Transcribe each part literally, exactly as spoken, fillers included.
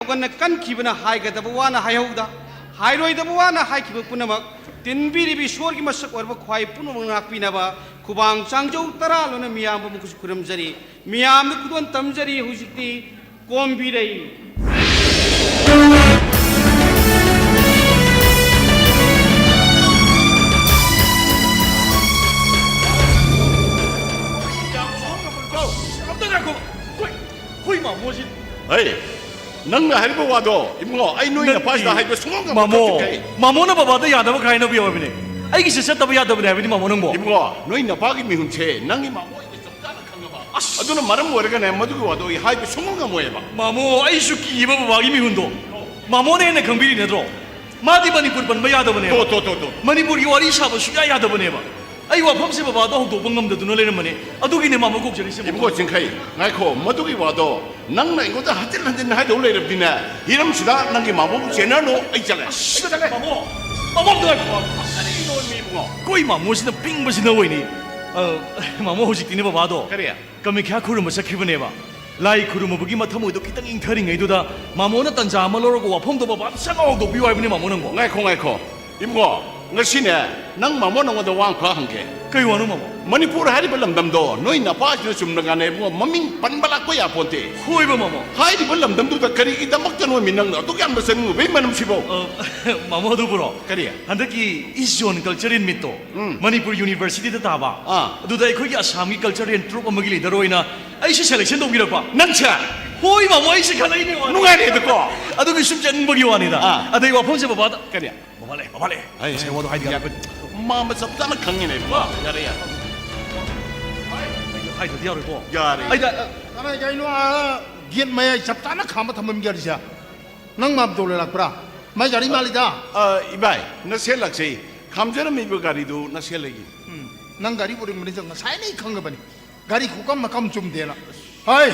ꯄꯥꯡꯒꯜꯅ ꯀꯟꯈꯤꯕꯅ ꯍꯥꯏꯒꯗꯕ ꯋꯥꯅ ꯍꯥꯏꯍꯧꯗ, ꯍꯥꯏꯔꯣꯏꯗꯕ ꯋꯥꯅ ꯍꯥꯏꯈꯤꯕ ꯄꯨꯝꯅꯃꯛ ꯇꯤꯟꯕꯤꯔꯤꯕ ꯏꯁꯣꯔꯒꯤ ꯃꯁꯛ ꯑꯣꯏꯔꯕ ꯈ꯭ꯋꯥꯏ ꯄꯨꯝꯅꯃꯛ ꯉꯥꯛꯄꯤꯅꯕ ꯈꯨꯕꯥꯡ ꯆꯥꯡꯖꯧ ꯇꯔꯥ ꯂꯣꯟꯅ ꯃꯤꯌꯥꯝꯕ ꯃꯈꯣꯏꯁꯨ ꯈꯨꯔꯨꯝꯖꯔꯤ, ꯃꯤꯌꯥꯝꯗ ꯈꯨꯗꯣꯜ ꯇꯝꯖꯔꯤ꯫ ꯍꯧꯖꯤꯛꯇꯤ ꯀꯣꯝꯕꯤꯔꯩ꯫ ꯑꯝꯇ ꯉꯥꯏꯈꯣ꯫ ꯍꯣꯏ, ꯍꯣꯏ, ꯃꯥꯃꯣꯁꯤ꯫ ꯍꯩ, ꯅꯪꯅ ꯍꯥꯏꯔꯤꯕ ꯋꯥꯗꯣ, ꯏꯕꯨꯡꯉꯣ, ꯑꯩ ꯅꯣꯏ ꯅꯪ ꯅꯄꯥꯁꯤꯗ ꯍꯥꯏꯕ ꯁꯨꯡꯉꯝ ꯉꯝꯃꯣꯏ, ꯃꯥꯃꯣ, ꯀꯛꯆꯤꯡꯈꯩ꯫ ꯃꯥꯃꯣꯅ ꯕꯕꯥꯗ ꯌꯥꯗꯕ ꯈꯔ ꯍꯥꯏꯅꯕ ꯌꯥꯎꯕꯅꯦ꯫ ꯑꯩꯒꯤꯁꯦ ꯆꯠꯇꯕ ꯌꯥꯗꯕꯅꯦ ꯍꯥꯏꯕꯅꯤ, ꯃꯥꯃꯣ, ꯅꯪꯕꯣ꯫ ꯏꯕꯨꯡꯉꯣ, ꯅꯣꯏ ꯅꯄꯥꯒꯤ ꯃꯤꯍꯨꯟꯁꯦ ꯅꯪꯒꯤ ꯃꯥꯃꯣ ꯑꯩꯅ ꯆꯞ ꯆꯥꯅ ꯈꯪꯉꯕ꯫ ꯑꯁ꯫ ꯑꯗꯨꯅ ꯃꯔꯝ ꯑꯣꯏꯔꯒꯅꯦ, ꯃꯗꯨꯒꯤ ꯋꯥꯗꯣ ꯑꯩ ꯍꯥꯏꯕ ꯁꯨꯡꯉꯝ ꯉꯝꯃꯣꯏꯕ꯫ ꯃꯥꯃꯣ, ꯑꯩꯁꯨ ꯀꯤꯕ ꯕꯕꯥꯒꯤ ꯃꯤꯍꯨꯟꯗꯣ꯫ ꯃꯥꯃꯣꯅ ꯍꯦꯟꯅ ꯈꯪꯕꯤꯔꯤ ꯅꯠꯇ꯭ꯔꯣ? ꯃꯥꯗꯤ ꯃꯅꯤꯄꯨꯔ ꯄꯟꯕ ꯌꯥꯗꯕꯅꯦꯕ꯫ ꯇꯣ, ꯇꯣ, ꯇꯣ, ꯇꯣ꯫ ꯃꯅꯤꯄꯨꯔꯒꯤ ꯋꯥꯔꯤ ꯁꯥꯕ ꯁꯨꯡꯌꯥ ꯌꯥꯗꯕꯅꯦꯕ꯫ ꯑꯩ ꯋꯥꯐꯝꯁꯦ ꯕꯕꯥꯗ ꯍꯧꯗꯣꯛꯄ ꯉꯝꯗꯗꯨꯅ ꯂꯩꯔꯝꯕꯅꯦ꯫ ꯑꯗꯨꯒꯤꯅꯦ ꯃꯥꯃꯣ ꯀꯧꯖꯔꯤꯁꯦ, ꯃꯥꯃꯣ꯫ ꯏꯕꯨꯡꯉꯣ ꯆꯤꯡꯈꯩ, ꯉꯥꯏꯈꯣ, ꯃꯗꯨꯒꯤ ꯋꯥꯗꯣ ꯅꯪꯅ ꯑꯩꯉꯣꯟꯗ ꯍꯟꯖꯤꯟ ꯍꯟꯖꯤꯟ ꯍꯥꯏꯗꯧ ꯂꯩꯔꯕꯗꯤꯅꯦ, ꯍꯤꯔꯝꯁꯤꯗ ꯅꯪꯒꯤ ꯃꯥꯃꯣꯕꯨ ꯆꯦꯟꯅꯔꯅꯨ, ꯑꯩ ꯆꯠꯂꯦ꯫ ꯑꯁ, ꯑꯩ ꯆꯠꯂꯦ꯫ ꯃꯥꯃꯣ, ꯃꯥꯃꯣ ꯑꯝꯇ ꯉꯥꯏꯈꯣ꯫ ꯀꯔꯤꯅꯣ ꯃꯤ ꯏꯕꯨꯡꯉꯣ? ꯑꯩꯈꯣꯏ ꯃꯥꯃꯣꯁꯤꯅ ꯄꯤꯡꯕꯁꯤꯅ ꯑꯣꯏꯅꯤ꯫ ꯑ, ꯃꯥꯃꯣ, ꯍꯧꯖꯤꯛꯇꯤꯅꯦ ꯕꯕꯥꯗꯣ ꯀꯔꯤ? ꯀꯥꯃꯦꯈ꯭ꯌꯥ ꯈꯨꯔꯨꯝꯕ ꯆꯠꯈꯤꯕꯅꯦꯕ꯫ ꯂꯥꯏ ꯈꯨꯔꯨꯝꯕꯕꯒꯤ ꯃꯊꯃꯣꯏꯗꯣ ꯈꯤꯇꯪ ꯏꯪꯊꯔꯤꯉꯩꯗꯨꯗ ꯃꯥꯃꯣꯅ ꯇꯟꯖꯥ ꯑꯃ ꯂꯧꯔꯒ ꯋꯥꯐꯝꯗꯣ ꯕꯕꯥꯗ ꯁꯠ ꯂꯥꯎ ꯍꯧꯗꯣꯛꯄꯤꯌꯨ ꯍꯥꯏꯕꯅꯦ, ꯃꯥꯃꯣ, ꯅꯪꯕꯣ꯫ ꯉꯥꯏꯈꯣ, ꯉꯥꯏꯈꯣ꯫ ꯏꯕꯨꯡꯉꯣ, ꯉꯁꯤꯅꯦ, ꯅꯪ ꯃꯥꯃꯣ ꯅꯉꯣꯟꯗ ꯋꯥ ꯑꯃꯈꯛ ꯍꯪꯒꯦ꯫ ꯀꯩ ꯋꯥꯅꯣ, ꯃꯥꯃꯣ? ꯃꯅꯤꯄꯨꯔ ꯍꯥꯏꯔꯤꯕ ꯂꯝꯗꯝꯗꯣ ꯅꯣꯏ ꯅꯄꯥꯁꯤꯅ ꯆꯨꯝꯅ ꯉꯥꯅ ꯏꯕꯨꯡꯉꯣ ꯃꯃꯤꯡ ꯄꯟꯕ ꯂꯥꯛꯄ ꯌꯥꯄꯣꯟꯇꯦ꯫ ꯍꯣꯏꯕ, ꯃꯥꯃꯣ꯫ ꯍꯥꯏꯔꯤꯕ ꯂꯝꯗꯝꯗꯨꯗ ꯀꯔꯤꯒꯤꯗꯃꯛꯇ ꯅꯣꯏ ꯃꯤ ꯅꯪꯅ ꯑꯗꯨꯛ ꯌꯥꯝꯅ ꯆꯠꯅꯤꯡꯉꯨꯕꯩ ꯃꯔꯝꯁꯤꯕꯣ? ꯑ, ꯃꯥꯃꯣ, ꯑꯗꯨꯕꯨꯔꯣ? ꯀꯔꯤ? ꯍꯟꯗꯛꯀꯤ East Zone Culture Meet ꯇꯣ ꯎꯝ꯫ ꯃꯅꯤꯄꯨꯔ University ꯗ ꯇꯥꯕ꯫ ꯑꯥ꯫ ꯑꯗꯨꯗ ꯑꯩꯈꯣꯏꯒꯤ ꯑꯁꯥꯝꯒꯤ cultural troupe ꯑꯃꯒꯤ leader ꯑꯣꯏꯅ ꯑꯩꯁꯦ selection ꯇꯧꯕꯤꯔꯛꯄ꯫ ꯅꯪꯁꯦ? ꯍꯣꯏ, ꯃꯥꯃꯣ, ꯑꯩꯁꯦ ꯈꯜꯂꯛꯏꯅꯦ, ꯃꯥꯃꯣ꯫ ꯅꯨꯡꯉꯥꯏꯔꯦ ꯑꯗꯨꯀꯣ? ꯑꯗꯨꯒꯤ ꯁꯨꯝ ꯆꯠꯅꯤꯡꯕꯒꯤ ꯋꯥꯅꯤꯗ꯫ ꯑꯥ꯫ ꯑꯗꯩ ꯋꯥꯐꯝꯁꯦ ꯕꯕꯥꯗ ꯀꯔꯤ? ꯕꯕꯥ ꯂꯩ, ꯕꯕꯥ ꯂꯩ꯫ ꯑꯩ, ꯉꯁꯥꯏ ꯋꯥꯗꯣ ꯍꯥꯏꯗꯤ ꯌꯥꯔꯦ꯫ ꯌꯥꯔꯦ꯫ ꯃꯥ ꯃꯆꯞ ꯆꯥꯅ ꯈꯪꯉꯤꯅꯦ, ꯏꯕꯨꯡꯉꯣ꯫ ꯌꯥꯔꯦ, ꯌꯥꯔꯦ꯫ ꯍꯥꯏꯗ꯭ꯔꯗꯤ ꯌꯥꯔꯣꯏꯀꯣ꯫ ꯌꯥꯔꯦ꯫ ꯑꯩꯗ, ꯑ, ꯀꯅꯥ ꯀꯩꯅꯣ, ꯑꯥ, gate ꯃꯌꯥꯏ ꯆꯞ ꯆꯥꯅ ꯈꯥꯝꯕ ꯊꯝꯃꯝꯒꯦ ꯍꯥꯏꯔꯤꯁꯦ? ꯅꯪ ꯃꯥꯝꯇꯣꯟ ꯂꯥꯛꯄ꯭ꯔꯥ? ꯃꯥꯏ ꯒꯥꯔꯤ ꯃꯥꯜꯂꯤꯗ꯫ ꯑ, ꯏꯕꯥꯏ, ꯅꯁꯦꯜ ꯂꯥꯛꯆꯩ꯫ ꯈꯥꯝꯖꯔꯝꯃꯤꯕ ꯒꯥꯔꯤꯗꯨ ꯅꯁꯦꯜ ꯑꯩꯒꯤ꯫ ꯎꯝ, ꯅꯪ ꯒꯥꯔꯤ ꯄꯨꯔꯛꯄꯅꯤ ꯉꯁꯥꯏꯅ ꯑꯩ ꯈꯪꯉꯕꯅꯤ꯫ ꯒꯥꯔꯤ ꯈꯨꯀꯝ ꯃꯀꯝ ꯆꯨꯝꯗꯦꯅ꯫ ꯍꯩ,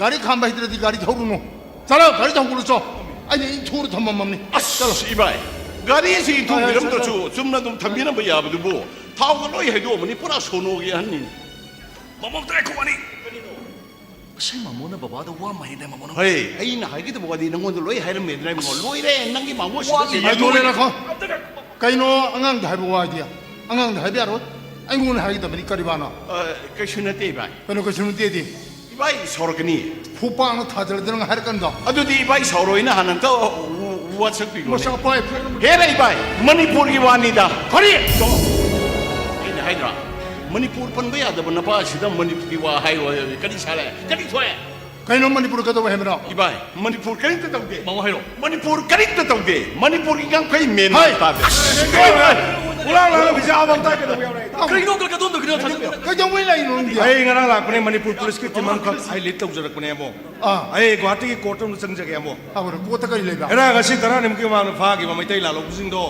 ꯒꯥꯔꯤ ꯈꯥꯝꯕ ꯍꯩꯇ꯭ꯔꯗꯤ ꯒꯥꯔꯤ ꯊꯧꯔꯨꯅꯨ꯫ ꯆꯠꯂꯣ, ꯒꯥꯔꯤ ꯊꯧꯒꯠꯂꯨ ꯆꯣ꯫ ꯑꯩꯅ ꯏꯟꯊꯨꯔ ꯊꯝꯃꯝꯃꯝꯅꯤ꯫ ꯑꯁ, ꯆꯠꯂꯣ꯫ ꯏꯕꯥꯏ, ꯒꯥꯔꯤꯁꯤ ꯏꯟꯊꯨꯕꯤꯔꯝꯗ꯭ꯔꯁꯨ ꯍꯣꯏ, ꯍꯣꯏ, ꯆꯠꯂꯣ꯫ ꯆꯨꯝꯅ ꯑꯗꯨꯝ ꯊꯝꯕꯤꯔꯝꯕ ꯌꯥꯕꯗꯨꯕꯨ꯫ ꯊꯥꯎꯒ ꯂꯣꯏ ꯍꯩꯗꯣꯛꯑꯝꯃꯅꯤ, ꯄꯨꯔꯥ ꯁꯣꯅꯣꯒꯤ ꯑꯍꯟꯅꯤꯅꯦ꯫ ꯃꯃꯝꯇ ꯉꯥꯏꯈꯣ, ꯋꯥꯅꯤ꯫ ꯉꯁꯥꯏ ꯃꯃꯣꯅ ꯕꯕꯥꯗ ꯋꯥ ꯑꯃ ꯍꯥꯏꯗꯥꯏ, ꯃꯃꯣꯅ? ꯍꯩ, ꯑꯩꯅ ꯍꯥꯏꯒꯗꯕ ꯋꯥꯗꯤ ꯅꯪꯉꯣꯟꯗ ꯂꯣꯏ ꯍꯥꯏꯔꯝꯃꯦꯗꯅ, ꯏꯕꯨꯡꯉꯣ꯫ ꯂꯣꯏꯔꯦ, ꯅꯪꯒꯤ ꯃꯃꯣ ꯁꯤꯗ ꯋꯥ ꯆꯤꯡꯅꯗꯣꯔꯦ꯫ ꯂꯣꯏꯔꯦ, ꯂꯥꯛꯈꯣ꯫ ꯀꯩꯅꯣ ꯑꯉꯥꯡꯗ ꯍꯥꯏꯕ ꯋꯥꯗꯤ? ꯑꯉꯥꯡꯗ ꯍꯥꯏꯕ ꯌꯥꯔꯣꯏ꯫ ꯑꯩꯉꯣꯟꯗ ꯍꯥꯏꯒꯗꯕꯅꯤ, ꯀꯔꯤꯕꯥꯅꯣ? ꯑ, ꯀꯩꯁꯨ ꯅꯠꯇꯦ, ꯏꯕꯥꯏ꯫ ꯀꯩꯅꯣ ꯀꯩꯁꯨ ꯅꯠꯇꯦꯗꯤ? ꯏꯕꯥꯏ ꯁꯥꯎꯔꯛꯀꯅꯤ꯫ ꯈꯨꯄꯥꯛꯅ ꯊꯥꯖꯤꯜꯂꯗꯤ ꯅꯪ ꯍꯥꯏꯔꯛꯀꯅꯤꯗꯣ꯫ ꯑꯗꯨꯗꯤ ꯏꯕꯥꯏ ꯁꯥꯎꯔꯣꯏꯅ ꯍꯥꯟꯅ ꯑꯝꯇ ꯋꯥꯁꯛꯄꯤꯈꯣꯅꯦ꯫ ꯃꯁꯛ ꯄꯥꯏ꯫ ꯍꯦꯔꯥ ꯏꯕꯥꯏ, ꯃꯅꯤꯄꯨꯔꯒꯤ ꯋꯥꯅꯤꯗ꯫ ꯀꯔꯤ? ꯑꯩꯅ ꯍꯥꯏꯗ꯭ꯔꯥ, ꯃꯅꯤꯄꯨꯔ ꯄꯟꯕ ꯌꯥꯗꯕ ꯅꯄꯥ ꯑꯁꯤꯗ ꯃꯅꯤꯄꯨꯔꯒꯤ ꯋꯥ ꯍꯥꯏꯌꯣ ꯍꯥꯏꯕ ꯀꯔꯤ ꯁꯥꯔꯦ? ꯀꯔꯤ ꯊꯣꯛꯑꯦ? ꯀꯩꯅꯣ ꯃꯅꯤꯄꯨꯔ ꯀꯩꯗꯧꯕ ꯍꯥꯏꯕꯅꯣ? ꯏꯕꯥꯏ, ꯃꯅꯤꯄꯨꯔ ꯀꯔꯤꯝꯇ ꯇꯧꯗꯦ꯫ ꯃꯃꯥ ꯍꯥꯏꯔꯣ꯫ ꯃꯅꯤꯄꯨꯔ ꯀꯔꯤꯝꯇ ꯇꯧꯗꯦ꯫ ꯃꯅꯤꯄꯨꯔꯒꯤ ꯉꯥꯡꯈꯩ ꯃꯦꯟ ꯍꯩ! ꯇꯥꯗꯦ꯫ ꯑꯁ! ꯄꯨꯂꯥꯡ ꯂꯥꯡꯅ ꯕꯤꯖꯥ ꯑꯃ ꯇꯥꯏ ꯀꯩꯗꯧꯕ ꯌꯥꯎꯔꯦ? ꯀꯔꯤꯅꯣ ꯀꯔꯤ ꯀꯗꯣꯝꯗꯒꯤꯅꯣ ꯊꯥꯖꯤꯜꯂꯛꯄꯅꯣ? ꯀꯩꯗꯧꯕꯩ ꯂꯥꯛꯏꯅꯣ ꯅꯪꯗꯤ? ꯑꯩ ꯉꯔꯥꯡ ꯂꯥꯛꯄꯅꯦ, ꯃꯅꯤꯄꯨꯔ ꯄꯨꯂꯤꯁꯀꯤ ꯇꯤꯝ ꯑꯃꯈꯛ ꯑꯩ ꯂꯤꯗ ꯇꯧꯖꯔꯛꯄꯅꯦ ꯑꯃꯨꯛ꯫ ꯑꯥ꯫ ꯑꯩ ꯒꯨꯍꯥꯇꯤꯒꯤ ꯀꯣꯔꯠ ꯑꯃꯗ ꯆꯪꯖꯒꯦ ꯑꯃꯨꯛ꯫ ꯑꯥ, ꯀꯣꯔꯠꯇ ꯀꯔꯤ ꯂꯩꯕ? ꯉꯔꯥꯡ ꯉꯁꯤ ꯇꯔꯥꯅꯤꯃꯨꯛꯀꯤ ꯃꯃꯥꯡꯗ ꯐꯥꯈꯤꯕ ꯃꯩꯇꯩ ꯂꯥꯜꯍꯧꯕꯁꯤꯡꯗꯣ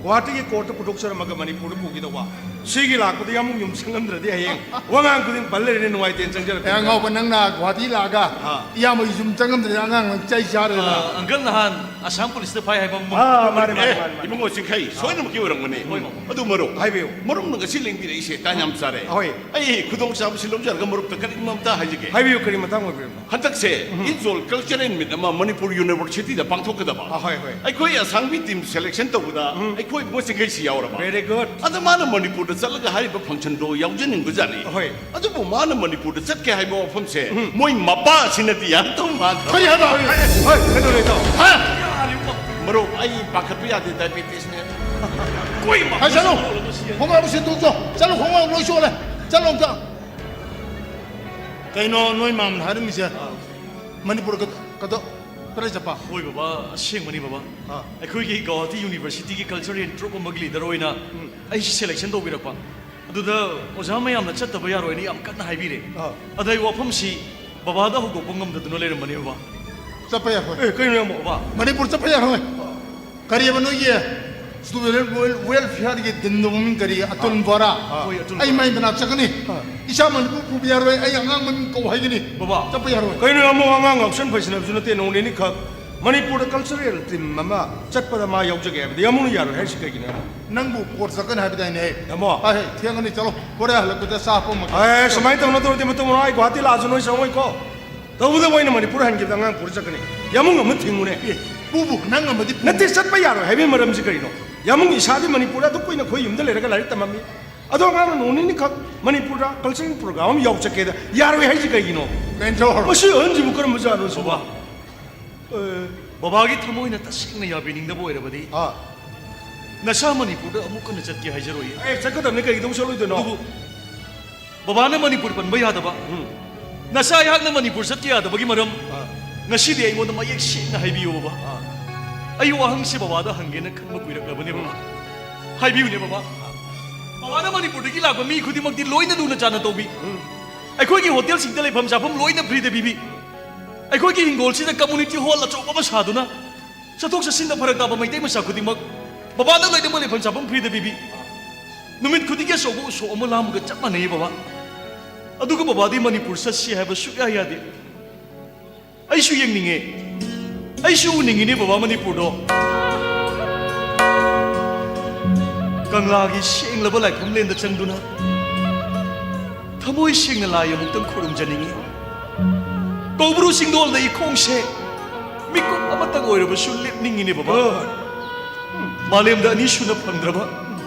ꯒꯨꯍꯥꯇꯤꯒꯤ ꯀꯣꯔꯠꯇ ꯄꯨꯊꯣꯛꯆꯔꯝꯃꯒ ꯃꯅꯤꯄꯨꯔꯗ ꯄꯨꯈꯤꯗꯧꯕ꯫ ꯁꯤꯒꯤ ꯂꯥꯛꯄꯗ ꯌꯥꯝ ꯌꯨꯝ ꯁꯪꯉꯝꯗ꯭ꯔꯗꯤ ꯍꯌꯦꯡ ꯋꯥꯉꯥꯡ ꯈꯨꯗꯤꯡ ꯄꯜ ꯂꯩꯔꯦꯅꯦ, ꯅꯨꯡꯉꯥꯏꯇꯦꯅ ꯆꯪꯖꯔꯛꯄꯅꯦ꯫ ꯑꯦ, ꯑꯉꯥꯎꯕ, ꯅꯪꯅ ꯒꯨꯍꯥꯇꯤ ꯂꯥꯛꯑꯒ ꯑꯥ꯫ ꯏꯌꯥꯝꯕꯒꯤ ꯌꯨꯝ ꯆꯪꯉꯝꯗ꯭ꯔꯗꯤ ꯑꯉꯥꯡ ꯅꯪ ꯆꯩ ꯆꯥꯔꯦꯗꯅ꯫ ꯑ, ꯑꯪꯀꯜ, ꯅꯍꯥꯟ ꯑꯁꯥꯝ ꯄꯨꯂꯤꯁꯇ ꯐꯥꯏ ꯍꯥꯏꯕ ꯑꯃ ꯑꯥ, ꯃꯥꯅꯦ, ꯃꯥꯅꯦ, ꯑꯦ, ꯃꯥꯅꯦ, ꯃꯥꯅꯦ꯫ ꯏꯕꯨꯡꯉꯣ ꯆꯤꯡꯈꯩ, ꯁꯣꯏꯗꯅꯃꯛꯀꯤ ꯑꯣꯏꯔꯝꯒꯅꯤ꯫ ꯍꯣꯏ, ꯃꯥꯃ꯫ ꯑꯗꯨ ꯃꯔꯨꯞ, ꯍꯥꯏꯕꯤꯌꯨ꯫ ꯃꯔꯨꯞꯅ ꯉꯁꯤ ꯂꯦꯡꯕꯤꯔꯛꯏꯁꯦ ꯇꯥꯟ ꯌꯥꯝ ꯆꯥꯔꯦ꯫ ꯍꯣꯏ꯫ ꯑꯩ ꯈꯨꯗꯣꯡꯆꯥꯕꯁꯤ ꯂꯧꯖꯔꯒ ꯃꯔꯨꯞꯇ ꯀꯔꯤꯒꯨꯝꯕ ꯑꯝꯇ ꯍꯥꯏꯖꯒꯦ꯫ ꯍꯥꯏꯕꯤꯌꯨ, ꯀꯔꯤ ꯃꯇꯥꯡ ꯑꯣꯏꯕꯤꯔꯕꯅꯣ? ꯍꯟꯗꯛꯁꯦ ꯎꯝ꯫ ꯏꯝꯐꯥꯜ ꯀꯜꯆꯔꯦꯜ ꯃꯤꯠ ꯑꯃ ꯃꯅꯤꯄꯨꯔ ꯌꯨꯅꯤꯚꯔꯁꯤꯇꯤꯗ ꯄꯥꯡꯊꯣꯛꯀꯗꯕ꯫ ꯑ, ꯍꯣꯏ, ꯍꯣꯏ꯫ ꯑꯩꯈꯣꯏ ꯑꯁꯥꯝꯒꯤ ꯇꯤꯝ ꯁꯦꯂꯦꯛꯁꯟ ꯇꯧꯕꯗ ꯎꯝ꯫ ꯑꯩꯈꯣꯏ ꯃꯣꯏ ꯆꯤꯡꯈꯩꯁꯤ ꯌꯥꯎꯔꯕ꯫ Very good꯫ ꯑꯗ ꯃꯥꯅ ꯃꯅꯤꯄꯨꯔꯗ ꯆꯠꯂꯒ ꯍꯥꯏꯔꯤꯕ ꯐꯪꯁꯟꯗꯣ ꯌꯥꯎꯖꯅꯤꯡꯕꯖꯥꯠꯅꯤ꯫ ꯍꯣꯏ꯫ ꯑꯗꯨꯕꯨ ꯃꯥꯅ ꯃꯅꯤꯄꯨꯔꯗ ꯆꯠꯀꯦ ꯍꯥꯏꯕ ꯋꯥꯐꯝꯁꯦ ꯎꯝ꯫ ꯃꯣꯏ ꯃꯄꯥꯁꯤꯅꯗꯤ ꯌꯥꯔꯛꯇꯧ ꯃꯥꯟꯗ꯭ꯔꯕ꯫ ꯀꯔꯤ ꯍꯥꯏꯕ? ꯍꯣꯏ, ꯀꯩꯗꯧꯔꯦ, ꯏꯇꯥꯎ? ꯍꯥ? ꯃꯔꯨꯞ, ꯑꯩ ꯄꯥꯈꯠꯄ ꯌꯥꯗꯦ, ꯗꯥꯏꯕꯦꯇꯤꯁꯅꯦ꯫ ꯀꯣꯏ ꯍꯥꯏ ꯆꯠꯂꯣ꯫ ꯈꯣꯡꯒ꯭ꯔꯥꯎꯗꯣ ꯁꯤꯟꯗꯣꯛꯆꯣ꯫ ꯆꯠꯂꯣ, ꯈꯣꯡꯒ꯭ꯔꯥꯎ ꯂꯣꯏ ꯆꯣꯠꯂꯦ꯫ ꯆꯠꯂꯣ ꯑꯝꯇ꯫ ꯀꯩꯅꯣ ꯅꯣꯏ ꯃꯥꯝꯅ ꯍꯥꯏꯔꯝꯃꯤꯁꯦ? ꯃꯅꯤꯄꯨꯔ ꯀ-, ꯀꯗꯣ-, ꯀꯗꯥꯏ ꯆꯠꯄ? ꯍꯣꯏ ꯕꯕꯥ, ꯑꯁꯦꯡꯕꯅꯤ ꯕꯕꯥ꯫ ꯑꯥ꯫ ꯑꯩꯈꯣꯏꯒꯤ ꯒꯧꯍꯥꯇꯤ ꯌꯨꯅꯤꯚꯔꯁꯤꯇꯤꯒꯤ ꯀꯜꯆꯔꯦꯜ ꯇ꯭ꯔꯨꯞ ꯑꯃꯒꯤ ꯂꯤꯗꯔ ꯑꯣꯏꯅ ꯎꯝ꯫ ꯑꯩꯁꯤ ꯁꯦꯂꯦꯛꯁꯟ ꯇꯧꯕꯤꯔꯛꯄ꯫ ꯑꯗꯨꯗ ꯑꯣꯖꯥ ꯃꯌꯥꯝꯅ ꯆꯠꯇꯕ ꯌꯥꯔꯣꯏꯅ ꯌꯥꯝ ꯀꯟꯅ ꯍꯥꯏꯕꯤꯔꯦ꯫ ꯑꯥ꯫ ꯑꯗ ꯑꯩ ꯋꯥꯐꯝꯁꯤ ꯕꯕꯥꯗ ꯍꯧꯗꯣꯛꯄ ꯉꯝꯗꯗꯨꯅ ꯂꯩꯔꯝꯕꯅꯦ ꯕꯕꯥ꯫ ꯆꯠꯄ ꯌꯥꯔꯣꯏ꯫ ꯑꯦ, ꯀꯩꯅꯣ ꯌꯥꯝ ꯕꯕꯥ? ꯃꯅꯤꯄꯨꯔ ꯆꯠꯄ ꯌꯥꯔꯣꯏ꯫ ꯀꯔꯤꯕ ꯅꯣꯏꯒꯤ ꯁ꯭ꯇꯨꯗꯦꯟ ꯋꯦꯜ-, ꯋꯦꯜꯐꯤꯌꯔꯒꯤ ꯗꯤꯟꯗꯣ ꯃꯃꯤꯡ ꯀꯔꯤ? ꯑꯇꯨꯜ ꯑꯥ꯫ ꯕꯣꯔꯥ꯫ ꯑꯥ꯫ ꯍꯣꯏ, ꯑꯇꯨꯜ ꯑꯩ ꯕꯣꯔꯥ꯫ ꯃꯥꯏ ꯃꯅꯥꯛ ꯆꯠꯀꯅꯤ꯫ ꯑꯥ꯫ ꯏꯆꯥ ꯃꯅꯤꯄꯨꯔ ꯄꯨꯕ ꯌꯥꯔꯣꯏ꯫ ꯑꯩ ꯑꯉꯥꯡ ꯃꯃꯤꯡ ꯀꯧ ꯍꯥꯏꯒꯅꯤ꯫ ꯕꯕꯥ꯫ ꯆꯠꯄ ꯌꯥꯔꯣꯏ꯫ ꯀꯩꯅꯣ ꯌꯥꯝ ꯑꯉꯥꯡ ꯉꯥꯎꯁꯟ ꯐꯩꯁꯟꯅꯕꯁꯨ ꯅꯠꯇꯦ, ꯅꯣꯡ ꯅꯤꯅꯤ ꯈꯛ꯫ ꯃꯅꯤꯄꯨꯔꯗ ꯀꯜꯆꯔꯦꯜ ꯇꯤꯝ ꯑꯃ ꯆꯠꯄꯗ ꯃꯥ ꯌꯥꯎꯖꯒꯦ ꯍꯥꯏꯕꯗ ꯌꯥꯝꯕꯨꯡꯅ ꯌꯥꯔꯣꯏ ꯍꯥꯏꯔꯤꯁꯤ ꯀꯩꯒꯤꯅꯣ? ꯅꯪꯕꯨ ꯀꯣꯔꯠ ꯆꯠꯀꯅꯤ ꯍꯥꯏꯕꯗꯥꯏꯅꯦ? ꯇꯥꯃꯣ꯫ ꯑꯍꯦ, ꯊꯦꯡꯉꯅꯤ, ꯆꯠꯂꯣ꯫ ꯍꯣꯔꯦꯟ ꯍꯜꯂꯛꯄꯗ ꯆꯥ ꯄꯣꯝꯃꯛꯀꯦ꯫ ꯑꯦ, ꯁꯨꯃꯥꯏꯅ ꯇꯧꯅ ꯇꯧꯔꯗꯤ ꯃꯇꯨꯡ ꯃꯅꯥꯎ ꯑꯩ ꯒꯨꯍꯥꯇꯤ ꯂꯥꯛꯑꯁꯨ ꯅꯣꯏ ꯆꯪꯉꯣꯏꯀꯣ꯫ ꯇꯧꯕꯇꯕꯨ ꯑꯩꯅ ꯃꯅꯤꯄꯨꯔ ꯍꯟꯈꯤꯕꯗ ꯑꯉꯥꯡ ꯄꯨꯔ ꯆꯠꯀꯅꯤ꯫ ꯌꯥꯃꯨꯡ ꯑꯃ ꯊꯤꯡꯉꯨꯅꯦ꯫ ꯑꯦ, ꯄꯨꯕꯨ, ꯅꯪ ꯑꯃꯗꯤ ꯄꯨ- ꯅꯠꯇꯦ, ꯆꯠꯄ ꯌꯥꯔꯣꯏ ꯍꯥꯏꯕꯒꯤ ꯃꯔꯝꯁꯤ ꯀꯔꯤꯅꯣ? ꯌꯥꯃꯨꯡ ꯏꯁꯥꯗꯤ ꯃꯅꯤꯄꯨꯔꯗ ꯑꯗꯨꯛ ꯀꯨꯏꯅ ꯑꯩꯈꯣꯏ ꯌꯨꯝꯗ ꯂꯩꯔꯒ ꯂꯥꯏꯔꯤꯛ ꯇꯝꯃꯝꯃꯤ꯫ ꯑꯗꯣ ꯑꯉꯥꯡꯅ ꯅꯣꯡ ꯅꯤꯅꯤꯈꯛ ꯃꯅꯤꯄꯨꯔꯗ cultural program ꯑꯃ ꯌꯥꯎ ꯆꯠꯀꯦꯗ ꯌꯥꯔꯣꯏ ꯍꯥꯏꯁꯤ ꯀꯩꯒꯤꯅꯣ? ꯀꯩꯅꯣ? ꯃꯁꯤ ꯑꯍꯟꯁꯤꯕꯨ ꯀꯔꯝꯕ ꯖꯥꯠꯅꯣ ꯁꯤꯕꯣ? ꯕꯕꯥ, ꯑꯦ, ꯕꯕꯥꯒꯤ ꯊꯃꯣꯏꯅ ꯇꯁꯦꯡꯅ ꯌꯥꯕꯤꯅꯤꯡꯗꯕ ꯑꯣꯏꯔꯕꯗꯤ, ꯑꯥ꯫ ꯅꯁꯥ ꯃꯅꯤꯄꯨꯔꯗ ꯑꯃꯨꯛ ꯍꯟꯅ ꯆꯠꯀꯦ ꯍꯥꯏꯖꯔꯣꯏꯌꯦ꯫ ꯑꯦ, ꯆꯠꯀꯗꯕꯅꯤ, ꯀꯩꯒꯤꯗꯧ ꯆꯠꯂꯣꯏꯗꯣꯏꯅꯣ? ꯑꯗꯨꯕꯨ ꯕꯕꯥꯅ ꯃꯅꯤꯄꯨꯔ ꯄꯟꯕ ꯌꯥꯗꯕ, ꯎꯝ꯫ ꯅꯁꯥ ꯑꯩꯍꯥꯛꯅ ꯃꯅꯤꯄꯨꯔ ꯆꯠꯀꯦ ꯌꯥꯗꯕꯒꯤ ꯃꯔꯝ, ꯑꯥ꯫ ꯉꯁꯤꯗꯤ ꯑꯩꯉꯣꯟꯗ ꯃꯌꯦꯛ ꯁꯦꯡꯅ ꯍꯥꯏꯕꯤꯌꯨ, ꯕꯕꯥ꯫ ꯑꯥ꯫ ꯑꯩ ꯋꯥꯍꯪꯁꯦ ꯕꯕꯥꯗ ꯍꯪꯒꯦꯅ ꯈꯟꯕ ꯀꯨꯏꯔꯛꯂꯕꯅꯦ, ꯕꯕꯥ꯫ ꯎꯝ꯫ ꯍꯥꯏꯕꯤꯌꯨꯅꯦ, ꯕꯕꯥ꯫ ꯕꯕꯥꯅ ꯃꯅꯤꯄꯨꯔꯗꯒꯤ ꯂꯥꯛꯄ ꯃꯤ ꯈꯨꯗꯤꯡꯃꯛꯇꯤ ꯂꯣꯏꯅ ꯂꯨꯅ ꯆꯥꯟꯅ ꯇꯧꯕꯤ꯫ ꯎꯝ꯫ ꯑꯩꯈꯣꯏꯒꯤ ꯍꯣꯇꯦꯜꯁꯤꯡꯗ ꯂꯩꯐꯝ ꯆꯥꯐꯝ ꯂꯣꯏꯅ ꯐ꯭ꯔꯤꯗ ꯄꯤꯕꯤ꯫ ꯑꯩꯈꯣꯏꯒꯤ ꯍꯤꯡꯒꯣꯜꯁꯤꯗ community hall ꯑꯆꯧꯕ ꯑꯃ ꯁꯥꯗꯨꯅ ꯆꯠꯊꯣꯛ ꯆꯠꯁꯤꯟꯗ ꯐꯔꯛ ꯇꯥꯕ ꯃꯩꯇꯩ ꯃꯆꯥ ꯈꯨꯗꯤꯡꯃꯛ ꯕꯕꯥꯅ ꯂꯣꯏꯅꯃꯛ ꯂꯩꯐꯝ ꯆꯥꯐꯝ ꯐ꯭ꯔꯤꯗ ꯄꯤꯕꯤ꯫ ꯅꯨꯃꯤꯠ ꯈꯨꯗꯤꯡꯒꯤ ꯑꯆꯧꯕ ꯎꯁꯣꯞ ꯑꯃ ꯂꯥꯡꯕꯒ ꯆꯞ ꯃꯥꯟꯅꯩ, ꯕꯕꯥ꯫ ꯑꯗꯨꯒ ꯕꯕꯥꯗꯤ ꯃꯅꯤꯄꯨꯔ ꯆꯠꯁꯤ ꯍꯥꯏꯕ ꯁꯨꯛꯌꯥ ꯌꯥꯗꯦ꯫ ꯑꯩꯁꯨ ꯌꯦꯡꯅꯤꯡꯉꯦ, ꯑꯩꯁꯨ ꯎꯅꯤꯡꯉꯤꯅꯦ, ꯕꯕꯥ, ꯃꯅꯤꯄꯨꯔꯗꯣ꯫ ꯀꯪꯂꯥꯒꯤ ꯁꯦꯡꯂꯕ ꯂꯥꯏꯐꯝꯂꯦꯟꯗ ꯆꯪꯗꯨꯅ ꯊꯃꯣꯏ ꯁꯦꯡꯅ ꯂꯥꯏ ꯑꯃꯨꯛꯇꯪ ꯈꯨꯔꯨꯝꯖꯅꯤꯡꯉꯤ꯫ ꯀꯧꯕ꯭ꯔꯨ ꯆꯤꯡꯗꯣꯜꯗ ꯏꯈꯣꯡꯁꯦ ꯃꯤꯀꯨꯞ ꯑꯃꯇꯪ ꯑꯣꯏꯔꯕꯁꯨ ꯂꯦꯞꯅꯤꯡꯉꯤꯅꯦ, ꯕꯕꯥ꯫ ꯃꯥꯂꯦꯝꯗ ꯑꯅꯤꯁꯨꯅ ꯐꯪꯗ꯭ꯔꯕ,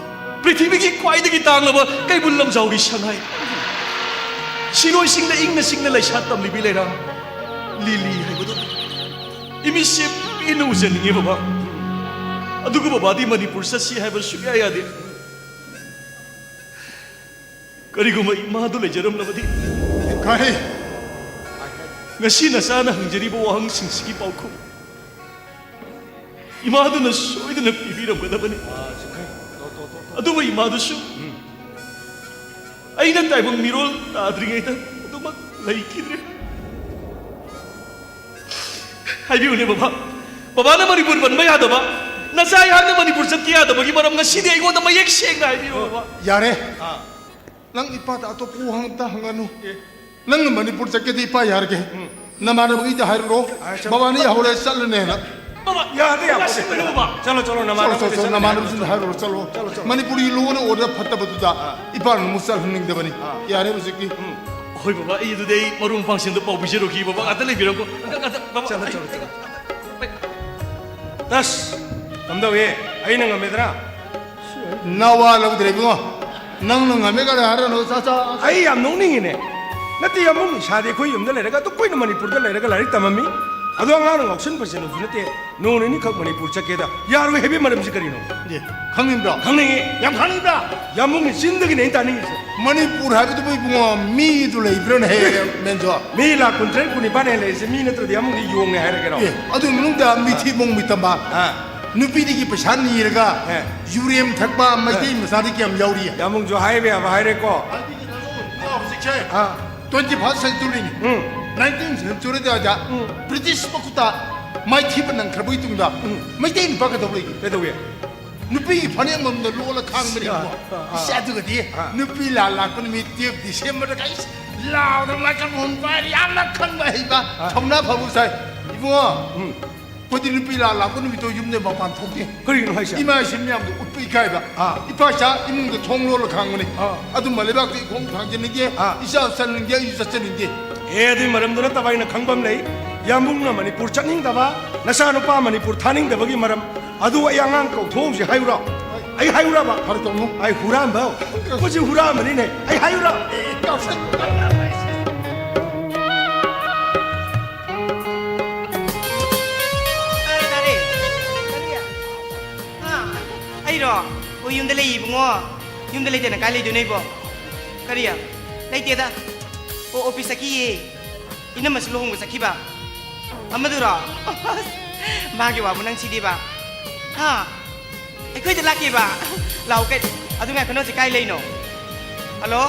ꯄ꯭ꯔꯤꯊꯤꯕꯤꯒꯤ ꯈ꯭ꯋꯥꯏꯗꯒꯤ ꯇꯥꯡꯂꯕ ꯀꯩꯕꯨꯜ ꯂꯝꯖꯥꯎꯒꯤ ꯁꯉꯥꯏ, ꯁꯤꯔꯣꯏꯁꯤꯡꯗ ꯏꯪꯅ ꯆꯤꯛꯅ ꯂꯩꯁꯥ ꯇꯝꯂꯤꯕꯤ ꯂꯩꯔꯥꯡ ꯂꯤꯂꯤ ꯍꯥꯏꯕꯗꯣ ꯏꯃꯤꯠꯁꯦ ꯄꯦꯟꯅ ꯎꯖꯅꯤꯡꯉꯦ, ꯕꯕꯥ꯫ ꯑꯗꯨꯒ ꯕꯕꯥꯗꯤ ꯃꯅꯤꯄꯨꯔ ꯆꯠꯁꯤ ꯍꯥꯏꯕ ꯁꯨꯛꯌꯥ ꯌꯥꯗꯦ꯫ ꯀꯔꯤꯒꯨꯝꯕ ꯏꯃꯥꯗꯨ ꯂꯩꯖꯔꯝꯂꯕꯗꯤ, ꯀꯔꯤ? ꯉꯁꯤ ꯅꯆꯥꯅ ꯍꯪꯖꯔꯤꯕ ꯋꯥꯍꯪꯁꯤꯡꯁꯤꯒꯤ ꯄꯥꯎꯈꯨꯝ ꯏꯃꯥꯗꯨꯅ ꯁꯣꯏꯗꯅ ꯄꯤꯕꯤꯔꯝꯒꯗꯕꯅꯤ꯫ ꯑꯗꯨꯕꯨ ꯏꯃꯥꯗꯨꯁꯨ ꯑꯩꯅ ꯇꯥꯏꯕꯪ ꯃꯤꯔꯣꯜ ꯇꯥꯗ꯭ꯔꯤꯉꯩꯗ ꯑꯗꯨꯃꯛ ꯂꯩꯈꯤꯗ꯭ꯔꯦ꯫ ꯍꯥꯏꯕꯤꯌꯨꯅꯦ, ꯕꯕꯥ꯫ ꯕꯕꯥꯅ ꯃꯅꯤꯄꯨꯔ ꯄꯟꯕ ꯌꯥꯗꯕ, ꯅꯆꯥ ꯑꯩꯍꯥꯛꯅ ꯃꯅꯤꯄꯨꯔ ꯆꯠꯀꯦ ꯌꯥꯗꯕꯒꯤ ꯃꯔꯝ ꯉꯁꯤꯗꯤ ꯑꯩꯉꯣꯟꯗ ꯃꯌꯦꯛ ꯁꯦꯡꯅ ꯍꯥꯏꯕꯤꯌꯨ, ꯕꯕꯥ꯫ ꯌꯥꯔꯦ꯫ ꯑꯥ꯫ ꯅꯪ ꯏꯄꯥꯗ ꯑꯇꯣꯞꯄ ꯋꯥꯍꯪ ꯑꯝꯇ ꯍꯪꯉꯅꯨ꯫ ꯑꯦ꯫ ꯅꯪꯅ ꯃꯅꯤꯄꯨꯔ ꯆꯠꯀꯦꯗꯤ ꯏꯄꯥ ꯌꯥꯔꯒꯦ꯫ ꯎꯝ꯫ ꯅꯃꯥꯟꯅꯕꯒꯤꯗ ꯍꯥꯏꯔꯨꯔꯣ꯫ ꯑꯥ, ꯆꯠꯂꯣ꯫ ꯕꯕꯥꯅ ꯌꯥꯍꯧꯔꯦ, ꯆꯠꯂꯅꯦꯅ꯫ ꯕꯕꯥ, ꯌꯥꯗꯦ, ꯌꯥꯗꯦ꯫ ꯕꯕꯥ, ꯁꯤꯟꯕꯤꯔꯣ, ꯕꯕꯥ꯫ ꯆꯠꯂꯣ, ꯆꯠꯂꯣ, ꯆꯠꯂꯣ, ꯅꯃꯥꯟꯅꯕꯗ ꯆꯠꯂꯣ, ꯆꯠꯂꯣ, ꯅꯃꯥꯟꯅꯕꯁꯤꯡꯗ ꯍꯥꯏꯔꯨꯔꯣ, ꯆꯠꯂꯣ꯫ ꯆꯠꯂꯣ, ꯆꯠꯂꯣ꯫ ꯃꯅꯤꯄꯨꯔꯒꯤ law and order ꯐꯠꯇꯕꯗꯨꯗ ꯑꯥ꯫ ꯏꯄꯥꯅ ꯑꯃꯨꯛ ꯆꯠꯍꯟꯅꯤꯡꯗꯕꯅꯤ꯫ ꯑꯥ꯫ ꯌꯥꯔꯦ ꯍꯧꯖꯤꯛꯇꯤ꯫ ꯎꯝ꯫ ꯍꯣꯏ ꯕꯕꯥ, ꯑꯩ ꯑꯗꯨꯗꯤ ꯑꯩ ꯃꯔꯨꯞ ꯃꯄꯥꯡꯁꯤꯡꯗꯣ ꯄꯥꯎ ꯄꯤꯖꯔꯨꯈꯤ ꯕꯕꯥ, ꯉꯥꯛꯇ ꯂꯩꯕꯤꯔꯝꯀꯣ꯫ ꯉꯥꯛꯇ, ꯉꯥꯛꯇ, ꯕꯕꯥ, ꯆꯠꯂꯣ, ꯑꯩ, ꯆꯠꯂꯣ, ꯆꯠꯂꯣ꯫ ꯑꯩ, ꯇꯁ, ꯀꯝꯗꯧꯏ? ꯑꯩꯅ ꯉꯝꯃꯦꯗꯅ? ꯅꯋꯥ ꯂꯧꯗ꯭ꯔꯦ ꯏꯕꯨꯡꯉꯣ꯫ ꯅꯪꯅ ꯉꯝꯃꯦ ꯀꯥꯏꯅ ꯍꯥꯏꯔꯅꯨ, ꯆꯥ, ꯆꯥ꯫ ꯑꯩ ꯌꯥꯝ ꯅꯣꯛꯅꯤꯡꯉꯤꯅꯦ꯫ ꯅꯠꯇꯦ, ꯌꯥꯝꯕꯨꯡ, ꯏꯁꯥꯗꯤ ꯑꯩꯈꯣꯏ ꯌꯨꯝꯗ ꯂꯩꯔꯒ ꯑꯗꯨꯛ ꯀꯨꯏꯅ ꯃꯅꯤꯄꯨꯔꯗ ꯂꯩꯔꯒ ꯂꯥꯏꯔꯤꯛ ꯇꯝꯃꯝꯃꯤ꯫ ꯑꯗꯣ ꯑꯉꯥꯡꯅ ꯉꯥꯎꯁꯟꯕꯁꯦ ꯂꯧꯁꯨ ꯅꯠꯇꯦ꯫ ꯅꯣꯡ ꯅꯤꯅꯤꯈꯛ ꯃꯅꯤꯄꯨꯔ ꯆꯠꯀꯦꯗ ꯌꯥꯔꯣꯏ ꯍꯥꯏꯕꯒꯤ ꯃꯔꯝꯁꯤ ꯀꯔꯤꯅꯣ? ꯑꯦ, ꯈꯪꯅꯤꯡꯕ꯭ꯔꯣ? ꯈꯪꯅꯤꯡꯉꯤ꯫ ꯌꯥꯝ ꯈꯪꯅꯤꯡꯕ꯭ꯔꯥ? ꯌꯥꯝꯕꯨꯡꯒꯤ ꯆꯤꯟꯗꯒꯤꯅꯦ ꯑꯩꯅ ꯇꯥꯅꯤꯡꯉꯤꯁꯦ꯫ ꯃꯅꯤꯄꯨꯔ ꯍꯥꯏꯕꯗꯨꯕꯨ ꯏꯕꯨꯡꯉꯣ, ꯃꯤꯗꯨ ꯂꯩꯕ꯭ꯔꯥꯅꯦ, ꯃꯦꯟꯖꯣ? ꯃꯤ ꯂꯥꯛ ꯀꯨꯟꯇꯔꯦꯠ, ꯀꯨꯟꯅꯤꯄꯥꯟ ꯍꯦꯟꯅ ꯂꯩꯔꯤꯁꯦ ꯃꯤ ꯅꯠꯇ꯭ꯔꯗꯤ ꯌꯥꯝꯕꯨꯡꯒꯤ ꯌꯣꯡꯅꯦ ꯍꯥꯏꯔꯒꯦꯔꯣ? ꯑꯦ, ꯑꯗꯨ ꯃꯅꯨꯡꯗ ꯃꯤꯊꯤꯕꯣꯡ ꯃꯤꯇꯝꯕ, ꯑꯥ꯫ ꯅꯨꯄꯤꯗꯒꯤ ꯄꯩꯁꯥ ꯅꯤꯔꯒ ꯑꯦ꯫ ꯌꯨꯔꯦꯝ ꯊꯛꯄ ꯃꯩꯇꯩ ꯑꯦ꯫ ꯃꯆꯥꯗꯤ ꯀꯌꯥꯝ ꯌꯥꯎꯔꯤ? ꯌꯥꯝꯕꯨꯡꯁꯨ ꯍꯥꯏꯕ ꯌꯥꯕ ꯍꯥꯏꯔꯦꯀꯣ꯫ ꯍꯧꯖꯤꯛꯁꯦ ꯑꯥ꯫ Twenty first century ꯅꯤ꯫ ꯎꯝ꯫ Nineteenth century ꯗ ꯎꯝ꯫ British ꯃꯈꯨꯠꯇ ꯃꯥꯏꯊꯤꯕ ꯅꯪꯈ꯭ꯔꯕꯒꯤ ꯇꯨꯡꯗ ꯎꯝ꯫ ꯃꯩꯇꯩ ꯅꯨꯄꯥ ꯀꯩꯗꯧ ꯂꯩꯒꯦ? ꯀꯩꯗꯧꯏ? ꯅꯨꯄꯤꯒꯤ ꯐꯅꯦꯛ ꯑꯃꯃꯝꯗ ꯂꯣꯜꯂ ꯈꯥꯡꯕꯅꯤ꯫ ꯑꯥ, ꯏꯕꯨꯡꯉꯣ꯫ ꯑꯥ, ꯑꯥ꯫ ꯏꯁ, ꯑꯗꯨꯒꯗꯤ ꯑꯥ꯫ ꯅꯨꯄꯤ ꯂꯥꯟ ꯂꯥꯛꯄ ꯅꯨꯃꯤꯠ twelve December ꯗ ꯀꯥꯏ ꯂꯥꯎꯗꯅ microphone ꯄꯥꯏꯔꯤ, ꯌꯥꯝꯅ ꯈꯪꯕ ꯍꯩꯕ, ꯑꯥ꯫ ꯊꯧꯅꯥ ꯐꯕ ꯁꯥꯏ꯫ ꯏꯕꯨꯡꯉꯣ, ꯎꯝ꯫ ꯑꯩꯈꯣꯏꯗꯤ ꯅꯨꯄꯤ ꯂꯥꯟ ꯂꯥꯛꯄ ꯅꯨꯃꯤꯠꯇꯣ ꯌꯨꯝꯗꯩ ꯃꯄꯥꯟ ꯊꯣꯛꯇꯦ꯫ ꯀꯔꯤꯒꯤꯅꯣ ꯍꯥꯏꯁꯦ? ꯏꯃꯥ ꯏꯁꯤꯡ ꯃꯌꯥꯝꯗꯣ ꯎꯠꯄ ꯏꯀꯥꯏꯕ꯫ ꯑꯥ꯫ ꯏꯄꯥ ꯏꯆꯥ ꯏꯃꯨꯡꯗ ꯊꯣꯡ ꯂꯣꯜꯂ ꯈꯥꯡꯕꯅꯤ꯫ ꯑꯥ꯫ ꯑꯗꯨꯝꯕ ꯂꯩꯕꯥꯛꯇ ꯏꯈꯣꯡ ꯊꯥꯡꯖꯅꯤꯡꯗꯦ, ꯑꯥ꯫ ꯏꯆꯥ ꯆꯠꯅꯤꯡꯗꯦ, ꯑꯩꯁꯨ ꯆꯠꯆꯅꯤꯡꯗꯦ꯫ ꯑꯦ, ꯑꯗꯨꯒꯤ ꯃꯔꯝꯗꯨ ꯅꯠꯇꯕ ꯑꯩꯅ ꯈꯪꯕ ꯑꯃ ꯂꯩ꯫ ꯌꯥꯝꯕꯨꯡꯅ ꯃꯅꯤꯄꯨꯔ ꯆꯠꯅꯤꯡꯗꯕ, ꯅꯆꯥꯅꯨꯄꯥ ꯃꯅꯤꯄꯨꯔ ꯊꯥꯅꯤꯡꯗꯕꯒꯤ ꯃꯔꯝ ꯑꯗꯨ ꯑꯩ ꯑꯉꯥꯡ ꯀꯧꯊꯣꯛꯍꯧꯁꯤ ꯍꯥꯏꯌꯨꯔꯣ? ꯑꯩ ꯍꯥꯏꯌꯨꯔꯕ? ꯐꯔꯦ, ꯇꯧꯅꯨ꯫ ꯑꯩ ꯍꯨꯔꯥꯟꯕ꯫ ꯃꯁꯤ ꯍꯨꯔꯥꯟꯕꯅꯤꯅꯦ꯫ ꯑꯩ ꯍꯥꯏꯌꯨꯔꯣ? ꯇꯥꯔꯦ, ꯇꯥꯔꯦ꯫ ꯀꯔꯤ? ꯍꯥ? ꯑꯩꯔꯣ? ꯑꯣ, ꯌꯨꯝꯗ ꯂꯩ ꯏꯕꯨꯡꯉꯣ꯫ ꯌꯨꯝꯗ ꯂꯩꯇꯅ ꯀꯥꯏ ꯂꯩꯗꯣꯏꯅꯣ ꯏꯕꯣ? ꯀꯔꯤ? ꯂꯩꯇꯦꯗ꯫ ꯑꯣ, ꯑꯣꯐꯤꯁ ꯆꯠꯈꯤꯌꯦ꯫ ꯏꯅꯝꯃꯁꯨ ꯂꯨꯍꯣꯡꯕ ꯆꯠꯈꯤꯕ꯫ ꯑꯃꯗꯨꯔꯣ? ꯃꯥꯒꯤ ꯋꯥꯕꯨ ꯅꯪ ꯁꯤꯗꯤꯕ꯫ ꯍꯥ? ꯑꯩꯈꯣꯏꯗ ꯂꯥꯛꯀꯦꯕ꯫ ꯂꯥꯛꯑꯣ ꯀꯩ-, ꯑꯗꯨ ꯉꯥꯏꯈꯣ, ꯅꯪ ꯍꯧꯖꯤꯛ ꯀꯥꯏ ꯂꯩꯅꯣ? ꯍꯜꯂꯣ?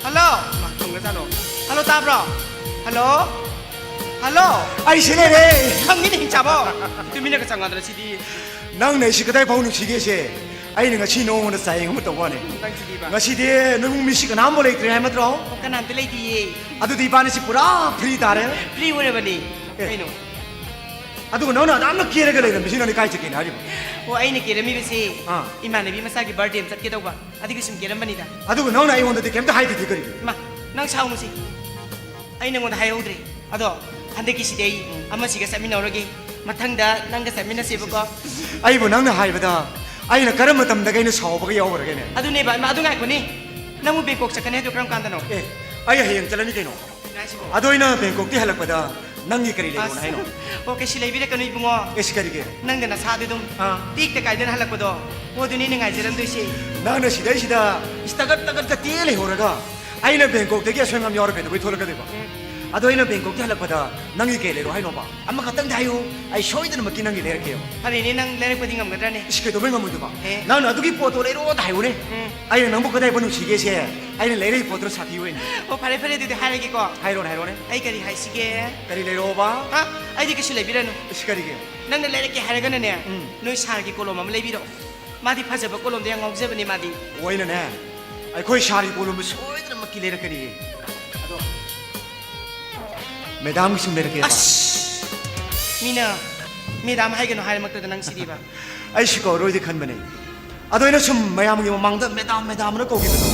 ꯍꯜꯂꯣ? ꯃꯥ ꯊꯝꯒ꯭ꯔꯖꯥꯠꯂꯣ? ꯍꯜꯂꯣ, ꯇꯥꯕ꯭ꯔꯣ? ꯍꯜꯂꯣ? ꯍꯜꯂꯣ? ꯑꯩ ꯁꯤ ꯂꯩꯔꯦ꯫ ꯈꯪꯉꯤꯅꯦ, ꯍꯤꯡꯆꯥꯕꯣ꯫ ꯇꯨꯃꯤꯟꯅꯒ ꯆꯪꯉꯗꯅ ꯁꯤꯗꯤ꯫ ꯅꯪꯅ ꯑꯩꯁꯤ ꯀꯗꯥꯏ ꯐꯥꯎ ꯅꯨꯡꯁꯤꯒꯦꯁꯦ? ꯑꯩꯅ ꯉꯁꯤ ꯅꯉꯣꯟꯗ ꯆꯥꯌꯦꯡ ꯑꯃ ꯇꯧꯕ ꯋꯥꯅꯤ꯫ ꯅꯪꯁꯤꯗꯤꯕ꯫ ꯉꯁꯤꯗꯤ ꯅꯣꯏ ꯏꯃꯨꯡ ꯃꯤꯁꯤ ꯀꯅꯥꯝꯕꯨ ꯂꯩꯇ꯭ꯔꯦ ꯍꯥꯏ ꯅꯠꯇ꯭ꯔꯣ? ꯑꯣ, ꯀꯅꯥꯝꯇ ꯂꯩꯇꯤꯌꯦ꯫ ꯑꯗꯨꯗꯤ ꯏꯕꯥꯅꯤꯁꯤ ꯄꯨꯔꯥ free ꯇꯥꯔꯦ꯫ Free ꯑꯣꯏꯔꯕꯅꯤ꯫ ꯑꯦ꯫ ꯀꯩꯅꯣ? ꯑꯗꯨꯒ ꯅꯪꯅ ꯑꯗꯥꯝꯅ ꯀꯦꯔꯒ ꯂꯩꯔꯝꯃꯤꯁꯤ ꯅꯪꯗꯤ ꯀꯥꯏ ꯆꯠꯀꯦꯅ ꯍꯥꯏꯔꯤꯕ? ꯑꯣ, ꯑꯩꯅ ꯀꯦꯔꯝꯃꯤꯕꯁꯤ ꯑꯥ꯫ ꯏꯃꯥꯟꯅꯕꯤ ꯃꯆꯥꯒꯤ birthday ꯑꯃ ꯆꯠꯀꯦ ꯇꯧꯕ, ꯑꯗꯨꯒꯤ ꯁꯨꯝ ꯀꯦꯔꯝꯕꯅꯤꯗ꯫ ꯑꯗꯨꯒ ꯅꯪꯅ ꯑꯩꯉꯣꯟꯗꯗꯤ ꯀꯩꯝꯇ ꯍꯥꯏꯗꯦꯗꯤ ꯀꯔꯤꯒꯤ? ꯃꯥ, ꯅꯪ ꯁꯥꯎꯅꯨꯁꯤ꯫ ꯑꯩ ꯅꯪꯉꯣꯟꯗ ꯍꯥꯏꯍꯧꯗ꯭ꯔꯦ꯫ ꯑꯗꯣ ꯍꯟꯗꯛꯀꯤꯁꯤꯗꯤ ꯑꯩ ꯑꯃꯁꯤꯒ ꯆꯠꯃꯤꯟꯅꯧꯔꯒꯦ꯫ ꯃꯊꯪꯗ ꯅꯪꯒ ꯆꯠꯃꯤꯟꯅꯁꯦꯕꯀꯣ꯫ ꯑꯩꯕꯨ ꯅꯪꯅ ꯍꯥꯏꯕꯗ ꯑꯩꯅ ꯀꯔꯝꯕ ꯃꯇꯝꯗꯒ ꯑꯩꯅ ꯁꯥꯎꯕꯒ ꯌꯥꯎꯈ꯭ꯔꯒꯦꯅꯦ? ꯑꯗꯨꯅꯦꯕ, ꯏꯃꯥ, ꯑꯗꯨ ꯉꯥꯏꯈꯣꯅꯦ꯫ ꯅꯪꯕꯨ ꯕꯦꯡꯀꯣꯛ ꯆꯠꯀꯅꯤ ꯍꯥꯏꯗꯣ ꯀꯔꯝ ꯀꯥꯟꯗꯅꯣ? ꯑꯦ, ꯑꯩ ꯍꯌꯦꯡ ꯆꯠꯂꯅꯤ ꯀꯩꯅꯣ꯫ ꯉꯥꯏꯁꯤꯕꯣ꯫ ꯑꯗꯣ ꯑꯩꯅ ꯕꯦꯡꯀꯣꯛꯇꯤ ꯍꯜꯂꯛꯄꯗ ꯅꯪꯒꯤ ꯀꯔꯤ ꯂꯩꯔꯣꯅ ꯑꯁ꯫ ꯍꯥꯏꯅꯣ? ꯑꯣ, ꯀꯩꯁꯨ ꯂꯩꯕꯤꯔꯛꯀꯅꯨ ꯏꯕꯨꯡꯉꯣ꯫ ꯑꯦꯁ, ꯀꯔꯤꯒꯤ? ꯅꯪꯗ ꯅꯁꯥꯗꯤ ꯑꯗꯨꯝ ꯑꯥ꯫ ꯇꯦꯛꯇ ꯀꯥꯏꯗꯅ ꯍꯜꯂꯛꯄꯗꯣ, ꯑꯣ, ꯑꯗꯨꯅꯦ ꯑꯩꯅ ꯉꯥꯏꯖꯔꯝꯗꯣꯏꯁꯦ꯫ ꯅꯪꯅ ꯁꯤꯗꯩꯁꯤꯗ ꯏꯁ ꯇꯒꯠ ꯇꯒꯠꯀ ꯇꯦꯛꯑ ꯂꯩꯍꯧꯔꯒ ꯑꯩꯅ ꯕꯦꯡꯀꯣꯛꯇꯒꯤ ꯑꯁꯣꯏ ꯑꯉꯥꯝ ꯌꯥꯎꯔ ꯀꯩꯗꯧꯕꯩ ꯊꯣꯛꯂꯛꯀꯗꯣꯏꯕ? ꯎꯝ꯫ ꯑꯗꯣ ꯑꯩꯅ ꯕꯦꯡꯀꯣꯛꯇ ꯍꯜꯂꯛꯄꯗ ꯅꯪꯒꯤ ꯀꯩ ꯂꯩꯔꯣ ꯍꯥꯏꯅꯣꯕ? ꯑꯃꯈꯛꯇꯪꯗꯤ ꯍꯥꯏꯌꯨ, ꯑꯩ ꯁꯣꯏꯗꯅꯃꯛꯀꯤ ꯅꯪꯒꯤ ꯂꯩꯔꯛꯀꯦꯕ꯫ ꯐꯔꯦꯅꯦ, ꯅꯪ ꯂꯩꯔꯛꯄꯗꯤ ꯉꯝꯒꯗ꯭ꯔꯅꯦ? ꯏꯁ, ꯀꯩꯗꯧꯕꯩ ꯉꯝꯃꯣꯏꯗꯣꯏꯕ? ꯑꯦ꯫ ꯅꯪꯅ ꯑꯗꯨꯒꯤ ꯄꯣꯠꯇꯣ ꯂꯩꯔꯣꯗ ꯍꯥꯏꯌꯨꯅꯦ꯫ ꯎꯝ꯫ ꯑꯩꯅ ꯅꯪꯕꯨ ꯀꯗꯥꯏꯕꯨ ꯅꯨꯡꯁꯤꯒꯦꯁꯦ, ꯑꯩꯅ ꯂꯩꯔꯛꯏ ꯄꯣꯠꯇꯨꯅ ꯁꯥꯊꯤ ꯑꯣꯏꯅꯤ꯫ ꯑꯣ, ꯐꯔꯦ, ꯐꯔꯦ, ꯑꯗꯨꯗꯤ ꯍꯥꯏꯔꯒꯦꯀꯣ꯫ ꯍꯥꯏꯔꯣꯅꯦ, ꯍꯥꯏꯔꯣꯅꯦ꯫ ꯑꯩ ꯀꯔꯤ ꯍꯥꯏꯁꯤꯒꯦ? ꯀꯔꯤ ꯂꯩꯔꯣꯕ? ꯍꯥ? ꯑꯩꯗꯤ ꯀꯩꯁꯨ ꯂꯩꯕꯤꯔꯅꯨ꯫ ꯏꯁ, ꯀꯔꯤꯒꯤ? ꯅꯪꯅ ꯂꯩꯔꯛꯀꯦ ꯍꯥꯏꯔꯒꯅꯅꯦ, ꯎꯝ꯫ ꯅꯣꯏ ꯁꯥꯔꯒꯤ ꯀꯣꯂꯣꯝ ꯑꯃ ꯂꯩꯕꯤꯔꯛꯑꯣ꯫ ꯃꯥꯗꯤ ꯐꯖꯕ ꯀꯣꯂꯣꯝꯗ ꯌꯥꯝ ꯉꯥꯎꯖꯕꯅꯦ ꯃꯥꯗꯤ꯫ ꯑꯣꯏꯅꯅꯦ, ꯑꯩꯈꯣꯏ ꯁꯥꯔꯒꯤ ꯀꯣꯂꯣꯝꯗꯨ ꯁꯣꯏꯗꯅꯃꯛꯀꯤ ꯂꯩꯔꯛꯀꯅꯤꯌꯦ꯫ ꯑꯗꯣ ꯃꯦꯗꯥꯝꯒꯤꯁꯨ ꯂꯩꯔꯛꯀꯦꯕ꯫ ꯑꯁ! ꯃꯤꯅ ꯃꯦꯗꯥꯝ ꯍꯥꯏꯒꯅꯨ ꯍꯥꯏꯔꯃꯛꯇꯗ ꯅꯪ ꯁꯤꯗꯤꯕ꯫ ꯑꯩꯁꯨ ꯀꯧꯔꯣꯏꯗꯤ ꯈꯟꯕꯅꯦ꯫ ꯑꯗꯣ ꯑꯩꯅ ꯁꯨꯝ ꯃꯌꯥꯝꯒꯤ ꯃꯃꯥꯡꯗ ꯃꯦꯗꯥꯝ, ꯃꯦꯗꯥꯝ ꯑꯅ ꯀꯧꯈꯤꯕꯗꯣ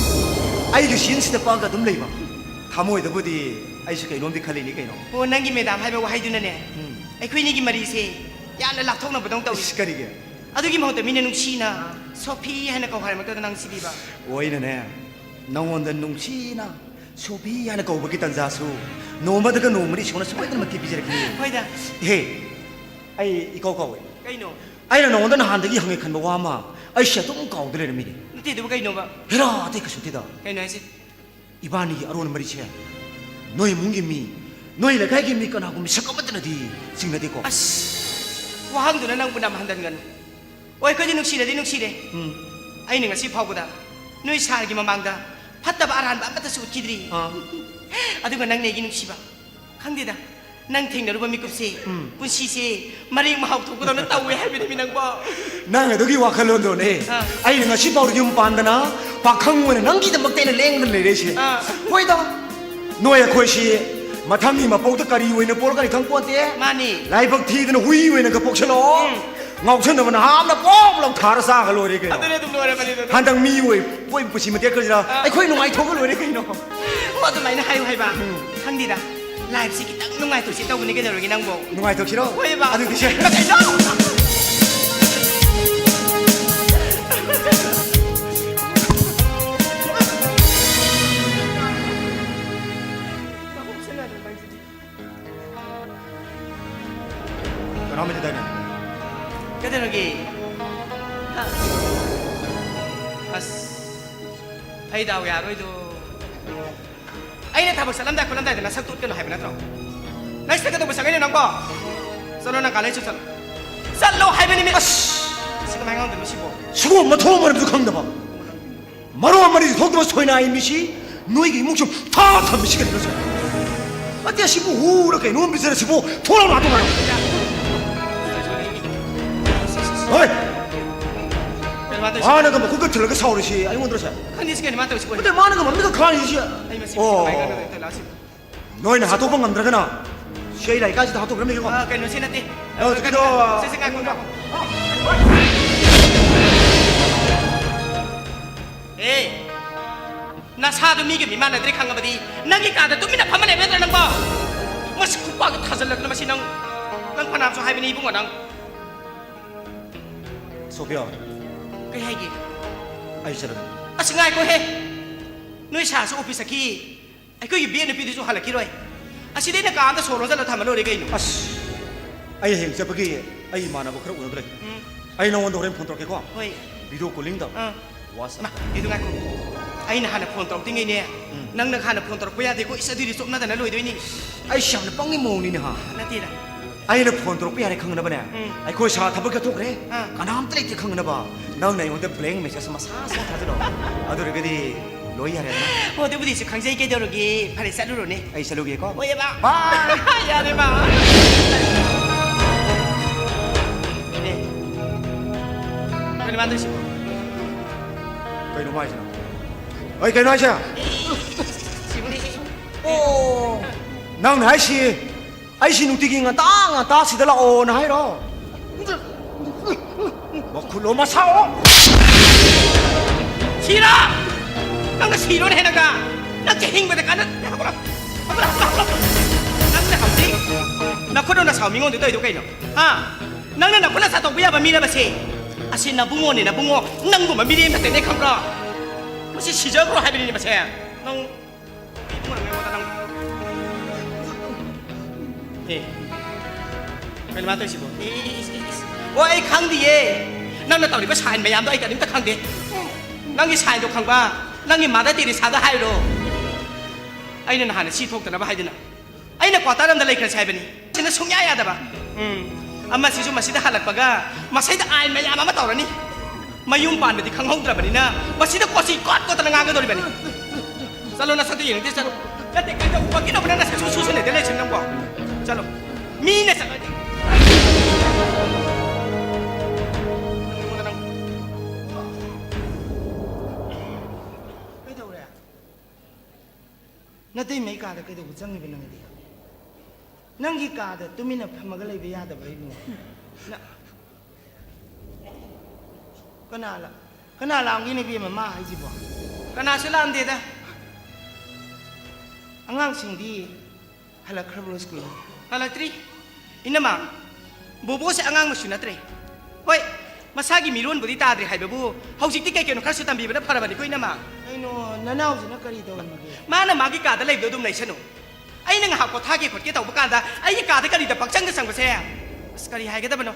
ꯑꯩꯒꯤ ꯁꯤꯟꯁꯤꯗ ꯄꯛꯑꯒ ꯑꯗꯨꯝ ꯂꯩꯕ꯫ ꯊꯃꯣꯏꯗꯕꯨꯗꯤ ꯑꯩꯁꯨ ꯀꯩꯅꯣꯝꯗꯤ ꯈꯜꯂꯤꯅꯤ ꯀꯩꯅꯣ꯫ ꯑꯣ, ꯅꯪꯒꯤ ꯃꯦꯗꯥꯝ ꯍꯥꯏꯕ ꯋꯥꯍꯩꯗꯨꯅꯅꯦ, ꯎꯝ꯫ ꯑꯩꯈꯣꯏꯅꯤꯒꯤ ꯃꯔꯤꯁꯦ ꯌꯥꯝꯅ ꯂꯥꯞꯊꯣꯛꯅꯕꯗꯧ ꯇꯧꯏ꯫ ꯏꯁ, ꯀꯔꯤꯒꯤ? ꯑꯗꯨꯒꯤ ꯃꯍꯨꯠꯇ ꯃꯤꯅ ꯅꯨꯡꯁꯤꯅ ꯁꯣꯐꯤ ꯍꯥꯏꯅ ꯀꯧ ꯍꯥꯏꯔꯃꯛꯇꯗ ꯅꯪ ꯁꯤꯗꯤꯕ꯫ ꯑꯣꯏꯅꯅꯦ, ꯅꯉꯣꯟꯗ ꯅꯨꯡꯁꯤꯅ ꯁꯣꯐꯤ ꯍꯥꯏꯅ ꯀꯧꯕꯒꯤ ꯇꯟꯖꯥꯁꯨ ꯅꯣꯡꯃꯗꯒ ꯅꯣꯡꯃꯗꯤ ꯏꯁꯣꯔꯅ ꯁꯣꯏꯗꯅꯃꯛꯀꯤ ꯄꯤꯖꯔꯛꯈꯤꯅꯤ꯫ ꯍꯣꯏꯗ꯫ ꯏꯍꯦ, ꯑꯩ ꯏꯀꯥꯎ ꯀꯥꯎꯋꯦ꯫ ꯀꯩꯅꯣ? ꯑꯩꯅ ꯅꯉꯣꯟꯗ ꯅꯍꯥꯟꯗꯒꯤ ꯍꯪꯒꯦ ꯈꯟꯕ ꯋꯥ ꯑꯃ ꯑꯩꯁꯦ ꯑꯗꯨꯝ ꯀꯥꯎꯗ ꯂꯩꯔꯝꯃꯤꯅꯦ꯫ ꯅꯠꯇꯦ, ꯑꯗꯨꯕꯨ ꯀꯩꯅꯣꯕ? ꯍꯦꯔꯥ, ꯑꯇꯩ ꯀꯩꯁꯨ ꯅꯠꯇꯦꯗ꯫ ꯀꯩꯅꯣ ꯍꯥꯏꯁꯦ? ꯏꯕꯥꯅꯤꯒꯤ ꯑꯔꯣꯟ ꯃꯔꯤꯁꯦ ꯅꯣꯏ ꯏꯃꯨꯡꯒꯤ ꯃꯤ, ꯅꯣꯏ ꯂꯩꯀꯥꯏꯒꯤ ꯃꯤ ꯀꯅꯥꯒꯨꯝꯕ ꯃꯤꯁꯛ ꯑꯃꯠꯇꯅꯗꯤ ꯆꯤꯡꯅꯗꯦꯀꯣ? ꯑꯁ, ꯋꯥꯍꯪꯗꯨꯅ ꯅꯪꯕꯨ ꯅꯝ ꯍꯟꯗꯟꯒꯅꯨ꯫ ꯑꯣ, ꯑꯩꯈꯣꯏꯗꯤ ꯅꯨꯡꯁꯤꯔꯗꯤ ꯅꯨꯡꯁꯤꯔꯦ꯫ ꯎꯝ꯫ ꯑꯩꯅ ꯉꯁꯤ ꯐꯥꯎꯕꯗ ꯅꯣꯏ ꯁꯥꯔꯒꯤ ꯃꯃꯥꯡꯗ ꯐꯠꯇꯕ ꯑꯔꯥꯟꯕ ꯑꯃꯠꯇꯁꯨ ꯎꯠꯈꯤꯗ꯭ꯔꯤ꯫ ꯑꯥ꯫ ꯑꯗꯨꯒ ꯅꯪꯅ ꯑꯩꯒꯤ ꯅꯨꯡꯁꯤꯕ꯫ ꯈꯪꯗꯦꯗ, ꯅꯪ ꯊꯦꯡꯅꯔꯨꯕ ꯃꯤꯀꯨꯞꯁꯦ, ꯎꯝ꯫ ꯄꯨꯟꯁꯤꯁꯦ ꯃꯔꯦꯛ ꯃꯍꯥꯎ ꯊꯣꯛꯄꯗꯧꯅ ꯇꯧꯋꯦ ꯍꯥꯏꯕꯅꯤꯃꯤ ꯅꯪꯕꯣ꯫ ꯅꯪ ꯑꯗꯨꯒꯤ ꯋꯥꯈꯜꯂꯣꯟꯗꯨꯅꯦ ꯑꯥ꯫ ꯑꯩꯅ ꯉꯁꯤ ꯐꯥꯎꯗ ꯌꯨꯝ ꯄꯥꯟꯗꯅ ꯄꯥꯈꯪ ꯑꯣꯏꯅ ꯅꯪꯒꯤꯗꯃꯛꯇ ꯑꯩꯅ ꯂꯦꯡꯗꯅ ꯂꯩꯔꯛꯏꯁꯦ꯫ ꯑꯥ꯫ ꯍꯣꯏꯗ, ꯅꯣꯏ ꯑꯩꯈꯣꯏꯁꯤ ꯃꯊꯪꯒꯤ ꯃꯄꯣꯛꯇ ꯀꯔꯤ ꯑꯣꯏꯅ ꯄꯣꯛꯂꯛꯀꯅꯤ ꯈꯪꯄꯣꯟꯇꯦ꯫ ꯃꯥꯅꯤ꯫ ꯂꯥꯏꯕꯛ ꯊꯤꯗꯅ ꯍꯨꯏ ꯑꯣꯏꯅꯒ ꯄꯣꯛꯁꯜꯂꯛꯑꯣ꯫ ꯎꯝ꯫ ꯉꯥꯎꯁꯟꯅꯕ ꯅꯍꯥ ꯑꯃꯅ ꯄꯣꯞ ꯂꯥꯎ ꯊꯥꯔ ꯆꯥꯈ꯭ꯔ ꯂꯣꯏꯔꯦ ꯀꯩꯅꯣ꯫ ꯑꯗꯨꯅꯦ ꯑꯗꯨꯝ ꯂꯣꯏꯔꯕꯅꯤꯗ꯫ ꯍꯟꯗꯛ ꯃꯤ ꯑꯣꯏ ꯄꯣꯏ ꯄꯨꯟꯁꯤ ꯃꯇꯦꯛ ꯈꯔꯁꯤꯗ ꯑꯥ꯫ ꯑꯩꯈꯣꯏ ꯅꯨꯡꯉꯥꯏꯊꯣꯛꯑꯒ ꯂꯣꯏꯔꯦ ꯀꯩꯅꯣ꯫ ꯑꯣ, ꯑꯗꯨꯃꯥꯏꯅ ꯍꯥꯏꯌꯨ ꯍꯥꯏꯕ꯫ ꯎꯝ꯫ ꯈꯪꯗꯦꯗ꯫ Lifeꯁꯤ ꯈꯤꯇꯪ ꯅꯨꯡꯉꯥꯏꯊꯣꯛꯁꯤ ꯇꯧꯕꯅꯤ, ꯀꯩꯗꯧꯔꯒꯦ ꯅꯪꯕꯣ? ꯅꯨꯡꯉꯥꯏꯊꯣꯛꯁꯤꯔꯣ? ꯍꯣꯏꯕ꯫ ꯑꯗꯨꯗꯤ ꯁꯦ꯫ ꯀꯩꯅꯣ? ꯀꯅꯥꯝ ꯂꯩꯇꯗꯥꯏꯅꯦ? ꯀꯩꯗꯧꯔꯒꯦ? ꯍꯥ? ꯑꯁ, ꯑꯩ ꯗꯥꯎ ꯌꯥꯔꯣꯏꯗꯣ꯫ ꯑꯩꯅ ꯊꯕꯛ ꯆꯠꯂꯝꯗꯥꯏ ꯈꯣꯠꯂꯝꯗꯥꯏꯗ ꯅꯁꯛꯇꯨ ꯎꯠꯀꯅꯨ ꯍꯥꯏꯕ ꯅꯠꯇ꯭ꯔꯣ? ꯅꯪ ꯁꯤꯗ ꯀꯩꯗꯧꯕ ꯆꯪꯉꯛꯏꯅꯣ ꯅꯪꯕꯣ? ꯆꯠꯂꯣ, ꯅꯪ ꯀꯥ ꯂꯩꯁꯨ ꯆꯠꯂꯣ꯫ ꯆꯠꯂꯣ ꯍꯥꯏꯕꯅꯤ ꯃꯤ꯫ ꯑꯁ! ꯁꯤ ꯀꯃꯥꯏꯅ ꯉꯥꯡꯗꯣꯏꯅꯣ ꯁꯤꯕꯣ? ꯁꯤꯒꯨꯝꯕ ꯃꯊꯣꯡ ꯃꯔꯝꯁꯨ ꯈꯪꯗꯕ꯫ ꯃꯔꯣꯟ ꯃꯔꯤꯁꯨ ꯊꯣꯛꯇꯕ ꯁꯣꯏꯅꯥꯏ ꯃꯤꯁꯤ ꯅꯣꯏꯒꯤ ꯏꯃꯨꯡꯁꯨ ꯊꯥ ꯊꯝꯃꯤꯁꯤ ꯀꯩꯅꯣ ꯁꯦ? ꯑꯇꯩ ꯑꯁꯤꯕꯨ ꯍꯨꯔ ꯀꯩꯅꯣ ꯕꯤꯖꯔ ꯁꯤꯕꯨ ꯊꯣꯛꯂꯛꯑꯣ ꯂꯥꯛꯇꯣ ꯉꯥꯏꯔꯣ꯫ ꯍꯣꯏ꯫ ꯀꯩꯅꯣ ꯃꯥ ꯇꯧꯔꯤꯁꯤ? ꯃꯥꯅꯒ ꯃꯈꯨꯠꯀ ꯊꯤꯜꯂꯒ ꯁꯥꯎꯔꯤꯁꯤ ꯑꯩꯉꯣꯟꯗꯔꯣ ꯁꯦ? ꯈꯪꯗꯦ ꯁꯤ ꯀꯩꯅꯣ ꯃꯥ ꯇꯧꯔꯤꯁꯤꯕꯣ? ꯅꯠꯇꯦ, ꯃꯥꯅꯒ ꯃꯃꯤꯠꯀ ꯈꯥꯡꯉꯤꯁꯤ꯫ ꯑꯩ ꯃꯁꯤ ꯑꯣ꯫ ꯀꯃꯥꯏꯅ ꯇꯧꯔꯤꯁꯤ? ꯅꯣꯏꯅ ꯍꯥꯠꯇꯣꯛꯄ ꯉꯝꯗ꯭ꯔꯒꯅ ꯁꯤ ꯑꯩ ꯂꯥꯏꯔꯤꯛ ꯀꯥꯏꯁꯤꯗ ꯍꯥꯠꯇꯣꯛꯈ꯭ꯔꯝꯃꯤꯀꯣ꯫ ꯑ, ꯀꯩꯅꯣꯁꯤ ꯅꯠꯇꯦ꯫ ꯑ, ꯀꯩꯅꯣ꯫ ꯁꯦ, ꯁꯦ, ꯉꯥꯏꯈꯣ, ꯉꯥꯏꯈꯣ꯫ ꯑꯦ, ꯅꯁꯥꯗꯣ ꯃꯤꯒ ꯃꯤ ꯃꯥꯟꯅꯗ꯭ꯔꯦ ꯈꯪꯉꯕꯗꯤ ꯅꯪꯒꯤ ꯀꯥꯗ ꯇꯨꯃꯤꯟꯅ ꯐꯝꯃ ꯂꯩꯕ ꯅꯠꯇ꯭ꯔ ꯅꯪꯕꯣ? ꯃꯁꯤ ꯈꯨꯄꯥꯛꯇ ꯊꯥꯖꯤꯜꯂꯗꯅ ꯃꯁꯤ ꯅꯪ, ꯅꯪ ꯐꯅꯌꯥꯝꯁꯨ ꯍꯥꯏꯕꯅꯤ ꯏꯕꯨꯡꯉꯣ ꯅꯪ꯫ ꯁꯣꯐꯤꯌꯥ꯫ ꯀꯩ ꯍꯥꯏꯒꯦ? ꯑꯩ ꯆꯠꯂꯒꯦ꯫ ꯑꯁ, ꯉꯥꯏꯈꯣꯍꯦ꯫ ꯅꯣꯏ ꯁꯥꯔꯁꯨ ꯑꯣꯐꯤꯁ ꯆꯠꯈꯤ꯫ ꯑꯩꯈꯣꯏꯒꯤ ꯕꯦꯠ ꯅꯨꯄꯤꯗꯨꯁꯨ ꯍꯜꯂꯛꯈꯤꯔꯣꯏ꯫ ꯑꯁꯤꯗꯤ ꯑꯩꯅ ꯀꯥ ꯑꯝꯗ ꯁꯣ ꯂꯣꯟꯁꯤꯜꯂ ꯊꯝꯃ ꯂꯣꯏꯔꯦ ꯀꯩꯅꯣ꯫ ꯑꯁ, ꯑꯩ ꯍꯌꯦꯡ ꯆꯠꯄꯒꯤ ꯑꯩ ꯏꯃꯥꯟꯅꯕ ꯈꯔ ꯎꯅꯕ ꯂꯩ꯫ ꯎꯝ꯫ ꯑꯩ ꯅꯉꯣꯟꯗ ꯍꯣꯔꯦꯟ ꯐꯣꯟ ꯇꯧꯔꯛꯀꯦꯀꯣ꯫ ꯍꯣꯏ꯫ ꯚꯤꯗꯤꯑꯣ ꯀꯣꯂꯤꯡꯗ꯫ ꯑꯥ꯫ ꯃꯥ, ꯋꯥꯆꯞꯇ꯫ ꯑꯗꯨ ꯉꯥꯏꯈꯣ꯫ ꯑꯩꯅ ꯍꯥꯟꯅ ꯐꯣꯟ ꯇꯧꯔꯛꯇ꯭ꯔꯤꯉꯩꯅꯦ꯫ ꯎꯝ꯫ ꯅꯪꯅ ꯍꯥꯟꯅ ꯐꯣꯟ ꯇꯧꯔꯛꯄ ꯌꯥꯗꯦꯀꯣ꯫ ꯏꯁ, ꯑꯗꯨꯏꯗꯤ ꯆꯣꯞꯅꯗꯅ ꯂꯣꯏꯗꯣꯏꯅꯤ꯫ ꯑꯩꯁꯤ ꯌꯥꯝꯅ ꯄꯪꯉꯤ ꯃꯑꯣꯡꯅꯤꯅꯦ ꯍꯥ꯫ ꯅꯠꯇꯦꯗ꯫ ꯑꯩꯅ ꯐꯣꯟ ꯇꯧꯔꯛꯄ ꯌꯥꯔꯦ ꯈꯪꯅꯕꯅꯦ꯫ ꯎꯝ꯫ ꯑꯩꯈꯣꯏ ꯁꯥ ꯊꯕꯛ ꯆꯠꯊꯣꯛꯈ꯭ꯔꯦ꯫ ꯑꯥ꯫ ꯀꯅꯥꯝꯇ ꯂꯩꯇꯦ ꯈꯪꯅꯕ꯫ ꯅꯪꯅ ꯑꯩꯉꯣꯟꯗ blank message ꯃꯁꯥ ꯃꯁꯥ ꯊꯥꯖꯤꯜꯂꯣ꯫ ꯑꯗꯨ ꯑꯣꯏꯔꯒꯗꯤ ꯂꯣꯏ ꯌꯥꯔꯦꯗꯅ꯫ ꯍꯣ, ꯑꯗꯨꯕꯨꯗꯤ ꯑꯩꯁꯨ ꯈꯪꯖꯩ, ꯀꯩꯗꯧꯔꯒꯦ? ꯐꯔꯦ, ꯆꯠꯂꯨꯔꯣꯅꯦ꯫ ꯑꯩ ꯆꯠꯂꯨꯒꯦꯀꯣ꯫ ꯍꯣꯏꯑꯕ꯫ Bye꯫ ꯌꯥꯔꯦꯕ꯫ ꯑꯦ, ꯀꯩꯅꯣ ꯃꯥ ꯇꯧꯏꯁꯤꯕꯣ? ꯀꯩꯅꯣ ꯃꯥ ꯍꯥꯏꯁꯤꯅ? ꯑꯩ ꯀꯩꯅꯣ ꯍꯥꯏꯁꯦ? ꯁꯤꯕꯨꯗꯤ꯫ ꯑꯣ, ꯅꯪꯅ ꯍꯥꯏꯁꯤ ꯑꯩꯁꯤ ꯅꯨꯡꯇꯤꯒꯤ ꯉꯟꯇꯥ ꯉꯟꯇꯥ ꯁꯤꯗ ꯂꯥꯛꯑꯣꯅ ꯍꯥꯏꯔꯣ? ꯂꯣ ꯃꯁꯥꯑꯣ꯫ ꯁꯤꯔꯥ! ꯅꯪꯅ ꯁꯤꯔꯣꯅꯦ ꯅꯪꯒ꯫ ꯅꯪꯁꯦ ꯍꯤꯡꯕꯗ ꯀꯥꯟꯅ-, ꯍꯧꯒꯠꯂꯣ꯫ ꯍꯧꯒꯠꯂꯣ, ꯍꯧꯒꯠꯂꯣ, ꯍꯧꯒꯠꯂꯣ꯫ ꯅꯪꯅ ꯍꯧꯖꯤꯛ ꯅꯈꯨꯠꯅ ꯁꯥꯎ ꯃꯤꯉꯣꯟꯗ ꯇꯧꯔꯤꯗꯣ ꯀꯩꯅꯣ? ꯍꯥ? ꯅꯪꯅ ꯅꯈꯨꯠꯅ ꯁꯥꯎ ꯇꯧꯕ ꯌꯥꯕ ꯃꯤꯔꯕꯁꯦ? ꯑꯁꯤ ꯅꯕꯨꯡꯉꯣꯅꯦ, ꯅꯕꯨꯡꯉꯣ꯫ ꯅꯪꯒꯨꯝꯕ ꯃꯤꯔꯦꯝ ꯅꯠꯇꯦꯅꯦ, ꯈꯪꯕ꯭ꯔꯣ? ꯃꯁꯤ ꯁꯤꯖꯈ꯭ꯔꯣ ꯍꯥꯏꯕꯅꯤꯅꯦ ꯃꯁꯦ꯫ ꯅꯪ ꯏꯕꯨꯡꯉꯣ, ꯅꯪ ꯑꯩꯉꯣꯟꯗ ꯅꯪ ꯑꯦ, ꯀꯩꯅꯣ ꯃꯥ ꯇꯧꯔꯤꯁꯤꯕꯣ? ꯏꯁ, ꯏꯁ, ꯏꯁ꯫ ꯑꯣ, ꯑꯩ ꯈꯪꯗꯤꯌꯦ꯫ ꯅꯪꯅ ꯇꯧꯔꯤꯕ ꯁꯥꯏꯟ ꯃꯌꯥꯝꯗꯣ ꯑꯩ ꯀꯔꯤꯝꯇ ꯈꯪꯗꯦ꯫ ꯅꯪꯒꯤ ꯁꯥꯏꯟꯗꯣ ꯈꯪꯕ, ꯅꯪꯒꯤ ꯃꯥꯗꯔ ꯇꯦꯔꯦꯁꯥꯗ ꯍꯥꯏꯔꯣ꯫ ꯑꯩꯅ ꯅꯍꯥꯟꯅ ꯁꯤ ꯊꯣꯛꯇꯅꯕ ꯍꯥꯏꯗꯅ꯫ ꯑꯩꯅ ꯀ꯭ꯋꯥꯇꯔ ꯑꯝꯗ ꯂꯩꯈ꯭ꯔꯁꯦ ꯍꯥꯏꯕꯅꯤ꯫ ꯁꯤꯅ ꯁꯨꯡꯌꯥ ꯌꯥꯗꯕ꯫ ꯎꯝ꯫ ꯑꯃꯁꯤꯁꯨ ꯃꯁꯤꯗ ꯍꯜꯂꯛꯄꯒ ꯃꯁꯩꯗ ꯑꯥꯏꯟ ꯃꯌꯥꯝ ꯑꯃ ꯇꯧꯔꯅꯤ꯫ ꯃꯌꯨꯝ ꯄꯥꯟꯕꯗꯤ ꯈꯪꯍꯧꯗ꯭ꯔꯕꯅꯤꯅ ꯃꯁꯤꯗ ꯀꯣꯆꯤ ꯀꯣꯠ ꯀꯣꯠꯇꯅ ꯉꯥꯡꯒꯗꯧꯔꯤꯕꯅꯤ꯫ ꯆꯠꯂꯣ, ꯅꯁꯛꯇꯣ ꯌꯦꯡꯅꯤꯡꯗꯦ, ꯆꯠꯂꯣ꯫ ꯅꯠꯇꯦ, ꯀꯩꯗꯧꯕꯒꯤꯅꯣꯕ ꯅꯪ ꯅꯁꯛ ꯁꯨ ꯁꯨꯁꯟꯅꯗꯦ ꯂꯩꯁꯦ ꯅꯪꯕꯣ? ꯆꯠꯂꯣ꯫ ꯃꯤꯅ ꯆꯠꯂꯗꯤ꯫ ꯀꯩꯗꯧꯔꯦ? ꯅꯇꯩꯃꯩ ꯀꯥꯗ ꯀꯩꯗꯧꯕ ꯆꯪꯉꯤꯕ ꯅꯪꯗꯤ? ꯅꯪꯒꯤ ꯀꯥꯗ ꯇꯨꯃꯤꯟꯅ ꯐꯝꯃꯒ ꯂꯩꯕ ꯌꯥꯗꯕ꯭ꯔꯥ ꯏꯕꯨꯡꯉꯣ? ꯅ-, ꯀꯅꯥ ꯂꯥ-, ꯀꯅꯥ ꯂꯥꯛꯑꯝꯒꯦꯅꯦ ꯏꯕꯦꯝꯃ ꯃꯥ ꯍꯥꯏꯁꯤꯕꯣ? ꯀꯅꯥꯁꯨ ꯂꯥꯛꯑꯝꯗꯦꯗ꯫ ꯑꯉꯥꯡꯁꯤꯡꯗꯤ ꯍꯜꯂꯛꯈ꯭ꯔꯕ꯭ꯔꯣ ꯁ꯭ꯀꯨꯜ? ꯍꯜꯂꯛꯇ꯭ꯔꯤ꯫ ꯏꯅꯝꯃ, ꯕꯣꯕꯣꯁꯦ ꯑꯉꯥꯡ ꯃꯁꯨ ꯅꯠꯇ꯭ꯔꯦ꯫ ꯍꯣꯏ, ꯃꯁꯥꯒꯤ ꯃꯤꯔꯣꯟꯕꯨꯗꯤ ꯇꯥꯗ꯭ꯔꯤ ꯍꯥꯏꯕꯕꯨ, ꯍꯧꯖꯤꯛꯇꯤ ꯀꯩ ꯀꯩꯅꯣ ꯈꯔꯁꯨ ꯇꯝꯕꯤꯕꯅ ꯐꯔꯕꯅꯤꯀꯣ, ꯏꯅꯝꯃ꯫ ꯀꯩꯅꯣ, ꯅꯅꯥꯎꯁꯤꯅ ꯀꯔꯤ ꯇꯧꯔꯝꯃꯒꯦ? ꯃꯥꯅ ꯃꯥꯒꯤ ꯀꯥꯗ ꯂꯩꯕꯗꯣ ꯑꯗꯨꯝ ꯂꯩꯁꯅꯨ꯫ ꯑꯩꯅ ꯉꯥꯏꯍꯥꯛ ꯄꯣꯊꯥꯒꯦ ꯈꯣꯠꯀꯦ ꯇꯧꯕ ꯀꯥꯟꯗ, ꯑꯩꯒꯤ ꯀꯥꯗ ꯀꯔꯤꯗ ꯄꯪꯆꯪꯗ ꯆꯪꯕꯁꯦ? ꯑꯁ, ꯀꯔꯤ ꯍꯥꯏꯒꯗꯕꯅꯣ?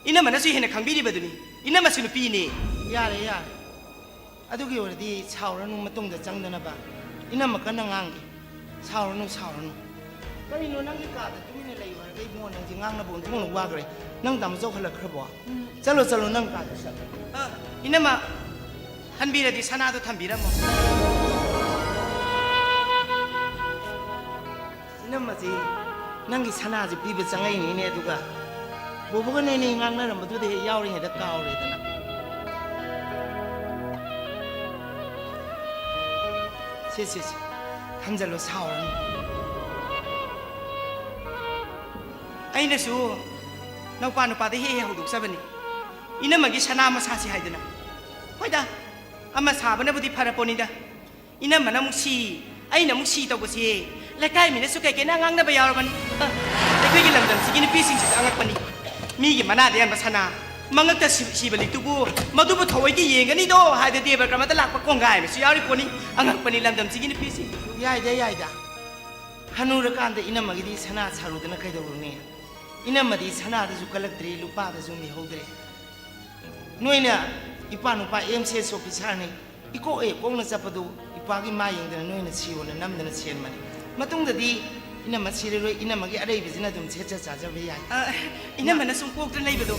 ꯏꯅꯝꯃꯅꯁꯨ ꯍꯦꯟꯅ ꯈꯪꯕꯤꯔꯤꯕꯗꯨꯅꯤ꯫ ꯏꯅꯝꯃꯁꯨ ꯅꯨꯄꯤꯅꯤ꯫ ꯌꯥꯔꯦ, ꯌꯥꯔꯦ꯫ ꯑꯗꯨꯒꯤ ꯑꯣꯏꯔꯗꯤ ꯁꯥꯎꯔꯅꯨ, ꯃꯇꯨꯡꯗ ꯆꯪꯗꯅꯕ꯫ ꯏꯅꯝꯃ ꯀꯟꯅ ꯉꯥꯡꯒꯦ꯫ ꯁꯥꯎꯔꯅꯨ, ꯁꯥꯎꯔꯅꯨ꯫ ꯀꯔꯤꯅꯣ ꯅꯪꯒꯤ ꯀꯥꯗ ꯇꯨꯃꯤꯟꯅ ꯂꯩꯌꯨ ꯍꯥꯏꯔꯒ ꯏꯕꯨꯡꯉꯣ ꯅꯪꯁꯦ ꯉꯥꯡꯅꯕ ꯑꯣꯟꯊꯣꯛꯅ ꯋꯥꯈ꯭ꯔꯦ꯫ ꯅꯪ ꯇꯥꯃꯣꯆꯧ ꯍꯜꯂꯛꯈ꯭ꯔꯕꯣ? ꯎꯝ꯫ ꯆꯠꯂꯣ, ꯆꯠꯂꯣ, ꯅꯪ ꯀꯥꯗ ꯆꯠꯂꯣ꯫ ꯑ, ꯏꯅꯝꯃ, ꯍꯟꯕꯤꯔꯗꯤ ꯁꯅꯥꯗꯣ ꯊꯝꯕꯤꯔꯝꯃꯣ꯫ ꯏꯅꯝꯃꯁꯤ ꯅꯪꯒꯤ ꯁꯅꯥꯁꯤ ꯄꯤꯕ ꯆꯪꯉꯛꯏꯅꯤꯅꯦ, ꯑꯗꯨꯒ ꯕꯣꯕꯣꯒ ꯅꯣꯏꯅꯤ ꯉꯥꯡꯅꯔꯝꯕꯗꯨꯗ ꯍꯦꯛ ꯌꯥꯎꯔꯤꯉꯩꯗ ꯀꯥꯎꯔꯦꯗꯅ꯫ ꯁꯦ, ꯁꯦ, ꯁꯦ, ꯊꯝꯖꯜꯂꯣ, ꯁꯥꯎꯔꯅꯨ꯫ ꯑꯩꯅꯁꯨ ꯅꯧꯄꯥ ꯅꯨꯄꯥꯗ ꯍꯦꯛ ꯍꯦꯛ ꯍꯧꯗꯣꯛꯆꯕꯅꯤ꯫ ꯏꯅꯝꯃꯒꯤ ꯁꯅꯥ ꯃꯁꯥꯁꯤ ꯍꯥꯏꯗꯅ꯫ ꯍꯣꯏꯗ, ꯑꯃ ꯁꯥꯕꯅꯕꯨꯗꯤ ꯐꯔꯄꯣꯠꯅꯤꯗ꯫ ꯏꯅꯝꯃꯅ ꯑꯃꯨꯛ ꯁꯤ, ꯑꯩꯅ ꯑꯃꯨꯛ ꯁꯤ ꯇꯧꯕꯁꯤ ꯂꯩꯀꯥꯏ ꯃꯤꯅꯁꯨ ꯀꯩ ꯀꯩꯅ ꯉꯥꯡꯅꯕ ꯌꯥꯎꯔꯕꯅꯤ꯫ ꯑ, ꯑꯩꯈꯣꯏꯒꯤ ꯂꯝꯗꯝꯁꯤꯒꯤ ꯅꯨꯄꯤꯁꯤꯡꯁꯤꯁꯨ ꯑꯉꯛꯄꯅꯤ꯫ ꯃꯤꯒꯤ ꯃꯅꯥꯗ ꯌꯥꯟꯕ ꯁꯅꯥ, ꯃꯉꯛꯇ ꯁꯤ-, ꯁꯤꯕ ꯂꯤꯛꯇꯨꯕꯨ ꯃꯗꯨꯕꯨ ꯊꯑꯣꯏꯒꯤ ꯌꯦꯡꯒꯅꯤꯗꯣ ꯍꯥꯏꯗ ꯗꯦꯕ ꯀꯔꯃꯗ ꯂꯥꯛꯄ ꯀꯣꯡꯒꯥꯏ ꯑꯃꯁꯨ ꯌꯥꯎꯔꯤ ꯄꯣꯠꯅꯤ꯫ ꯑꯉꯛꯄꯅꯤ ꯂꯝꯗꯝꯁꯤꯒꯤ ꯅꯨꯄꯤꯁꯤꯡ꯫ ꯌꯥꯏꯗ, ꯌꯥꯏꯗ꯫ ꯍꯅꯨꯔꯀꯥꯟꯗ ꯏꯅꯝꯃꯒꯤꯗꯤ ꯁꯅꯥ ꯁꯥꯔꯨꯗꯅ ꯀꯩꯗꯧꯔꯨꯅꯤ? ꯏꯅꯝꯃꯗꯤ ꯁꯅꯥꯗꯁꯨ ꯀꯜꯂꯛꯇ꯭ꯔꯦ, ꯂꯨꯄꯥꯗꯁꯨ ꯃꯤꯍꯧꯗ꯭ꯔꯦ꯫ ꯅꯣꯏꯅ ꯏꯄꯥ ꯅꯨꯄꯥ ꯑꯦꯝ ꯁꯤ ꯑꯦꯁ ꯑꯣꯐꯤꯁꯥꯔꯅꯤ, ꯏꯀꯣꯛ ꯍꯦꯛ ꯀꯣꯛꯅ ꯆꯠꯄꯗꯨ ꯏꯄꯥꯒꯤ ꯃꯥ ꯌꯦꯡꯗꯅ ꯅꯣꯏꯅ ꯁꯤꯌꯣꯅ ꯅꯝꯗꯅ ꯁꯦꯟꯕꯅꯤ꯫ ꯃꯇꯨꯡꯗꯗꯤ ꯏꯅꯝꯃ ꯁꯤꯔꯔꯣꯏ, ꯏꯅꯝꯃꯒꯤ ꯑꯔꯩꯕꯁꯤꯅ ꯑꯗꯨꯝ ꯁꯦꯠꯆ ꯆꯥꯖꯕ ꯌꯥꯏ꯫ ꯑ, ꯏꯅꯝꯃꯅ ꯁꯨꯝ ꯀꯣꯛꯇꯅ ꯂꯩꯕꯗꯣ꯫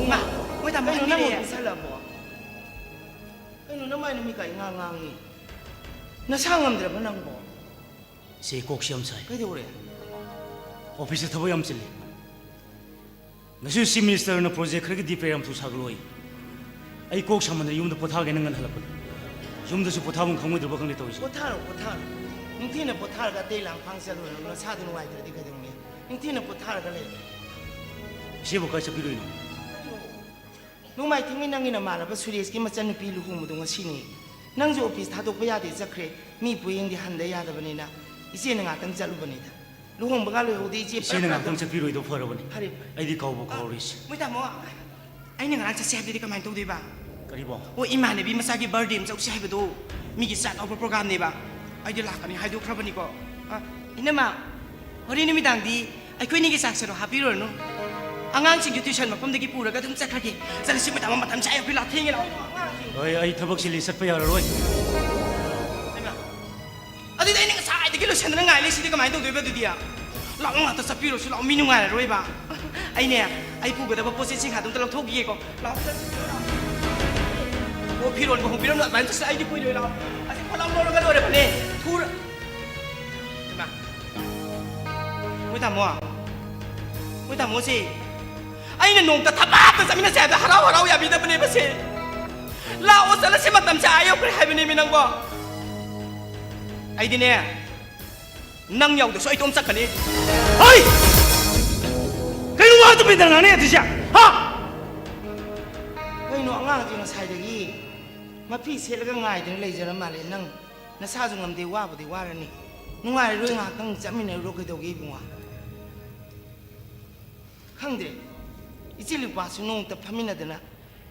ꯃꯥ, ꯃꯣꯏ ꯇꯥꯃꯣ ꯀꯩꯅꯣ ꯅꯪꯕꯨ ꯍꯟꯕꯤꯔꯦ꯫ ꯄꯤꯁꯜꯂꯛꯑꯕꯣ? ꯀꯩꯅꯣ ꯅꯃꯥꯏ ꯅꯃꯤꯠꯀ ꯏꯉꯥꯡ ꯉꯥꯡꯉꯤ? ꯅꯁꯥ ꯉꯝꯗ꯭ꯔꯕ ꯅꯪꯕꯣ? ꯏꯆꯦ, ꯀꯣꯛꯁꯤ ꯌꯥꯝ ꯁꯥꯏ꯫ ꯀꯩꯗꯧꯔꯦ? ꯑꯣꯐꯤꯁꯇ ꯊꯕꯛ ꯌꯥꯝ ꯆꯤꯜꯂꯤ꯫ ꯉꯁꯤ ꯆꯤꯐ ꯃꯤꯅꯤꯁꯇꯔꯅ ꯄ꯭ꯔꯣꯖꯦꯛ ꯈꯔꯒꯤ ꯗꯤꯄ꯭ꯂꯦ ꯌꯥꯝ ꯊꯨ ꯁꯥꯒꯠꯂꯣꯏ꯫ ꯑꯩ ꯀꯣꯛ ꯁꯥꯃꯟꯗꯅ ꯌꯨꯝꯗ ꯄꯣꯊꯥꯒꯦꯅ ꯉꯟꯍꯜꯂꯛꯄꯅꯤ꯫ ꯌꯨꯝꯗꯁꯨ ꯄꯣꯊꯥꯐꯝ ꯈꯪꯉꯣꯏꯗ꯭ꯔꯕ ꯈꯪꯗꯦ ꯇꯧꯔꯤꯁꯦ꯫ ꯄꯣꯊꯥꯔꯣ, ꯄꯣꯊꯥꯔꯣ꯫ ꯅꯤꯡꯊꯤꯅ ꯄꯣꯊꯥꯔꯒ ꯑꯇꯩ ꯂꯥꯡ ꯐꯥꯡ ꯆꯠꯂꯨꯔꯅꯨ꯫ ꯅꯁꯥꯗꯨ ꯅꯨꯡꯉꯥꯏꯇ꯭ꯔꯗꯤ ꯀꯩꯗꯧꯅꯤ? ꯅꯤꯡꯊꯤꯅ ꯄꯣꯊꯥꯔꯒ ꯂꯩꯔꯣ꯫ ꯏꯆꯦꯕꯨ ꯀꯥꯏ ꯆꯠꯄꯤꯔꯨꯏꯅꯣ? ꯅꯣꯡꯃꯥꯏꯊꯦꯝꯒꯤ ꯅꯪꯒꯤ ꯅꯃꯥꯟꯅꯕ ꯁꯨꯔꯦꯁꯀꯤ ꯃꯆꯟꯅꯨꯄꯤ ꯂꯨꯍꯣꯡꯕꯗꯣ ꯉꯁꯤꯅꯦ꯫ ꯅꯪꯁꯨ ꯑꯣꯐꯤꯁ ꯊꯥꯗꯣꯛꯄ ꯌꯥꯗꯦ ꯆꯠꯈ꯭ꯔꯦ꯫ ꯃꯤ ꯄꯣꯌꯦꯡꯗꯤ ꯍꯟꯗ ꯌꯥꯗꯕꯅꯤꯅ ꯏꯆꯦꯅ ꯉꯥꯛꯇꯪ ꯆꯠꯂꯨꯕꯅꯤꯗ꯫ ꯂꯨꯍꯣꯡꯕꯒ ꯂꯣꯏꯍꯧꯗꯦ ꯏꯆꯦ꯫ ꯏꯆꯦꯅ ꯉꯥꯛꯇꯪ ꯆꯠꯄꯤꯔꯣꯏꯗꯣ ꯐꯔꯕꯅꯤ꯫ ꯐꯔꯦ, ꯐꯔꯦ꯫ ꯑꯩꯗꯤ ꯀꯥꯎꯕ ꯀꯥꯎꯔꯦ ꯏꯆꯦ꯫ ꯃꯣꯏ ꯇꯥꯃꯣ, ꯑꯩꯅ ꯉꯔꯥꯡ ꯆꯠꯁꯦ ꯍꯥꯏꯕꯗꯨꯗꯤ ꯀꯃꯥꯏꯅ ꯇꯧꯗꯣꯏꯕ? ꯀꯔꯤꯕꯣ? ꯑꯣ, ꯏꯃꯥꯟꯅꯕꯤ ꯃꯆꯥꯒꯤ ꯕꯥꯔꯗꯦ ꯑꯃ ꯆꯧꯁꯤ ꯍꯥꯏꯕꯗꯣ, ꯃꯤꯒꯤ ꯆꯥꯛ ꯀꯧꯕ ꯄ꯭ꯔꯣꯒ꯭ꯔꯥꯝꯅꯦꯕ꯫ ꯑꯩꯗꯤ ꯂꯥꯛꯀꯅꯤ ꯍꯥꯏꯗꯣꯛꯈ꯭ꯔꯕꯅꯤꯀꯣ꯫ ꯑ, ꯏꯅꯝꯃ, ꯍꯣꯔꯦꯟ ꯅꯨꯃꯤꯗꯥꯡꯗꯤ ꯑꯩꯈꯣꯏꯅꯤꯒꯤ ꯆꯥꯛꯁꯦꯗꯣ ꯍꯥꯞꯄꯤꯔꯨꯔꯅꯨ꯫ ꯑꯉꯥꯡꯁꯤꯡꯁꯨ ꯇ꯭ꯌꯨꯁꯟ ꯃꯐꯝꯗꯒꯤ ꯄꯨꯔꯒ ꯑꯗꯨꯝ ꯆꯠꯈ꯭ꯔꯒꯦ꯫ ꯆꯠꯂꯁꯤ, ꯃꯇꯝ, ꯃꯇꯝ ꯆꯥꯏ, ꯑꯩꯈꯣꯏ ꯂꯥꯛ ꯊꯦꯡꯉꯦ, ꯂꯥꯛꯑꯣ, ꯑꯉꯥꯡꯁꯤꯡ꯫ ꯍꯣꯏ, ꯑꯩ ꯊꯕꯛ ꯆꯤꯜꯂꯤ, ꯆꯠꯄ ꯌꯥꯔꯔꯣꯏ꯫ ꯍꯩꯃꯥ, ꯑꯗꯨꯗꯤ ꯑꯩꯅ ꯉꯁꯥꯏꯗꯒꯤ ꯂꯣꯏꯁꯟꯗꯅ ꯉꯥꯏ ꯂꯩꯁꯤꯗꯤ ꯀꯃꯥꯏꯅ ꯇꯧꯗꯣꯏꯕ ꯑꯗꯨꯗꯤ? ꯂꯥꯛꯑꯣ, ꯉꯥꯛꯇ ꯆꯠꯄꯤꯔꯨꯔꯁꯤ ꯂꯥꯛꯑꯣ, ꯃꯤ ꯅꯨꯡꯉꯥꯏꯔꯔꯣꯏꯕ꯫ ꯑꯩꯅꯦ, ꯑꯩ ꯄꯨꯒꯗꯕ ꯄꯣꯠ ꯆꯩꯁꯤꯡ ꯑꯗꯨꯝꯇ ꯂꯧꯊꯣꯛꯈꯤꯒꯦꯀꯣ꯫ ꯂꯥꯛꯑꯣ, ꯆꯠꯁꯤ, ꯂꯥꯛꯑꯣ꯫ ꯑꯣ, ꯐꯤꯔꯣꯟꯕꯨ ꯍꯣꯡꯕꯤꯔꯝꯂꯣ, ꯑꯗꯨꯃꯥꯏꯅ ꯆꯠꯁꯤ, ꯑꯩꯗꯤ ꯀꯨꯏꯔꯣꯏ, ꯂꯥꯛꯑꯣ꯫ ꯑꯁꯤ ꯄꯣꯠ ꯂꯧꯔꯒ ꯂꯣꯏꯔꯕꯅꯦ꯫ ꯊꯨꯔ-, ꯍꯩꯃꯥ꯫ ꯃꯣꯏ ꯇꯥꯃꯣ, ꯃꯣꯏ ꯇꯥꯃꯣꯁꯦ ꯑꯩꯅ ꯅꯣꯡꯇ ꯊꯕꯛ ꯑꯝꯇ ꯆꯠꯃꯤꯟꯅꯁꯦ ꯍꯥꯏꯕꯗ ꯍꯔꯥꯎ ꯍꯔꯥꯎ ꯌꯥꯕꯤꯗꯕꯅꯦꯕ ꯁꯦ꯫ ꯂꯥꯛꯑꯣ ꯆꯠꯂꯁꯤ, ꯃꯇꯝꯁꯦ ꯑꯥ ꯌꯧꯈ꯭ꯔꯦ ꯍꯥꯏꯕꯅꯦꯃꯤ ꯅꯪꯕꯣ꯫ ꯑꯩꯗꯤꯅꯦ, ꯅꯪ ꯌꯥꯎꯗꯁꯨ ꯑꯩ ꯏꯇꯣꯝ ꯆꯠꯀꯅꯤ꯫ ꯍꯩ! ꯀꯩꯅꯣ ꯋꯥ ꯇꯨꯃꯤꯟꯅ ꯉꯥꯡꯅ ꯌꯥꯗ꯭ꯔꯤꯁꯦ? ꯍꯥ? ꯉꯁꯥꯏꯗꯒꯤ ꯃꯐꯤ ꯁꯦꯠꯂꯒ ꯉꯥꯏꯗꯅ ꯂꯩꯖꯔ ꯃꯥꯜꯂꯦ꯫ ꯅꯪ ꯅꯁꯥꯁꯨ ꯉꯝꯗꯦ, ꯋꯥꯕꯨꯗꯤ ꯋꯥꯔꯅꯤ꯫ ꯅꯨꯡꯉꯥꯏꯔꯔꯣꯏ, ꯉꯥꯏꯍꯥꯛꯇꯪ ꯆꯠꯃꯤꯟꯅꯔꯨꯔꯣ꯫ ꯀꯩꯗꯧꯒꯦ ꯏꯕꯨꯡꯉꯣ? ꯈꯪꯗ꯭ꯔꯦ, ꯏꯆꯦ ꯂꯨꯄꯥꯁꯨ ꯅꯣꯡꯇ ꯐꯝꯃꯤꯟꯅꯗꯅ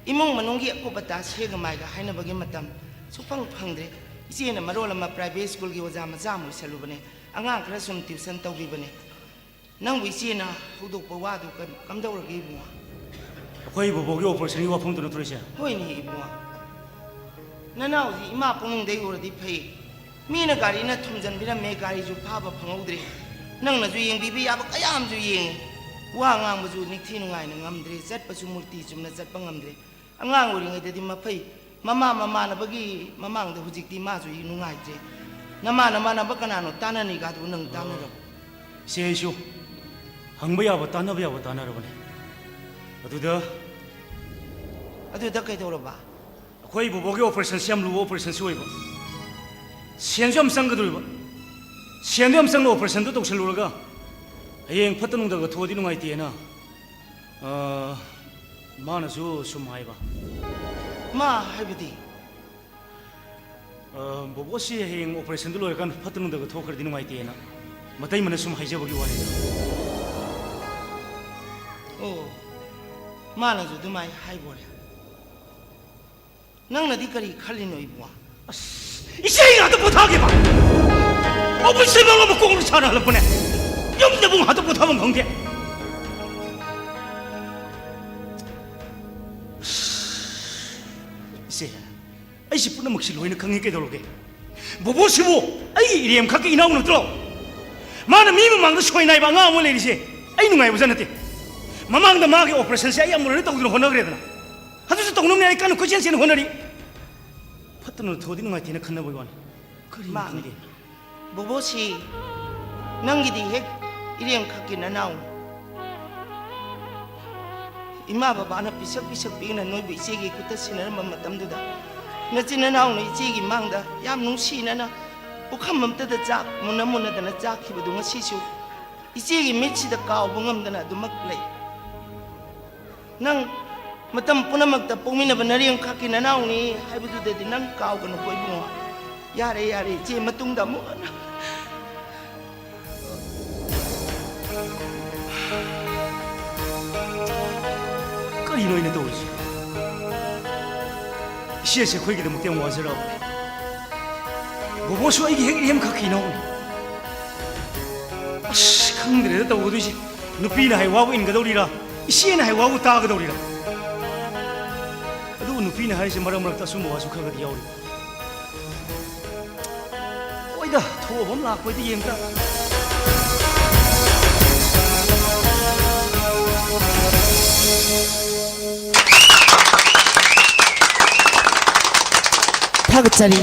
ꯏꯃꯨꯡ ꯃꯅꯨꯡꯒꯤ ꯑꯀꯨꯞ ꯑꯇꯥ ꯁꯦꯒ ꯃꯥꯏꯒ ꯍꯥꯏꯅꯕꯒꯤ ꯃꯇꯝ ꯁꯨꯐꯪ ꯐꯪꯗ꯭ꯔꯦ꯫ ꯏꯆꯦꯅ ꯃꯔꯣꯜ ꯑꯃ ꯄ꯭ꯔꯥꯏꯚꯦꯠ ꯁ꯭ꯀꯨꯜꯒꯤ ꯑꯣꯖꯥ ꯃꯆꯥ ꯑꯃ ꯑꯣꯏꯁꯜꯂꯨꯕꯅꯦ, ꯑꯉꯥꯡ ꯈꯔ ꯁꯨꯝ ꯇ꯭ꯌꯨꯁꯟ ꯇꯧꯕꯤꯕꯅꯦ꯫ ꯅꯪꯕꯨ ꯏꯆꯦꯅ ꯍꯧꯗꯣꯛꯄ ꯋꯥꯗꯨ ꯀꯝ-, ꯀꯝꯗꯧꯔꯒꯦ ꯏꯕꯨꯡꯉꯣ? ꯑꯩꯈꯣꯏ ꯕꯣꯕꯣꯒꯤ ꯑꯣꯄꯔꯦꯁꯟꯒꯤ ꯋꯥꯐꯝꯗꯨ ꯅꯠꯇ꯭ꯔꯣ ꯏꯆꯦ? ꯍꯣꯏꯅꯦ ꯏꯕꯨꯡꯉꯣ, ꯅꯅꯥꯎꯁꯤ ꯏꯃꯥ ꯄꯨꯛꯅꯨꯡꯗꯩ ꯎꯔꯗꯤ ꯐꯩ꯫ ꯃꯤꯅ ꯒꯥꯔꯤꯅ ꯊꯣꯝꯖꯤꯟꯕꯤꯔꯝꯃꯦ, ꯒꯥꯔꯤꯁꯨ ꯐꯥꯕ ꯐꯪꯍꯧꯗ꯭ꯔꯦ꯫ ꯅꯪꯅꯁꯨ ꯌꯦꯡꯕꯤꯕ ꯌꯥꯕ ꯀꯌꯥ ꯑꯃꯁꯨ ꯌꯦꯡꯉꯤ꯫ ꯋꯥ ꯉꯥꯡꯕꯁꯨ ꯅꯤꯡꯊꯤ ꯅꯨꯡꯉꯥꯏꯅ ꯉꯝꯗ꯭ꯔꯦ, ꯆꯠꯄꯁꯨ ꯃꯨꯔꯇꯤ ꯆꯨꯝꯅ ꯆꯠꯄ ꯉꯝꯗ꯭ꯔꯦ꯫ ꯑꯉꯥꯡ ꯑꯣꯏꯔꯤꯉꯩꯗꯗꯤ ꯃꯐꯩ, ꯃꯃꯥ ꯃꯃꯥꯟꯅꯕꯒꯤ ꯃꯃꯥꯡꯗ ꯍꯧꯖꯤꯛꯇꯤ ꯃꯥꯁꯨ ꯅꯨꯡꯉꯥꯏꯇ꯭ꯔꯦ꯫ ꯅꯃꯥꯟ ꯅꯃꯥꯟꯅꯕ ꯀꯅꯥꯅꯣ ꯇꯥꯟꯅꯅꯤꯒꯥꯗꯨ ꯅꯪ ꯇꯥꯟꯅꯔꯕꯣ? ꯏꯆꯦ, ꯑꯩꯁꯨ ꯍꯪꯕ ꯌꯥꯕ, ꯇꯥꯟꯅꯕ ꯌꯥꯕ ꯇꯥꯟꯅꯔꯕꯅꯦ꯫ ꯑꯗꯨꯗ ꯑꯗꯨꯗ ꯀꯩꯗꯧꯔꯕ? ꯑꯩꯈꯣꯏ ꯕꯣꯕꯣꯒꯤ ꯑꯣꯄꯔꯦꯁꯟꯁꯤ ꯌꯥꯝ ꯂꯨꯕ ꯑꯣꯄꯔꯦꯁꯟꯁꯨ ꯑꯣꯏꯕ, ꯁꯦꯟꯁꯨ ꯌꯥꯝ ꯆꯪꯒꯗꯧꯔꯤꯕ꯫ ꯁꯦꯟꯗꯣ ꯌꯥꯝ ꯆꯪꯅ ꯑꯣꯄꯔꯦꯁꯟꯗꯣ ꯇꯧꯁꯜꯂꯨꯔꯒ ꯍꯌꯦꯡ ꯐꯠꯇ ꯅꯨꯡꯗꯒ ꯊꯣꯛꯑꯗꯤ ꯅꯨꯡꯉꯥꯏꯇꯦꯅ, ꯑ, ꯃꯥꯅꯁꯨ ꯁꯨꯝ ꯍꯥꯏꯕ꯫ ꯃꯥ ꯍꯥꯏꯕꯗꯤ? ꯑ, ꯕꯣꯕꯣꯁꯤ ꯍꯌꯦꯡ ꯑꯣꯄꯔꯦꯁꯟꯗꯨ ꯂꯣꯏꯔꯀꯥꯟꯗ ꯐꯠꯇ ꯅꯨꯡꯗꯒ ꯊꯣꯛꯈ꯭ꯔꯗꯤ ꯅꯨꯡꯉꯥꯏꯇꯦꯅ ꯃꯇꯩꯃꯅ ꯁꯨꯝ ꯍꯥꯏꯖꯕꯒꯤ ꯋꯥꯅꯤꯗ꯫ ꯑꯣ, ꯃꯥꯅꯁꯨ ꯑꯗꯨꯃꯥꯏ ꯍꯥꯏꯕꯣꯔꯦ꯫ ꯅꯪꯅꯗꯤ ꯀꯔꯤ ꯈꯜꯂꯤꯅꯣ ꯏꯕꯨꯡꯉꯣ? ꯑꯁ, ꯏꯆꯦ ꯉꯥꯛꯇ ꯄꯣꯊꯥꯒꯦꯕ꯫ ꯑꯣꯄꯔꯦꯁꯟ ꯑꯃ ꯃꯀꯣꯛꯅ ꯁꯥꯟꯅꯍꯜꯂꯛꯄꯅꯦ꯫ ꯌꯨꯝꯗꯕꯨ ꯉꯥꯛꯇ ꯄꯣꯊꯥꯐꯝ ꯈꯪꯗꯦ꯫ ꯑꯁ, ꯏꯆꯦ, ꯑꯩꯁꯤ ꯄꯨꯝꯅꯃꯛꯁꯤ ꯂꯣꯏꯅ ꯈꯪꯉꯤ, ꯀꯩꯗꯧꯔꯒꯦ? ꯕꯣꯕꯣꯁꯤꯕꯨ ꯑꯩꯒꯤ ꯏꯔꯦꯝꯈꯛꯀꯤ ꯏꯅꯥꯎ ꯅꯠꯇ꯭ꯔꯣ? ꯃꯥꯅ ꯃꯤ ꯃꯃꯥꯡꯗ ꯁꯣꯏꯅꯥꯏꯕ ꯑꯉꯥꯡ ꯑꯃ ꯂꯩꯔꯤꯁꯦ ꯑꯩ ꯅꯨꯡꯉꯥꯏꯕꯖꯥ ꯅꯠꯇꯦ꯫ ꯃꯃꯥꯡꯗ ꯃꯥꯒꯤ ꯑꯣꯄꯔꯦꯁꯟꯁꯦ ꯑꯩ ꯌꯥꯝ ꯂꯣꯏꯅ ꯇꯧꯗꯨꯅ ꯍꯣꯠꯅꯈ꯭ꯔꯦꯗꯅ꯫ ꯑꯗꯨꯁꯨ ꯇꯧꯅꯕꯅꯦ ꯑꯩ ꯀꯟꯅ ꯀꯣꯏꯆꯦꯟ ꯆꯦꯟ ꯍꯣꯠꯅꯔꯤ꯫ ꯐꯠꯇꯅ ꯊꯣꯛꯑꯗꯤ ꯅꯨꯡꯉꯥꯏꯇꯦꯅ ꯈꯟꯅꯕꯒꯤ ꯋꯥꯅꯤ꯫ ꯀꯔꯤꯅꯣ ꯃꯥꯅꯦ꯫ ꯈꯪꯗꯦ꯫ ꯕꯣꯕꯣꯁꯤ ꯅꯪꯒꯤꯗꯤ ꯍꯦꯛ ꯏꯔꯦꯝꯈꯛꯀꯤ ꯅꯅꯥꯎꯅꯤ꯫ ꯏꯃꯥ ꯕꯕꯥꯅ ꯄꯤꯁꯛ ꯄꯤꯁꯛ ꯄꯤꯛꯅ ꯅꯣꯏꯕꯨ ꯏꯆꯦꯒꯤ ꯈꯨꯠꯇ ꯁꯤꯟꯅꯔꯝꯕ ꯃꯇꯝꯗꯨꯗ ꯅꯆꯤꯟ ꯅꯅꯥꯎꯅ ꯏꯆꯦꯒꯤ ꯃꯥꯡꯗ ꯌꯥꯝ ꯅꯨꯡꯁꯤꯅꯅ ꯄꯨꯈꯝ ꯑꯝꯇꯗ ꯆꯥꯛ ꯃꯨꯟꯅ ꯃꯨꯟꯅꯗꯅ ꯆꯥꯈꯤꯕꯗꯨ ꯉꯁꯤꯁꯨ ꯏꯆꯦꯒꯤ ꯃꯤꯠꯁꯤꯗ ꯀꯥꯎꯕ ꯉꯝꯗꯅ ꯑꯗꯨꯃꯛ ꯂꯩ꯫ ꯅꯪ ꯃꯇꯝ ꯄꯨꯝꯅꯃꯛꯇ ꯄꯣꯛꯃꯤꯟꯅꯕ ꯅꯔꯦꯡꯈꯛꯀꯤ ꯅꯅꯥꯎꯅꯤ ꯍꯥꯏꯕꯗꯨꯗꯗꯤ ꯅꯪ ꯀꯥꯎꯒꯅꯨꯀꯣ ꯏꯕꯨꯡꯉꯣ꯫ ꯌꯥꯔꯦ, ꯌꯥꯔꯦ, ꯏꯆꯦ, ꯃꯇꯨꯡꯗ ꯑꯃꯨꯛ ꯍꯟꯅ꯫ ꯀꯔꯤꯅꯣ ꯑꯩꯅ ꯇꯧꯔꯤꯁꯦ? ꯏꯆꯦꯁꯦ ꯑꯩꯈꯣꯏꯒꯤꯗꯃꯛꯇ ꯌꯥꯝ ꯋꯥꯖꯔꯕꯅꯦ꯫ ꯕꯣꯕꯣꯁꯨ ꯑꯩꯒꯤ ꯍꯦꯛ ꯏꯔꯦꯝꯈꯛꯀꯤꯅꯣ꯫ ꯑꯁ, ꯈꯪꯗ꯭ꯔꯦꯗ ꯇꯧꯒꯗꯣꯏꯁꯦ꯫ ꯅꯨꯄꯤꯅ ꯍꯥꯏ ꯋꯥꯕꯨ ꯏꯟꯒꯗꯧꯔꯤꯔꯥ, ꯏꯆꯦꯅ ꯍꯥꯏ ꯋꯥꯕꯨ ꯇꯥꯒꯗꯧꯔꯤꯔꯥ? ꯑꯗꯨꯕꯨ ꯅꯨꯄꯤꯅ ꯍꯥꯏꯔꯤꯁꯦ ꯃꯔꯛ ꯃꯔꯛꯇ ꯑꯆꯨꯝꯕ ꯋꯥꯁꯨ ꯈꯔ ꯈꯔꯗꯤ ꯌꯥꯎꯔꯤ꯫ ꯍꯣꯏꯗ, ꯊꯣꯛꯑꯕ ꯑꯃ ꯂꯥꯛꯄꯩꯗꯤ ꯌꯦꯡ ꯇꯥ꯫ ꯊꯥꯒꯠꯆꯔꯤ꯫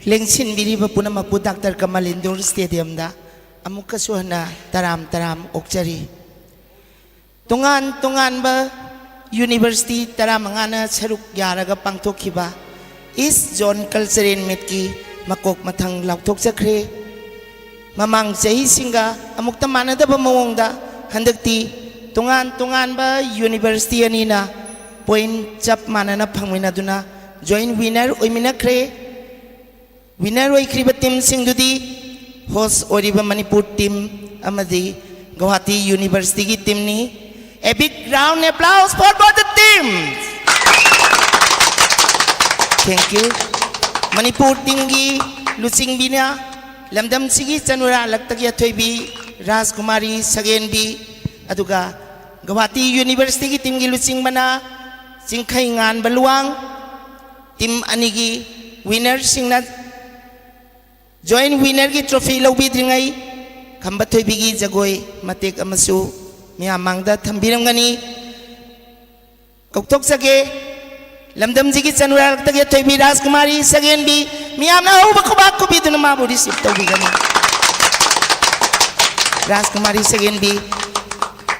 ꯂꯦꯡꯁꯤꯟꯕꯤꯔꯤꯕ ꯄꯨꯝꯅꯃꯛꯄꯨ ꯗꯥꯛꯇꯔ ꯀꯃꯜ ꯏꯟꯗꯣꯔ ꯁ꯭ꯇꯦꯗꯤꯌꯝꯗ ꯑꯃꯨꯛꯀꯁꯨ ꯍꯟꯅ ꯇꯔꯥꯝ ꯇꯔꯥꯝ ꯑꯣꯛꯆꯔꯤ꯫ ꯇꯣꯉꯥꯟ ꯇꯣꯉꯥꯟꯕ ꯌꯨꯅꯤꯚꯔꯁꯤꯇꯤ ꯇꯔꯥꯃꯉꯥꯅ ꯁꯔꯨꯛ ꯌꯥꯔꯒ ꯄꯥꯡꯊꯣꯛꯈꯤꯕ ꯏꯁ ꯖꯣꯟ ꯀꯜꯆꯔꯦꯜ ꯃꯤꯠꯀꯤ ꯃꯀꯣꯛ ꯃꯊꯪ ꯂꯥꯎꯊꯣꯛꯆꯈ꯭ꯔꯦ꯫ ꯃꯃꯥꯡ ꯆꯍꯤꯁꯤꯡꯒ ꯑꯃꯨꯛꯇ ꯃꯥꯟꯅꯗꯕ ꯃꯑꯣꯡꯗ ꯍꯟꯗꯛꯇꯤ ꯇꯣꯉꯥꯟ ꯇꯣꯉꯥꯟꯕ ꯌꯨꯅꯤꯚꯔꯁꯤꯇꯤ ꯑꯅꯤꯅ ꯄꯣꯏꯟ ꯆꯞ ꯃꯥꯟꯅꯅ ꯐꯪꯃꯤꯟꯅꯗꯨꯅ ꯖꯣꯏꯟ ꯋꯤꯅꯔ ꯑꯣꯏꯃꯤꯟꯅꯈ꯭ꯔꯦ꯫ ꯋꯤꯅꯔ ꯑꯣꯏꯈ꯭ꯔꯤꯕ ꯇꯤꯝꯁꯤꯡꯗꯨꯗꯤ ꯍꯣꯁ ꯑꯣꯏꯔꯤꯕ ꯃꯅꯤꯄꯨꯔ ꯇꯤꯝ ꯑꯃꯗꯤ ꯒꯧꯍꯥꯇꯤ ꯌꯨꯅꯤꯚꯔꯁꯤꯇꯤꯒꯤ ꯇꯤꯝꯅꯤ꯫ A big round applause for both the teams. Thank you. Manipur ꯇꯤꯝꯒꯤ ꯂꯨꯆꯤꯡꯕꯤꯅ ꯂꯝꯗꯝꯁꯤꯒꯤ ꯆꯅꯨꯔꯥꯂꯛꯇꯒꯤ ꯑꯊꯣꯏꯕꯤ ꯔꯥꯖꯀꯨꯃꯥꯔꯤ ꯁꯒꯦꯟꯕꯤ, ꯑꯗꯨꯒ ꯒꯧꯍꯥꯇꯤ ꯌꯨꯅꯤꯚꯔꯁꯤꯇꯤꯒꯤ ꯇꯤꯝꯒꯤ ꯂꯨꯆꯤꯡꯕꯅ ꯆꯤꯡꯈꯩ ꯉꯥꯟꯕ ꯂꯨꯋꯥꯡ꯫ ꯇꯤꯝ ꯑꯅꯤꯒꯤ ꯋꯤꯅꯔꯁꯤꯡꯅ ꯖꯣꯏꯟ ꯋꯤꯅꯔꯒꯤ ꯇ꯭ꯔꯣꯐꯤ ꯂꯧꯕꯤꯗ꯭ꯔꯤꯉꯩ ꯈꯝꯕ ꯊꯣꯏꯕꯤꯒꯤ ꯖꯒꯣꯏ ꯃꯇꯦꯛ ꯑꯃꯁꯨ ꯃꯤꯌꯥꯝ ꯃꯥꯡꯗ ꯊꯝꯕꯤꯔꯝꯒꯅꯤ꯫ ꯀꯧꯊꯣꯛꯆꯒꯦ꯫ ꯂꯝꯗꯝꯁꯤꯒꯤ ꯆꯅꯨꯔꯥꯂꯛꯇꯒꯤ ꯑꯊꯣꯏꯕꯤ ꯔꯥꯖꯀꯨꯃꯥꯔꯤ ꯁꯒꯦꯟꯕꯤ, ꯃꯤꯌꯥꯝꯅ ꯑꯍꯧꯕ ꯈꯨꯕꯥꯛ ꯈꯨꯕꯤꯗꯨꯅ ꯃꯥꯕꯨ ꯔꯤꯁꯤꯞ ꯇꯧꯕꯤꯒꯅꯤ꯫ ꯔꯥꯖꯀꯨꯃꯥꯔꯤ ꯁꯒꯦꯟꯕꯤ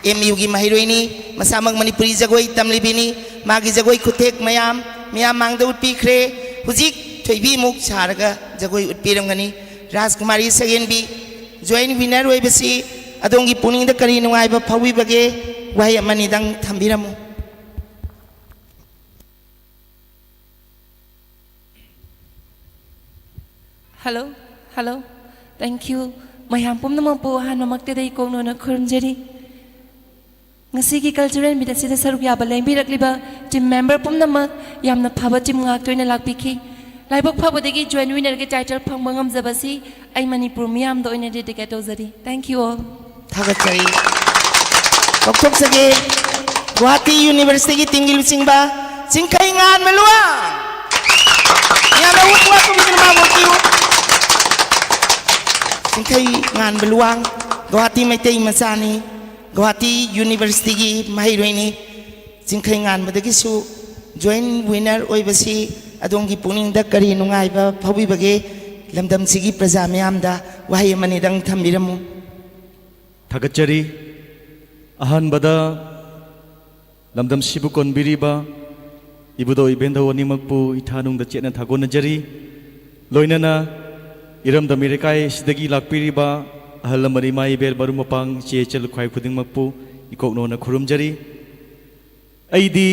ꯑꯦꯝ ꯌꯨꯒꯤ ꯃꯍꯩꯔꯣꯏꯅꯤ, ꯃꯁꯥꯃꯛ ꯃꯅꯤꯄꯨꯔꯤ ꯖꯒꯣꯏ ꯇꯝꯂꯤꯕꯤꯅꯤ꯫ ꯃꯥꯒꯤ ꯖꯒꯣꯏ ꯈꯨꯊꯦꯛ ꯃꯌꯥꯝ ꯃꯤꯌꯥꯝ ꯃꯥꯡꯗ ꯎꯠꯄꯤꯈ꯭ꯔꯦ꯫ ꯍꯧꯖꯤꯛ ꯊꯣꯏꯕꯤꯃꯨꯛ ꯁꯥꯔꯒ ꯖꯒꯣꯏ ꯎꯠꯄꯤꯔꯝꯒꯅꯤ꯫ ꯔꯥꯖꯀꯨꯃꯥꯔꯤ ꯁꯒꯦꯟꯕꯤ, ꯖꯣꯏꯟ ꯋꯤꯅꯔ ꯑꯣꯏꯕꯁꯤ ꯑꯗꯣꯝꯒꯤ ꯄꯨꯛꯅꯤꯡꯗ ꯀꯔꯤ ꯅꯨꯡꯉꯥꯏꯕ ꯐꯥꯎꯕꯤꯕꯒꯦ? ꯋꯥꯍꯩ ꯑꯃꯅꯤꯗꯪ ꯊꯝꯕꯤꯔꯝꯃꯨ꯫ Hello, hello. Thank you. ꯃꯌꯥꯝ ꯄꯨꯝꯅꯃꯛꯄꯨ ꯑꯍꯥꯟꯕꯃꯛꯇꯗ ꯏꯀꯣꯛꯅꯣꯅ ꯈꯨꯔꯨꯝꯖꯔꯤ꯫ ꯉꯁꯤꯒꯤ cultural meet ꯑꯁꯤꯗ ꯁꯔꯨꯛ ꯌꯥꯕ ꯂꯦꯡꯕꯤꯔꯛꯂꯤꯕ team member ꯄꯨꯝꯅꯃꯛ, ꯌꯥꯝꯅ ꯐꯕ team ꯉꯥꯛꯇ ꯑꯣꯏꯅ ꯂꯥꯛꯄꯤꯈꯤ꯫ ꯂꯥꯏꯕꯛ ꯐꯕꯗꯒꯤ joint winnerꯒꯤ title ꯐꯪꯕ ꯉꯝꯖꯕꯁꯤ ꯑꯩ ꯃꯅꯤꯄꯨꯔ ꯃꯤꯌꯥꯝꯗ ꯑꯣꯏꯅ dedicate ꯇꯧꯖꯔꯤ꯫ Thank you all. ꯊꯥꯒꯠꯆꯔꯤ꯫ ꯀꯧꯊꯣꯛꯆꯒꯦ꯫ ꯒꯨꯋꯥꯍꯥꯇꯤ Universityꯒꯤ teamꯒꯤ ꯂꯨꯆꯤꯡꯕ ꯆꯤꯡꯈꯩ ꯉꯥꯟꯕ ꯂꯨꯋꯥꯡ꯫ ꯌꯥꯝꯅ ꯋꯥ ꯋꯥ ꯇꯨꯝꯗꯨꯅ ꯃꯥꯕꯨ ꯑꯣꯛꯄꯤꯌꯨ꯫ ꯆꯤꯡꯈꯩ ꯉꯥꯟꯕ ꯂꯨꯋꯥꯡ ꯒꯨꯋꯥꯍꯥꯇꯤ ꯃꯩꯇꯩ ꯃꯆꯥꯅꯤ꯫ ꯒꯨꯋꯥꯍꯥꯇꯤ Universityꯒꯤ ꯃꯍꯩꯔꯣꯏꯅꯤ꯫ ꯆꯤꯡꯈꯩ ꯉꯥꯟꯕꯗꯒꯤꯁꯨ joint winner ꯑꯣꯏꯕꯁꯤ ꯑꯗꯣꯝꯒꯤ ꯄꯨꯛꯅꯤꯡꯗ ꯀꯔꯤ ꯅꯨꯡꯉꯥꯏꯕ ꯐꯥꯎꯕꯤꯕꯒꯦ? ꯂꯝꯗꯝꯁꯤꯒꯤ ꯄ꯭ꯔꯖꯥ ꯃꯤꯌꯥꯝꯗ ꯋꯥꯍꯩ ꯑꯃꯅꯤꯗꯪ ꯊꯝꯕꯤꯔꯝꯃꯨ꯫ ꯊꯥꯒꯠꯆꯔꯤ꯫ ꯑꯍꯥꯟꯕꯗ ꯂꯝꯗꯝꯁꯤꯕꯨ ꯀꯣꯟꯕꯤꯔꯤꯕ ꯏꯕꯨꯙꯧ ꯏꯕꯦꯟꯙꯧ ꯑꯅꯤꯃꯛꯄꯨ ꯏꯊꯥꯅꯨꯡꯗ ꯆꯦꯠꯅ ꯊꯥꯒꯣꯟꯅꯖꯔꯤ꯫ ꯂꯣꯏꯅꯅ ꯏꯔꯝꯗꯝ ꯏꯔꯩꯀꯥꯏ ꯑꯁꯤꯗꯒꯤ ꯂꯥꯛꯄꯤꯔꯤꯕ ꯑꯍꯜ ꯂꯃꯟ, ꯏꯃꯥ ꯏꯕꯦꯜ, ꯃꯔꯨꯞ ꯃꯄꯥꯡ, ꯏꯆꯦ ꯏꯆꯜ ꯈ꯭ꯋꯥꯏ ꯈꯨꯗꯤꯡꯃꯛꯄꯨ ꯏꯀꯣꯛꯅꯣꯅ ꯈꯨꯔꯨꯝꯖꯔꯤ꯫ ꯑꯩꯗꯤ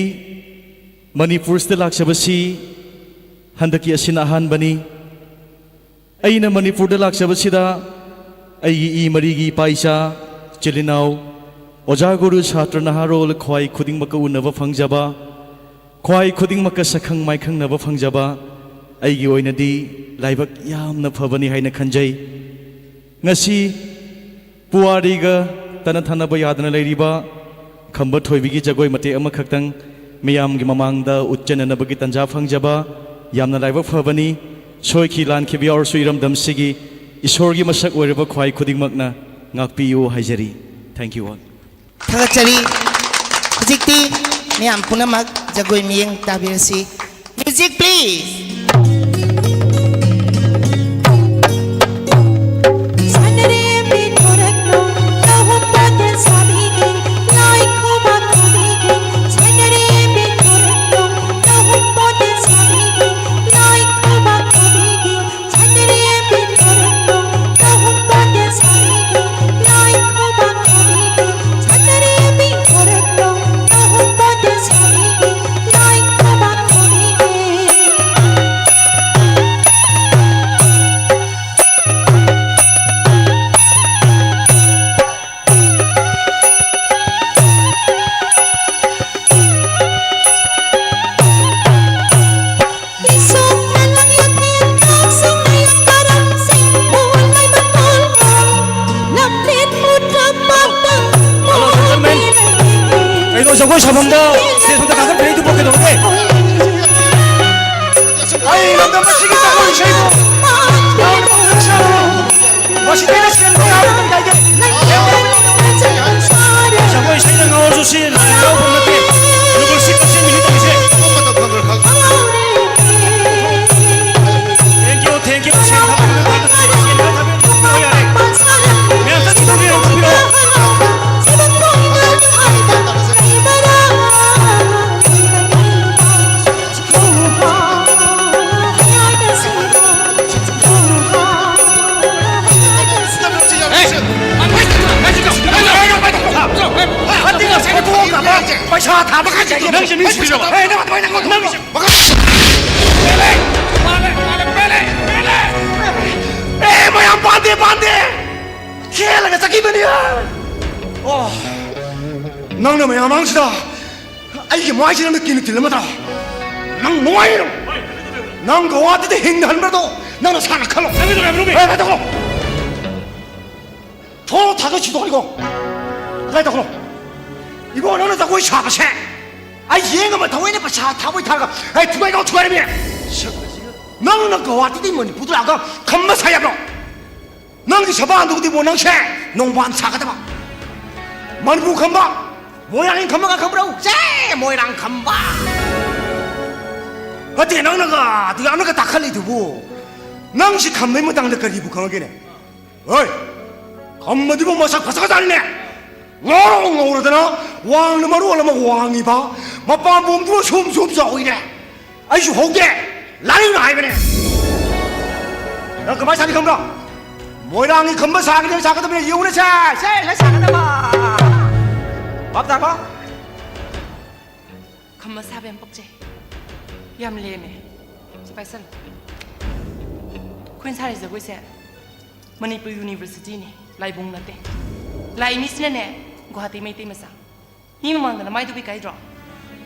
ꯃꯅꯤꯄꯨꯔꯁꯤꯗ ꯂꯥꯛꯆꯕꯁꯤ ꯍꯟꯗꯛꯀꯤ ꯑꯁꯤꯅ ꯑꯍꯥꯟꯕꯅꯤ꯫ ꯑꯩꯅ ꯃꯅꯤꯄꯨꯔꯗ ꯂꯥꯛꯆꯕꯁꯤꯗ ꯑꯩꯒꯤ ꯏ ꯃꯔꯤꯒꯤ ꯏꯄꯥ ꯏꯆꯥ, ꯏꯆꯤꯜ ꯏꯅꯥꯎ, ꯑꯣꯖꯥ ꯒꯨꯔꯨ ꯁꯥꯇ꯭ꯔ ꯅꯍꯥꯔꯣꯜ ꯈ꯭ꯋꯥꯏ ꯈꯨꯗꯤꯡꯃꯛꯀ ꯎꯅꯕ ꯐꯪꯖꯕ, ꯈ꯭ꯋꯥꯏ ꯈꯨꯗꯤꯡꯃꯛꯀ ꯁꯛꯈꯪ ꯃꯥꯏꯈꯪꯅꯕ ꯐꯪꯖꯕ ꯑꯩꯒꯤ ꯑꯣꯏꯅꯗꯤ ꯂꯥꯏꯕꯛ ꯌꯥꯝꯅ ꯐꯕꯅꯤ ꯍꯥꯏꯅ ꯈꯟꯖꯩ꯫ ꯉꯁꯤ ꯄꯨꯋꯥꯔꯤꯒ ꯇꯠꯅ ꯊꯥꯅꯕ ꯌꯥꯗꯅ ꯂꯩꯔꯤꯕ ꯈꯝꯕ ꯊꯣꯏꯕꯤꯒꯤ ꯖꯒꯣꯏ ꯃꯇꯦꯛ ꯑꯃꯈꯛꯇꯪ ꯃꯤꯌꯥꯝꯒꯤ ꯃꯃꯥꯡꯗ ꯎꯠꯆꯅꯅꯕꯒꯤ ꯇꯟꯖꯥ ꯐꯪꯖꯕ ꯌꯥꯝꯅ ꯂꯥꯏꯕꯛ ꯐꯕꯅꯤ꯫ ꯁꯣꯏꯈꯤ ꯂꯥꯟꯈꯤꯕ ꯌꯥꯎꯔꯁꯨ ꯏꯔꯝꯗꯝꯁꯤꯒꯤ ꯏꯁꯣꯔꯒꯤ ꯃꯁꯛ ꯑꯣꯏꯔꯕ ꯈ꯭ꯋꯥꯏ ꯈꯨꯗꯤꯡꯃꯛꯅ ꯉꯥꯛꯄꯤꯌꯨ ꯍꯥꯏꯖꯔꯤ꯫ Thank you all. ꯊꯥꯒꯠꯆꯔꯤ꯫ ꯍꯧꯖꯤꯛꯇꯤ ꯃꯤꯌꯥꯝ ꯄꯨꯝꯅꯃꯛ ꯖꯒꯣꯏ ꯃꯤꯠꯌꯦꯡ ꯇꯥꯕꯤꯔꯁꯤ꯫ Music, please. ꯖꯒꯣꯏ ꯁꯥꯐꯝꯗ ꯁ꯭ꯇꯦꯖ ꯃꯊꯛꯇ ꯀꯥꯈꯠꯄꯤꯔꯛꯏꯗꯨꯕꯨ ꯀꯩꯗꯧꯔꯒꯦ? ꯑꯩ ꯂꯝꯗꯝ ꯑꯁꯤꯒꯤ ꯖꯒꯣꯏ ꯏꯁꯩꯕꯨ ꯃꯁꯤꯗꯩꯗ ꯁꯦꯟ ꯂꯣꯏ ꯍꯥꯞꯄ ꯀꯔꯤ ꯀꯥꯏꯒꯦ? ꯖꯒꯣꯏ ꯏꯁꯩꯗ ꯉꯥꯎꯔꯁꯨ ꯁꯤ ꯂꯥꯏ ꯍꯔꯥꯎꯕ ꯅꯠꯇꯦ꯫ ꯂꯨꯀꯨ ꯁꯤ ꯀꯛꯆꯤꯡ ꯃꯤꯅꯤ ꯇꯧꯔꯤꯁꯦ꯫ Thank you, thank you. ꯁꯦꯟ ꯊꯥꯕꯤꯔꯛꯑꯣ, ꯊꯥꯕꯤꯔꯛꯑꯣ, ꯁꯦꯟ ꯈꯔ ꯊꯥꯕꯤꯔꯛꯑꯣ, ꯊꯥꯕꯤꯔꯛꯑꯣ ꯌꯥꯔꯦ꯫ ꯃꯌꯥꯝ ꯆꯠꯈꯤꯗꯧꯔꯦ, ꯊꯥꯕꯤꯔꯛꯑꯣ꯫ ꯄꯩꯁꯥ ꯊꯥꯕ ꯀꯥꯏ ꯆꯠꯈꯤꯅꯣ? ꯅꯪꯁꯦ ꯃꯤ ꯁꯤꯔꯕ? ꯅꯪꯁꯦ ꯃꯤ ꯁꯤꯔꯕ? ꯅꯪꯁꯦ ꯑꯦ, ꯃꯌꯥꯝ ꯄꯥꯟꯗꯦ, ꯄꯥꯟꯗꯦ! ꯈꯦꯂꯒ ꯆꯠꯈꯤꯕꯅꯤ! ꯑꯣ, ꯅꯪꯅ ꯃꯌꯥꯝ ꯃꯥꯡꯁꯤꯗ ꯑꯩꯒꯤ ꯃꯥꯏꯁꯤꯗ ꯅꯪꯅ ꯀꯤꯅ ꯇꯤꯜ ꯑꯃ ꯇꯥꯎ꯫ ꯅꯪ ꯅꯨꯡꯉꯥꯏꯔꯣ? ꯅꯪ ꯒꯧꯍꯥꯇꯤꯗ ꯍꯤꯡꯅ ꯍꯟꯕꯗꯣ ꯅꯪ ꯅꯁꯥꯅ ꯈꯜꯂꯣ꯫ ꯅꯪꯒꯤꯗꯣ ꯌꯥꯝ ꯂꯨꯝꯃꯤ꯫ ꯑꯦ, ꯚꯥꯏ, ꯇꯧꯈ꯭ꯔꯣ꯫ ꯊꯣꯡ ꯊꯥꯗꯣꯛ ꯁꯤꯗꯣꯛꯈ꯭ꯔꯣ꯫ ꯀꯗꯥꯏ ꯇꯧꯈ꯭ꯔꯣ? ꯏꯕꯣ, ꯅꯪꯅ ꯖꯒꯣꯏ ꯁꯥꯕꯁꯦ ꯑꯩ ꯌꯦꯡ ꯑꯃ ꯊꯑꯣꯏꯅ ꯄꯩꯁꯥ ꯊꯥꯕꯩ ꯊꯥꯔꯒ ꯑꯩ ꯊꯨꯒꯥꯏ ꯀꯥꯎ ꯊꯨꯒꯥꯏꯔꯝꯃꯤ꯫ ꯅꯪꯅ ꯒꯧꯍꯥꯇꯤꯗꯒꯤ ꯃꯅꯤꯄꯨꯔꯗ ꯂꯥꯛꯑꯒ ꯈꯝꯕ ꯁꯥꯏ ꯍꯥꯏꯕ꯭ꯔꯣ? ꯅꯪꯒꯤ ꯁꯕꯥꯟꯗꯨꯕꯨꯗꯤꯕꯣ ꯅꯪꯁꯦ ꯅꯣꯡꯕꯥꯟ ꯁꯥꯒꯗꯕ꯫ ꯃꯅꯤꯄꯨꯔ ꯈꯝꯕ, ꯃꯣꯏꯔꯥꯡꯒꯤ ꯈꯝꯕꯒ ꯈꯪꯕ꯭ꯔꯣ? ꯁꯦ, ꯃꯣꯏꯔꯥꯡ ꯈꯝꯕ꯫ ꯅꯠꯇꯦ, ꯅꯪꯅꯒ ꯑꯗꯨ ꯌꯥꯝꯅꯒ ꯇꯥꯈꯠꯂꯤꯗꯨꯕꯨ ꯅꯪꯁꯤ ꯈꯝꯕꯩ ꯃꯇꯥꯡꯗ ꯀꯔꯤꯕꯨ ꯈꯪꯉꯒꯦꯅꯦ? ꯍꯣꯏ, ꯈꯝꯕꯗꯨꯕꯨ ꯃꯁꯛ ꯐꯖꯈ꯭ꯔꯖꯥꯠꯅꯤꯅꯦ꯫ ꯉꯧꯔꯣ ꯉꯧꯔꯗꯅ ꯋꯥꯡꯅ ꯃꯔꯣꯜ ꯑꯃ ꯋꯥꯡꯉꯤꯕ, ꯃꯄꯥꯟ ꯄꯣꯝꯗꯨꯅ ꯁꯨꯝ ꯁꯨꯝ ꯆꯥꯎꯏꯅꯦ꯫ ꯑꯩꯁꯨ ꯍꯧꯒꯦ, ꯂꯥꯏꯅ ꯍꯥꯏꯕꯅꯦ꯫ ꯅꯪ ꯀꯃꯥꯏꯅ ꯁꯥꯅꯤ ꯈꯪꯕ꯭ꯔꯣ? ꯃꯣꯏꯔꯥꯡꯒꯤ ꯈꯝꯕ ꯁꯥꯒꯗꯕ ꯁꯥꯒꯗꯕꯅꯦ, ꯌꯦꯡꯉꯨꯅꯦ ꯁꯦ, ꯁꯦ, ꯂꯣꯏ ꯁꯥꯒꯗꯕ꯫ ꯚꯥꯞ ꯇꯥꯔꯕꯣ? ꯈꯝꯕ ꯁꯥꯕ ꯌꯥꯝ ꯄꯛꯆꯩ, ꯌꯥꯝ ꯂꯦꯝꯃꯦ꯫ ꯁꯤ ꯄꯥꯏꯁꯜꯂꯨ꯫ ꯑꯩꯈꯣꯏꯅ ꯁꯥꯔꯤ ꯖꯒꯣꯏꯁꯦ ꯃꯅꯤꯄꯨꯔ ꯌꯨꯅꯤꯚꯔꯁꯤꯇꯤꯅꯤ, ꯂꯥꯏꯕꯨꯡ ꯅꯠꯇꯦ꯫ ꯂꯥꯛꯏ ꯃꯤꯁꯤꯅꯅꯦ ꯒꯨꯋꯥꯍꯥꯇꯤ ꯃꯩꯇꯩ ꯃꯆꯥ꯫ ꯃꯤ ꯃꯃꯥꯡꯗ ꯅꯃꯥꯏꯗꯨ ꯏꯀꯥꯏꯗ꯭ꯔꯣ?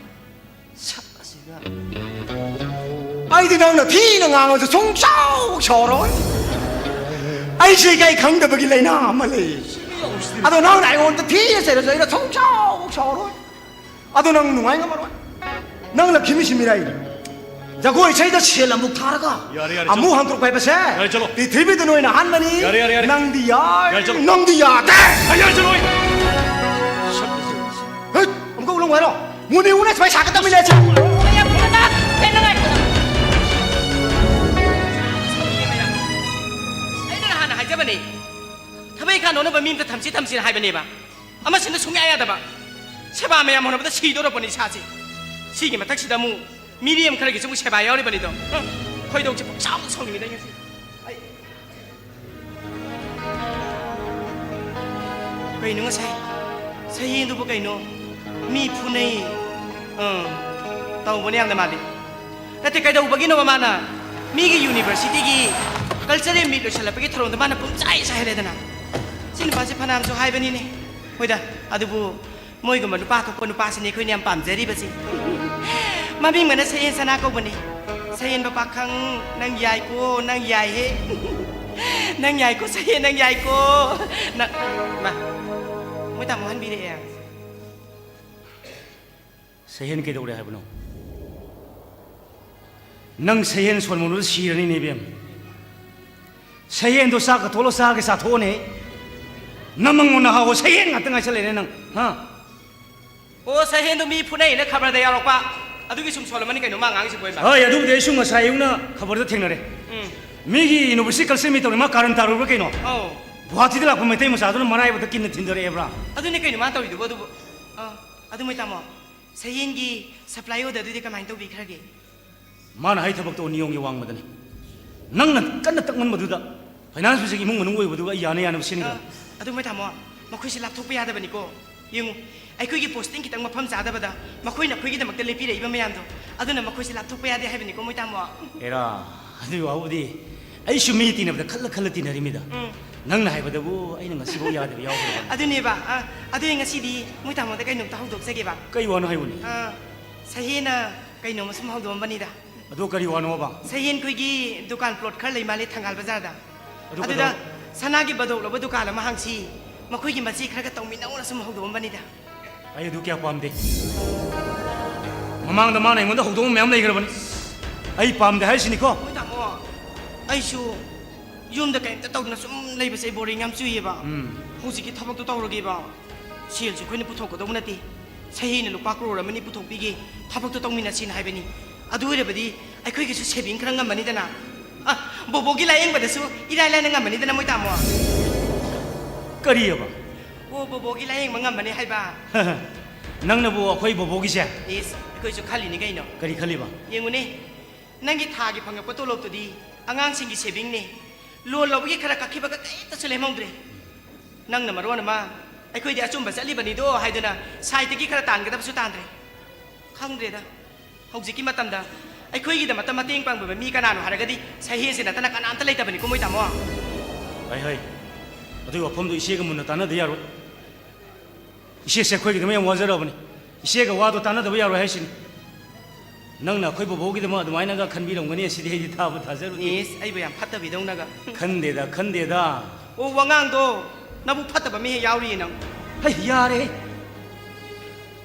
ꯁꯛ ꯑꯁꯤꯒ꯫ ꯑꯩꯗꯤ ꯅꯪꯅ ꯊꯤꯅ ꯉꯥꯡꯉꯁꯨ ꯁꯨꯡꯁꯥꯎ ꯁꯥꯎꯔꯣꯏ꯫ ꯑꯩꯁꯦ ꯏꯀꯥꯏ ꯈꯪꯗꯕꯒꯤ ꯂꯥꯏꯅꯥ ꯑꯃ ꯂꯩ꯫ ꯑꯗꯣ ꯅꯪꯅ ꯑꯩꯉꯣꯟꯗ ꯊꯤꯅ ꯆꯩꯔꯁꯨ ꯑꯩꯅ ꯁꯨꯡꯁꯥꯎ ꯁꯥꯎꯔꯣꯏ꯫ ꯑꯗꯣ ꯅꯪ ꯅꯨꯡꯉꯥꯏ ꯉꯝꯃꯔꯣꯏ꯫ ꯅꯪ ꯂꯛꯈꯤꯃꯤꯁꯤ ꯃꯤꯔꯥꯏꯅꯤ꯫ ꯖꯒꯣꯏ ꯏꯁꯩꯗ ꯁꯦꯜ ꯑꯃꯨꯛ ꯊꯥꯔꯒ ꯌꯥꯔꯦ, ꯌꯥꯔꯦ, ꯑꯃꯨꯛ ꯆꯠꯂꯣ꯫ ꯍꯟꯗꯣꯔꯛꯄ ꯍꯥꯏꯕꯁꯦ ꯌꯥꯔꯦ, ꯆꯠꯂꯣ꯫ ꯄ꯭ꯔꯤꯊꯤꯕꯤꯗ ꯅꯣꯏꯅ ꯑꯍꯥꯟꯕꯅꯤ꯫ ꯌꯥꯔꯦ, ꯌꯥꯔꯦ, ꯌꯥꯔꯦ꯫ ꯅꯪꯗꯤ ꯌꯥꯏ, ꯌꯥꯔꯦ, ꯆꯠꯂꯣ꯫ ꯅꯪꯗꯤ ꯌꯥꯗꯦ꯫ ꯌꯥꯔꯦ, ꯌꯥꯔꯦ, ꯆꯠꯂꯣ꯫ ꯁꯛ ꯍꯦꯠ! ꯑꯃꯨꯛꯀ ꯎꯠꯂꯣ ꯍꯥꯏꯔꯣ? ꯃꯨꯅꯤ ꯎꯅ ꯁꯨꯃꯥꯏ ꯁꯥꯒꯗꯕꯅꯤ ꯂꯩꯁꯦ꯫ ꯑꯩ ꯑꯃꯨꯛꯇ ꯍꯦꯟꯅ ꯉꯥꯏꯈꯣ꯫ ꯑꯩꯅ ꯅꯍꯥꯟꯅ ꯍꯥꯏꯖꯕꯅꯤ, ꯊꯕꯛ ꯏꯪꯈꯥꯡ ꯅꯣꯠꯅꯕ ꯃꯤ ꯑꯝꯇ ꯊꯝꯁꯤ ꯊꯝꯁꯤꯅ ꯍꯥꯏꯕꯅꯦꯕ꯫ ꯑꯃꯁꯤꯅ ꯁꯨꯡꯌꯥ ꯌꯥꯗꯕ꯫ ꯁꯦꯕꯥ ꯃꯌꯥꯝ ꯍꯣꯠꯅꯕꯗ ꯁꯤꯗꯧꯔꯕꯅꯤ ꯏꯁꯥꯁꯦ꯫ ꯁꯤꯒꯤ ꯃꯊꯛꯁꯤꯗ ꯑꯃꯨꯛ ꯃꯤꯔꯦꯝ ꯈꯔꯒꯤꯁꯨ ꯑꯃꯨꯛ ꯁꯦꯕꯥ ꯌꯥꯎꯔꯤꯕꯅꯤꯗꯣ꯫ ꯍ, ꯈꯣꯏꯗꯧꯁꯦ ꯄꯨꯡꯁꯥꯎ ꯁꯥꯎꯅꯤꯡꯉꯤꯗ ꯉꯁꯤ꯫ ꯑꯩ ꯀꯩꯅꯣ ꯉꯁꯥꯏ ꯁꯍꯦꯟꯗꯨꯕꯨ ꯀꯩꯅꯣ ꯃꯤ ꯐꯨꯅꯩ, ꯑ, ꯇꯧꯕꯅꯦ ꯌꯥꯝꯅ ꯃꯥꯗꯤ꯫ ꯅꯠꯇꯦ, ꯀꯩꯗꯧꯕꯒꯤꯅꯣꯕ ꯃꯥꯅ ꯃꯤꯒꯤ universityꯒꯤ cultural meet ꯂꯣꯏꯁꯤꯜꯂꯛꯄꯒꯤ ꯊꯧꯔꯝꯗꯣ ꯃꯥꯅ ꯄꯨꯝꯆꯥꯏ ꯆꯥꯏꯍꯜꯂꯦꯗꯅ? ꯁꯤ ꯅꯨꯄꯥꯁꯦ ꯐꯅꯌꯥꯝꯁꯨ ꯍꯥꯏꯕꯅꯤꯅꯦ꯫ ꯍꯣꯏꯗ, ꯑꯗꯨꯕꯨ ꯃꯣꯏꯒꯨꯝꯕ ꯅꯨꯄꯥ ꯊꯣꯛꯄ ꯅꯨꯄꯥꯁꯤꯅꯦ ꯑꯩꯈꯣꯏꯅ ꯌꯥꯝ ꯄꯥꯝꯖꯔꯤꯕꯁꯦ꯫ ꯃꯃꯤꯡ ꯃꯅ ꯁꯍꯦꯟ ꯁꯅꯥ ꯀꯧꯕꯅꯤ꯫ ꯁꯍꯦꯟꯕ ꯄꯥꯈꯪ, ꯅꯪ ꯌꯥꯏꯀꯣ, ꯅꯪ ꯌꯥꯏꯍꯦ꯫ ꯅꯪ ꯌꯥꯏꯀꯣ, ꯁꯍꯦꯟ, ꯅꯪ ꯌꯥꯏꯀꯣ꯫ ꯅꯪ, ꯃꯥ, ꯃꯣꯏ ꯇꯥꯃꯣ ꯍꯟꯕꯤꯔꯛꯑꯦ꯫ ꯁꯍꯦꯟ ꯀꯩꯗꯧꯔꯦ ꯍꯥꯏꯕꯅꯣ? ꯅꯪ ꯁꯍꯦꯟ ꯁꯣꯟꯃꯣꯟꯗꯨꯗ ꯁꯤꯔꯅꯤꯅꯦ, ꯏꯕꯦꯝ꯫ ꯁꯍꯦꯟꯗꯣ ꯆꯥꯛꯀ ꯊꯣꯛꯂ ꯆꯥꯒꯦ ꯆꯥꯊꯣꯛꯑꯣꯅꯦ꯫ ꯅꯃꯪꯉꯣ ꯅꯍꯥꯋꯣ ꯁꯍꯦꯟ ꯉꯥꯛꯇ ꯉꯥꯏꯁꯜꯂꯛꯑꯦꯅꯦ ꯅꯪ, ꯍꯥ? ꯑꯣ, ꯁꯍꯦꯟꯗꯣ ꯃꯤ ꯐꯨꯅꯩꯅ ꯈꯕꯔꯗ ꯌꯥꯎꯔꯛꯄ꯫ ꯑꯗꯨꯒꯤ ꯁꯨꯝ ꯁꯣꯜꯂꯝꯃꯅꯤ ꯀꯩꯅꯣ ꯃꯥ ꯉꯥꯡꯉꯤꯁꯤꯕꯣ, ꯏꯃꯥ? ꯍꯣꯏ, ꯑꯗꯨꯕꯨꯗꯤ ꯑꯩꯁꯨ ꯉꯁꯥꯏ ꯑꯌꯨꯛꯅ ꯈꯕꯔꯗ ꯊꯦꯡꯅꯔꯦ꯫ ꯎꯝ꯫ ꯃꯤꯒꯤ university culture meet ꯇꯧꯔꯤ, ꯃꯥ ꯀꯥꯔꯟ ꯇꯥꯔꯨꯕ꯭ꯔꯥ ꯀꯩꯅꯣ? ꯑꯧ꯫ ꯒꯨꯍꯥꯇꯤꯗ ꯂꯥꯛꯄ ꯃꯩꯇꯩ ꯃꯆꯥꯗꯨꯅ ꯃꯔꯥꯏꯕꯛꯇ ꯀꯤꯟꯅ ꯊꯤꯟꯗꯣꯔꯛꯑꯦꯕ꯭ꯔꯥ? ꯑꯗꯨꯅꯦ ꯀꯩꯅꯣ ꯃꯥ ꯇꯧꯔꯤꯗꯨꯕꯣ ꯑꯗꯨꯕꯨ? ꯑꯥ, ꯑꯗꯨ ꯃꯣꯏ ꯇꯥꯃꯣ, ꯁꯍꯦꯟꯒꯤ supply order ꯗꯨꯗꯤ ꯀꯃꯥꯏꯅ ꯇꯧꯕꯤꯈ꯭ꯔꯒꯦ? ꯃꯥꯅ ꯍꯥꯏ ꯊꯕꯛꯇꯣ ꯅꯤꯌꯣꯝꯒꯤ ꯋꯥꯡꯃꯗꯅꯤ꯫ ꯅꯪꯅ ꯀꯟꯅ ꯇꯛꯃꯟꯕꯗꯨꯗ finance minister ꯒꯤ ꯏꯃꯨꯡ ꯃꯅꯨꯡ ꯑꯣꯏꯕꯗꯨꯒ ꯑꯩ ꯌꯥꯅ ꯌꯥꯅꯕ ꯁꯤꯟꯈ꯭ꯔꯦ꯫ ꯑ, ꯑꯗꯨ ꯃꯣꯏ ꯇꯥꯃꯣ, ꯃꯈꯣꯏꯁꯦ ꯂꯥꯞꯊꯣꯛꯄ ꯌꯥꯗꯕꯅꯤꯀꯣ꯫ ꯌꯦꯡꯉꯨ, ꯑꯩꯈꯣꯏꯒꯤ posting ꯈꯤꯇꯪ ꯃꯐꯝ ꯆꯥꯗꯕꯗ ꯃꯈꯣꯏꯅ ꯑꯩꯈꯣꯏꯒꯤꯗꯃꯛꯇ ꯂꯦꯞꯄꯤꯔꯛꯏꯕ ꯃꯌꯥꯝꯗꯣ, ꯑꯗꯨꯅ ꯃꯈꯣꯏꯁꯦ ꯂꯥꯞꯊꯣꯛꯄ ꯌꯥꯗꯦ ꯍꯥꯏꯕꯅꯤꯀꯣ ꯃꯣꯏ ꯇꯥꯃꯣ꯫ ꯑꯦꯔꯥ, ꯑꯗꯨꯒꯤ ꯋꯥꯕꯨꯗꯤ ꯑꯩꯁꯨ ꯃꯤ ꯇꯤꯟꯅꯕꯗ ꯈꯜꯂ ꯈꯜꯂ ꯇꯤꯟꯅꯔꯤꯃꯤꯗ꯫ ꯎꯝ꯫ ꯅꯪꯅ ꯍꯥꯏꯕꯗꯕꯨ ꯑꯩꯅ ꯉꯁꯤꯐꯥꯎ ꯌꯥꯗꯕ ꯌꯥꯎꯈ꯭ꯔꯕꯅꯤ꯫ ꯑꯗꯨꯅꯦꯕ, ꯑ, ꯑꯗꯨ ꯑꯩ ꯉꯁꯤꯗꯤ ꯃꯣꯏ ꯇꯥꯃꯣꯗ ꯀꯩꯅꯣꯝꯇ ꯍꯧꯗꯣꯛꯆꯒꯦꯕ꯫ ꯀꯩ ꯋꯥꯅꯣ ꯍꯥꯏꯕꯅꯤ? ꯑ, ꯁꯍꯦꯅ ꯀꯩꯅꯣꯝꯃ ꯁꯨꯝ ꯍꯧꯗꯣꯛꯑꯝꯕꯅꯤꯗ꯫ ꯑꯗꯣ ꯀꯔꯤ ꯋꯥꯅꯣꯕ? ꯁꯍꯦꯟ ꯈꯣꯏꯒꯤ ꯗꯨꯀꯥꯟ plot ꯈꯔ ꯂꯩ ꯃꯥꯜꯂꯦ ꯊꯪꯒꯥꯜ ꯕꯖꯥꯔꯗ꯫ ꯑꯗꯨ ꯑꯗꯨꯗ ꯀꯩꯗꯧ- ꯁꯅꯥꯒꯤ ꯕꯗꯣꯛ ꯂꯧꯕ ꯗꯨꯀꯥꯟ ꯑꯃ ꯍꯥꯡꯁꯤ, ꯃꯈꯣꯏꯒꯤ ꯃꯆꯦ ꯈꯔꯒ ꯇꯧꯃꯤꯟꯅꯧꯅ ꯁꯨꯝ ꯍꯧꯗꯣꯛꯑꯝꯕꯅꯤꯗ꯫ ꯑꯩ ꯑꯗꯨ ꯀꯌꯥ ꯄꯥꯝꯗꯦ꯫ ꯃꯃꯥꯡꯗ ꯃꯥꯅ ꯑꯩꯉꯣꯟꯗ ꯍꯧꯗꯣꯡ ꯃꯌꯥꯝ ꯂꯩꯈ꯭ꯔꯕꯅꯤ꯫ ꯑꯩ ꯄꯥꯝꯗꯦ ꯍꯥꯏꯁꯤꯅꯤꯀꯣ꯫ ꯍꯣꯏ ꯇꯥꯃꯣ, ꯑꯩꯁꯨ ꯌꯨꯝꯗ ꯀꯔꯤꯝꯇ ꯇꯧꯗꯅ ꯁꯨꯝ ꯂꯩꯕꯁꯦ ꯑꯩ ꯕꯣꯔꯤꯡ ꯌꯥꯝ ꯆꯨꯏꯌꯦꯕ꯫ ꯎꯝ꯫ ꯍꯧꯖꯤꯛꯀꯤ ꯊꯕꯛꯇꯣ ꯇꯧꯔꯒꯦꯕ꯫ ꯁꯦꯜꯁꯨ ꯑꯩꯈꯣꯏꯅ ꯄꯨꯊꯣꯛꯀꯗꯧꯕ ꯅꯠꯇꯦ꯫ ꯁꯍꯤꯅ ꯂꯨꯄꯥ ꯀ꯭ꯔꯣꯔ ꯑꯃꯅꯤ ꯄꯨꯊꯣꯛꯄꯤꯒꯦ, ꯊꯕꯛꯇꯣ ꯇꯧꯃꯤꯟꯅꯁꯤꯅ ꯍꯥꯏꯕꯅꯤ꯫ ꯑꯗꯨ ꯑꯣꯏꯔꯕꯗꯤ ꯑꯩꯈꯣꯏꯒꯤꯁꯨ ꯁꯦꯚꯤꯡ ꯈꯔ ꯉꯝꯃꯅꯤꯗꯅ꯫ ꯑ, ꯕꯣꯕꯣꯒꯤ ꯂꯥꯌꯦꯡꯕꯗꯁꯨ ꯏꯔꯥꯏ ꯂꯥꯏꯅ ꯉꯝꯃꯅꯤꯗꯅ, ꯃꯣꯏ ꯇꯥꯃꯣ꯫ ꯀꯔꯤꯑꯕ? ꯑꯣ, ꯕꯣꯕꯣꯒꯤ ꯂꯥꯌꯦꯡꯕ ꯉꯝꯃꯅꯤ ꯍꯥꯏꯕ꯫ ꯅꯪꯅꯕꯨ ꯑꯩꯈꯣꯏ ꯕꯣꯕꯣꯒꯤꯁꯦ? ꯏꯁ, ꯑꯩꯈꯣꯏꯁꯨ ꯈꯜꯂꯤꯅꯤ ꯀꯩꯅꯣ꯫ ꯀꯔꯤ ꯈꯜꯂꯤꯕ? ꯌꯦꯡꯉꯨꯅꯦ, ꯅꯪꯒꯤ ꯊꯥꯒꯤ ꯐꯪꯉꯛꯄ ꯇꯣꯂꯣꯞꯇꯨꯗꯤ ꯑꯉꯥꯡꯁꯤꯡꯒꯤ ꯁꯦꯚꯤꯡꯅꯦ꯫ ꯂꯣꯟ ꯂꯧꯕꯒꯤ ꯈꯔ ꯀꯛꯈꯤꯕꯒ ꯀꯔꯤꯝꯇꯁꯨ ꯂꯦꯝꯍꯧꯗ꯭ꯔꯦ꯫ ꯅꯪꯅ ꯃꯔꯣꯟ ꯑꯃ, "ꯑꯩꯈꯣꯏꯗꯤ ꯑꯆꯨꯝꯕ ꯆꯠꯂꯤꯕꯅꯤꯗꯣ" ꯍꯥꯏꯗꯨꯅ ꯁꯥꯏꯠꯇꯒꯤ ꯈꯔ ꯇꯥꯟꯒꯗꯕꯁꯨ ꯇꯥꯟꯗ꯭ꯔꯦ꯫ ꯈꯪꯗ꯭ꯔꯦꯗ, ꯍꯧꯖꯤꯛꯀꯤ ꯃꯇꯝꯗ ꯑꯩꯈꯣꯏꯒꯤꯗꯃꯛꯇ ꯃꯇꯦꯡ ꯄꯥꯡꯕꯤꯕ ꯃꯤ ꯀꯅꯥꯅꯣ ꯍꯥꯏꯔꯒꯗꯤ ꯁꯍꯤꯁꯤ ꯅꯠꯇꯅ ꯀꯅꯥꯝꯇ ꯂꯩꯇꯕꯅꯤꯀꯣ, ꯃꯣꯏ ꯇꯥꯃꯣ꯫ ꯍꯩ, ꯍꯩ, ꯑꯗꯨꯒꯤ ꯋꯥꯐꯝꯗꯨ ꯏꯆꯦꯒ ꯃꯨꯟꯅ ꯇꯥꯟꯅꯗ ꯌꯥꯔꯣꯏ꯫ ꯏꯆꯦꯁꯦ ꯑꯩꯈꯣꯏꯒꯤꯗꯃꯛ ꯌꯥꯝ ꯋꯥꯖꯔꯕꯅꯤ꯫ ꯏꯆꯦꯒ ꯋꯥꯗꯣ ꯇꯥꯟꯅꯗꯕ ꯌꯥꯔꯣꯏ ꯍꯥꯏꯁꯤꯅꯤ꯫ ꯅꯪꯅ ꯑꯩꯈꯣꯏ ꯕꯣꯕꯣꯒꯤꯗꯃꯛ ꯑꯗꯨꯃꯥꯏꯅꯒ ꯈꯟꯕꯤꯔꯝꯒꯅꯤ ꯁꯤꯗꯤ ꯑꯩꯗꯤ ꯊꯥꯕꯨ ꯊꯥꯖꯔꯨꯗꯦ꯫ ꯏꯁ, ꯑꯩꯕꯨ ꯌꯥꯝ ꯐꯠꯇꯕꯤꯗꯧꯅꯒ꯫ ꯈꯟꯗꯦꯗ, ꯈꯟꯗꯦꯗ꯫ ꯑꯣ, ꯋꯥꯉꯥꯡꯗꯣ ꯅꯕꯨꯛ ꯐꯠꯇꯕ ꯃꯤ ꯍꯦꯛ ꯌꯥꯎꯔꯤꯌꯦ ꯅꯪ꯫ ꯍꯩ, ꯌꯥꯔꯦ꯫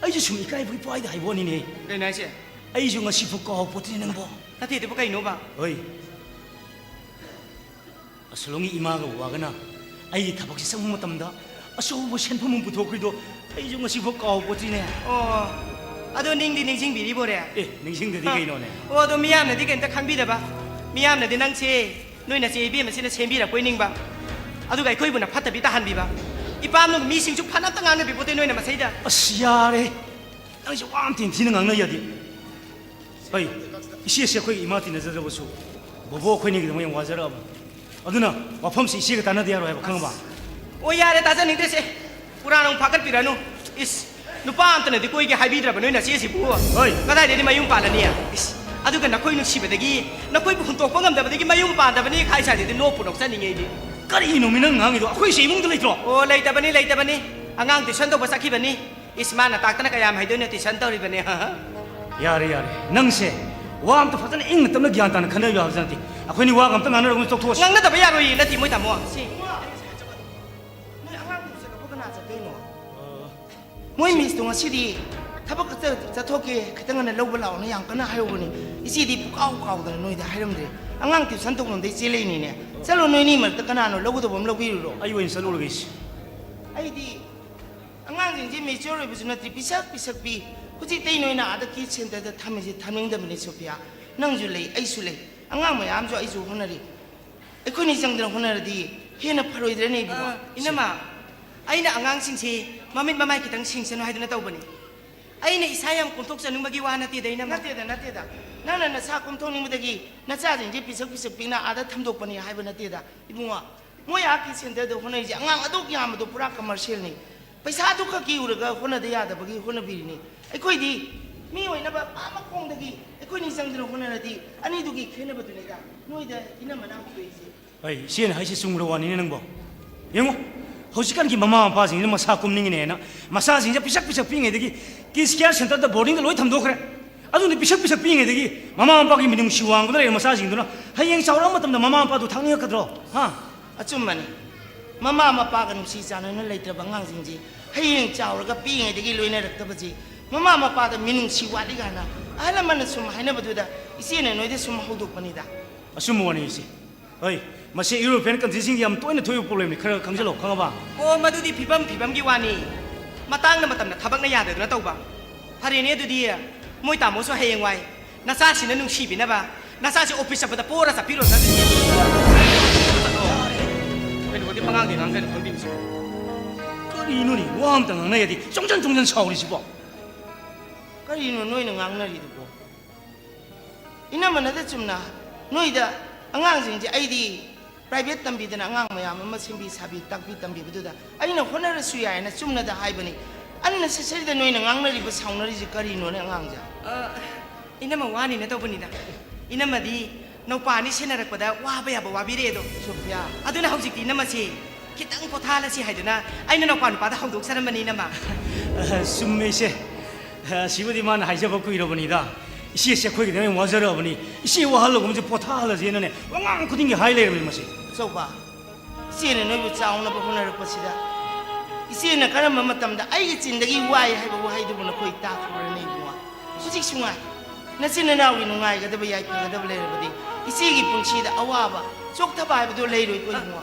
ꯑꯩꯁꯨ ꯁꯨꯝ ꯏꯀꯥꯏꯕꯒꯤ ꯄꯥꯏꯗ ꯍꯥꯏꯕ ꯋꯥꯅꯤꯅꯦ꯫ ꯀꯩꯅꯣ ꯍꯥꯏꯁꯦ? ꯑꯩꯁꯨ ꯉꯁꯤꯐꯥꯎ ꯀꯥꯎꯄꯣꯠꯇ꯭ꯔꯤ ꯅꯪꯕꯣ꯫ ꯅꯠꯇꯦ, ꯑꯗꯨꯕꯨ ꯀꯩꯅꯣꯕ? ꯍꯣꯏ꯫ ꯑꯁꯣꯂꯣꯝꯒꯤ ꯏꯃꯥꯒ ꯕꯕꯥꯒꯅ ꯑꯩꯒꯤ ꯊꯕꯛꯁꯦ ꯆꯪꯕ ꯃꯇꯝꯗ ꯑꯆꯧꯕ ꯁꯦꯟꯐꯝ ꯑꯃ ꯄꯨꯊꯣꯛꯈ꯭ꯔꯤꯗꯣ ꯑꯩꯁꯨ ꯉꯁꯤꯐꯥꯎ ꯀꯥꯎꯄꯣꯠꯇ꯭ꯔꯤꯅꯦ꯫ ꯑꯣ, ꯑꯗꯣ ꯅꯤꯡꯗꯤ ꯅꯤꯡꯁꯤꯡꯕꯤꯔꯤꯕꯣꯔꯦ? ꯑꯦ, ꯅꯤꯡꯁꯤꯡꯗꯗꯤ ꯑ, ꯀꯩꯅꯣꯅꯦ? ꯑꯣ, ꯑꯗꯣ ꯃꯤꯌꯥꯝꯅꯗꯤ ꯀꯩꯝꯇ ꯈꯪꯕꯤꯗꯕ? ꯃꯤꯌꯥꯝꯅꯗꯤ ꯅꯪꯁꯦ ꯅꯣꯏ ꯅꯆꯦ ꯏꯕꯦꯝꯃꯁꯤꯅ ꯁꯦꯝꯕꯤꯔꯛꯄꯣꯏ ꯅꯤꯡꯕ꯫ ꯑꯗꯨꯒ ꯑꯩꯈꯣꯏꯕꯨꯅ ꯐꯠꯇꯕꯤ ꯇꯥꯍꯟꯕꯤꯕ꯫ ꯏꯄꯥꯝꯅ ꯃꯤꯁꯤꯡꯁꯨ ꯐꯅ ꯑꯝꯇ ꯉꯥꯡꯅꯕꯤꯄꯣꯠꯇꯦ ꯅꯣꯏꯅ ꯃꯁꯩꯗ꯫ ꯑꯁ, ꯌꯥꯔꯦ꯫ ꯅꯪꯁꯦ ꯋꯥ ꯑꯝꯇ ꯊꯤꯅ ꯉꯥꯡꯅ ꯌꯥꯗꯦ꯫ ꯍꯩ, ꯏꯆꯦꯁꯦ ꯑꯩꯈꯣꯏꯒꯤ ꯏꯃꯥ ꯇꯤꯟꯅꯖꯗ꯭ꯔꯕꯁꯨ ꯕꯣꯕꯣ ꯑꯩꯈꯣꯏꯅꯤꯒꯤꯗꯃꯛ ꯌꯥꯝ ꯋꯥꯖꯔꯛꯑꯕꯅꯤ꯫ ꯑꯗꯨꯅ ꯋꯥꯐꯝꯁꯤ ꯏꯆꯦꯒ ꯇꯥꯟꯅꯗ ꯌꯥꯔꯣꯏ ꯍꯥꯏꯕ, ꯈꯪꯉꯕ? ꯑꯣ, ꯌꯥꯔꯦ, ꯇꯥꯖꯅꯤꯡꯗ꯭ꯔꯦꯁꯦ꯫ ꯄꯨꯔꯥ ꯅꯨꯡ ꯐꯥꯀꯠꯄꯤꯔꯅꯨ꯫ ꯏꯁ, ꯅꯨꯄꯥ ꯑꯝꯇꯅꯗꯤ ꯀꯣꯏꯒꯦ ꯍꯥꯏꯕꯤꯗ꯭ꯔꯕ ꯅꯣꯏ ꯅꯆꯦꯁꯤꯕꯨ? ꯍꯣꯏ꯫ ꯀꯗꯥꯏꯗꯒꯤ ꯃꯌꯨꯝ ꯄꯥꯜꯂꯅꯤ? ꯏꯁ, ꯑꯗꯨꯒ ꯅꯈꯣꯏ ꯅꯨꯡꯁꯤꯕꯗꯒꯤ ꯅꯈꯣꯏꯕꯨ ꯍꯨꯟꯇꯣꯛꯄ ꯉꯝꯗꯕꯗꯒꯤ ꯃꯌꯨꯝ ꯄꯥꯟꯗꯕꯅꯤ ꯈꯥꯏ ꯁꯥꯏꯗꯨꯗꯤ ꯅꯣꯛꯄꯨ ꯅꯣꯛꯆꯅꯤꯡꯉꯦ ꯑꯩꯗꯤ꯫ ꯀꯔꯤꯅꯣꯃꯤ ꯅꯪ ꯉꯥꯡꯉꯤꯗꯣ? ꯑꯩꯈꯣꯏꯁꯦ ꯏꯃꯨꯡꯗ ꯂꯩꯇ꯭ꯔꯣ? ꯑꯣ, ꯂꯩꯇꯕꯅꯤ, ꯂꯩꯇꯕꯅꯤ꯫ ꯑꯉꯥꯡ ꯇꯨꯏꯁꯟ ꯇꯧꯕ ꯆꯠꯈꯤꯕꯅꯤ꯫ ꯏꯁ, ꯃꯥꯅ ꯇꯥꯛꯇꯅ ꯀꯌꯥꯝ ꯍꯩꯗꯣꯏꯅꯣ, ꯇꯨꯏꯁꯟ ꯇꯧꯔꯤꯕꯅꯦ꯫ ꯌꯥꯔꯦ, ꯌꯥꯔꯦ꯫ ꯅꯪꯁꯦ ꯋꯥ ꯑꯝꯇ ꯐꯖꯅ ꯏꯪꯅ ꯇꯞꯅ ꯒ꯭ꯌꯥꯟ ꯇꯥꯅ ꯈꯟꯅꯕ ꯌꯥꯕ ꯅꯠꯇꯦ꯫ ꯑꯩꯈꯣꯏꯅꯤ ꯋꯥꯒ ꯑꯝꯇ ꯉꯥꯡꯅꯔꯒꯨꯝ ꯇꯣꯛꯊꯣꯛꯑꯁꯤ꯫ ꯉꯥꯡꯅꯗꯕ ꯌꯥꯔꯣꯏꯌꯦ, ꯅꯠꯇꯦ ꯃꯣꯏ ꯇꯥꯃꯣ꯫ ꯁꯤ, ꯅꯣꯏ ꯑꯉꯥꯡ ꯇꯨꯏꯁꯟ ꯂꯧꯕ ꯀꯅꯥ ꯆꯠꯇꯣꯏꯅꯣ? ꯑ, ꯃꯣꯏ ꯃꯤꯁꯇꯣ ꯉꯁꯤꯗꯤ ꯊꯕꯛ ꯈꯛꯇ ꯆꯠꯊꯣꯛꯀꯦ, ꯈꯤꯇꯪ ꯉꯟꯅ ꯂꯧꯕ ꯂꯥꯛꯑꯣꯅ ꯌꯥꯝ ꯀꯟꯅ ꯍꯥꯏꯍꯧꯕꯅꯤ꯫ ꯏꯆꯦꯗꯤ ꯄꯨꯀꯥꯎ ꯀꯥꯎꯗꯅ ꯅꯣꯏꯗ ꯍꯥꯏꯔꯝꯗ꯭ꯔꯦ꯫ ꯑꯉꯥꯡ ꯇ꯭ꯌꯨꯁꯟ ꯇꯧꯐꯝꯗꯩ ꯆꯦꯜꯂꯛꯏꯅꯤꯅꯦ꯫ ꯆꯠꯂꯣ, ꯅꯣꯏꯅꯤ ꯃꯔꯛꯇ ꯀꯅꯥꯅꯣ ꯂꯧꯒꯗꯧꯕ ꯑꯃ ꯂꯧꯕꯤꯔꯨꯔꯣ꯫ ꯑꯩ ꯑꯣꯏꯅ ꯆꯠꯂꯨꯔꯒꯦ ꯏꯆꯦ꯫ ꯑꯩꯗꯤ ꯑꯉꯥꯡꯁꯤꯡꯁꯦ ꯃꯦꯆ꯭ꯌꯣꯔ ꯑꯣꯏꯕꯁꯨ ꯅꯠꯇ꯭ꯔꯤ, ꯄꯤꯁꯛ ꯄꯤꯁꯛ ꯄꯤ꯫ ꯍꯧꯖꯤꯛꯇꯩ ꯅꯣꯏꯅ ꯑꯥꯗ ꯀꯤꯗ ꯁꯦꯟꯇꯔꯗ ꯊꯝꯃꯤꯁꯦ ꯊꯝꯅꯤꯡꯗꯕꯅꯤ ꯁꯣꯐꯤꯌꯥ꯫ ꯅꯪꯁꯨ ꯂꯩ, ꯑꯩꯁꯨ ꯂꯩ꯫ ꯑꯉꯥꯡ ꯃꯌꯥꯝꯁꯨ ꯑꯩꯁꯨ ꯍꯣꯠꯅꯔꯤ꯫ ꯑꯩꯈꯣꯏꯅꯤ ꯆꯪꯗꯅ ꯍꯣꯠꯅꯔꯗꯤ ꯍꯦꯟꯅ ꯐꯔꯣꯏꯗ꯭ꯔꯅꯦ ꯏꯕꯨꯡꯉꯣ? ꯑ, ꯏꯅꯝꯃ, ꯑꯩꯅ ꯑꯉꯥꯡꯁꯤꯡꯁꯤ ꯃꯃꯤꯠ ꯃꯃꯥꯏ ꯈꯤꯇꯪ ꯁꯤꯡꯁꯅꯨ ꯍꯥꯏꯗꯅ ꯇꯧꯕꯅꯤ꯫ ꯑꯩꯅ ꯏꯁꯥ ꯌꯥꯝ ꯀꯣꯝꯊꯣꯛꯆꯅꯤꯡꯕꯒꯤ ꯋꯥ ꯅꯠꯇꯦꯗ, ꯏꯅꯝꯃ꯫ ꯅꯠꯇꯦꯗ, ꯅꯠꯇꯦꯗ꯫ ꯅꯪꯅ ꯅꯁꯥ ꯀꯣꯝꯊꯣꯛꯅꯤꯡꯕꯗꯒꯤ ꯅꯆꯥꯁꯤꯡꯁꯦ ꯄꯤꯁꯛ ꯄꯤꯁꯛ ꯄꯤꯛꯅ ꯑꯥꯗ ꯊꯝꯗꯣꯛꯄꯅꯤ ꯍꯥꯏꯕ ꯅꯠꯇꯦꯗ, ꯏꯕꯨꯡꯉꯣ꯫ ꯃꯣꯏ ꯑꯥ ꯀꯤꯗ ꯁꯦꯟꯇꯔꯗ ꯍꯣꯠꯅꯔꯤꯁꯦ, ꯑꯉꯥꯡ ꯑꯗꯨꯛ ꯌꯥꯝꯕꯗꯣ ꯄꯨꯔꯥ ꯀꯃꯔꯁꯤꯌꯦꯜꯅꯤ꯫ ꯄꯩꯁꯥꯗꯨ ꯈꯛꯀꯤ ꯎꯔꯒ ꯍꯣꯠꯅꯗ ꯌꯥꯗꯕꯒꯤ ꯍꯣꯠꯅꯕꯤꯔꯤꯅꯤ꯫ ꯑꯩꯈꯣꯏꯗꯤ ꯃꯤ ꯑꯣꯏꯅꯕ ꯑꯥ ꯃꯈꯣꯡꯗꯒꯤ ꯑꯩꯈꯣꯏꯅꯤ ꯆꯪꯗꯅ ꯍꯣꯠꯅꯔꯗꯤ ꯑꯅꯤꯗꯨꯒꯤ ꯈꯦꯠꯅꯕꯗꯨꯅꯤꯗ ꯅꯣꯏꯗ ꯏꯅꯝꯃꯅ ꯍꯧꯗꯣꯛꯏꯁꯦ꯫ ꯑꯩ ꯏꯆꯦꯅ ꯍꯥꯏꯁꯦ ꯆꯨꯝꯈ꯭ꯔ ꯋꯥꯅꯤꯅꯦ ꯅꯪꯕꯣ꯫ ꯌꯦꯡꯉꯣ, ꯍꯧꯖꯤꯛꯀꯥꯟꯒꯤ ꯃꯃꯥ ꯃꯄꯥꯁꯤꯡꯁꯤꯅ ꯃꯁꯥ ꯀꯨꯝꯅꯤꯡꯉꯤꯅꯦꯅ ꯃꯆꯥꯁꯤꯡꯁꯦ ꯄꯤꯁꯛ ꯄꯤꯁꯛ ꯄꯤꯛꯏꯉꯩꯗꯒꯤ ꯀꯤꯗ ꯀꯤꯌꯔ ꯁꯦꯟꯇꯔꯗ ꯕꯣꯔꯗꯤꯡꯗ ꯂꯣꯏ ꯊꯝꯗꯣꯛꯈ꯭ꯔꯦ꯫ ꯑꯗꯨꯅ ꯄꯤꯁꯛ ꯄꯤꯁꯛ ꯄꯤꯛꯏꯉꯩꯗꯒꯤ ꯃꯃꯥ ꯃꯄꯥꯒꯤ ꯃꯤꯅꯨꯡꯁꯤ ꯋꯥꯡꯕꯗ ꯂꯩꯔꯦ ꯃꯆꯥꯁꯤꯡꯗꯨꯅ꯫ ꯍꯌꯦꯡ ꯆꯥꯎꯔꯛꯑ ꯃꯇꯝꯗ ꯃꯃꯥ ꯃꯄꯥꯗꯨ ꯊꯥꯛꯅꯤꯡꯉꯛꯀꯗ꯭ꯔꯣ? ꯍꯥ? ꯑꯆꯨꯝꯕꯅꯤ꯫ ꯃꯃꯥ ꯃꯄꯥꯒ ꯅꯨꯡꯁꯤ ꯆꯥꯟꯅꯅ ꯂꯩꯇ꯭ꯔꯕ ꯑꯉꯥꯡꯁꯤꯡꯁꯤ ꯍꯌꯦꯡ ꯆꯥꯎꯔꯒ ꯄꯤꯛꯏꯉꯩꯗꯒꯤ ꯂꯣꯏꯅꯔꯛꯇꯕꯁꯤ ꯃꯃꯥ ꯃꯄꯥꯗ ꯃꯤꯅꯨꯡꯁꯤ ꯋꯥꯠꯂꯤ ꯀꯥꯏꯅ ꯑꯍꯜ ꯂꯃꯟꯅ ꯁꯨꯝ ꯍꯥꯏꯅꯕꯗꯨꯗ ꯏꯆꯦꯅ ꯅꯣꯏꯗ ꯁꯨꯝ ꯍꯧꯗꯣꯛꯄꯅꯤꯗ꯫ ꯑꯆꯨꯝꯕ ꯋꯥꯅꯤ ꯏꯆꯦ꯫ ꯍꯣꯏ, ꯃꯁꯤ ꯌꯨꯔꯣꯄꯤꯌꯟ ꯀꯟꯇ꯭ꯔꯤꯁꯤꯡꯒꯤ ꯌꯥꯝ ꯇꯣꯏꯅ ꯊꯣꯛꯏꯕ ꯄ꯭ꯔꯣꯕ꯭ꯂꯦꯝꯅꯤ, ꯈꯔ ꯈꯪꯖꯤꯜꯂꯣ, ꯈꯪꯉꯕ? ꯑꯣ, ꯃꯗꯨꯗꯤ ꯐꯤꯕꯝ ꯐꯤꯕꯝꯒꯤ ꯋꯥꯅꯤ꯫ ꯃꯇꯥꯡꯅ ꯃꯇꯝꯅ ꯊꯕꯛꯅ ꯌꯥꯗꯗꯅ ꯇꯧꯕ꯫ ꯐꯔꯦꯅꯦ, ꯑꯗꯨꯗꯤ ꯃꯣꯏ ꯇꯥꯃꯣꯁꯨ ꯍꯌꯦꯡꯋꯥꯏ ꯅꯆꯥꯁꯤꯡꯅ ꯅꯨꯡꯁꯤꯕꯤꯅꯕ ꯅꯆꯥꯁꯤ ꯑꯣꯐꯤꯁ ꯆꯠꯄꯗ ꯄꯣꯔ ꯆꯠꯄꯤꯔꯣ꯫ ꯀꯩꯅꯣꯗꯤ ꯄꯉꯥꯡꯗꯤ ꯉꯥꯡꯖꯅꯤ ꯈꯪꯕꯤꯕꯁꯦ꯫ ꯀꯔꯤꯅꯣꯅꯦ, ꯋꯥ ꯑꯝꯇ ꯉꯥꯡꯅ ꯌꯥꯗꯦ, ꯆꯣꯡꯖꯟ ꯆꯣꯡꯖꯟ ꯁꯥꯎꯔꯤꯁꯤꯕꯣ? ꯀꯔꯤꯅꯣ ꯅꯣꯏꯅ ꯉꯥꯡꯅꯔꯤꯗꯨꯕꯣ? ꯏꯅꯝꯃꯅꯗ ꯆꯨꯝꯅ ꯅꯣꯏꯗ ꯑꯉꯥꯡꯁꯤꯡꯁꯦ, ꯑꯩꯗꯤ ꯄ꯭ꯔꯥꯏꯚꯦꯠ ꯇꯝꯕꯤꯗꯅ ꯑꯉꯥꯡ ꯃꯌꯥꯝ ꯑꯃ ꯁꯦꯝꯕꯤ ꯁꯥꯕꯤ ꯇꯥꯛꯄꯤ ꯇꯝꯕꯤꯕꯗꯨꯗ ꯑꯩꯅ ꯍꯣꯠꯅꯔꯁꯨ ꯌꯥꯏꯅ ꯆꯨꯝꯅꯗ ꯍꯥꯏꯕꯅꯤ꯫ ꯑꯟꯅꯦꯁꯦꯁꯔꯤꯗ ꯅꯣꯏꯅ ꯉꯥꯡꯅꯔꯤꯕ ꯁꯥꯎꯅꯔꯤꯁꯦ ꯀꯔꯤꯅꯣꯅꯦ ꯑꯉꯥꯡꯁꯦ? ꯑ, ꯏꯅꯝꯃ ꯋꯥꯅꯤꯅ ꯇꯧꯕꯅꯤꯗ꯫ ꯏꯅꯝꯃꯗꯤ ꯅꯧꯄꯥ ꯑꯅꯤ ꯁꯦꯟꯅꯔꯛꯄꯗ ꯋꯥꯕ ꯌꯥꯕ ꯋꯥꯕꯤꯔꯛꯑꯦꯗꯣ꯫ ꯁꯣꯐꯤꯌꯥ꯫ ꯑꯗꯨꯅ ꯍꯧꯖꯤꯛꯇꯤ ꯏꯅꯝꯃꯁꯤ ꯈꯤꯇꯪ ꯄꯣꯊꯥꯍꯜꯂꯁꯤ ꯍꯥꯏꯗꯨꯅ ꯑꯩꯅ ꯅꯧꯄꯥ ꯅꯨꯄꯥꯗ ꯍꯧꯗꯣꯛꯆꯔꯝꯕꯅꯤ ꯏꯅꯝꯃ꯫ ꯑ, ꯆꯨꯝꯃꯦ ꯏꯆꯦ꯫ ꯑ, ꯁꯤꯕꯨꯗꯤ ꯃꯥꯅ ꯍꯥꯏꯖꯕ ꯀꯨꯏꯔꯕꯅꯤꯗ꯫ ꯏꯆꯦꯁꯦ ꯑꯩꯈꯣꯏꯒꯤꯗꯃꯛ ꯌꯥꯝ ꯋꯥꯖꯔꯛꯑꯕꯅꯤ꯫ ꯏꯆꯦ ꯋꯥꯍꯜꯂꯒꯨꯝꯁꯦ ꯄꯣꯊꯥꯍꯜꯂꯁꯦꯅꯅꯦ ꯋꯥꯉꯥꯡ ꯈꯨꯗꯤꯡꯒꯤ ꯍꯥꯏ ꯂꯩꯔꯕꯅꯤ ꯃꯁꯤ꯫ ꯑꯆꯧꯕ, ꯏꯆꯦꯅ ꯅꯣꯏꯕꯨ ꯆꯥꯎꯅꯕ ꯍꯣꯠꯅꯔꯛꯄꯁꯤꯗ ꯏꯆꯦꯅ ꯀꯔꯝꯕ ꯃꯇꯝꯗ ꯑꯩꯒꯤ ꯆꯤꯟꯗꯒꯤ ꯋꯥꯏ ꯍꯥꯏꯕ ꯋꯥꯍꯩꯗꯨꯕꯨ ꯅꯈꯣꯏ ꯇꯥꯈ꯭ꯔꯕ꯭ꯔꯅꯦ ꯏꯕꯨꯡꯉꯣ? ꯍꯧꯖꯤꯛꯁꯨ ꯉꯥꯏ꯫ ꯅꯆꯤꯟ ꯅꯅꯥꯎꯒꯤ ꯅꯨꯡꯉꯥꯏꯒꯗꯕ ꯌꯥꯏꯐꯒꯗꯕ ꯂꯩꯔꯕꯗꯤ ꯏꯆꯦꯒꯤ ꯄꯨꯟꯁꯤꯗ ꯑꯋꯥꯕ, ꯆꯣꯛꯊꯕ ꯍꯥꯏꯕꯗꯨ ꯂꯩꯔꯣꯏꯀꯣ ꯏꯕꯨꯡꯉꯣ?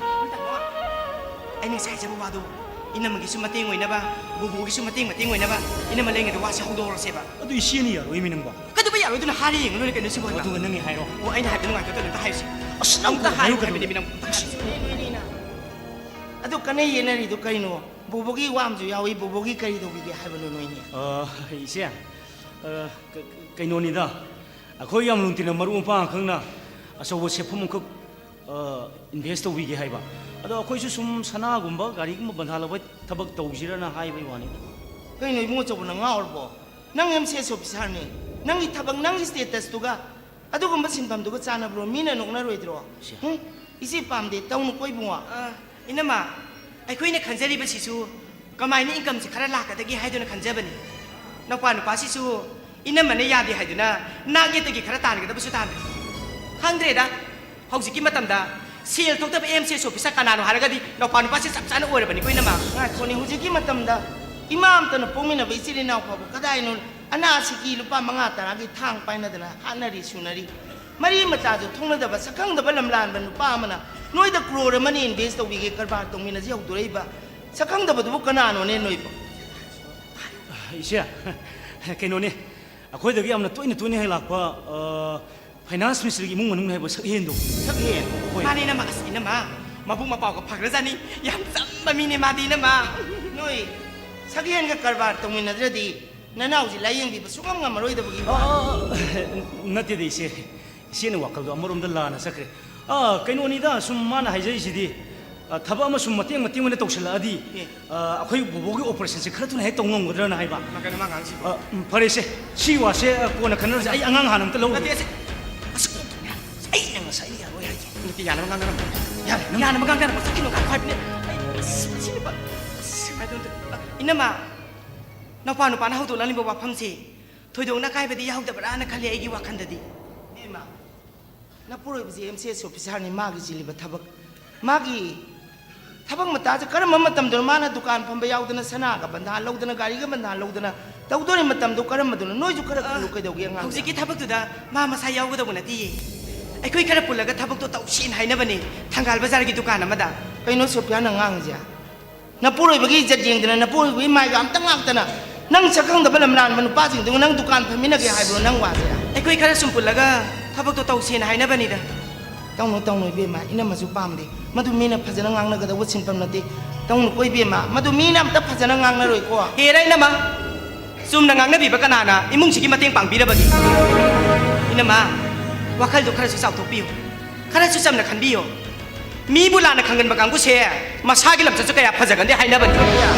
ꯑꯩꯅ ꯉꯁꯥꯏ ꯍꯥꯏꯖꯕ ꯋꯥꯗꯣ, ꯏꯅꯝꯃꯒꯤꯁꯨ ꯃꯇꯦꯡ ꯑꯣꯏꯅꯕ, ꯕꯨꯕꯣꯒꯤꯁꯨ ꯃꯇꯦꯡ ꯃꯇꯦꯡ ꯑꯣꯏꯅꯕ ꯏꯅꯝꯃ ꯂꯩꯉꯩꯗ ꯋꯥꯁꯦ ꯍꯧꯗꯣꯛꯍꯧꯔꯁꯦꯕ꯫ ꯑꯗꯨ ꯏꯆꯦꯅ ꯌꯥꯔꯣꯏꯃꯤ ꯅꯪꯕꯣ꯫ ꯀꯩꯗꯧꯕ ꯌꯥꯔꯣꯏꯗꯣꯏꯅꯣ? ꯍꯥꯏꯔ ꯌꯦꯡꯉ ꯂꯣꯏꯔꯦ ꯀꯩꯅꯣ ꯁꯤꯕꯨ ꯍꯥꯏꯕ꯫ ꯑꯗꯨꯒ ꯅꯪꯒꯤ ꯍꯥꯏꯔꯣ꯫ ꯑꯣ, ꯑꯩꯅ ꯍꯥꯏꯕꯗꯤ ꯅꯨꯡꯉꯥꯏꯇꯦ, ꯑꯝꯇ ꯍꯥꯏꯔꯨꯁꯤ꯫ ꯑꯁ, ꯅꯪ ꯑꯝꯇ ꯍꯥꯏꯌꯨ ꯍꯥꯏꯔꯨ ꯍꯥꯏꯕꯅꯦ ꯀꯩꯅꯣ꯫ ꯃꯤ ꯅꯪ ꯑꯝꯇ ꯍꯥꯏꯔꯨꯁꯤ꯫ ꯑꯗꯨ ꯀꯟꯅ ꯌꯦꯠꯅꯔꯤꯗꯨ ꯀꯩꯅꯣ? ꯕꯣꯕꯣꯒꯤ ꯋꯥ ꯑꯃꯁꯨ ꯌꯥꯎꯏ, ꯕꯣꯕꯣꯒꯤ ꯀꯔꯤ ꯇꯧꯕꯤꯒꯦ ꯍꯥꯏꯕꯅꯣ ꯅꯣꯏꯅꯤ? ꯑ, ꯏꯆꯦ, ꯑ, ꯀ-, ꯀꯩꯅꯣꯅꯤꯗ, ꯑꯩꯈꯣꯏ ꯌꯥꯝ ꯂꯨꯅ ꯇꯤꯟꯅꯕ ꯃꯔꯨꯞ ꯃꯄꯥꯡ ꯈꯪꯅ ꯑꯆꯧꯕ ꯁꯦꯟꯐꯝ ꯑꯃꯈꯛ, ꯑ, invest ꯇꯧꯕꯤꯒꯦ ꯍꯥꯏꯕ꯫ ꯑꯗꯣ ꯑꯩꯈꯣꯏꯁꯨ ꯁꯨꯝ ꯁꯅꯥꯒꯨꯝꯕ ꯒꯥꯔꯤꯒꯨꯝꯕ ꯕꯟꯙꯥ ꯂꯧꯕ ꯊꯕꯛ ꯇꯧꯁꯤꯔꯅ ꯍꯥꯏꯕꯒꯤ ꯋꯥꯅꯤꯗ꯫ ꯀꯩꯅꯣ ꯏꯕꯨꯡꯉꯣ ꯑꯆꯧꯕ, ꯅꯪ ꯉꯥꯎꯔꯕꯣ? ꯅꯪ M C S officerꯅꯤ꯫ ꯅꯪꯒꯤ ꯊꯕꯛ, ꯅꯪꯒꯤ statusꯇꯨꯒ ꯑꯗꯨꯒꯨꯝꯕ ꯁꯤꯟꯐꯝꯗꯨꯒ ꯆꯥꯟꯅꯕ꯭ꯔꯣ? ꯃꯤꯅ ꯅꯣꯛꯅꯔꯣꯏꯗ꯭ꯔꯣ? ꯁꯤ꯫ ꯍꯨꯝ? ꯏꯆꯦ ꯄꯥꯝꯗꯦ, ꯇꯧꯅꯨꯀꯣ ꯏꯕꯨꯡꯉꯣ꯫ ꯑ, ꯏꯅꯝꯃ, ꯑꯩꯈꯣꯏꯅ ꯈꯟꯖꯔꯤꯕꯁꯤꯁꯨ ꯀꯃꯥꯏꯅ incomeꯁꯦ ꯈꯔ ꯂꯥꯛꯀꯗꯒꯦ ꯍꯥꯏꯗꯨꯅ ꯈꯟꯖꯕꯅꯤ꯫ ꯅꯧꯄꯥ ꯅꯨꯄꯥꯁꯤꯁꯨ ꯏꯅꯝꯃꯅ ꯌꯥꯗꯦ ꯍꯥꯏꯗꯨꯅ ꯅꯥꯛ ꯌꯦꯠꯇꯒꯤ ꯈꯔ ꯇꯥꯟꯒꯗꯕꯁꯨ ꯇꯥꯟꯗꯦ꯫ ꯈꯪꯗ꯭ꯔꯦꯗ, ꯍꯧꯖꯤꯛꯀꯤ ꯃꯇꯝꯗ ꯁꯦꯜ ꯊꯣꯛꯇꯕ M C S officer ꯀꯅꯥꯅꯣ ꯍꯥꯏꯔꯒꯗꯤ ꯅꯧꯄꯥ ꯅꯨꯄꯥꯁꯦ ꯆꯞ ꯆꯥꯅ ꯑꯣꯏꯔꯕꯅꯤꯀꯣ ꯏꯅꯝꯃ꯫ ꯉꯥꯏꯈꯣꯅꯦ, ꯍꯧꯖꯤꯛꯀꯤ ꯃꯇꯝꯗ ꯏꯃꯥ ꯑꯝꯇꯅ ꯄꯣꯛꯃꯤꯟꯅꯕ ꯏꯆꯤꯜ ꯏꯅꯥꯎ ꯐꯥꯎꯕ ꯀꯗꯥꯏꯅꯣ ꯑꯅꯥ ꯑꯁꯤꯒꯤ ꯂꯨꯄꯥ ꯃꯉꯥ ꯇꯔꯥꯒꯤ ꯊꯥꯡ ꯄꯥꯏꯅꯗꯅ ꯍꯥꯠꯅꯔꯤ ꯁꯨꯅꯔꯤ꯫ ꯃꯔꯤ ꯃꯇꯥꯁꯨ ꯊꯣꯛꯅꯗꯕ ꯁꯛꯈꯪꯗꯕ ꯂꯝꯂꯥꯟꯕ ꯅꯨꯄꯥ ꯑꯃꯅ ꯅꯣꯏꯗ ꯀ꯭ꯔꯣꯔ ꯑꯃꯅꯤ invest ꯇꯧꯕꯤꯒꯦ ꯀꯔꯕꯥꯔ ꯇꯧꯃꯤꯟꯅꯁꯤ ꯍꯧꯗꯣꯔꯛꯏꯕ꯫ ꯁꯛꯈꯪꯗꯕꯗꯨꯕꯨ ꯀꯅꯥꯅꯣꯅꯦ ꯅꯣꯏꯕꯨ? ꯏꯆꯦ, ꯀꯩꯅꯣꯅꯦ, ꯑꯩꯈꯣꯏꯗꯒꯤ ꯌꯥꯝꯅ ꯇꯣꯏꯅ ꯇꯣꯏꯅ ꯍꯦꯛ ꯂꯥꯛꯄ, ꯑ, finance ministerꯒꯤ ꯏꯃꯨꯡ ꯃꯅꯨꯡ ꯍꯥꯏꯕ ꯁꯛꯍꯦꯟꯗꯣ꯫ ꯁꯛꯍꯦꯟ? ꯍꯣꯏ꯫ ꯃꯥꯅꯦ ꯏꯅꯝꯃ, ꯑꯁ ꯏꯅꯝꯃ, ꯃꯕꯨꯛ ꯃꯄꯥꯎꯒ ꯐꯈ꯭ꯔꯖꯥꯠꯅꯤ, ꯌꯥꯝ ꯆꯝꯕ ꯃꯤꯅꯦ ꯃꯥꯗꯤ ꯏꯅꯝꯃ꯫ ꯅꯣꯏ ꯁꯛꯍꯦꯟꯒ ꯀꯔꯕꯥꯔ ꯇꯧꯃꯤꯟꯅꯗ꯭ꯔꯗꯤ ꯅꯅꯥꯎꯁꯤ ꯂꯥꯏꯌꯦꯡꯕꯤꯕ ꯁꯨꯡꯉꯝ ꯉꯝꯃꯔꯣꯏꯗꯕꯒꯤ ꯑ, ꯋꯥ꯫ ꯑ, ꯑ, ꯅꯠꯇꯦꯗ ꯏꯆꯦ, ꯏꯆꯦꯅ ꯋꯥꯈꯜꯗꯣ ꯑꯃꯔꯣꯝꯗ ꯂꯥꯟꯅ ꯆꯠꯈ꯭ꯔꯦ꯫ ꯑ, ꯀꯩꯅꯣꯅꯤꯗ, ꯁꯨꯝ ꯃꯥꯅ ꯍꯥꯏꯖꯔꯤꯁꯤꯗꯤ, ꯑ, ꯊꯕꯛ ꯑꯃ ꯁꯨꯝ ꯃꯇꯦꯡ ꯃꯇꯦꯡ ꯑꯣꯏꯅ ꯇꯧꯁꯤꯜꯂꯛꯑꯗꯤ, ꯑꯦ꯫ ꯑ, ꯑꯩꯈꯣꯏ ꯕꯣꯕꯣꯒꯤ operationꯁꯦ ꯈꯔ ꯊꯨꯅ ꯍꯦꯛ ꯇꯧ ꯉꯝꯒꯗ꯭ꯔꯅ ꯍꯥꯏꯕ꯫ ꯀꯩꯅꯣ ꯃꯥ ꯉꯥꯡꯉꯤꯁꯤꯕꯣ? ꯑ, ꯎꯝ, ꯐꯔꯦꯁꯦ, ꯁꯤ ꯋꯥꯁꯦ, ꯑ, ꯀꯣꯟꯅ ꯈꯟꯅꯔꯁꯦ꯫ ꯑꯩ ꯑꯉꯥꯡ ꯍꯥꯟꯅ ꯑꯝꯇ ꯂꯧꯔꯨꯒꯦ꯫ ꯅꯠꯇꯦ, ꯑꯁꯤ, ꯑꯁ, ꯀꯣꯛꯇꯨꯅꯦ꯫ ꯑꯩꯅ ꯉꯁꯥꯏ ꯌꯥꯔꯣꯏ ꯍꯥꯏꯗꯣ꯫ ꯅꯠꯇꯦ, ꯌꯥꯅꯕ ꯉꯥꯡꯅꯔꯝꯃꯣ꯫ ꯌꯥꯔꯦ, ꯅꯪ ꯌꯥꯅꯕ ꯉꯥꯡꯅꯔꯝꯃꯣ꯫ ꯆꯠꯈꯤꯅꯣ, ꯉꯥꯏꯈꯣ ꯍꯥꯏꯕꯅꯦ꯫ ꯑꯩ, ꯑꯁ, ꯃꯁꯤ ꯅꯨꯄꯥ, ꯑꯁ, ꯀꯃꯥꯏꯅ ꯇꯧꯗꯣꯏꯅꯣ? ꯑ, ꯏꯅꯝꯃ, ꯅꯧꯄꯥ ꯅꯨꯄꯥꯅ ꯍꯧꯗꯣꯛꯂꯛꯂꯤꯕ ꯋꯥꯐꯝꯁꯤ ꯊꯣꯏꯗꯣꯛꯅ ꯑꯀꯥꯏꯕꯗꯤ ꯌꯥꯎꯗꯕ꯭ꯔꯥꯅ ꯈꯜꯂꯤ ꯑꯩꯒꯤ ꯋꯥꯈꯜꯗꯗꯤ꯫ ꯏꯕꯦꯝꯃ, ꯅꯄꯨꯔꯣꯏꯕꯁꯤ M C S officerꯅꯤ, ꯃꯥꯒꯤ ꯆꯤꯜꯂꯤꯕ ꯊꯕꯛ, ꯃꯥꯒꯤ ꯊꯕꯛ ꯃꯇꯥꯁꯦ ꯀꯔꯝꯕ ꯃꯇꯝꯗꯅꯣ ꯃꯥꯅ ꯗꯨꯀꯥꯟ ꯐꯝꯕ ꯌꯥꯎꯗꯅ, ꯁꯅꯥꯒ ꯕꯟꯙꯥ ꯂꯧꯗꯅ, ꯒꯥꯔꯤꯒ ꯕꯟꯙꯥ ꯂꯧꯗꯅ ꯇꯧꯗꯣꯔꯤ ꯃꯇꯝꯗꯣ ꯀꯔꯝꯕꯗꯨꯅꯣ? ꯅꯣꯏꯁꯨ ꯈꯔ ꯈꯜꯂꯨ꯫ ꯀꯩꯗꯧꯒꯦ ꯑꯉꯥꯡꯗ? ꯍꯧꯖꯤꯛꯀꯤ ꯊꯕꯛꯇꯨꯗ ꯃꯥ ꯃꯁꯥ ꯌꯥꯎꯒꯗꯧꯕ ꯅꯠꯇꯤꯌꯦ꯫ ꯑꯩꯈꯣꯏ ꯈꯔ ꯄꯨꯜꯂꯒ ꯊꯕꯛꯇꯣ ꯇꯧꯁꯦꯅ ꯍꯥꯏꯅꯕꯅꯦ, ꯊꯪꯒꯥꯜ ꯕꯖꯥꯔꯒꯤ ꯗꯨꯀꯥꯟ ꯑꯃꯗ꯫ ꯀꯩꯅꯣ ꯁꯣꯐꯤꯌꯥꯅ ꯉꯥꯡꯉꯤꯁꯦ? ꯅꯄꯨꯔꯣꯏꯕꯒꯤ ꯏꯖꯠ ꯌꯦꯡꯗꯅ, ꯅꯄꯨꯔꯣꯏꯕꯒꯤ ꯃꯥꯏꯒ ꯑꯝꯇ ꯉꯥꯛꯇꯅ, ꯅꯪ ꯁꯛ ꯈꯪꯗꯕ ꯂꯝꯂꯥꯟꯕ ꯅꯨꯄꯥꯁꯤꯡꯗꯨꯒ ꯅꯪ ꯗꯨꯀꯥꯟ ꯐꯝꯃꯤꯟꯅꯒꯦ ꯍꯥꯏꯕ꯭ꯔꯣ ꯅꯪ ꯋꯥꯁꯦ? ꯑꯩꯈꯣꯏ ꯈꯔ ꯁꯨꯝ ꯄꯨꯜꯂꯒ ꯊꯕꯛꯇꯣ ꯇꯧꯁꯦꯅ ꯍꯥꯏꯅꯕꯅꯤꯗ꯫ ꯇꯧꯅꯨ, ꯇꯧꯅꯨ ꯏꯕꯦꯝꯃ, ꯏꯅꯝꯃꯁꯨ ꯄꯥꯝꯗꯦ꯫ ꯃꯗꯨ ꯃꯤꯅ ꯐꯖꯅ ꯉꯥꯡꯅꯒꯗꯧꯕ ꯁꯤꯟꯐꯝ ꯅꯠꯇꯦ꯫ ꯇꯧꯅꯨꯀꯣ ꯏꯕꯦꯝꯃ, ꯃꯗꯨ ꯃꯤꯅ ꯑꯝꯇ ꯐꯖꯅ ꯉꯥꯡꯅꯔꯣꯏꯀꯣ꯫ ꯍꯦꯔꯥ ꯏꯅꯝꯃ, ꯆꯨꯝꯅ ꯉꯥꯡꯅꯕꯤꯕ ꯀꯅꯥꯅ ꯏꯃꯨꯡꯁꯤꯒꯤ ꯃꯇꯦꯡ ꯄꯥꯡꯕꯤꯔꯕꯒꯦ? ꯏꯅꯝꯃ, ꯋꯥꯈꯜꯗꯣ ꯈꯔꯁꯨ ꯆꯥꯎꯊꯣꯛꯄꯤꯌꯨ, ꯈꯔꯁꯨ ꯆꯝꯅ ꯈꯟꯕꯤꯌꯨ꯫ ꯃꯤꯕꯨ ꯂꯥꯟꯅ ꯈꯪꯒꯟꯕ ꯀꯥꯡꯕꯨꯁꯦ ꯃꯁꯥꯒꯤ ꯂꯝꯆꯠꯁꯨ ꯀꯌꯥ ꯐꯖꯒꯟꯗꯦ ꯍꯥꯏꯅꯕꯅꯤ꯫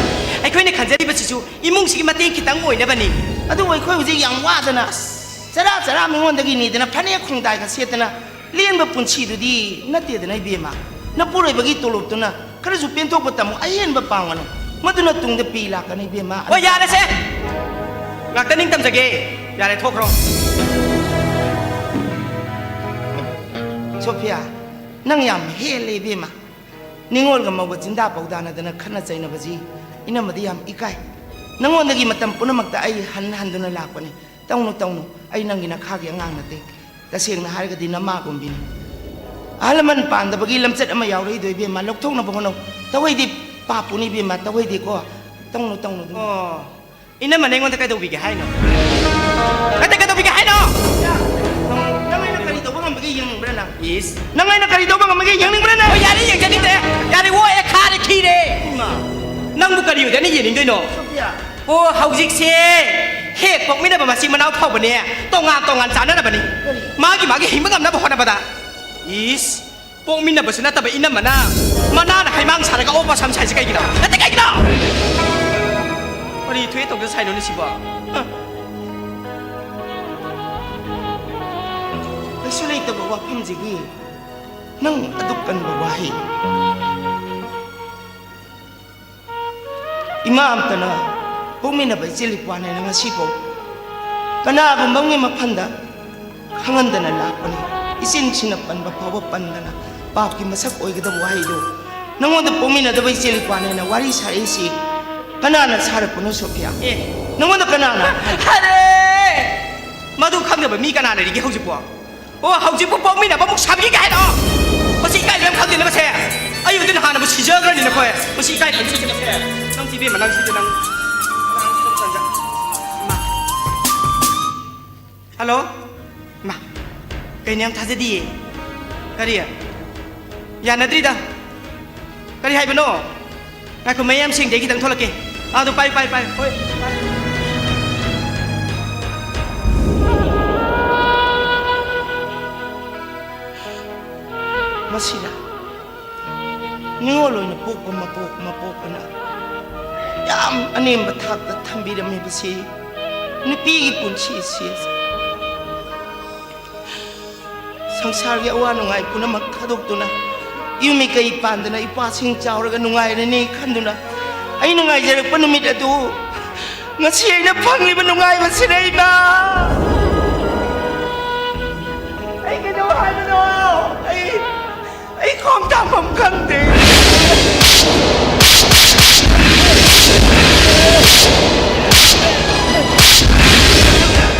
ꯑꯩꯈꯣꯏꯅ ꯈꯟꯖꯔꯤꯕꯁꯤꯁꯨ ꯏꯃꯨꯡꯁꯤꯒꯤ ꯃꯇꯦꯡ ꯈꯤꯇꯪ ꯑꯣꯏꯅꯕꯅꯤ꯫ ꯑꯗꯨꯕꯨ ꯑꯩꯈꯣꯏ ꯍꯧꯖꯤꯛ ꯌꯥꯝ ꯋꯥꯗꯅ, ꯆꯔꯥ ꯆꯔꯥ ꯃꯤꯉꯣꯟꯗꯒꯤ ꯅꯤꯗꯅ, ꯐꯅꯦꯛ ꯈꯣꯡꯗꯥꯏꯒ ꯁꯦꯠꯇꯅ ꯂꯦꯟꯕ ꯄꯨꯟꯁꯤꯗꯨꯗꯤ ꯅꯠꯇꯦꯗꯅ ꯏꯕꯦꯝꯃ꯫ ꯅꯄꯨꯔꯣꯏꯕꯒꯤ ꯇꯣꯂꯣꯞꯇꯨꯅ ꯈꯔꯁꯨ ꯄꯦꯟꯊꯣꯛꯄ ꯇꯝꯃꯨ, ꯑꯍꯦꯟꯕ ꯄꯥꯡꯒꯅꯨ꯫ ꯃꯗꯨꯅ ꯇꯨꯡꯗ ꯄꯤ ꯂꯥꯛꯀꯅꯤ ꯏꯕꯦꯝꯃ꯫ ꯍꯣꯏ, ꯌꯥꯔꯦꯁꯦ꯫ ꯉꯥꯛꯇ ꯅꯤꯡꯇꯝꯖꯒꯦ꯫ ꯌꯥꯔꯦ, ꯊꯣꯛꯈ꯭ꯔꯣ꯫ ꯁꯣꯐꯤꯌꯥ, ꯅꯪ ꯌꯥꯝ ꯍꯦꯜꯂꯦ ꯏꯕꯦꯝꯃ꯫ ꯅꯤꯉꯣꯜꯒ ꯃꯧꯒ ꯆꯤꯟꯗꯥ ꯄꯧꯗꯥꯅꯗꯅ ꯈꯠꯅ ꯆꯩꯅꯕꯁꯤ ꯏꯅꯝꯃꯗꯤ ꯌꯥꯝ ꯏꯀꯥꯏ꯫ ꯅꯉꯣꯟꯗꯒꯤ ꯃꯇꯝ ꯄꯨꯝꯅꯃꯛꯇ ꯑꯩ ꯍꯟ ꯍꯟꯗꯨꯅ ꯂꯥꯛꯄꯅꯤ꯫ ꯇꯧꯅꯨ, ꯇꯧꯅꯨ꯫ ꯑꯩ ꯅꯪꯒꯤ ꯅꯈꯥꯒꯤ ꯑꯉꯥꯡ ꯅꯠꯇꯦ꯫ ꯇꯁꯦꯡꯅ ꯍꯥꯏꯔꯒꯗꯤ ꯅꯃꯥꯒꯨꯝꯕꯤꯅꯤ꯫ ꯑꯍꯜ ꯂꯃꯟ ꯄꯥꯟꯗꯕꯒꯤ ꯂꯝꯆꯠ ꯑꯃ ꯌꯥꯎꯔꯛꯏꯗꯣ ꯏꯕꯦꯝꯃ, ꯂꯧꯊꯣꯛꯅꯕ ꯍꯣꯠꯅꯧ꯫ ꯇꯧꯍꯩꯗꯦ, ꯄꯥꯞꯄꯨꯅꯤ ꯏꯕꯦꯝꯃ, ꯇꯧꯍꯩꯗꯦꯀꯣ꯫ ꯇꯧꯅꯨ, ꯇꯧꯅꯨ ꯑꯗꯨꯝ꯫ ꯑꯣ, ꯏꯅꯝꯃꯅ ꯑꯩꯉꯣꯟꯗ ꯀꯩꯗꯧꯕꯤꯒꯦ ꯍꯥꯏꯅꯣ? ꯅꯠꯇꯦ, ꯀꯩꯗꯧꯕꯤꯒꯦ ꯍꯥꯏꯅꯣ? ꯅꯪ, ꯅꯪ ꯑꯩꯅ ꯀꯔꯤ ꯇꯧꯕ ꯉꯝꯕꯒꯦ ꯌꯦꯡꯅꯤꯡꯕ꯭ꯔꯥ ꯅꯪ? ꯏꯁ꯫ ꯅꯪ ꯑꯩꯅ ꯀꯔꯤ ꯇꯧꯕ ꯉꯝꯕꯒꯦ ꯌꯦꯡꯅꯤꯡꯕ꯭ꯔꯥ ꯅꯪ? ꯍꯣꯏ, ꯌꯥꯔꯦ, ꯌꯦꯡꯖꯅꯤꯡꯗ꯭ꯔꯦ꯫ ꯌꯥꯔꯦ, ꯑꯣꯛꯑꯦ, ꯈꯥꯔꯦ, ꯈꯤꯔꯦ꯫ ꯏꯃꯥ꯫ ꯅꯪꯕꯨ ꯀꯔꯤ ꯑꯣꯏꯗꯅ ꯌꯦꯡꯅꯤꯡꯗꯣꯏꯅꯣ? ꯁꯣꯐꯤꯌꯥ꯫ ꯑꯣ, ꯍꯧꯖꯤꯛꯁꯦ ꯍꯦꯛ ꯄꯣꯛꯃꯤꯟꯅꯕ ꯃꯆꯤꯟ ꯃꯅꯥꯎ ꯐꯥꯎꯕꯅꯦ ꯇꯣꯉꯥꯟ ꯇꯣꯉꯥꯟ ꯆꯥꯅꯔꯕꯅꯤ꯫ ꯀꯔꯤ? ꯃꯥꯒꯤ ꯃꯥꯒꯤ ꯍꯤꯡꯕ ꯉꯝꯅꯕ ꯍꯣꯠꯅꯕꯗ꯫ ꯏꯁ, ꯄꯣꯛꯃꯤꯟꯅꯕꯁꯨ ꯅꯠꯇꯕ ꯏꯅꯝꯃꯅ ꯃꯅꯥꯅ ꯍꯩꯃꯥꯡ ꯁꯥꯔꯒ ꯑꯣꯛꯄ ꯁꯝ ꯁꯥꯏꯁꯦ ꯀꯩꯒꯤꯅꯣ? ꯅꯠꯇꯦ, ꯀꯩꯒꯤꯅꯣ? ꯀꯔꯤ ꯊꯣꯛꯑꯦ ꯇꯧꯗꯅ ꯁꯥꯏꯅꯣꯅꯦ ꯁꯤꯕꯣ? ꯍ? ꯀꯩꯁꯨ ꯂꯩꯇꯕ ꯋꯥꯐꯝꯁꯤꯒꯤ ꯅꯪ ꯑꯗꯨꯛ ꯀꯟꯕ ꯋꯥꯍꯩ꯫ ꯏꯃꯥ ꯑꯝꯇꯅ ꯄꯣꯛꯃꯤꯟꯅꯕ ꯏꯆꯤꯜ ꯏꯄ꯭ꯋꯥꯅꯦꯅ ꯉꯁꯤꯐꯥꯎ ꯀꯅꯥꯒꯨꯝꯕ ꯑꯃꯒꯤ ꯃꯐꯝꯗ ꯈꯪꯍꯟꯗꯅ ꯂꯥꯛꯄꯅꯤ꯫ ꯏꯆꯤꯟꯁꯤꯅ ꯄꯟꯕ ꯐꯥꯎꯕ ꯄꯟꯗꯅ ꯄꯥꯞꯀꯤ ꯃꯁꯛ ꯑꯣꯏꯒꯗꯕ ꯋꯥꯍꯩꯗꯨ ꯅꯉꯣꯟꯗ ꯄꯣꯛꯃꯤꯟꯅꯗꯕ ꯏꯆꯦ ꯂꯨꯄꯥꯅꯦꯅ ꯋꯥꯔꯤ ꯁꯥꯔꯛꯏꯁꯤ ꯀꯅꯥꯅ ꯁꯥꯔꯛꯄꯅꯣ, ꯁꯣꯐꯤꯌꯥ? ꯑꯦ꯫ ꯅꯉꯣꯟꯗ ꯀꯅꯥꯅ? ꯑꯔꯦ! ꯃꯗꯨ ꯈꯪꯗꯕ ꯃꯤ ꯀꯅꯥ ꯂꯩꯔꯤꯒꯦ ꯍꯧꯖꯤꯛꯄꯣ? ꯑꯣ, ꯍꯧꯖꯤꯛꯄꯨ ꯄꯣꯛꯃꯤꯟꯅꯕ ꯑꯃꯨꯛ ꯁꯥꯕꯤꯒꯦ ꯍꯥꯏꯔꯣ? ꯃꯁꯤ ꯏꯀꯥꯏꯕ ꯌꯥꯝ ꯈꯪꯗꯦꯅ ꯃꯁꯦ꯫ ꯑꯩ ꯑꯗꯨꯅ ꯍꯥꯟꯅꯕꯨ ꯁꯤꯖꯈ꯭ꯔꯅꯤ ꯅꯈꯣꯏ꯫ ꯃꯁꯤ ꯏꯀꯥꯏ ꯈꯪꯗꯦ ꯃꯁꯦ꯫ ꯅꯪ ꯁꯤꯕꯦꯝꯃ, ꯅꯪ ꯁꯤꯗ ꯅꯪ꯫ ꯍꯜꯂꯣ? ꯏꯃꯥ, ꯀꯩꯅꯣ ꯌꯥꯝ ꯊꯥꯖꯗꯤꯌꯦ꯫ ꯀꯔꯤ? ꯌꯥꯅꯗ꯭ꯔꯤꯗ꯫ ꯀꯔꯤ ꯍꯥꯏꯕꯅꯣ? ꯉꯥꯏꯈꯣ, ꯃꯌꯦꯛ ꯌꯥꯝ ꯁꯦꯡꯗꯦ, ꯑꯩ ꯈꯤꯇꯪ ꯊꯣꯛꯂꯛꯀꯦ꯫ ꯑꯥ, ꯑꯗꯨ ꯄꯥꯏ, ꯄꯥꯏ, ꯄꯥꯏ꯫ ꯍꯣꯏ, ꯄꯥꯏ꯫ ꯃꯁꯤꯅ ꯅꯤꯉꯣꯜ ꯑꯣꯏꯅ ꯄꯣꯛꯄ ꯃꯄꯣꯛ ꯃꯄꯣꯛꯄꯅ ꯌꯥꯝ ꯑꯅꯦꯝꯕ ꯊꯥꯛꯇ ꯊꯝꯕꯤꯔꯝꯃꯤꯕꯁꯤ ꯅꯨꯄꯤꯒꯤ ꯄꯨꯟꯁꯤ ꯑꯁꯤ ꯁꯪꯁꯥꯔꯒꯤ ꯑꯋꯥ ꯅꯨꯡꯉꯥꯏ ꯄꯨꯝꯅꯃꯛ ꯊꯥꯗꯣꯛꯇꯨꯅ ꯌꯨꯝ ꯃꯤꯀꯩ ꯄꯥꯟꯗꯅ ꯏꯄꯥꯁꯤꯡ ꯆꯥꯎꯔꯒ ꯅꯨꯡꯉꯥꯏꯔꯅꯤ ꯈꯟꯗꯨꯅ ꯑꯩꯅ ꯉꯥꯏꯖꯔꯛꯄ ꯅꯨꯃꯤꯠ ꯑꯗꯨ ꯉꯁꯤ ꯑꯩꯅ ꯐꯪꯂꯤꯕ ꯅꯨꯡꯉꯥꯏꯕꯁꯤꯅ ꯏꯃꯥ! ꯑꯩ ꯀꯩꯗꯧ ꯍꯥꯏꯕꯅꯣ? ꯑꯩ ꯑꯩ ꯈꯣꯡ ꯊꯥꯡꯐꯝ ꯈꯪꯗꯦ꯫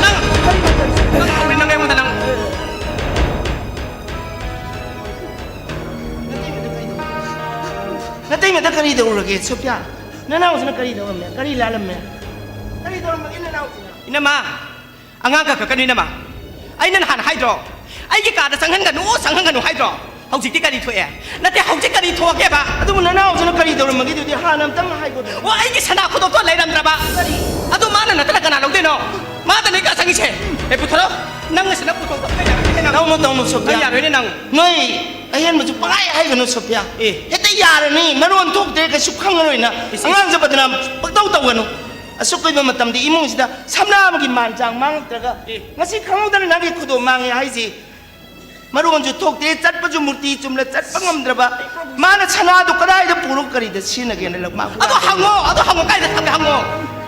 ꯅꯪ, ꯅꯪ ꯍꯧꯔꯦ, ꯅꯪ ꯑꯩꯉꯣꯟꯗ ꯅꯪ꯫ ꯅꯇꯩꯃꯗ ꯀꯔꯤ ꯇꯧꯔꯒꯦ, ꯁꯣꯐꯤꯌꯥ? ꯅꯅꯥꯎꯁꯤꯅ ꯀꯔꯤ ꯇꯧꯔꯝꯃꯦ? ꯀꯔꯤ ꯂꯥꯜꯂꯝꯃꯦ? ꯀꯔꯤ ꯇꯧꯔꯝꯃꯒꯦ ꯅꯅꯥꯎꯁꯤꯅ? ꯏꯅꯝꯃ, ꯑꯉꯥꯡ ꯀꯛꯀꯛꯀꯅꯨ, ꯏꯅꯝꯃ꯫ ꯑꯩꯅ ꯅꯍꯥꯟ ꯍꯥꯏꯗ꯭ꯔꯣ? ꯑꯩꯒꯤ ꯀꯥꯗ ꯆꯪꯍꯟꯒꯅꯨ, ꯆꯪꯍꯟꯒꯅꯨ ꯍꯥꯏꯗ꯭ꯔꯣ? ꯍꯧꯖꯤꯛꯇꯤ ꯀꯔꯤ ꯊꯣꯛꯑꯦ? ꯅꯠꯇꯦ, ꯍꯧꯖꯤꯛ ꯀꯔꯤ ꯊꯣꯛꯑꯒꯦꯕ? ꯑꯗꯨꯕꯨ ꯅꯅꯥꯎꯁꯤꯅ ꯀꯔꯤ ꯇꯧꯔꯝꯃꯒꯦ? ꯑꯗꯨꯗꯤ ꯍꯥꯟꯅ ꯑꯝꯇꯪ ꯍꯥꯏꯈꯣꯗꯅ꯫ ꯑꯣ, ꯑꯩꯒꯤ ꯁꯅꯥ ꯈꯨꯗꯣꯞꯇꯣ ꯂꯩꯔꯝꯗ꯭ꯔꯕ? ꯀꯔꯤ? ꯑꯗꯨ ꯃꯥꯅ ꯅꯠꯇꯅ ꯀꯅꯥ ꯂꯧꯗꯣꯏꯅꯣ? ꯃꯥꯗꯅꯦ ꯀꯥ ꯆꯪꯉꯤꯁꯦ꯫ ꯑꯦ, ꯄꯨꯊꯣꯔꯛꯑꯣ꯫ ꯅꯪ ꯑꯁꯤꯅ ꯄꯨꯊꯣꯛꯄ ꯌꯥꯔꯣꯏꯅꯦ ꯅꯪ꯫ ꯇꯧꯅꯨ, ꯇꯧꯅꯨ, ꯁꯣꯐꯤꯌꯥ꯫ ꯑꯩ ꯌꯥꯔꯣꯏꯅꯦ ꯅꯪ꯫ ꯅꯣꯏ ꯑꯍꯦꯟꯕꯁꯨ ꯄꯪꯍꯥꯏ ꯍꯥꯏꯒꯅꯨ, ꯁꯣꯐꯤꯌꯥ꯫ ꯑꯦ꯫ ꯍꯦꯛꯇ ꯌꯥꯔꯅꯤ꯫ ꯃꯔꯣꯟ ꯊꯣꯛꯇ꯭ꯔꯦ, ꯀꯩꯁꯨ ꯈꯪꯉꯔꯣꯏ ꯅꯪ꯫ ꯏꯁ, ꯏꯁ꯫ ꯑꯉꯥꯡꯁꯦ ꯕꯗꯅꯥꯝ ꯄꯪꯇꯧ ꯇꯧꯒꯅꯨ꯫ ꯑꯁꯨꯛ ꯀꯨꯏꯕ ꯃꯇꯝꯗꯤ ꯏꯃꯨꯡꯁꯤꯗ ꯁꯝꯅꯥ ꯑꯃꯒꯤ ꯃꯥꯟ ꯆꯥꯡ ꯃꯥꯡꯉꯛꯇ꯭ꯔꯒ ꯑꯦ꯫ ꯉꯁꯤ ꯈꯪꯍꯧꯗꯅ ꯅꯪꯒꯤ ꯈꯨꯗꯣꯞ ꯃꯥꯡꯉꯦ ꯍꯥꯏꯁꯤ ꯃꯔꯣꯟꯁꯨ ꯊꯣꯛꯇꯦ, ꯆꯠꯄꯁꯨ ꯃꯨꯔꯇꯤ ꯆꯨꯝꯅ ꯆꯠꯄ ꯉꯝꯗ꯭ꯔꯕ ꯃꯥꯅ ꯁꯅꯥꯗꯨ ꯀꯗꯥꯏꯗ ꯄꯨꯔꯒ ꯀꯔꯤꯗ ꯁꯤꯖꯤꯟꯅꯒꯦꯅ ꯂꯧ-, ꯃꯥ ꯑꯗꯣ ꯍꯨꯔꯥꯟꯕ ꯍꯪꯉꯣ, ꯑꯗꯣ ꯍꯪꯉꯣ, ꯀꯥꯏꯗ ꯊꯝꯒꯦ ꯍꯪꯉꯣ꯫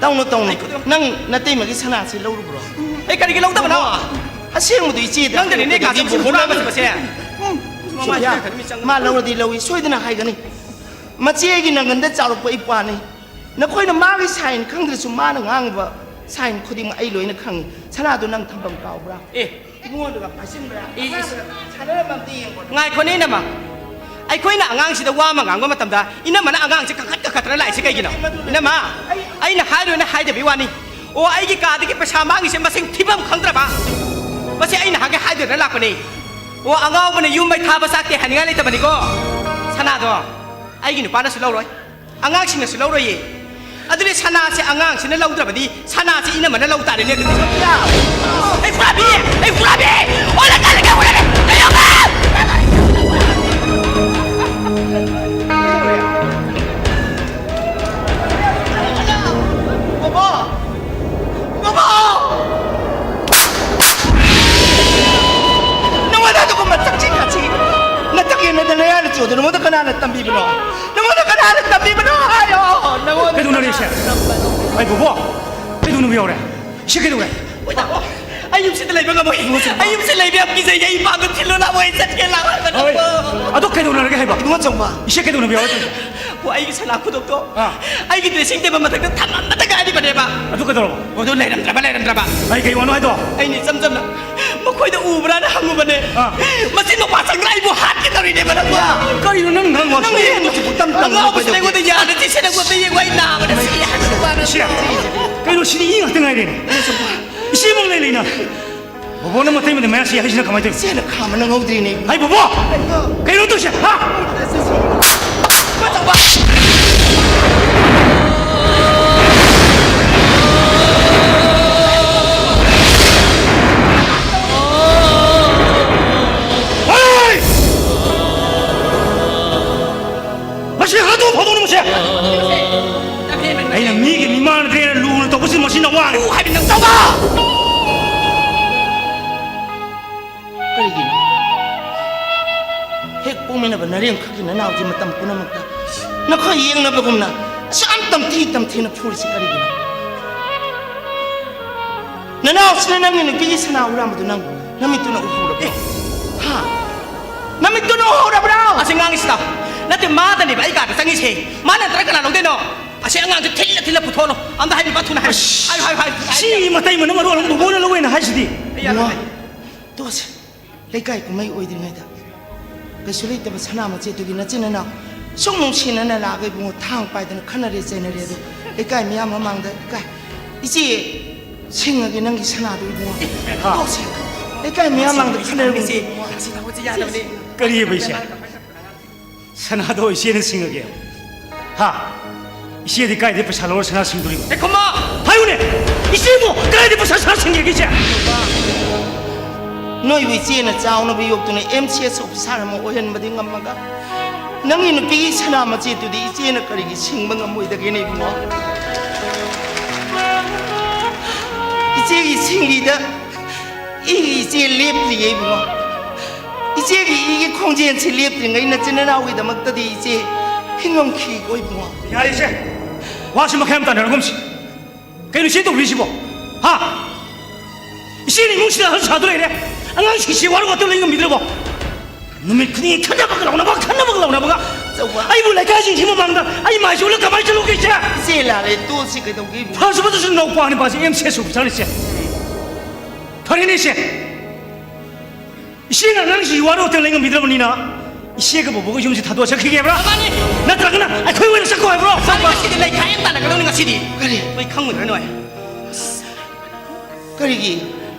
ꯇꯧꯅꯨ, ꯇꯧꯅꯨ꯫ ꯑꯩ ꯈꯨꯗꯣꯞ ꯅꯪ ꯅꯇꯩꯃꯒꯤ ꯁꯅꯥꯁꯤ ꯂꯧꯔꯨꯕ꯭ꯔꯣ? ꯑꯩ ꯀꯔꯤꯒꯤ ꯂꯧꯗꯕꯅꯣ? ꯑꯁꯦꯡꯕꯗꯨ ꯏꯆꯦꯗ ꯅꯪꯗꯅꯤꯅꯦ ꯍꯪꯉꯨ꯫ ꯀꯥꯁꯤꯕꯨ ꯍꯨꯔꯥꯟꯕꯁꯦ꯫ ꯎꯝ, ꯁꯣꯐꯤꯌꯥ, ꯃꯥ ꯂꯧꯔꯗꯤ ꯂꯧꯏ, ꯁꯣꯏꯗꯅ ꯍꯥꯏꯒꯅꯤ꯫ ꯃꯆꯦꯒꯤ ꯅꯪꯒꯟꯗ ꯆꯥꯎꯔꯛꯄ ꯏꯄ꯭ꯋꯥꯅꯤ꯫ ꯅꯈꯣꯏꯅ ꯃꯥꯒꯤ ꯁꯥꯏꯟ ꯈꯪꯗ꯭ꯔꯁꯨ ꯃꯥꯅ ꯉꯥꯡꯕ ꯁꯥꯏꯟ ꯈꯨꯗꯤꯡꯃꯛ ꯑꯩ ꯂꯣꯏꯅ ꯈꯪꯉꯤ꯫ ꯁꯅꯥꯗꯣ ꯅꯪ ꯊꯝꯐꯝ ꯀꯥꯎꯕ꯭ꯔꯥ? ꯑꯦ꯫ ꯏꯕꯨꯡꯉꯣꯗꯨꯒ ꯄꯥꯏꯁꯤꯟꯕ꯭ꯔꯥ? E, E. ꯑꯉꯥꯡꯗꯨꯒ ꯁꯥꯟꯅꯔꯝꯕ ꯑꯝꯇ ꯌꯦꯡꯉꯣ꯫ ꯉꯥꯏꯈꯣꯅꯦ, ꯏꯅꯝꯃ꯫ ꯑꯩꯈꯣꯏꯅ ꯑꯉꯥꯡꯁꯤꯗ ꯋꯥ ꯑꯃ ꯉꯥꯡꯕ ꯃꯇꯝꯗ ꯏꯅꯝꯃꯅ ꯑꯉꯥꯡꯁꯦ ꯀꯟꯈꯠ ꯀꯟꯈꯠꯇꯅ ꯂꯥꯛꯏꯁꯦ ꯀꯩꯒꯤꯅꯣ? ꯏꯅꯝꯃ, ꯑꯩꯅ ꯍꯥꯏꯔꯣꯏꯅ ꯍꯥꯏꯗꯕꯤ ꯋꯥꯅꯤ꯫ ꯑꯣ, ꯑꯩꯒꯤ ꯀꯥꯗꯒꯤ ꯄꯩꯁꯥ ꯃꯥꯡꯉꯤꯁꯦ ꯃꯁꯤꯡ ꯊꯤꯐꯝ ꯈꯪꯗ꯭ꯔꯕ? ꯃꯁꯤ ꯑꯩꯅ ꯍꯥꯟꯒꯩ ꯍꯥꯏꯗꯗꯅ ꯂꯥꯛꯄꯅꯤ꯫ ꯑꯣ, ꯑꯉꯥꯎꯕꯅ ꯌꯨꯝ ꯃꯩ ꯊꯥꯕ ꯆꯥꯛꯇꯦ ꯍꯥꯏꯅꯤꯡꯉꯥꯏ ꯂꯩꯇꯕꯅꯤꯀꯣ꯫ ꯁꯅꯥꯗꯣ ꯑꯩꯒꯤ ꯅꯨꯄꯥꯅꯁꯨ ꯂꯧꯔꯣꯏ, ꯑꯉꯥꯡꯁꯤꯡꯅꯁꯨ ꯂꯧꯔꯣꯏꯌꯦ꯫ ꯑꯗꯨꯗꯤ ꯁꯅꯥꯁꯦ ꯑꯉꯥꯡꯁꯤꯅ ꯂꯧꯗ꯭ꯔꯕꯗꯤ ꯁꯅꯥꯁꯦ ꯏꯅꯝꯃꯅ ꯂꯧ ꯇꯥꯔꯦꯅꯦ ꯑꯗꯨꯗꯤ꯫ ꯑꯩ ꯍꯨꯔꯥꯟꯕꯤ! ꯑꯩ ꯍꯨꯔꯥꯟꯕꯤ! ꯑꯣ, ꯂꯩꯀꯥꯏ, ꯂꯩꯀꯥꯏ ꯍꯨꯔꯥꯟꯕꯤ! ꯂꯩꯌꯣ! ꯕꯣꯕꯣ! ꯕꯣꯕꯣ! ꯅꯉꯣꯟꯗ ꯑꯗꯨꯒꯨꯝꯕ ꯆꯛꯆꯤ ꯈꯥꯆꯤ, ꯅꯇꯛ ꯌꯦꯟꯅꯗꯅ ꯅꯌꯥꯅ ꯆꯣꯗꯅ ꯅꯉꯣꯟꯗ ꯀꯅꯥꯅ ꯇꯝꯕꯤꯕꯅꯣ? ꯅꯉꯣꯟꯗ ꯀꯅꯥꯅ ꯇꯝꯕꯤꯕꯅꯣ ꯍꯥꯏꯌꯣ? ꯅꯉꯣꯟꯗ ꯀꯩꯗꯧꯅꯔꯦ ꯏꯆꯦ? ꯀꯅꯥꯅ ꯇꯝꯕꯅꯣ? ꯑꯩ ꯕꯣꯕꯣ, ꯀꯩꯗꯧꯅꯕ ꯌꯥꯎꯔꯦ? ꯏꯆꯦ ꯀꯩꯗꯧꯔꯦ? ꯑꯣꯏ ꯇꯥꯃꯣ, ꯑꯩ ꯌꯨꯝꯁꯤꯗ ꯂꯩꯕ ꯉꯝꯃꯣꯏ꯫ ꯏꯕꯨꯡꯉꯣ ꯁꯨꯝ ꯑꯩ ꯌꯨꯝꯁꯤꯗ ꯂꯩꯕ ꯌꯥꯝ ꯀꯤꯖꯩꯌꯦ꯫ ꯑꯩ ꯏꯄꯥꯗ ꯊꯤꯜꯂꯨ ꯂꯥꯛꯑꯣ, ꯑꯩ ꯆꯠꯀꯦ ꯂꯥꯛꯑꯣ꯫ ꯍꯣꯏ꯫ ꯑꯗꯣ ꯀꯩꯗꯧꯅꯔꯒꯦ ꯍꯥꯏꯕ? ꯏꯕꯨꯡꯉꯣ ꯆꯪꯕ꯫ ꯏꯆꯦ ꯀꯩꯗꯧꯅꯕ ꯌꯥꯎꯔꯦ? ꯑꯣ, ꯑꯩꯒꯤ ꯁꯅꯥ ꯈꯨꯗꯣꯞꯇꯣ ꯑꯥ꯫ ꯑꯩꯒꯤ dressing table ꯃꯊꯛꯇ ꯊꯝꯃꯝꯕꯇ ꯉꯥꯏꯔꯤꯕꯅꯦꯕ꯫ ꯑꯗꯨ ꯀꯩꯗꯧꯔꯕ? ꯑꯗꯨ ꯂꯩꯔꯝꯗ꯭ꯔꯕ, ꯂꯩꯔꯝꯗ꯭ꯔꯕ꯫ ꯑꯩ ꯀꯩ ꯋꯥꯅꯣ ꯍꯥꯏꯗꯣ? ꯑꯩꯅ ꯏꯆꯝ ꯆꯝꯅ ꯃꯈꯣꯏꯗ ꯎꯕ꯭ꯔꯥꯅ ꯍꯪꯉꯨꯕꯅꯦ꯫ ꯑꯥ꯫ ꯃꯁꯤ ꯅꯨꯄꯥ ꯆꯪꯗ꯭ꯔꯥ ꯑꯩꯕꯨ ꯍꯥꯠꯀꯦ ꯇꯧꯔꯤꯅꯦꯕ ꯅꯪꯕꯣ꯫ ꯀꯔꯤꯅꯣ ꯅꯪ ꯉꯥꯡꯕ? ꯅꯪ ꯌꯦꯡꯉꯨ꯫ ꯇꯞ ꯇꯞꯅ ꯑꯉꯥꯎꯕꯁꯤꯅ ꯀꯩꯗꯧꯒꯦ? ꯑꯩꯉꯣꯟꯗ ꯌꯥꯗ ꯆꯤꯛꯁꯤꯟꯅ ꯑꯩꯉꯣꯟꯗ ꯌꯦꯡꯉꯨ, ꯑꯩ ꯅꯥꯕꯅ ꯁꯤ ꯍꯥꯏꯕ ꯅꯨꯄꯥꯅ꯫ ꯏꯆꯦ, ꯀꯩꯅꯣ ꯁꯤꯗꯤ ꯏ ꯉꯥꯛꯇ ꯉꯥꯏꯔꯦꯅꯦ꯫ ꯏꯆꯦꯃꯛ ꯂꯩ ꯂꯩꯅ ꯕꯣꯕꯣꯅ ꯃꯇꯩ ꯃꯇꯩ ꯃꯌꯥ ꯁꯤ ꯍꯥꯏꯁꯤꯅ ꯀꯃꯥꯏꯅ ꯇꯧꯔꯤꯅꯣ? ꯏꯆꯦꯅ ꯈꯥꯝꯕ ꯅꯪꯍꯧꯗ꯭ꯔꯤꯅꯦ꯫ ꯍꯩ ꯕꯣꯕꯣ! ꯀꯩꯅꯣ ꯇꯧꯁꯦ? ꯍꯥ? ꯍꯩ! ꯃꯁꯤ ꯍꯥꯠꯇꯣꯛ ꯐꯥꯗꯣꯛꯅ ꯃꯁꯦ! ꯑꯩꯅ ꯃꯤꯒꯤ ꯃꯤꯃꯥꯟꯅꯗ꯭ꯔꯦꯅ ꯂꯨꯅ ꯇꯧꯕꯁꯤ ꯃꯁꯤ ꯅꯋꯥꯅꯤ꯫ ꯎ ꯍꯥꯏꯕ ꯅꯪ ꯇꯧꯕ! ꯀꯔꯤꯒꯤꯅꯣ? ꯍꯦꯛ ꯄꯣꯛꯃꯤꯟꯅꯕ ꯅꯔꯦꯝꯈꯛꯀꯤ ꯅꯅꯥꯎꯗꯤ ꯃꯇꯝ ꯄꯨꯝꯅꯃꯛꯇ ꯅꯈꯣꯏ ꯌꯦꯡꯅꯕꯒꯨꯝꯅ ꯑꯁꯨꯛ ꯌꯥꯝ ꯇꯝꯊꯤ ꯇꯝꯊꯤꯅ ꯐꯨꯔꯤꯁꯤ ꯀꯔꯤꯒꯤꯅꯣ? ꯅꯅꯥꯎꯁꯤꯅ ꯅꯪꯒꯤ ꯅꯨꯄꯤꯒꯤ ꯁꯅꯥ ꯍꯨꯔꯥꯟꯕꯗꯨ ꯅꯪ ꯅꯃꯤꯠꯇꯨꯅ ꯎꯍꯧꯔꯕ꯭ꯔꯣ? ꯍꯥ? ꯅꯃꯤꯠꯇꯨꯅ ꯎꯍꯧꯔꯕ꯭ꯔꯣ? ꯑꯁꯤ ꯉꯥꯡꯉꯤꯁꯤꯗ꯫ ꯅꯠꯇꯦ, ꯃꯥꯗꯅꯦꯕ ꯑꯩ ꯀꯥꯗ ꯆꯪꯉꯤꯁꯦ꯫ ꯃꯥ ꯅꯠꯇ꯭ꯔ ꯀꯅꯥ ꯂꯧꯗꯣꯏꯅꯣ? ꯑꯁꯤ ꯑꯉꯥꯡꯁꯦ ꯊꯤꯜꯂ ꯊꯤꯜꯂ ꯄꯨꯊꯣꯛꯍꯜꯂꯣ꯫ ꯑꯝꯇ ꯍꯥꯏꯕꯤꯕ ꯊꯨꯅ ꯍꯥꯏ꯫ ꯑꯁ, ꯍꯥꯏꯌꯨ, ꯍꯥꯏꯌꯨ, ꯍꯥꯏꯌꯨ, ꯁꯤ ꯍꯥꯏꯌꯨ꯫ ꯃꯇꯩ ꯃꯅꯝ ꯑꯔꯣꯟ ꯑꯃ ꯕꯣꯕꯣꯅ ꯂꯧꯋꯦꯅ ꯍꯥꯏꯁꯤꯗꯤ꯫ ꯑꯩ ꯌꯥꯔꯣꯏ꯫ ꯏꯃꯥ, ꯇꯣꯛꯑꯁꯤ꯫ ꯂꯩꯀꯥꯏ ꯀꯨꯝꯍꯩ ꯑꯣꯏꯗ꯭ꯔꯤꯉꯩꯗ ꯀꯩꯁꯨ ꯂꯩꯇꯕ ꯁꯅꯥ ꯃꯆꯦꯠꯇꯨꯒꯤ ꯅꯆꯤꯟ ꯅꯅꯥꯎ ꯁꯨꯛ ꯅꯨꯡꯁꯤꯅꯅ ꯂꯥꯛꯑꯒ ꯏꯕꯨꯡꯉꯣ ꯊꯥꯡ ꯄꯥꯏꯗꯅ ꯈꯠꯅꯔꯦ ꯆꯩꯅꯔꯦ ꯑꯗꯣ ꯂꯩꯀꯥꯏ ꯃꯤꯌꯥꯝ ꯃꯃꯥꯡꯗ ꯏꯀꯥꯏ꯫ ꯏꯆꯦ, ꯁꯤꯡꯉꯒꯦ ꯅꯪꯒꯤ ꯁꯅꯥꯗꯣ ꯏꯕꯨꯡꯉꯣ꯫ ꯍꯥ? ꯇꯣꯛꯁꯤ꯫ ꯂꯩꯀꯥꯏ ꯃꯤꯌꯥꯝ ꯃꯥꯡꯗ ꯈꯠꯅꯔꯒꯨꯝꯁꯤ ꯏꯕꯨꯡꯉꯣ꯫ ꯑꯁꯤ ꯊꯕꯛꯁꯤ ꯌꯥꯗꯕꯅꯤ꯫ ꯀꯔꯤꯑꯕ ꯏꯆꯦ? ꯁꯅꯥꯗꯣ ꯏꯆꯦꯅ ꯁꯤꯡꯉꯒꯦ꯫ ꯍꯥ? ꯏꯆꯦꯗꯤ ꯀꯥꯏꯗꯩ ꯄꯩꯁꯥ ꯂꯧꯔ ꯁꯅꯥ ꯁꯤꯡꯗꯣꯔꯤꯕ? ꯑꯦ, ꯈꯨꯃꯥ! ꯍꯥꯏꯌꯨꯅꯦ! ꯏꯆꯦꯕꯨ ꯀꯗꯥꯏꯗ ꯄꯩꯁꯥ ꯁꯅꯥ ꯁꯤꯡꯒꯦ ꯏꯆꯦ? ꯅꯣꯏꯕꯨ ꯏꯆꯦꯅ ꯆꯥꯎꯅꯕ ꯌꯣꯛꯇꯨꯅ ꯑꯦꯝ ꯁꯤ ꯑꯦꯁ ꯑꯣꯐꯤꯁꯥꯔ ꯑꯃ ꯑꯣꯏꯍꯟꯕꯗꯤ ꯉꯝꯃꯒ, ꯅꯪꯒꯤ ꯅꯨꯄꯤꯒꯤ ꯁꯅꯥ ꯃꯆꯦꯠꯇꯨꯗꯤ ꯏꯆꯦꯅ ꯀꯔꯤꯒꯤ ꯁꯤꯡꯕ ꯉꯝꯃꯣꯏꯗꯒꯦꯅꯦ ꯏꯕꯨꯡꯉꯣ? ꯏꯆꯦꯒꯤ ꯁꯤꯡꯂꯤꯗ ꯏꯒꯤ ꯏꯆꯦ ꯂꯦꯞꯇ꯭ꯔꯤꯌꯦ ꯏꯕꯨꯡꯉꯣ꯫ ꯏꯆꯦꯒꯤ ꯏꯒꯤ ꯈꯣꯡꯖꯦꯜꯁꯤ ꯂꯦꯞꯇ꯭ꯔꯤꯉꯩ ꯅꯆꯤꯟ ꯅꯅꯥꯎꯒꯤꯗꯃꯛꯇꯗꯤ ꯏꯆꯦ ꯍꯤꯡꯉꯝꯈꯤꯀꯣ ꯏꯕꯨꯡꯉꯣ꯫ ꯌꯥꯔꯦ ꯏꯆꯦ, ꯋꯥꯁꯤ ꯃꯈꯥ ꯌꯥꯝ ꯇꯥꯟꯅꯔꯒꯨꯝꯁꯤ꯫ ꯀꯩꯅꯣ ꯏꯆꯦ ꯇꯧꯔꯤꯁꯤꯕꯣ? ꯍꯥ? ꯏꯆꯦꯅ ꯏꯃꯨꯡꯁꯤꯗ ꯑꯍꯜ ꯁꯥꯗꯨ ꯂꯩꯔꯦ꯫ ꯑꯉꯥꯡꯁꯤꯡꯁꯤ ꯋꯥꯔꯧ ꯋꯥꯇꯣꯏ ꯂꯩ ꯉꯝꯕꯤꯗ꯭ꯔꯕꯣ? ꯅꯨꯃꯤꯠ ꯈꯨꯗꯤꯡꯒꯤ ꯈꯠꯅꯕꯒ ꯂꯥꯎꯅꯕ, ꯈꯠꯅꯕꯒ ꯂꯥꯎꯅꯕꯒ꯫ ꯆꯧꯕ꯫ ꯑꯩꯕꯨ ꯂꯩꯀꯥꯏꯁꯤꯡꯁꯤ ꯃꯃꯥꯡꯗ ꯑꯩ ꯃꯥꯏꯁꯦ ꯎꯠꯂ ꯀꯃꯥꯏꯅ ꯆꯠꯂꯨꯒꯦ ꯏꯆꯦ? ꯏꯆꯦ ꯂꯥꯜꯂꯦ, ꯇꯣꯛꯁꯤ ꯀꯩꯗꯧꯒꯦ ꯏꯕꯨꯡꯉꯣ? ꯐꯔꯁꯨ ꯐꯠꯇ꯭ꯔꯁꯨ ꯅꯧꯄꯥꯅꯤ ꯄꯥꯁꯦ ꯑꯦꯝ ꯁꯤ ꯑꯦꯁ ꯑꯣꯐꯤꯁꯥꯔꯅꯤ ꯏꯆꯦ꯫ ꯐꯔꯦꯅꯦ ꯏꯆꯦ꯫ ꯏꯆꯦꯅ ꯑꯉꯥꯡꯁꯤ ꯋꯥꯔꯧ ꯋꯥꯇꯣꯏ ꯂꯩ ꯉꯝꯕꯤꯗ꯭ꯔꯕꯅꯤꯅ ꯏꯆꯦꯒ ꯕꯣꯕꯣꯒ ꯌꯨꯝꯁꯤ ꯊꯥꯗꯣꯛꯑ ꯆꯠꯈꯤꯒꯦ ꯍꯥꯏꯕ꯭ꯔꯥ? ꯃꯥꯅꯤ꯫ ꯅꯠꯇ꯭ꯔꯒꯅ ꯑꯩꯈꯣꯏ ꯑꯣꯏꯅ ꯆꯠꯈꯣ ꯍꯥꯏꯕ꯭ꯔꯣ? ꯃꯥꯅꯤ, ꯉꯁꯤꯗꯤ ꯂꯩꯈꯥꯏ ꯑꯃ ꯇꯥꯟꯅꯒꯗꯧꯅꯤ ꯉꯁꯤꯗꯤ꯫ ꯀꯔꯤ? ꯅꯣꯏ ꯈꯪꯉꯣꯏꯗ꯭ꯔꯥ ꯅꯣꯏ? ꯀꯔꯤꯒꯤ?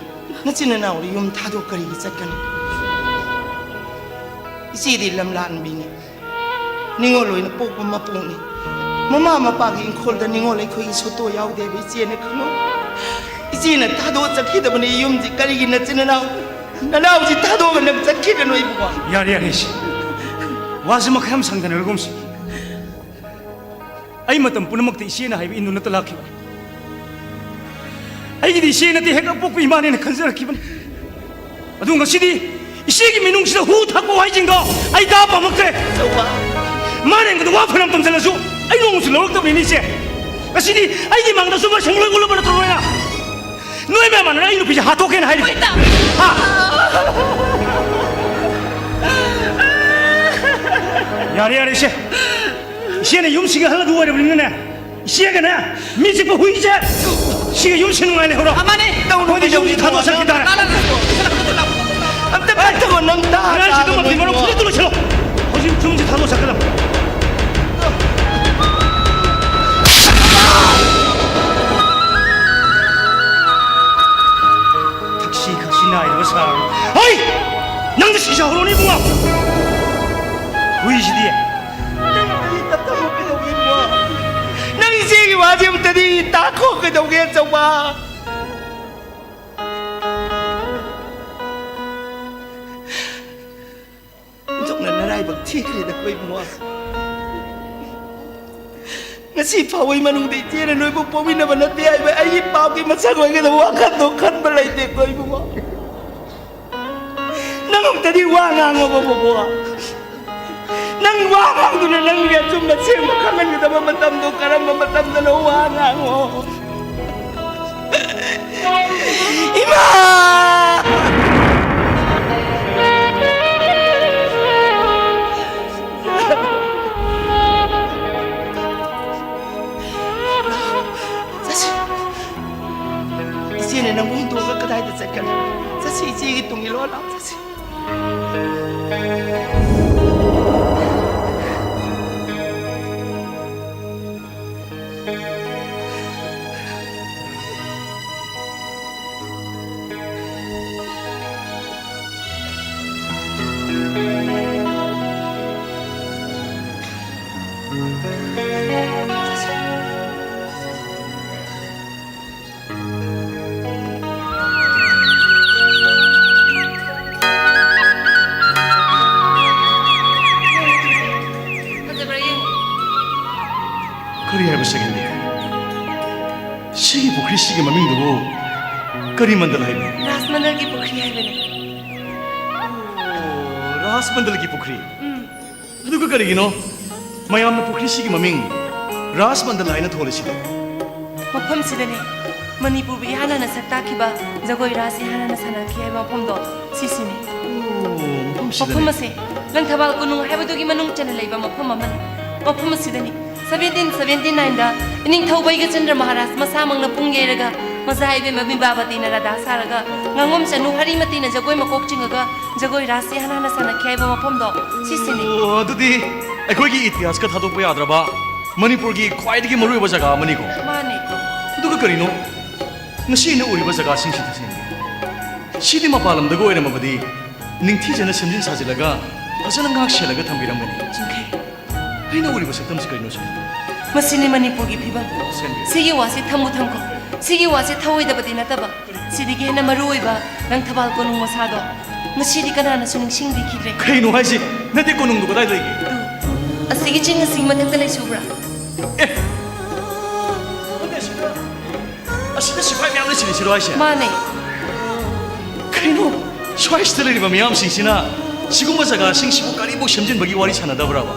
ꯅꯆꯤꯟ ꯅꯅꯥꯎꯗ ꯌꯨꯝ ꯊꯥꯗꯣꯛ ꯀꯔꯤꯒꯤ ꯆꯠꯀꯅꯤ? ꯏꯆꯦꯗꯤ ꯂꯝꯂꯥꯟꯕꯤꯅꯤ꯫ ꯅꯤꯉꯣꯜ ꯑꯣꯏꯅ ꯄꯣꯛꯄ ꯃꯄꯣꯛꯅꯤ꯫ ꯃꯃꯥ ꯃꯄꯥꯒꯤ ꯏꯪꯈꯣꯜꯗ ꯅꯤꯉꯣꯜ ꯑꯩꯈꯣꯏꯒꯤ ꯁꯣꯇꯣ ꯌꯥꯎꯗꯦꯕ ꯏꯆꯦꯅ ꯈꯪꯍꯧ꯫ ꯏꯆꯦꯅ ꯊꯥꯗꯣꯛꯑ ꯆꯠꯈꯤꯗꯕꯅꯤ ꯌꯨꯝꯁꯤ꯫ ꯀꯔꯤꯒꯤ ꯅꯆꯤꯟ ꯅꯅꯥꯎ, ꯅꯅꯥꯎꯁꯤ ꯊꯥꯗꯣꯛꯑꯒ ꯅꯪ ꯆꯠꯈꯤꯗꯅꯣ ꯏꯕꯨꯡꯉꯣ? ꯌꯥꯔꯦ, ꯌꯥꯔꯦ ꯏꯆꯦ꯫ ꯋꯥꯁꯤ ꯃꯈꯥ ꯌꯥꯝ ꯁꯥꯡꯊꯅꯔꯒꯨꯝꯁꯤ꯫ ꯑꯩ ꯃꯇꯝ ꯄꯨꯝꯅꯃꯛꯇ ꯏꯆꯦꯅ ꯍꯥꯏꯕ ꯏꯟꯗꯨꯅꯇ ꯂꯥꯛꯈꯤꯕꯅꯤ꯫ ꯑꯩꯒꯤꯗꯤ ꯏꯆꯦ ꯅꯠꯇꯦ, ꯍꯦꯛ ꯑꯄꯣꯛꯄ ꯏꯃꯥꯅꯦꯅ ꯈꯟꯖꯔꯛꯈꯤꯕꯅꯤ꯫ ꯑꯗꯨ ꯉꯁꯤꯗꯤ ꯏꯆꯦꯒꯤ ꯃꯤꯅꯨꯡꯁꯤꯗ ꯍꯨ ꯊꯛꯄ ꯋꯥꯍꯩꯁꯤꯡꯗꯣ ꯑꯩ ꯇꯥꯕ ꯄꯥꯝꯃꯛꯇ꯭ꯔꯦ꯫ ꯆꯧꯕ꯫ ꯃꯥꯅ ꯑꯩꯉꯣꯟꯗ ꯋꯥ ꯐꯅꯌꯥꯝ ꯇꯝꯁꯤꯜꯂꯁꯨ ꯑꯩ ꯅꯣꯡꯃꯁꯨ ꯂꯧꯔꯛꯇꯕꯅꯤꯅꯦ ꯏꯆꯦ꯫ ꯉꯁꯤꯗꯤ ꯑꯩꯒꯤ ꯃꯥꯡꯗꯁꯨ ꯃꯁꯦꯡ ꯂꯣꯏ ꯎꯠꯂꯕ ꯅꯠꯇ꯭ꯔꯣ ꯅꯣꯏꯅ? ꯅꯣꯏ ꯃꯌꯥꯝ ꯃꯥꯟꯅꯅ ꯑꯩ ꯅꯨꯄꯤꯁꯦ ꯍꯥꯠꯇꯣꯛꯀꯦꯅ ꯍꯥꯏꯔꯤꯕ? ꯍꯣꯏ, ꯏꯇꯥꯎ꯫ ꯍꯥ? ꯌꯥꯔꯦ, ꯌꯥꯔꯦ, ꯏꯆꯦ꯫ ꯏꯆꯦꯅ ꯌꯨꯝꯁꯤꯒꯤ ꯑꯍꯜ ꯑꯗꯨ ꯑꯣꯏꯔꯕꯅꯤꯅꯅꯦ, ꯏꯆꯦꯒꯅꯦ, ꯃꯤꯆꯤꯛꯄ ꯍꯨꯏꯁꯦ, ꯁꯤꯒ ꯌꯨꯝꯁꯤ ꯅꯨꯡꯉꯥꯏ ꯂꯩꯍꯧꯔꯣ꯫ ꯃꯥꯅꯦ꯫ ꯇꯧꯅꯨ, ꯑꯩꯈꯣꯏꯗꯤ ꯌꯨꯝꯁꯤ ꯀꯩꯗꯧꯔꯤꯅꯣ? ꯊꯥꯗꯣꯛ ꯆꯠꯈꯤ ꯇꯥꯔꯦ꯫ ꯂꯥ, ꯂꯥ, ꯂꯥ, ꯂꯥ, ꯂꯥ, ꯂꯥ, ꯂꯥ, ꯂꯥ꯫ ꯑꯝꯇ ꯄꯟꯊꯧꯑꯣ, ꯅꯪ ꯇꯥ-, ꯑꯉꯥꯡꯁꯤꯗ ꯇꯥꯗꯕ ꯃꯇꯤ ꯃꯔꯨꯞ ꯏꯕꯨꯡꯉꯣ꯫ ꯐꯨꯔꯤꯠꯇꯨ ꯂꯣꯏꯁꯤꯜꯂꯣ꯫ ꯍꯧꯖꯤꯛ ꯌꯨꯝꯁꯤ ꯊꯥꯗꯣꯛ ꯆꯠꯀꯗꯕ꯫ ꯊꯛꯁꯤ ꯈꯛꯁꯤ ꯅꯥꯏꯗꯕ ꯁꯥꯔ꯫ ꯍꯩ! ꯅꯪꯗꯤ ꯁꯤꯖꯍꯧꯔꯣꯅꯦ, ꯏꯕꯨꯡꯉꯣ꯫ ꯍꯨꯏꯁꯤꯗꯤ꯫ ꯅꯪ ꯏꯆꯦꯒꯤ ꯋꯥꯁꯦ ꯑꯝꯇꯗꯤ ꯇꯥꯈꯣ, ꯀꯩꯗꯧꯒꯦ, ꯑꯆꯧꯕ? ꯑꯣꯟꯊꯣꯛꯅ ꯅꯔꯥꯏꯕꯛ ꯊꯤꯈ꯭ꯔꯦꯗ, ꯑꯩꯈꯣꯏ ꯏꯕꯨꯡꯉꯣ꯫ ꯉꯁꯤ ꯐꯥꯎꯕꯒꯤ ꯃꯅꯨꯡꯗ ꯏꯆꯦꯅ ꯅꯣꯏꯕꯨ ꯄꯣꯛꯃꯤꯟꯅꯕ ꯅꯠꯇꯦ ꯍꯥꯏꯕ ꯑꯩꯒꯤ ꯄꯥꯞꯀꯤ ꯃꯁꯛ ꯑꯣꯏꯒꯗꯕ ꯋꯥꯈꯜꯗꯣ ꯈꯟꯕ ꯂꯩꯇꯦ, ꯑꯩꯈꯣꯏ ꯏꯕꯨꯡꯉꯣ꯫ ꯅꯪ ꯑꯝꯇꯗꯤ ꯋꯥ ꯉꯥꯡꯉꯣꯕ, ꯕꯣꯕꯣ꯫ ꯅꯪ ꯋꯥ ꯉꯥꯡꯗꯨꯅ ꯅꯪꯒꯤ ꯑꯆꯨꯝꯕ ꯑꯁꯦꯡꯕ ꯈꯪꯍꯟꯒꯗꯕ ꯃꯇꯝꯗꯣ ꯀꯔꯝꯕ ꯃꯇꯝꯗꯅꯣ? ꯋꯥ ꯉꯥꯡꯉꯣ꯫ ꯏꯃꯥ! ꯆꯠꯁꯤ꯫ ꯏꯆꯦꯅ ꯅꯪꯕꯨ ꯍꯨꯟꯗꯣꯛꯑꯒ ꯀꯗꯥꯏꯗ ꯆꯠꯀꯅꯤ? ꯆꯠꯁꯤ, ꯏꯆꯦꯒꯤ ꯇꯨꯡ ꯏꯜꯂꯣ, ꯂꯥꯛꯑꯣ, ꯆꯠꯁꯤ꯫ ꯐꯖꯕ꯭ꯔꯥ ꯌꯦꯡꯉꯨ꯫ ꯀꯔꯤ ꯍꯥꯏꯕ, second dear? ꯁꯤꯒꯤ ꯄꯨꯈ꯭ꯔꯤꯁꯤꯒꯤ ꯃꯃꯤꯡꯗꯨꯕꯨ ꯀꯔꯤ ꯃꯟꯗꯜ ꯍꯥꯏꯕꯅꯣ? ꯔꯥꯖꯃꯟꯗꯜꯒꯤ ꯄꯨꯈ꯭ꯔꯤ ꯍꯥꯏꯕꯅꯦ꯫ ꯑꯣ, ꯔꯥꯖꯃꯟꯗꯜꯒꯤ ꯄꯨꯈ꯭ꯔꯤ꯫ ꯎꯝ꯫ ꯑꯗꯨꯒ ꯀꯔꯤꯒꯤꯅꯣ ꯃꯌꯥꯝꯅ ꯄꯨꯈ꯭ꯔꯤꯁꯤꯒꯤ ꯃꯃꯤꯡ ꯔꯥꯖꯃꯟꯗꯜ ꯍꯥꯏꯅ ꯊꯣꯜꯂꯤꯁꯤꯕꯣ? ꯃꯐꯝꯁꯤꯗꯅꯦ ꯃꯅꯤꯄꯨꯔꯕꯨ ꯏꯍꯥꯟ ꯍꯥꯟꯅ ꯁꯛ ꯇꯥꯛꯈꯤꯕ ꯖꯒꯣꯏ ꯔꯥꯁ ꯏꯍꯥꯟ ꯍꯥꯟꯅ ꯁꯥꯟꯅꯈꯤ ꯍꯥꯏꯕ ꯃꯐꯝꯗꯣ, ꯁꯤꯁꯤꯅꯦ꯫ ꯑꯣ, ꯃꯐꯝꯁꯤꯗꯅꯦ꯫ ꯃꯐꯝ ꯑꯁꯦ ꯂꯪꯊꯕꯥꯜ ꯀꯣꯅꯨꯡ ꯍꯥꯏꯕꯗꯨꯒꯤ ꯃꯅꯨꯡ ꯆꯟꯅ ꯂꯩꯕ ꯃꯐꯝ ꯑꯃꯅꯤ꯫ ꯃꯐꯝ ꯑꯁꯤꯗꯅꯤ ꯁꯚꯦꯟꯇꯤꯟ ꯁꯚꯦꯟꯇꯤ ꯅꯥꯏꯟꯗ ꯏꯅꯤꯡꯊꯧ ꯕꯩꯒꯆꯟꯗ꯭ꯔ ꯃꯍꯥꯔꯥꯖ ꯃꯁꯥꯃꯛꯅ ꯄꯨꯡ ꯌꯩꯔꯒ ꯃꯆꯥ ꯏꯕꯦꯝꯃ ꯕꯤꯝꯕꯥꯕꯇꯤꯅ ꯔꯥꯙꯥ ꯁꯥꯔꯒ ꯉꯥꯉꯣꯝ ꯆꯅꯨ ꯍꯔꯤꯃꯇꯤꯅ ꯖꯒꯣꯏ ꯃꯀꯣꯛ ꯆꯤꯡꯉꯒ ꯖꯒꯣꯏ ꯔꯥꯁ ꯏꯍꯥꯟ ꯍꯥꯟꯅ ꯁꯥꯟꯅꯈꯤ ꯍꯥꯏꯕ ꯃꯐꯝꯗꯣ ꯁꯤꯁꯤꯅꯤ꯫ ꯑꯣ, ꯑꯗꯨꯗꯤ ꯑꯩꯈꯣꯏꯒꯤ ꯏꯇꯤꯍꯥꯁꯀ ꯊꯥꯗꯣꯛꯄ ꯌꯥꯗ꯭ꯔꯕ ꯃꯅꯤꯄꯨꯔꯒꯤ ꯈ꯭ꯋꯥꯏꯗꯒꯤ ꯃꯔꯨꯑꯣꯏꯕ ꯖꯒꯥ ꯑꯃꯅꯤꯀꯣ꯫ ꯃꯥꯅꯦ꯫ ꯑꯗꯨꯒ ꯀꯔꯤꯅꯣ, ꯉꯁꯤ ꯑꯩꯅ ꯎꯔꯤꯕ ꯖꯒꯥꯁꯤꯡꯁꯤꯗꯤ ꯁꯦꯡꯗꯦ꯫ ꯁꯤꯗꯤ ꯃꯄꯥꯟ ꯂꯝꯗꯒ ꯑꯣꯏꯔꯝꯃꯕꯗꯤ ꯅꯤꯡꯊꯤꯖꯅ ꯁꯦꯝꯖꯤꯟ ꯁꯥꯖꯤꯜꯂꯒ ꯐꯖꯅ ꯉꯥꯛ ꯁꯦꯜꯂꯒ ꯊꯝꯕꯤꯔꯝꯒꯅꯤ꯫ ꯆꯤꯡꯈꯩ꯫ ꯑꯩꯅ ꯎꯔꯤꯕ ꯁꯛꯇꯝꯁꯤ ꯀꯔꯤꯅꯣ ꯁꯦꯡꯗꯦ? ꯃꯁꯤꯅꯤ ꯃꯅꯤꯄꯨꯔꯒꯤ ꯐꯤꯕꯝ꯫ ꯁꯦꯡꯗꯦ꯫ ꯁꯤꯒꯤ ꯋꯥꯁꯤ ꯊꯝꯃꯨ ꯊꯝꯈꯣ꯫ ꯁꯤꯒꯤ ꯋꯥꯁꯤ ꯊꯧꯑꯣꯏꯗꯕꯗꯤ ꯅꯠꯇꯕ꯫ ꯁꯤꯗꯒꯤ ꯍꯦꯟꯅ ꯃꯔꯨ ꯑꯣꯏꯕ ꯂꯪꯊꯕꯥꯜ ꯀꯣꯅꯨꯡ ꯃꯁꯥꯗꯣ ꯉꯁꯤꯗꯤ ꯀꯅꯥꯅꯁꯨ ꯅꯤꯡꯁꯤꯡꯕꯤꯈꯤꯗ꯭ꯔꯦ꯫ ꯀꯩꯅꯣ ꯍꯥꯏꯁꯤ? ꯅꯠꯇꯦ, ꯀꯣꯅꯨꯡꯗꯣ ꯀꯗꯥꯏ ꯂꯩꯒꯦ? ꯇꯨ, ꯑꯁꯤꯒꯤ ꯆꯤꯡ ꯑꯁꯤꯒꯤ ꯃꯊꯛꯇ ꯂꯩꯁꯨꯕ꯭ꯔꯥ? ꯑꯦ! ꯅꯠꯇꯦ, ꯑꯁꯤꯗ, ꯑꯁꯤꯗ ꯁꯤꯐꯥꯏ ꯃꯌꯥꯝ ꯂꯩꯁꯤꯜꯂꯤꯁꯤꯔꯣ ꯍꯥꯏꯁꯦ? ꯃꯥꯅꯦ꯫ ꯀꯩꯅꯣ? ꯁ꯭ꯋꯥꯏꯁꯤꯗ ꯂꯩꯔꯤꯕ ꯃꯤꯌꯥꯝꯁꯤꯡꯁꯤꯅ ꯁꯤꯒꯨꯝꯕ ꯖꯒꯥꯁꯤꯡꯁꯤꯕꯨ ꯀꯔꯤꯕꯨ ꯁꯦꯝꯖꯤꯟꯕꯒꯤ ꯋꯥꯔꯤ ꯁꯥꯟꯅꯗꯕ꯭ꯔꯕ?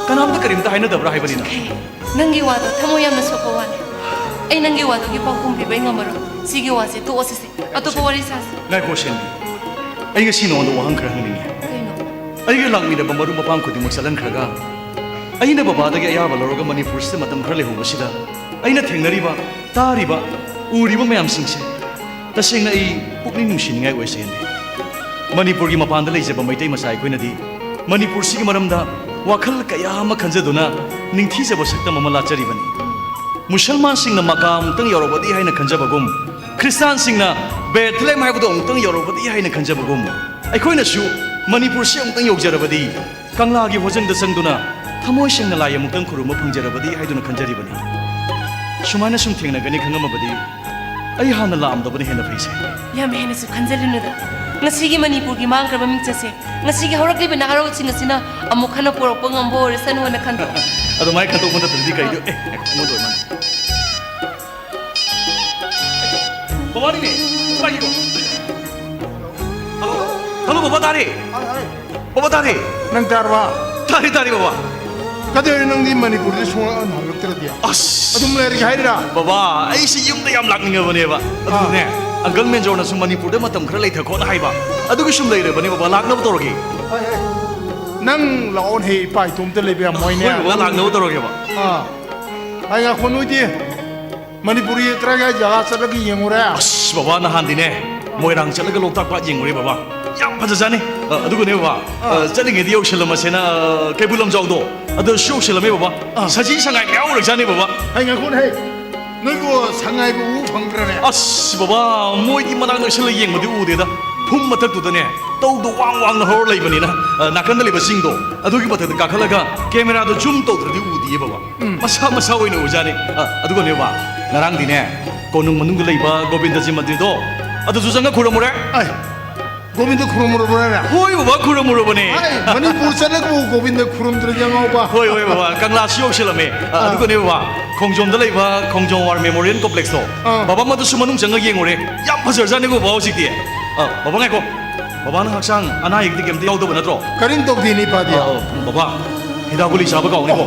ꯀꯅꯥꯝꯇ ꯀꯔꯤꯝꯇ ꯍꯥꯏꯅꯗꯕ꯭ꯔꯥ ꯍꯥꯏꯕꯅꯤꯗ? ꯅꯪꯒꯤ ꯋꯥꯗꯣ ꯊꯃꯣꯏ ꯌꯥꯝꯅ ꯁꯣꯛꯄ ꯋꯥꯅꯤ꯫ ꯑꯩ ꯅꯪꯒꯤ ꯋꯥꯗꯨꯒꯤ ꯄꯥꯎꯈꯨꯝ ꯄꯤꯕ ꯑꯩ ꯉꯝꯃꯔꯣꯏ꯫ ꯁꯤꯒꯤ ꯋꯥꯁꯦ ꯇꯣꯛꯑꯁꯤꯁꯦ꯫ ꯑꯇꯣꯞꯄ ꯋꯥꯔꯤ ꯁꯥꯁꯤ꯫ ꯉꯥꯏꯈꯣ, ꯁꯦꯟꯕꯤ꯫ ꯑꯩ ꯉꯁꯤ ꯅꯉꯣꯟꯗ ꯋꯥꯍꯪ ꯈꯔ ꯍꯪꯅꯤꯡꯉꯤ꯫ ꯀꯩꯅꯣ? ꯑꯩꯒ ꯂꯥꯛꯃꯤꯟꯅꯕ ꯃꯔꯨꯞ ꯃꯄꯥꯡ ꯈꯨꯗꯤꯡꯃꯛ ꯆꯠꯍꯟꯈ꯭ꯔꯒ, ꯑꯩꯅ ꯕꯕꯥꯗꯒꯤ ꯑꯌꯥꯕ ꯂꯧꯔꯒ ꯃꯅꯤꯄꯨꯔꯁꯤꯗ ꯃꯇꯝ ꯈꯔ ꯂꯩꯍꯧꯕꯁꯤꯗ, ꯑꯩꯅ ꯊꯦꯡꯅꯔꯤꯕ, ꯇꯥꯔꯤꯕ, ꯎꯔꯤꯕ ꯃꯌꯥꯝꯁꯤꯡꯁꯦ ꯇꯁꯦꯡꯅ ꯑꯩ ꯄꯨꯛꯅꯤꯡ ꯅꯨꯡꯁꯤꯅꯤꯡꯉꯥꯏ ꯑꯣꯏ, ꯁꯦꯟꯕꯤ꯫ ꯃꯅꯤꯄꯨꯔꯒꯤ ꯃꯄꯥꯟꯗ ꯂꯩꯖꯕ ꯃꯩꯇꯩ ꯃꯆꯥ ꯑꯩꯈꯣꯏꯅꯗꯤ ꯃꯅꯤꯄꯨꯔꯁꯤꯒꯤ ꯃꯔꯝꯗ ꯋꯥꯈꯜ ꯀꯌꯥ ꯑꯃ ꯈꯟꯖꯗꯨꯅ ꯅꯤꯡꯊꯤꯖꯕ ꯁꯛꯇꯝ ꯑꯃ ꯂꯥꯠꯆꯔꯤꯕꯅꯤ꯫ ꯃꯨꯁꯜꯃꯥꯟꯁꯤꯡꯅ ꯃꯀꯥ ꯑꯃꯨꯛꯇꯪ ꯌꯧꯔꯕꯗꯤ ꯍꯥꯏꯅ ꯈꯟꯖꯕꯒꯨꯝ, ꯈ꯭ꯔꯤꯁꯇꯥꯟꯁꯤꯡꯅ ꯕꯦꯊꯂꯦꯝ ꯍꯥꯏꯕꯗꯣ ꯑꯃꯨꯛꯇꯪ ꯌꯧꯔꯕꯗꯤ ꯍꯥꯏꯅ ꯈꯟꯖꯕꯒꯨꯝ, ꯑꯩꯈꯣꯏꯅꯁꯨ ꯃꯅꯤꯄꯨꯔꯁꯤ ꯑꯃꯨꯛꯇꯪ ꯌꯧꯖꯔꯕꯗꯤ, ꯀꯪꯂꯥꯒꯤ ꯍꯣꯖꯪꯗ ꯆꯪꯗꯨꯅ ꯊꯃꯣꯏ ꯁꯦꯡꯅ ꯂꯥꯏ ꯑꯃꯨꯛꯇꯪ ꯈꯨꯔꯨꯝꯕ ꯐꯪꯖꯔꯕꯗꯤ ꯍꯥꯏꯗꯨꯅ ꯈꯟꯖꯔꯤꯕꯅꯤ꯫ ꯁꯨꯃꯥꯏꯅ ꯁꯨꯝ ꯊꯦꯡꯅꯒꯅꯤ ꯈꯪꯉꯝꯃꯕꯗꯤ ꯑꯩ ꯍꯥꯟꯅ ꯂꯥꯛꯑꯝꯗꯕꯅ ꯍꯦꯟꯅ ꯐꯩꯁꯦ꯫ ꯌꯥꯝ ꯍꯦꯟꯅꯁꯨ ꯈꯟꯖꯜꯂꯨꯅꯨꯗ꯫ ꯉꯁꯤꯒꯤ ꯃꯅꯤꯄꯨꯔꯒꯤ ꯃꯥꯡꯈ꯭ꯔꯕ ꯃꯤꯡꯆꯠꯁꯦ ꯉꯁꯤꯒꯤ ꯍꯧꯔꯛꯂꯤꯕ ꯅꯍꯥꯔꯣꯜꯁꯤꯡ ꯑꯁꯤꯅ ꯑꯃꯨꯛ ꯍꯟꯅ ꯄꯨꯔꯛꯄ ꯉꯝꯕ ꯑꯣꯏꯔꯁꯅꯨ ꯍꯥꯏꯅ ꯈꯟꯗꯣꯛ꯫ ꯑꯗꯨꯃꯥꯏꯅ ꯈꯟꯗꯣꯛꯄ ꯅꯠꯇ꯭ꯔꯗꯤ ꯀꯩꯗꯣ? ꯑꯦ, ꯉꯥꯏꯈꯣ, ꯑꯃꯗꯣ ꯃꯥꯅꯤ꯫ ꯕꯕꯥꯅꯤꯅꯦ, ꯄꯥꯏꯒꯦꯀꯣ꯫ ꯍꯜꯂꯣ, ꯍꯜꯂꯣ, ꯕꯕꯥ ꯇꯥꯔꯦ꯫ ꯕꯕꯥ ꯇꯥꯔꯦ꯫ ꯅꯪ ꯇꯥꯔꯕ? ꯇꯥꯔꯦ, ꯇꯥꯔꯦ, ꯕꯕꯥ꯫ ꯀꯗꯧꯔꯦ ꯅꯪꯗꯤ ꯃꯅꯤꯄꯨꯔꯗ ꯁꯨꯡꯍꯟ ꯍꯜꯂꯛꯇ꯭ꯔꯗꯤ? ꯑꯁ꯫ ꯑꯗꯨꯝ ꯂꯩꯔꯒꯦ ꯍꯥꯏꯔꯤꯔꯥ? ꯕꯕꯥ, ꯑꯩꯁꯦ ꯌꯨꯝꯗ ꯌꯥꯝ ꯂꯥꯛꯅꯤꯡꯉꯕꯅꯦꯕ꯫ ꯑꯗꯨꯅꯦ, ꯑꯥ꯫ ꯑꯪꯀꯜ ꯃꯦꯟꯖꯣꯔꯅꯁꯨ ꯃꯅꯤꯄꯨꯔꯗ ꯃꯇꯝ ꯈꯔ ꯂꯩꯊꯈꯣꯅ ꯍꯥꯏꯕ꯫ ꯑꯗꯨꯒꯤ ꯁꯨꯝ ꯂꯩꯔꯕꯅꯦ, ꯕꯕꯥ, ꯂꯥꯛꯅꯕ ꯇꯧꯔꯒꯦ꯫ ꯍꯣꯏ, ꯍꯣꯏ꯫ ꯅꯪ ꯂꯥꯛꯑꯣꯅꯦ, ꯏꯄꯥ ꯏꯇꯣꯝꯇ ꯂꯩꯕ ꯌꯥꯝ ꯃꯣꯏꯅꯦ꯫ ꯍꯣꯏ ꯕꯕꯥ, ꯂꯥꯛꯅꯕ ꯇꯧꯔꯒꯦꯕ꯫ ꯑꯥ꯫ ꯑꯩ ꯉꯥꯏꯈꯣ, ꯅꯣꯏꯗꯤ ꯃꯅꯤꯄꯨꯔꯤ ꯀꯔꯥꯏ ꯀꯔꯥꯏ ꯖꯒꯥ ꯆꯠꯂꯒ ꯌꯦꯡꯉꯨꯔꯦ? ꯑꯁ ꯕꯕꯥ, ꯅꯍꯥꯟꯗꯤꯅꯦ, ꯃꯣꯏꯔꯥꯡ ꯆꯠꯂꯒ ꯂꯣꯛꯇꯥꯛ ꯄꯥꯠ ꯌꯦꯡꯉꯨꯔꯦ ꯕꯕꯥ꯫ ꯌꯥꯝ ꯐꯖꯖꯥꯠꯅꯤ꯫ ꯑ, ꯑꯗꯨꯒꯅꯦ ꯕꯕꯥ, ꯑ, ꯑꯥ꯫ ꯆꯠꯂꯤꯉꯩꯗ ꯌꯧꯁꯜꯂꯝꯃꯁꯦꯅ, ꯑ, ꯀꯩꯕꯨꯜ ꯂꯝꯖꯥꯎꯗꯣ ꯑꯗꯨꯁꯨ ꯌꯧꯁꯜꯂꯝꯃꯦ ꯕꯕꯥ꯫ ꯑꯥ꯫ ꯁꯖꯤ ꯁꯉꯥꯏ ꯃꯌꯥꯝ ꯎꯔꯛꯖꯥꯠꯅꯤ ꯕꯕꯥ꯫ ꯑꯩ ꯉꯥꯏꯈꯣꯅꯦ, ꯍꯩ, ꯅꯣꯏꯕꯨ ꯁꯉꯥꯏꯕꯨ ꯎꯕ ꯐꯪꯗ꯭ꯔꯅꯦ? ꯑꯁ ꯕꯕꯥ, ꯃꯣꯏꯗꯤ ꯃꯅꯥꯛ ꯅꯛꯁꯜꯂ ꯌꯦꯡꯕꯗꯤ ꯎꯗꯦꯗ꯫ ꯐꯨꯝ ꯃꯊꯛꯇꯨꯗꯅꯦ, ꯇꯧꯗꯣ ꯋꯥꯡ ꯋꯥꯡꯅ ꯍꯧꯔ ꯂꯩꯕꯅꯤꯅ, ꯑ, ꯅꯥꯀꯟꯗ ꯂꯩꯕ ꯆꯤꯡꯗꯣ, ꯑꯗꯨꯒꯤ ꯃꯊꯛꯇ ꯀꯥꯈꯠꯂꯒ ꯀꯦꯃꯦꯔꯥꯗꯣ ꯖꯨꯝ ꯇꯧꯗ꯭ꯔꯗꯤ ꯎꯗꯤꯌꯦ ꯕꯕꯥ꯫ ꯎꯝ꯫ ꯃꯁꯥ ꯃꯁꯥ ꯑꯣꯏꯅ ꯎꯖꯥꯠꯅꯤ꯫ ꯑ, ꯑꯗꯨꯒꯅꯦ ꯕꯕꯥ, ꯉꯔꯥꯡꯗꯤꯅꯦ, ꯀꯣꯅꯨꯡ ꯃꯅꯨꯡꯗ ꯂꯩꯕ ꯒꯣꯕꯤꯟꯗꯖꯤ ꯃꯟꯗꯤꯔꯗꯣ, ꯑꯗꯨꯁꯨ ꯆꯪꯉ ꯈꯨꯔꯨꯝꯃꯨꯔꯦ꯫ ꯑꯩ, ꯒꯣꯕꯤꯟꯗ ꯈꯨꯔꯨꯝꯃꯨꯔꯕ꯭ꯔꯥꯅꯦ? ꯍꯣꯏ ꯕꯕꯥ, ꯈꯨꯔꯨꯝꯃꯨꯔꯕꯅꯦ꯫ ꯑꯩ, ꯃꯅꯤꯄꯨꯔ ꯆꯠꯂꯒꯕꯨ ꯒꯣꯕꯤꯟꯗ ꯈꯨꯔꯨꯝꯗ꯭ꯔꯗꯤ ꯑꯉꯥꯎꯕ꯫ ꯍꯣꯏ, ꯍꯣꯏ ꯕꯕꯥ, ꯀꯪꯂꯥꯁꯨ ꯌꯧꯁꯤꯜꯂꯝꯃꯦ꯫ ꯑ, ꯑꯥ꯫ ꯑꯗꯨꯒꯅꯦ ꯕꯕꯥ, ꯈꯣꯡꯖꯣꯝꯗ ꯂꯩꯕ ꯈꯣꯡꯖꯣꯝ ꯋꯥꯔ ꯃꯦꯃꯣꯔꯤꯌꯦꯜ ꯀꯣꯝꯄ꯭ꯂꯦꯛꯁꯇꯣ, ꯑꯥ꯫ ꯕꯕꯥ, ꯃꯗꯨꯁꯨ ꯃꯅꯨꯡ ꯆꯪꯉ ꯌꯦꯡꯉꯨꯔꯦ꯫ ꯌꯥꯝ ꯐꯖꯔꯖꯥꯠꯅꯤꯀꯣ ꯕꯕꯥ ꯍꯧꯖꯤꯛꯇꯤ꯫ ꯑ, ꯕꯕꯥ ꯉꯥꯏꯈꯣ, ꯕꯕꯥꯅ ꯍꯛꯆꯥꯡ ꯑꯅꯥ ꯑꯌꯦꯛꯇꯤ ꯀꯩꯝꯇ ꯌꯥꯎꯗꯕ ꯅꯠꯇ꯭ꯔꯣ? ꯀꯔꯤꯝ ꯇꯧꯗꯦꯅꯦ, ꯏꯄꯥꯗꯤ꯫ ꯑ, ꯑ, ꯕꯕꯥ, ꯍꯤꯗꯥꯛ ꯒꯨꯂꯤ ꯆꯥꯕ ꯀꯥꯎꯅꯤꯀꯣ꯫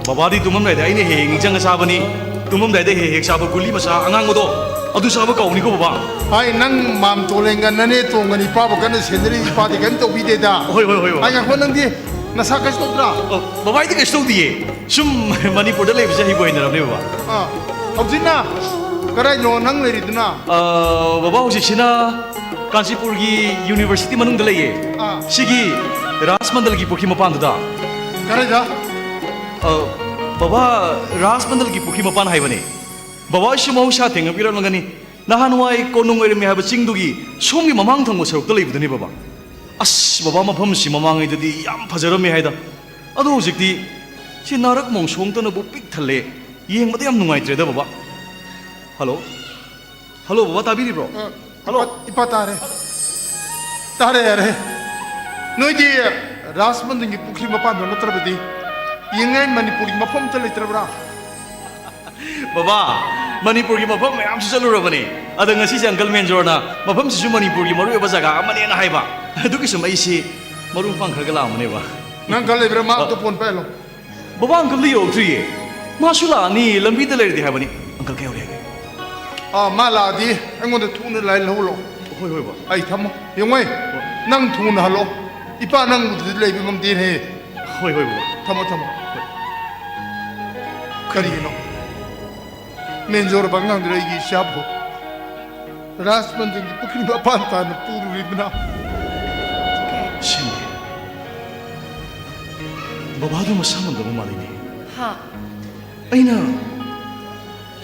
ꯕꯕꯥꯗꯤ ꯇꯨꯝꯃꯝꯗꯥꯏꯗ ꯑꯩꯅ ꯍꯦꯛ ꯍꯦꯛ ꯅꯤꯡꯁꯤꯡꯉ ꯆꯥꯕꯅꯤ꯫ ꯇꯨꯝꯃꯝꯗꯥꯏꯗ ꯍꯦꯛ ꯍꯦꯛ ꯆꯥꯕ ꯒꯨꯂꯤ ꯃꯆꯥ ꯑꯉꯥꯡꯕꯗꯣ, ꯑꯗꯨ ꯆꯥꯕ ꯀꯥꯎꯅꯤꯀꯣ ꯕꯕꯥ꯫ ꯍꯥꯏ, ꯅꯪ ꯃꯥꯝꯇꯣꯟ ꯂꯦꯡꯒ ꯅꯅꯦ ꯇꯣꯡꯒꯅꯤ, ꯏꯄꯥꯕꯨ ꯀꯟꯅ ꯁꯦꯟꯅꯔꯤ, ꯏꯄꯥꯗꯤ ꯀꯔꯤꯝ ꯇꯧꯕꯤꯗꯦꯗ꯫ ꯍꯣꯏ, ꯍꯣꯏ, ꯍꯣꯏ, ꯕꯕꯥ꯫ ꯍꯥꯏ, ꯉꯥꯏꯈꯣ, ꯅꯪꯗꯤ ꯅꯁꯥ ꯀꯩꯁꯨ ꯇꯧꯗ꯭ꯔꯥ? ꯑ, ꯕꯕꯥ, ꯑꯩꯗꯤ ꯀꯩꯁꯨ ꯇꯧꯗꯤꯌꯦ꯫ ꯁꯨꯝ ꯃꯅꯤꯄꯨꯔꯗ ꯂꯩꯕꯁꯦ ꯍꯩꯕꯨ ꯍꯩꯅꯔꯕꯅꯦ ꯕꯕꯥ꯫ ꯑꯥ, ꯍꯧꯖꯤꯛꯅ ꯀꯗꯥꯏꯅꯣ ꯅꯪ ꯂꯩꯔꯤꯗꯨꯅ? ꯑ, ꯕꯕꯥ, ꯍꯧꯖꯤꯛꯁꯤꯅ ꯀꯥꯟꯆꯤꯄꯨꯔꯒꯤ ꯌꯨꯅꯤꯚꯔꯁꯤꯇꯤ ꯃꯅꯨꯡꯗ ꯂꯩꯌꯦ꯫ ꯑꯥ꯫ ꯁꯤꯒꯤ ꯔꯥꯖ ꯃꯟꯗꯜꯒꯤ ꯄꯨꯈ꯭ꯔꯤ ꯃꯄꯥꯟꯗꯨꯗ꯫ ꯀꯗꯥꯏꯗ? ꯑ, ꯕꯕꯥ, ꯔꯥꯖ ꯃꯟꯗꯜꯒꯤ ꯄꯨꯈ꯭ꯔꯤ ꯃꯄꯥꯟ ꯍꯥꯏꯕꯅꯦ꯫ ꯕꯕꯥ ꯍꯣꯏꯁꯨ ꯃꯍꯧꯁꯥ ꯊꯦꯡꯅꯕꯤꯔꯝꯂꯒꯅꯤ꯫ ꯅꯍꯥꯟꯋꯥꯏ ꯀꯣꯅꯨꯡ ꯑꯣꯏꯔꯝꯃꯤ ꯍꯥꯏꯕ ꯆꯤꯡꯗꯨꯒꯤ ꯁꯣꯝꯒꯤ ꯃꯃꯥꯡ ꯊꯪꯕ ꯁꯔꯨꯛꯇ ꯂꯩꯕꯗꯨꯅꯤ ꯕꯕꯥ꯫ ꯑꯁ ꯕꯕꯥ, ꯃꯐꯝꯁꯤ ꯃꯃꯥꯡꯉꯩꯗꯗꯤ ꯌꯥꯝ ꯐꯖꯔꯝꯃꯤ ꯍꯥꯏꯗ꯫ ꯑꯗꯣ ꯍꯧꯖꯤꯛꯇꯤ ꯁꯤ ꯅꯥꯔꯛ ꯃꯣꯡꯁꯣꯡꯇꯅꯕꯨ ꯄꯤꯛ ꯊꯜꯂꯦ꯫ ꯌꯦꯡꯕꯗ ꯌꯥꯝ ꯅꯨꯡꯉꯥꯏꯇ꯭ꯔꯦꯗ ꯕꯕꯥ꯫ ꯍꯜꯂꯣ? ꯍꯜꯂꯣ ꯕꯕꯥ, ꯇꯥꯕꯤꯔꯤꯕ꯭ꯔꯣ? ꯑ, ꯍꯜꯂꯣ? ꯏꯄꯥ, ꯏꯄꯥ ꯇꯥꯔꯦ꯫ ꯇꯥꯔꯦ, ꯌꯥꯔꯦ꯫ ꯅꯣꯏꯗꯤ ꯔꯥꯖ ꯃꯟꯗꯤꯔꯒꯤ ꯄꯨꯈ꯭ꯔꯤ ꯃꯄꯥꯟꯗꯣ ꯅꯠꯇ꯭ꯔꯕꯗꯤ ꯌꯦꯡꯉꯥꯏ ꯃꯅꯤꯄꯨꯔꯒꯤ ꯃꯐꯝ ꯑꯝꯇ ꯂꯩꯇ꯭ꯔꯕ꯭ꯔꯥ? ꯕꯕꯥ, ꯃꯅꯤꯄꯨꯔꯒꯤ ꯃꯐꯝ ꯃꯌꯥꯝꯁꯨ ꯆꯠꯂꯨꯔꯕꯅꯤ꯫ ꯑꯗ ꯉꯁꯤꯁꯦ ꯑꯪꯀꯜ ꯃꯦꯟꯖꯣꯔꯅ ꯃꯐꯝꯁꯤꯁꯨ ꯃꯅꯤꯄꯨꯔꯒꯤ ꯃꯔꯨꯑꯣꯏꯕ ꯖꯒꯥ ꯑꯃꯅꯦꯅ ꯍꯥꯏꯕ꯫ ꯑꯗꯨꯒꯤ ꯁꯨꯝ ꯑꯩꯁꯤ ꯃꯔꯨ ꯃꯄꯥꯡ ꯈꯔꯒ ꯂꯥꯛꯑꯝꯕꯅꯦꯕ꯫ ꯅꯪ ꯑꯪꯀꯜ ꯂꯩꯕ꯭ꯔꯥ? ꯃꯥ ꯑ, ꯑꯝꯇ ꯐꯣꯟ ꯄꯥꯏꯍꯜꯂꯣ꯫ ꯕꯕꯥ, ꯑꯪꯀꯜꯗꯤ ꯌꯧꯔꯛꯇ꯭ꯔꯤꯌꯦ꯫ ꯃꯥꯁꯨ ꯂꯥꯛꯑꯅꯤ, ꯂꯝꯕꯤꯗ ꯂꯩꯔꯗꯤ ꯍꯥꯏꯕꯅꯤ꯫ ꯑꯪꯀꯜ ꯀꯩꯗꯧꯔꯦ ꯍꯥꯏꯒꯦ? ꯑꯥ, ꯃꯥ ꯂꯥꯛꯑꯗꯤ ꯑꯩꯉꯣꯟꯗ ꯊꯨꯅ ꯂꯥꯏ ꯂꯧꯍꯜꯂꯣ꯫ ꯍꯣꯏ, ꯍꯣꯏ, ꯕꯕꯥ꯫ ꯑꯩ ꯊꯝꯃꯣ꯫ ꯌꯦꯡꯉꯣꯏ, ꯍꯣꯏ꯫ ꯅꯪ ꯊꯨꯅ ꯍꯜꯂꯣ꯫ ꯏꯄꯥ ꯅꯪ ꯎꯗ꯭ꯔꯗꯤ ꯂꯩꯕ ꯉꯝꯗꯦꯅꯦ꯫ ꯍꯣꯏ, ꯍꯣꯏ, ꯕꯕꯥ꯫ ꯊꯝꯃꯣ, ꯊꯝꯃꯣ꯫ ꯀꯔꯤꯒꯤꯅꯣ? ꯃꯦꯟꯖꯣꯔꯕ ꯑꯉꯥꯡꯗꯨꯅ ꯑꯩꯒꯤ ꯏꯆꯥꯕꯨ ꯔꯥꯖꯃꯟꯗꯤꯔꯒꯤ ꯄꯨꯈ꯭ꯔꯤ ꯃꯄꯥꯟ ꯇꯥꯅ ꯄꯨꯔꯨꯔꯤꯕꯅ? ꯁꯤꯅꯤ꯫ ꯕꯕꯥꯗꯨ ꯃꯁꯥ ꯉꯝꯗꯕ ꯃꯥꯜꯂꯤꯅꯦ꯫ ꯍꯥ? ꯑꯩꯅ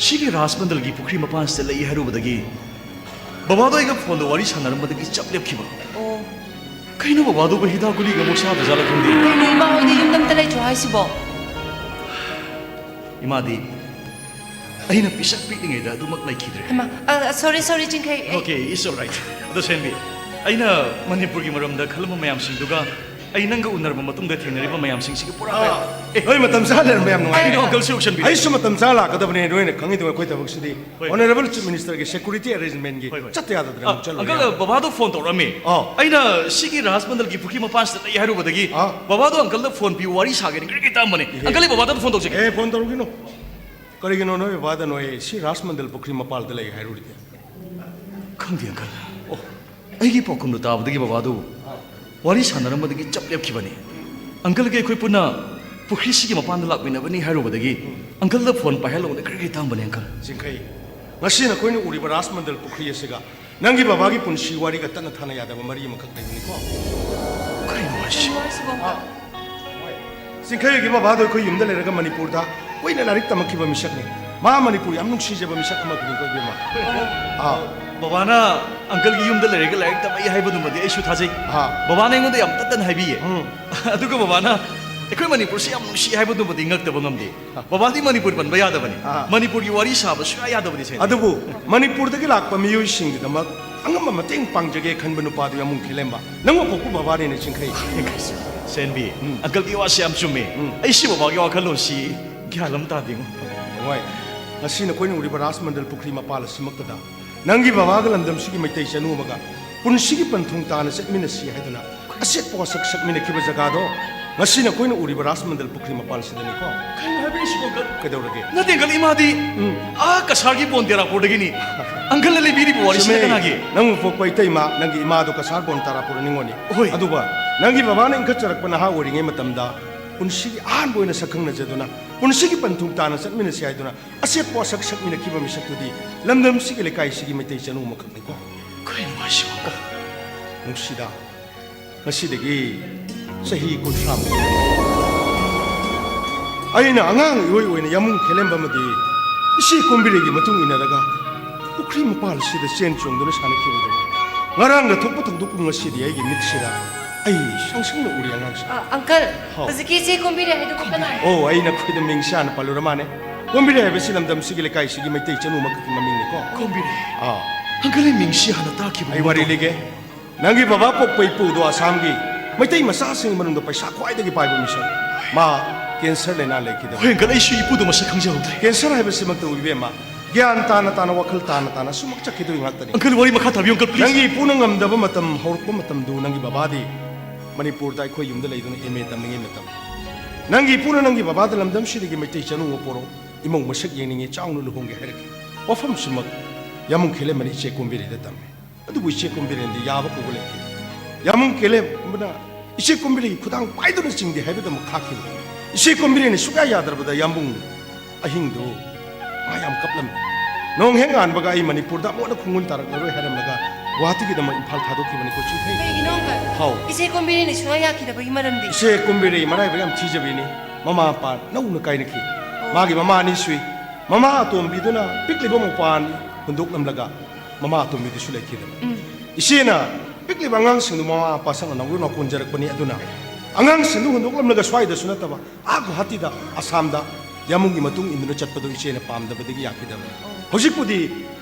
ꯁꯤꯒꯤ ꯔꯥꯖꯃꯟꯗꯤꯔꯒꯤ ꯄꯨꯈ꯭ꯔꯤ ꯃꯄꯥꯟꯁꯤꯗ ꯂꯩ ꯍꯥꯏꯔꯨꯕꯗꯒꯤ ꯕꯕꯥꯗꯣ ꯑꯩꯒ ꯐꯣꯟꯗ ꯋꯥꯔꯤ ꯁꯥꯟꯅꯔꯝꯕꯗꯒꯤ ꯆꯞ ꯂꯦꯞꯈꯤꯕ꯫ ꯑꯣ꯫ ꯀꯩꯅꯣ ꯕꯕꯥꯗꯨꯕꯨ ꯍꯤꯗꯥꯛ ꯒꯨꯂꯤꯒ ꯑꯃꯨꯛ ꯆꯥꯗꯖꯥꯠꯂ ꯈꯪꯗꯦ꯫ ꯀꯩꯅꯣ ꯏꯃꯥ ꯍꯣꯏꯗꯤ ꯌꯨꯝꯗ ꯑꯝꯇ ꯂꯩꯇ꯭ꯔꯣ ꯍꯥꯏꯁꯤꯕꯣ? ꯏꯃꯥꯗꯤ ꯑꯩꯅ ꯄꯤꯁꯛ ꯄꯤꯛꯂꯤꯉꯩꯗ ꯑꯗꯨꯃꯛ ꯂꯩꯈꯤꯗ꯭ꯔꯦ꯫ ꯍꯩꯃꯥ, ꯑ, ꯁꯣꯔꯤ, ꯁꯣꯔꯤ, ꯆꯤꯡꯈꯩ꯫ ꯑꯩ Okay, it's all right. ꯑꯗꯣ ꯁꯦꯟꯕꯤ, ꯑꯩꯅ ꯃꯅꯤꯄꯨꯔꯒꯤ ꯃꯔꯝꯗ ꯈꯜꯂꯝꯕ ꯃꯌꯥꯝꯁꯤꯡꯗꯨꯒ ꯑꯩ ꯅꯪꯒ ꯎꯅꯔꯕ ꯃꯇꯨꯡꯗ ꯊꯦꯡꯅꯔꯤꯕ ꯃꯌꯥꯝꯁꯤꯡꯁꯤꯒ ꯄꯨꯔꯥ ꯑꯥ, ꯑꯦ, ꯍꯣꯏ, ꯃꯇꯝ ꯆꯥ ꯂꯩꯔꯝꯕ ꯌꯥꯝ ꯅꯨꯡꯉꯥꯏ꯫ ꯀꯩꯅꯣ, uncle ꯁꯤ ꯌꯧꯁꯟꯕꯤꯔꯦ꯫ ꯑꯩꯁꯨ ꯃꯇꯝ ꯆꯥ ꯂꯥꯛꯀꯗꯕꯅꯦ, ꯅꯣꯏꯅ ꯈꯪꯉꯤꯗꯨ ꯑꯩꯈꯣꯏ ꯊꯕꯛꯁꯤꯗꯤ꯫ ꯍꯣꯏ꯫ Honourable Chief Minister ꯒꯤ security arrangement ꯒꯤ ꯍꯣꯏ, ꯍꯣꯏ꯫ ꯆꯠꯇ ꯌꯥꯗꯗꯅ ꯑ, ꯑꯃꯨꯛ ꯆꯠꯂꯨꯕ uncle, ꯌꯥꯕ꯫ ꯕꯕꯥꯗꯣ ꯐꯣꯟ ꯇꯧꯔꯛꯑꯝꯃꯤ꯫ ꯑꯥ꯫ ꯑꯩꯅ ꯁꯤꯒꯤ ꯔꯥꯖꯃꯟꯗꯜꯒꯤ ꯄꯨꯈ꯭ꯔꯤ ꯃꯄꯥꯟꯁꯤꯗ ꯂꯩ ꯍꯥꯏꯔꯨꯕꯗꯒꯤ ꯑꯥ꯫ ꯕꯕꯥꯗꯣ uncle ꯗ ꯐꯣꯟ ꯄꯤꯌꯨ, ꯋꯥꯔꯤ ꯁꯥꯒꯦꯅ ꯒ꯭ꯔꯤ ꯒ꯭ꯔꯤ ꯇꯛꯑꯝꯕꯅꯦ꯫ ꯏꯍꯦ꯫ Uncle, ꯑꯩ ꯕꯕꯥꯗ ꯐꯣꯟ ꯇꯧꯖꯒꯦ꯫ ꯑꯦ, ꯐꯣꯟ ꯇꯧꯔꯨꯒꯤꯅꯣ꯫ ꯀꯔꯤꯒꯤꯅꯣ ꯅꯣꯏ ꯕꯕꯥꯗ ꯅꯣꯏ ꯁꯤ ꯔꯥꯖꯃꯟꯗꯜ ꯄꯨꯈ꯭ꯔꯤ ꯃꯄꯥꯜꯗ ꯂꯩ ꯍꯥꯏꯔꯨꯔꯤꯗꯤ? ꯈꯪꯗꯦ, uncle꯫ ꯑꯣ, ꯑꯩꯒꯤ ꯄꯥꯎꯈꯨꯝꯗꯨ ꯇꯥꯕꯗꯒꯤ ꯕꯕꯥꯗꯨ ꯋꯥꯔꯤ ꯁꯥꯟꯅꯔꯝꯕꯗꯒꯤ ꯆꯞ ꯂꯦꯞꯈꯤꯕꯅꯤ꯫ Uncle ꯒ ꯑꯩꯈꯣꯏ ꯄꯨꯟꯅ ꯄꯨꯈ꯭ꯔꯤꯁꯤꯒꯤ ꯃꯄꯥꯟꯗ ꯂꯥꯛꯃꯤꯟꯅꯕꯅꯤ ꯍꯥꯏꯔꯨꯕꯗꯒꯤ uncle ꯗ ꯐꯣꯟ ꯄꯥꯏꯍꯜꯂꯛꯑꯣꯅ ꯀꯔꯤ ꯀꯔꯤ ꯇꯥꯝꯕꯅꯤ, uncle꯫ ꯆꯤꯡꯈꯩ, ꯉꯁꯤ ꯅꯈꯣꯏꯅ ꯎꯔꯤꯕ ꯔꯥꯖꯃꯟꯗꯜ ꯄꯨꯈ꯭ꯔꯤ ꯑꯁꯤꯒ ꯅꯪꯒꯤ ꯕꯕꯥꯒꯤ ꯄꯨꯟꯁꯤ ꯋꯥꯔꯤꯒ ꯇꯠꯅ ꯊꯥꯅ ꯌꯥꯗꯕ ꯃꯔꯤ ꯑꯃꯈꯛ ꯂꯩꯕꯅꯤꯀꯣ꯫ ꯀꯩꯅꯣ ꯍꯥꯏꯁꯤꯕꯣ? ꯆꯤꯡꯈꯩꯒꯤ ꯕꯕꯥꯗꯣ ꯑꯩꯈꯣꯏ ꯌꯨꯝꯗ ꯂꯩꯔꯒ ꯃꯅꯤꯄꯨꯔꯗ ꯀꯨꯏꯅ ꯂꯥꯏꯔꯤꯛ ꯇꯝꯃꯛꯈꯤꯕ ꯃꯤꯁꯛꯅꯤ꯫ ꯃꯥ ꯃꯅꯤꯄꯨꯔ ꯌꯥꯝ ꯅꯨꯡꯁꯤꯖꯕ ꯃꯤꯁꯛ ꯑꯃꯈꯛꯅꯤꯀꯣ, ꯏꯕꯦꯝꯃ꯫ ꯑꯥ꯫ ꯕꯕꯥꯅ uncle ꯒꯤ ꯌꯨꯝꯗ ꯂꯩꯔꯒ ꯂꯥꯏꯔꯤꯛ ꯇꯝꯃꯛꯏ ꯍꯥꯏꯕꯗꯨꯃꯗꯤ ꯑꯩꯁꯨ ꯊꯥꯖꯩ꯫ ꯑꯥ꯫ ꯕꯕꯥꯅ ꯑꯩꯉꯣꯟꯗ ꯌꯥꯝ ꯇꯠꯇꯅ ꯍꯥꯏꯕꯤꯌꯦ꯫ ꯎꯝ꯫ ꯑꯗꯨꯒ ꯕꯕꯥꯅ ꯑꯩꯈꯣꯏ ꯃꯅꯤꯄꯨꯔꯁꯤ ꯌꯥꯝ ꯅꯨꯡꯁꯤ ꯍꯥꯏꯕꯗꯨꯃꯗꯤ ꯉꯛꯇꯕ ꯉꯝꯗꯦ꯫ ꯑꯥ꯫ ꯕꯕꯥꯗꯤ ꯃꯅꯤꯄꯨꯔ ꯄꯟꯕ ꯌꯥꯗꯕꯅꯤ꯫ ꯑꯥ꯫ ꯃꯅꯤꯄꯨꯔꯒꯤ ꯋꯥꯔꯤ ꯁꯥꯕ ꯁꯨꯡꯌꯥ ꯌꯥꯗꯕꯅꯤ, ꯁꯦꯟ꯫ ꯑꯗꯨꯕꯨ ꯃꯅꯤꯄꯨꯔꯗꯒꯤ ꯂꯥꯛꯄ ꯃꯤꯑꯣꯏꯁꯤꯡꯒꯤꯗꯃꯛ ꯑꯉꯝꯕ ꯃꯇꯦꯡ ꯄꯥꯡꯖꯒꯦ ꯈꯟꯕ ꯅꯨꯄꯥꯗꯨ ꯌꯥꯝ ꯃꯨꯡ ꯈꯦꯂꯦꯝꯕ꯫ ꯅꯪꯕꯨ ꯄꯣꯛꯄ ꯕꯕꯥꯅꯤꯅꯦ, ꯆꯤꯡꯈꯩ꯫ ꯁꯦꯟꯕꯤ, ꯎꯝ꯫ Uncle ꯒꯤ ꯋꯥꯁꯤ ꯌꯥꯝ ꯆꯨꯝꯃꯦ꯫ ꯎꯝ꯫ ꯑꯩꯁꯤ ꯕꯕꯥꯒꯤ ꯋꯥꯈꯜꯂꯣꯟꯁꯤ ꯒ꯭ꯌꯥꯟ ꯑꯃ ꯇꯥꯗꯦꯉꯣ꯫ ꯍꯣꯏ, ꯉꯁꯤ ꯅꯈꯣꯏꯅ ꯎꯔꯤꯕ ꯔꯥꯖꯃꯟꯗꯜ ꯄꯨꯈ꯭ꯔꯤ ꯃꯄꯥꯜ ꯑꯁꯤꯃꯛꯇꯗ ꯅꯪꯒꯤ ꯕꯕꯥꯒ ꯂꯝꯗꯝꯁꯤꯒꯤ ꯃꯩꯇꯩ ꯆꯅꯨ ꯑꯃꯒ ꯄꯨꯟꯁꯤꯒꯤ ꯄꯟꯊꯨꯡ ꯇꯥꯅ ꯆꯠꯃꯤꯟꯅꯁꯤ ꯍꯥꯏꯗꯨꯅ ꯑꯁꯦꯠꯄ ꯋꯥꯁꯛ ꯁꯛꯃꯤꯟꯅꯈꯤꯕ ꯖꯒꯥꯗꯣ ꯉꯁꯤ ꯅꯈꯣꯏꯅ ꯎꯔꯤꯕ ꯔꯥꯖꯃꯟꯗꯜ ꯄꯨꯈ꯭ꯔꯤ ꯃꯄꯥꯟꯁꯤꯗꯅꯤꯀꯣ꯫ ꯀꯩꯅꯣ ꯍꯥꯏꯕꯤꯔꯤꯁꯤꯕꯣ, ꯑꯪꯀꯜ? ꯀꯩꯗꯧꯔꯒꯦ? ꯅꯠꯇꯦ, ꯑꯪꯀꯜ, ꯏꯃꯥꯗꯤ ꯎꯝ꯫ ꯑꯥ ꯀꯁꯥꯔꯒꯤ ꯕꯣꯟꯗꯦꯔꯥꯄꯨꯔꯗꯒꯤꯅꯤ꯫ ꯑꯪꯀꯜꯅ ꯂꯩꯕꯤꯔꯤꯕ ꯋꯥꯔꯤꯁꯤꯅ ꯆꯨꯝꯃꯦ꯫ ꯀꯅꯥꯒꯤ? ꯅꯪꯕꯨ ꯄꯣꯛꯄ ꯏꯇꯩꯃ, ꯅꯪꯒꯤ ꯏꯃꯥꯗꯣ ꯀꯁꯥꯔ ꯕꯣꯟꯗꯦꯔꯥꯄꯨꯔ ꯅꯤꯉꯣꯜꯅꯤ꯫ ꯍꯣꯏ꯫ ꯑꯗꯨꯒ ꯅꯪꯒꯤ ꯕꯕꯥꯅ ꯏꯟꯈꯠꯆꯔꯛꯄ ꯅꯍꯥ ꯑꯣꯏꯔꯤꯉꯩ ꯃꯇꯝꯗ ꯄꯨꯟꯁꯤꯒꯤ ꯑꯍꯥꯟꯕ ꯑꯣꯏꯅ ꯁꯛꯈꯪꯅꯖꯗꯨꯅ, ꯄꯨꯟꯁꯤꯒꯤ ꯄꯟꯊꯨꯡ ꯇꯥꯅ ꯆꯠꯃꯤꯟꯅꯁꯤ ꯍꯥꯏꯗꯨꯅ ꯑꯆꯦꯠꯄ ꯋꯥꯁꯛ ꯁꯛꯃꯤꯟꯅꯈꯤꯕ ꯃꯤꯁꯛꯇꯨꯗꯤ ꯂꯝꯗꯝꯁꯤꯒꯤ ꯂꯩꯀꯥꯏꯁꯤꯒꯤ ꯃꯩꯇꯩ ꯆꯅꯨ ꯑꯃꯈꯛꯅꯤꯀꯣ꯫ ꯀꯩꯅꯣ ꯍꯥꯏꯁꯤꯕꯣ, ꯑꯪꯀꯜ? ꯅꯨꯡꯁꯤꯗ, ꯉꯁꯤꯗꯒꯤ ꯆꯍꯤ ꯀꯨꯟꯊ꯭ꯔꯥꯃꯨꯛ ꯑꯩꯅ ꯑꯉꯥꯡ ꯏꯑꯣꯏ ꯑꯣꯏꯅ ꯌꯥꯃꯨꯡ ꯈꯦꯂꯦꯝꯕ ꯑꯃꯗꯤ ꯏꯆꯦ ꯀꯣꯝꯕꯤꯔꯩꯒꯤ ꯃꯇꯨꯡ ꯏꯟꯅꯔꯒ ꯄꯨꯈ꯭ꯔꯤ ꯃꯄꯥꯜ ꯑꯁꯤꯗ ꯆꯦꯟ ꯆꯣꯡꯗꯨꯅ ꯁꯥꯟꯅꯈꯤꯕꯗꯨ ꯉꯔꯥꯡꯗ ꯊꯣꯛꯄ ꯊꯧꯗꯣꯛꯀꯨꯝ ꯉꯁꯤꯗꯤ ꯑꯩꯒꯤ ꯃꯤꯠꯁꯤꯗ ꯑꯩ ꯁꯪꯁꯪꯅ ꯎꯔꯤ ꯑꯉꯥꯡꯁꯦ꯫ ꯑ, ꯑꯪꯀꯜ, ꯍꯥꯎ꯫ ꯍꯧꯖꯤꯛꯀꯤ ꯏꯆꯦ ꯀꯣꯝꯕꯤꯔꯩ ꯍꯥꯏꯗꯨꯕꯨ ꯀꯅꯥꯅꯣ? ꯑꯣ, ꯑꯩ ꯅꯈꯣꯏꯗ ꯃꯤꯡꯁꯦ ꯍꯥꯟꯅ ꯄꯜꯂꯨꯔ ꯃꯥꯅꯦ꯫ ꯀꯣꯝꯕꯤꯔꯩ ꯍꯥꯏꯕꯁꯤ ꯂꯝꯗꯝꯁꯤꯒꯤ ꯂꯩꯀꯥꯏꯁꯤꯒꯤ ꯃꯩꯇꯩ ꯆꯅꯨ ꯑꯃꯈꯛꯀꯤ ꯃꯃꯤꯡꯅꯤꯀꯣ꯫ ꯀꯣꯝꯕꯤꯔꯩ꯫ ꯑꯥ꯫ ꯑꯪꯀꯜ, ꯑꯩ ꯃꯤꯡꯁꯤ ꯍꯥꯟꯅ ꯇꯥꯈꯤꯕ ꯑꯩ ꯋꯥꯔꯤ ꯂꯤꯒꯦ꯫ ꯅꯪꯒꯤ ꯕꯕꯥ ꯄꯣꯛꯄ ꯏꯄꯨꯗꯣ ꯑꯁꯥꯝꯒꯤ ꯃꯩꯇꯩ ꯃꯆꯥꯁꯤꯡꯒꯤ ꯃꯅꯨꯡꯗ ꯄꯩꯁꯥ ꯈ꯭ꯋꯥꯏꯗꯒꯤ ꯄꯥꯏꯕ ꯃꯤꯁꯛ꯫ ꯃꯥ ꯀꯦꯟꯁꯔ ꯂꯩꯅꯥ ꯂꯩꯈꯤꯗꯕ꯫ ꯍꯣꯏ, ꯑꯪꯀꯜ, ꯑꯩꯁꯨ ꯏꯄꯨꯗꯣ ꯃꯁꯛ ꯈꯪꯖꯍꯧꯗ꯭ꯔꯦ꯫ ꯀꯦꯟꯁꯔ ꯍꯥꯏꯕꯁꯤꯃꯛꯇꯕꯨ ꯏꯕꯦꯝꯃ, ꯒ꯭ꯌꯥꯟ ꯇꯥꯅ ꯇꯥꯅ, ꯋꯥꯈꯜ ꯇꯥꯅ ꯇꯥꯅ ꯁꯨꯝ ꯆꯠꯈꯤꯗꯣꯏ ꯉꯥꯛꯇꯅꯤ꯫ ꯑꯪꯀꯜ, ꯋꯥꯔꯤ ꯃꯈꯥ ꯇꯥꯕꯤꯌꯨ, ꯑꯪꯀꯜ, please꯫ ꯅꯪꯒꯤ ꯏꯄꯨꯅ ꯉꯝꯗꯕ ꯃꯇꯝ, ꯍꯧꯔꯛꯄ ꯃꯇꯝꯗꯨ ꯅꯪꯒꯤ ꯕꯕꯥꯗꯤ ꯃꯅꯤꯄꯨꯔꯗ ꯑꯩꯈꯣꯏ ꯌꯨꯝꯗ ꯂꯩꯗꯨꯅ ꯑꯦꯝ ꯑꯦ ꯇꯝꯂꯤꯉꯩ ꯃꯇꯝ꯫ ꯅꯪꯒꯤ ꯏꯄꯨꯅ ꯅꯪꯒꯤ ꯕꯕꯥꯗ ꯂꯝꯗꯝꯁꯤꯗꯒꯤ ꯃꯩꯇꯩ ꯆꯅꯨ ꯑꯃ ꯄꯣꯔꯛꯎ, ꯏꯃꯧ ꯃꯁꯛ ꯌꯦꯡꯅꯤꯡꯉꯤ, ꯆꯥꯎꯅ ꯂꯨꯍꯣꯡꯒꯦ ꯍꯥꯏꯔꯛꯈꯤ꯫ ꯋꯥꯐꯝꯁꯤꯃꯛ ꯌꯥꯃꯨꯡ ꯈꯦꯂꯦꯝꯕꯅ ꯏꯆꯦ ꯀꯣꯝꯕꯤꯔꯩꯗ ꯇꯝꯃꯤ꯫ ꯑꯗꯨꯕꯨ ꯏꯆꯦ ꯀꯣꯝꯕꯤꯔꯩꯅꯗꯤ ꯌꯥꯕ ꯀꯧꯕ ꯂꯩꯈꯤꯗꯦ꯫ ꯌꯥꯃꯨꯡ ꯈꯦꯂꯦꯝꯕꯅ ꯏꯆꯦ ꯀꯣꯝꯕꯤꯔꯩꯒꯤ ꯈꯨꯗꯥꯡ ꯄꯥꯏꯗꯨꯅ ꯆꯤꯡꯒꯦ ꯍꯥꯏꯕꯗꯃꯛ ꯈꯥꯛꯈꯤꯕ꯫ ꯏꯆꯦ ꯀꯣꯝꯕꯤꯔꯩꯅ ꯁꯨꯛꯌꯥ ꯌꯥꯗ꯭ꯔꯕꯗ ꯌꯥꯃꯨꯡ ꯑꯍꯤꯡꯗꯨ ꯃꯥ ꯌꯥꯝ ꯀꯞꯂꯝꯃꯤ꯫ ꯅꯣꯡ ꯍꯦꯛ ꯉꯥꯟꯕꯒ ꯑꯩ ꯃꯅꯤꯄꯨꯔꯗ ꯑꯃꯨꯛ ꯍꯟꯅ ꯈꯣꯡꯒꯨꯟ ꯇꯥꯔꯛꯂꯔꯣꯏ ꯍꯥꯏꯔꯝꯂꯒ ꯒꯨꯋꯥꯍꯥꯇꯤꯒꯤꯗꯃꯛ ꯏꯝꯐꯥꯜ ꯊꯥꯗꯣꯛꯈꯤꯕꯅꯤꯀꯣ ꯆꯤꯡꯊꯩ꯫ ꯀꯩꯒꯤꯅꯣ, ꯑꯪꯀꯜ? ꯍꯥꯎ꯫ ꯏꯆꯦ ꯀꯣꯝꯕꯤꯔꯩꯅ ꯁꯨꯡꯌꯥ ꯌꯥꯈꯤꯗꯕꯒꯤ ꯃꯔꯝꯗꯤ? ꯏꯆꯦ ꯀꯣꯝꯕꯤꯔꯩ ꯃꯔꯥꯏꯕꯛ ꯌꯥꯝ ꯊꯤꯖꯕꯤꯅꯤ꯫ ꯃꯃꯥ ꯃꯄꯥ ꯅꯧꯅ ꯀꯥꯏꯅꯈꯤ꯫ ꯃꯥꯒꯤ ꯃꯃꯥ ꯑꯅꯤ ꯁꯨꯏ꯫ ꯃꯃꯥ ꯑꯇꯣꯝꯕꯤꯗꯨꯅ ꯄꯤꯛꯂꯤꯕ ꯃꯧꯄ꯭ꯋꯥ ꯑꯅꯤ ꯍꯨꯟꯗꯣꯛꯂꯝꯂꯒ ꯃꯃꯥ ꯑꯇꯣꯝꯕꯤꯗꯨꯁꯨ ꯂꯩꯈꯤꯗꯕ꯫ ꯏꯆꯦꯅ ꯄꯤꯛꯂꯤꯕ ꯑꯉꯥꯡꯁꯤꯡꯗꯨ ꯃꯃꯥ ꯃꯄꯥ ꯁꯛꯅ ꯅꯥꯎꯔꯣꯟ ꯅꯥꯎꯀꯣꯟꯖꯔꯛꯄꯅꯤ꯫ ꯑꯗꯨꯅ ꯑꯉꯥꯡꯁꯤꯡꯗꯨ ꯍꯨꯟꯗꯣꯛꯂꯝꯂꯒ ꯁ꯭ꯋꯥꯏꯗꯁꯨ ꯅꯠꯇꯕ ꯑꯥ ꯒꯨꯋꯥꯍꯥꯇꯤꯗ, ꯑꯁꯥꯝꯗ ꯌꯥꯃꯨꯡꯒꯤ ꯃꯇꯨꯡ ꯏꯟꯗꯨꯅ ꯆꯠꯄꯗꯨ ꯏꯆꯦꯅ ꯄꯥꯝꯗꯕꯗꯒꯤ ꯌꯥꯈꯤꯗꯕꯅꯤ꯫ ꯍꯧꯖꯤꯛꯄꯨꯗꯤ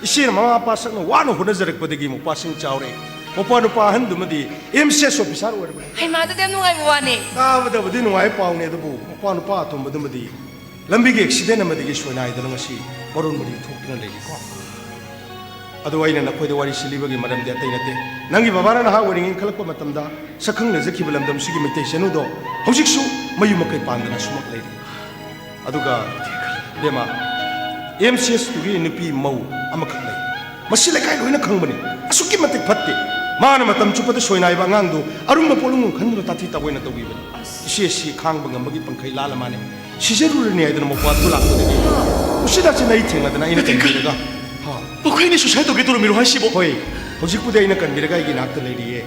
ꯏꯆꯦꯅ ꯃꯃꯥ ꯃꯄꯥ ꯁꯛꯅ ꯋꯥꯅ ꯍꯣꯠꯅꯖꯔꯛꯄꯗꯒꯤ ꯃꯧꯄ꯭ꯋꯥꯁꯤꯡ ꯆꯥꯎꯔꯛꯑꯦ꯫ ꯃꯧꯄ꯭ꯋꯥ ꯅꯨꯄꯥ ꯑꯍꯟꯗꯨꯃꯗꯤ ꯑꯦꯝ ꯁꯤ ꯑꯦꯁ ꯑꯣꯐꯤꯁꯥꯔ ꯑꯣꯏꯔꯕꯅꯤ꯫ ꯍꯩꯃꯥꯗꯨꯗꯤ ꯌꯥꯝ ꯅꯨꯡꯉꯥꯏꯕ ꯋꯥꯅꯤ꯫ ꯇꯥꯕꯗꯕꯨꯗꯤ ꯅꯨꯡꯉꯥꯏ ꯄꯥꯎꯅꯤ, ꯑꯗꯨꯕꯨ ꯃꯧꯄ꯭ꯋꯥ ꯅꯨꯄꯥ ꯑꯇꯣꯝꯕꯗꯨꯃꯗꯤ ꯂꯝꯕꯤꯒꯤ ꯑꯦꯛꯁꯤꯗꯦꯟ ꯑꯃꯗꯒꯤ ꯁꯣꯏꯅꯥꯏꯗꯅ ꯉꯁꯤ ꯃꯔꯣꯟ ꯃꯔꯤ ꯊꯣꯛꯇꯨꯅ ꯂꯩꯔꯤꯀꯣ꯫ ꯑꯗꯣ ꯑꯩꯅ ꯅꯈꯣꯏꯗ ꯋꯥꯔꯤꯁꯤ ꯂꯤꯕꯒꯤ ꯃꯔꯝꯗꯤ ꯑꯇꯩ ꯅꯠꯇꯦ꯫ ꯅꯪꯒꯤ ꯕꯕꯥꯅ ꯅꯍꯥ ꯑꯣꯏꯔꯤꯉꯩ ꯏꯟꯈꯠꯂꯛꯄ ꯃꯇꯝꯗ ꯁꯛꯈꯪꯅꯖꯈꯤꯕ ꯂꯝꯗꯝꯁꯤꯒꯤ ꯃꯩꯇꯩ ꯆꯅꯨꯗꯣ ꯍꯧꯖꯤꯛꯁꯨ ꯃꯌꯨꯝ ꯃꯀꯩ ꯄꯥꯟꯗꯅ ꯑꯁꯨꯃꯛ ꯂꯩꯔꯤ꯫ ꯑꯗꯨꯒ ꯏꯕꯦꯝꯃ, ꯑꯦꯝ ꯁꯤ ꯑꯦꯁꯇꯨꯒꯤ ꯅꯨꯄꯤ ꯃꯧ ꯑꯃꯈꯛ ꯂꯩ꯫ ꯃꯁꯤ ꯂꯩꯀꯥꯏ ꯂꯣꯏꯅ ꯈꯪꯕꯅꯤ꯫ ꯑꯁꯨꯛꯀꯤ ꯃꯇꯤꯛ ꯐꯠꯇꯦ꯫ ꯃꯥꯅ ꯃꯇꯝ ꯆꯨꯞꯄꯗ ꯁꯣꯏꯅꯥꯏꯕ ꯑꯉꯥꯡꯗꯨ ꯑꯔꯨꯝꯕ ꯄꯣꯠꯂꯨꯝꯒꯨꯝ ꯈꯟꯗꯨꯅ ꯇꯥꯊꯤ ꯇꯥꯑꯣꯏꯅ ꯇꯧꯕꯤꯕꯅꯤ꯫ ꯏꯆꯦ ꯑꯁꯤ ꯈꯥꯡꯕ ꯉꯝꯕꯒꯤ ꯄꯪꯈꯩ ꯂꯥꯜꯂ ꯃꯥꯅꯦ꯫ ꯁꯤꯖꯔꯨꯔꯅꯤ ꯍꯥꯏꯗꯅ ꯃꯄꯥꯟꯗꯨ ꯂꯥꯛꯄꯗꯒꯤ ꯎꯆꯤꯟ ꯅꯥꯆꯤꯟ ꯑꯩ ꯊꯦꯡꯅꯗꯅ ꯑꯩꯅ ꯀꯩꯝ ꯀꯩꯝ ꯀꯟꯕꯤꯔꯒ, ꯍꯥ꯫ ꯃꯈꯣꯏꯅꯤ suicide ꯇꯧꯒꯦ ꯇꯧꯔꯝꯃꯤꯔꯣ ꯍꯥꯏꯁꯤꯕꯣ? ꯍꯣꯏ, ꯍꯧꯖꯤꯛꯄꯨꯗꯤ ꯑꯩꯅ ꯀꯟꯕꯤꯔꯒ ꯑꯩꯒꯤ ꯅꯥꯛꯇ ꯂꯩꯔꯤꯌꯦ꯫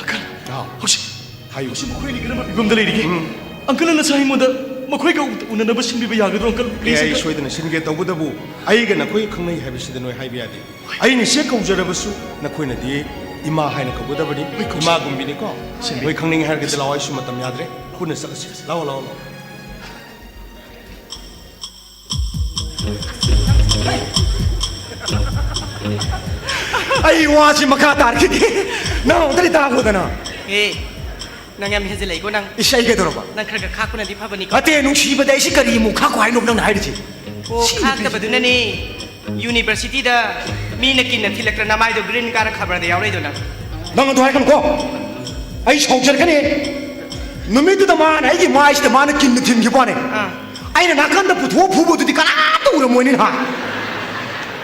ꯑꯪꯀꯜ, ꯍꯥꯎ꯫ ꯍꯧꯖꯤꯛ, ꯍꯥꯏꯌꯨ꯫ ꯍꯧꯖꯤꯛ ꯃꯈꯣꯏ ꯑꯅꯤ ꯀꯔꯝꯕ ꯐꯤꯕꯝꯗ ꯂꯩꯔꯤꯒꯦ? ꯎꯝ꯫ ꯑꯪꯀꯜꯅ ꯉꯁꯥꯏ ꯑꯩꯉꯣꯟꯗ ꯃꯈꯣꯏꯒ ꯑꯃꯨꯛꯇ ꯎꯅꯅꯕ ꯁꯤꯟꯕꯤꯕ ꯌꯥꯒꯗ꯭ꯔꯣ, ꯑꯪꯀꯜ? ꯑꯦ, Please, ꯑꯩ ꯑꯪꯀꯜ꯫ ꯁꯣꯏꯗꯅ ꯁꯤꯟꯒꯦ꯫ ꯇꯧꯕꯇꯕꯨ ꯑꯩꯒ ꯅꯈꯣꯏꯒ ꯈꯪꯅꯩ ꯍꯥꯏꯕꯁꯤꯗ ꯅꯣꯏ ꯍꯥꯏꯕ ꯌꯥꯗꯦ꯫ ꯑꯩꯅ ꯏꯆꯦ ꯀꯧꯖꯔꯕꯁꯨ ꯅꯈꯣꯏꯅꯗꯤ ꯏꯃꯥ ꯍꯥꯏꯅ ꯀꯧꯒꯗꯕꯅꯤ꯫ ꯍꯣꯏ, ꯀꯧꯖ- ꯏꯃꯥꯒꯨꯝꯕꯤꯅꯤꯀꯣ꯫ ꯁꯦꯝꯕꯤ꯫ ꯅꯈꯣꯏ ꯈꯪꯅꯤꯡꯉꯦ ꯍꯥꯏꯔꯒꯗꯤ ꯂꯥꯛꯑꯣ, ꯑꯩꯁꯨ ꯃꯇꯝ ꯌꯥꯗ꯭ꯔꯦ꯫ ꯄꯨꯟꯅ ꯆꯠꯂꯁꯤ꯫ ꯂꯥꯛꯑꯣ, ꯂꯥꯛꯑꯣ, ꯂꯥꯛꯑꯣ꯫ ꯑꯩ ꯋꯥꯁꯤ ꯃꯈꯥ ꯇꯥꯔꯈꯤꯒꯦ꯫ ꯅꯪ ꯑꯃꯨꯛꯇꯗꯤ ꯇꯥꯈꯣꯗꯅ꯫ ꯑꯦ, ꯅꯪ ꯌꯥꯝ ꯍꯦꯟꯖꯤꯜꯂꯛꯏꯀꯣ ꯅꯪ꯫ ꯏꯁ, ꯑꯩ ꯀꯩꯗꯧꯔꯕ? ꯅꯪ ꯈꯔ ꯈꯔ ꯈꯥꯛꯄꯅꯗꯤ ꯐꯕꯅꯤꯀꯣ꯫ ꯑꯇꯦ, ꯅꯨꯡꯁꯤꯕꯗ ꯑꯩꯁꯤ ꯀꯔꯤ ꯑꯃꯨꯛ ꯈꯥꯛꯈꯣ ꯍꯥꯏꯅꯣ ꯅꯪꯅ ꯍꯥꯏꯔꯤꯁꯤ? ꯑꯣ, ꯁꯤ ꯅꯨꯄꯤꯁꯤ꯫ ꯈꯥꯛꯇꯕꯗꯨꯅꯅꯦ꯫ Universityꯗ ꯃꯤꯅ ꯀꯤꯟꯅ ꯊꯤꯜꯂꯛꯇꯅ ꯃꯥꯏꯗꯣ green ꯀꯥꯔ ꯈꯕꯔꯗ ꯌꯥꯎꯔꯛꯏꯗꯣ ꯅꯪ꯫ ꯅꯪ ꯑꯗꯨ ꯍꯥꯏꯒꯅꯨꯀꯣ꯫ ꯑꯩ ꯁꯥꯎꯖꯔꯛꯀꯅꯤ꯫ ꯅꯨꯃꯤꯠꯇꯨꯗ ꯃꯥꯅ ꯑꯩꯒꯤ ꯃꯥꯏꯁꯤꯗ ꯃꯥꯅ ꯀꯤꯟꯅ ꯊꯤꯟꯈꯤꯕ ꯋꯥꯅꯦ꯫ ꯑꯥ꯫ ꯑꯩꯅ ꯅꯥꯀꯟꯗ ꯄꯨꯊꯣꯛꯑ ꯐꯨꯕꯗꯨꯗꯤ ꯀꯅꯥꯝꯇ ꯎꯔꯝꯃꯣꯏꯅꯦ ꯅꯍꯥꯟ꯫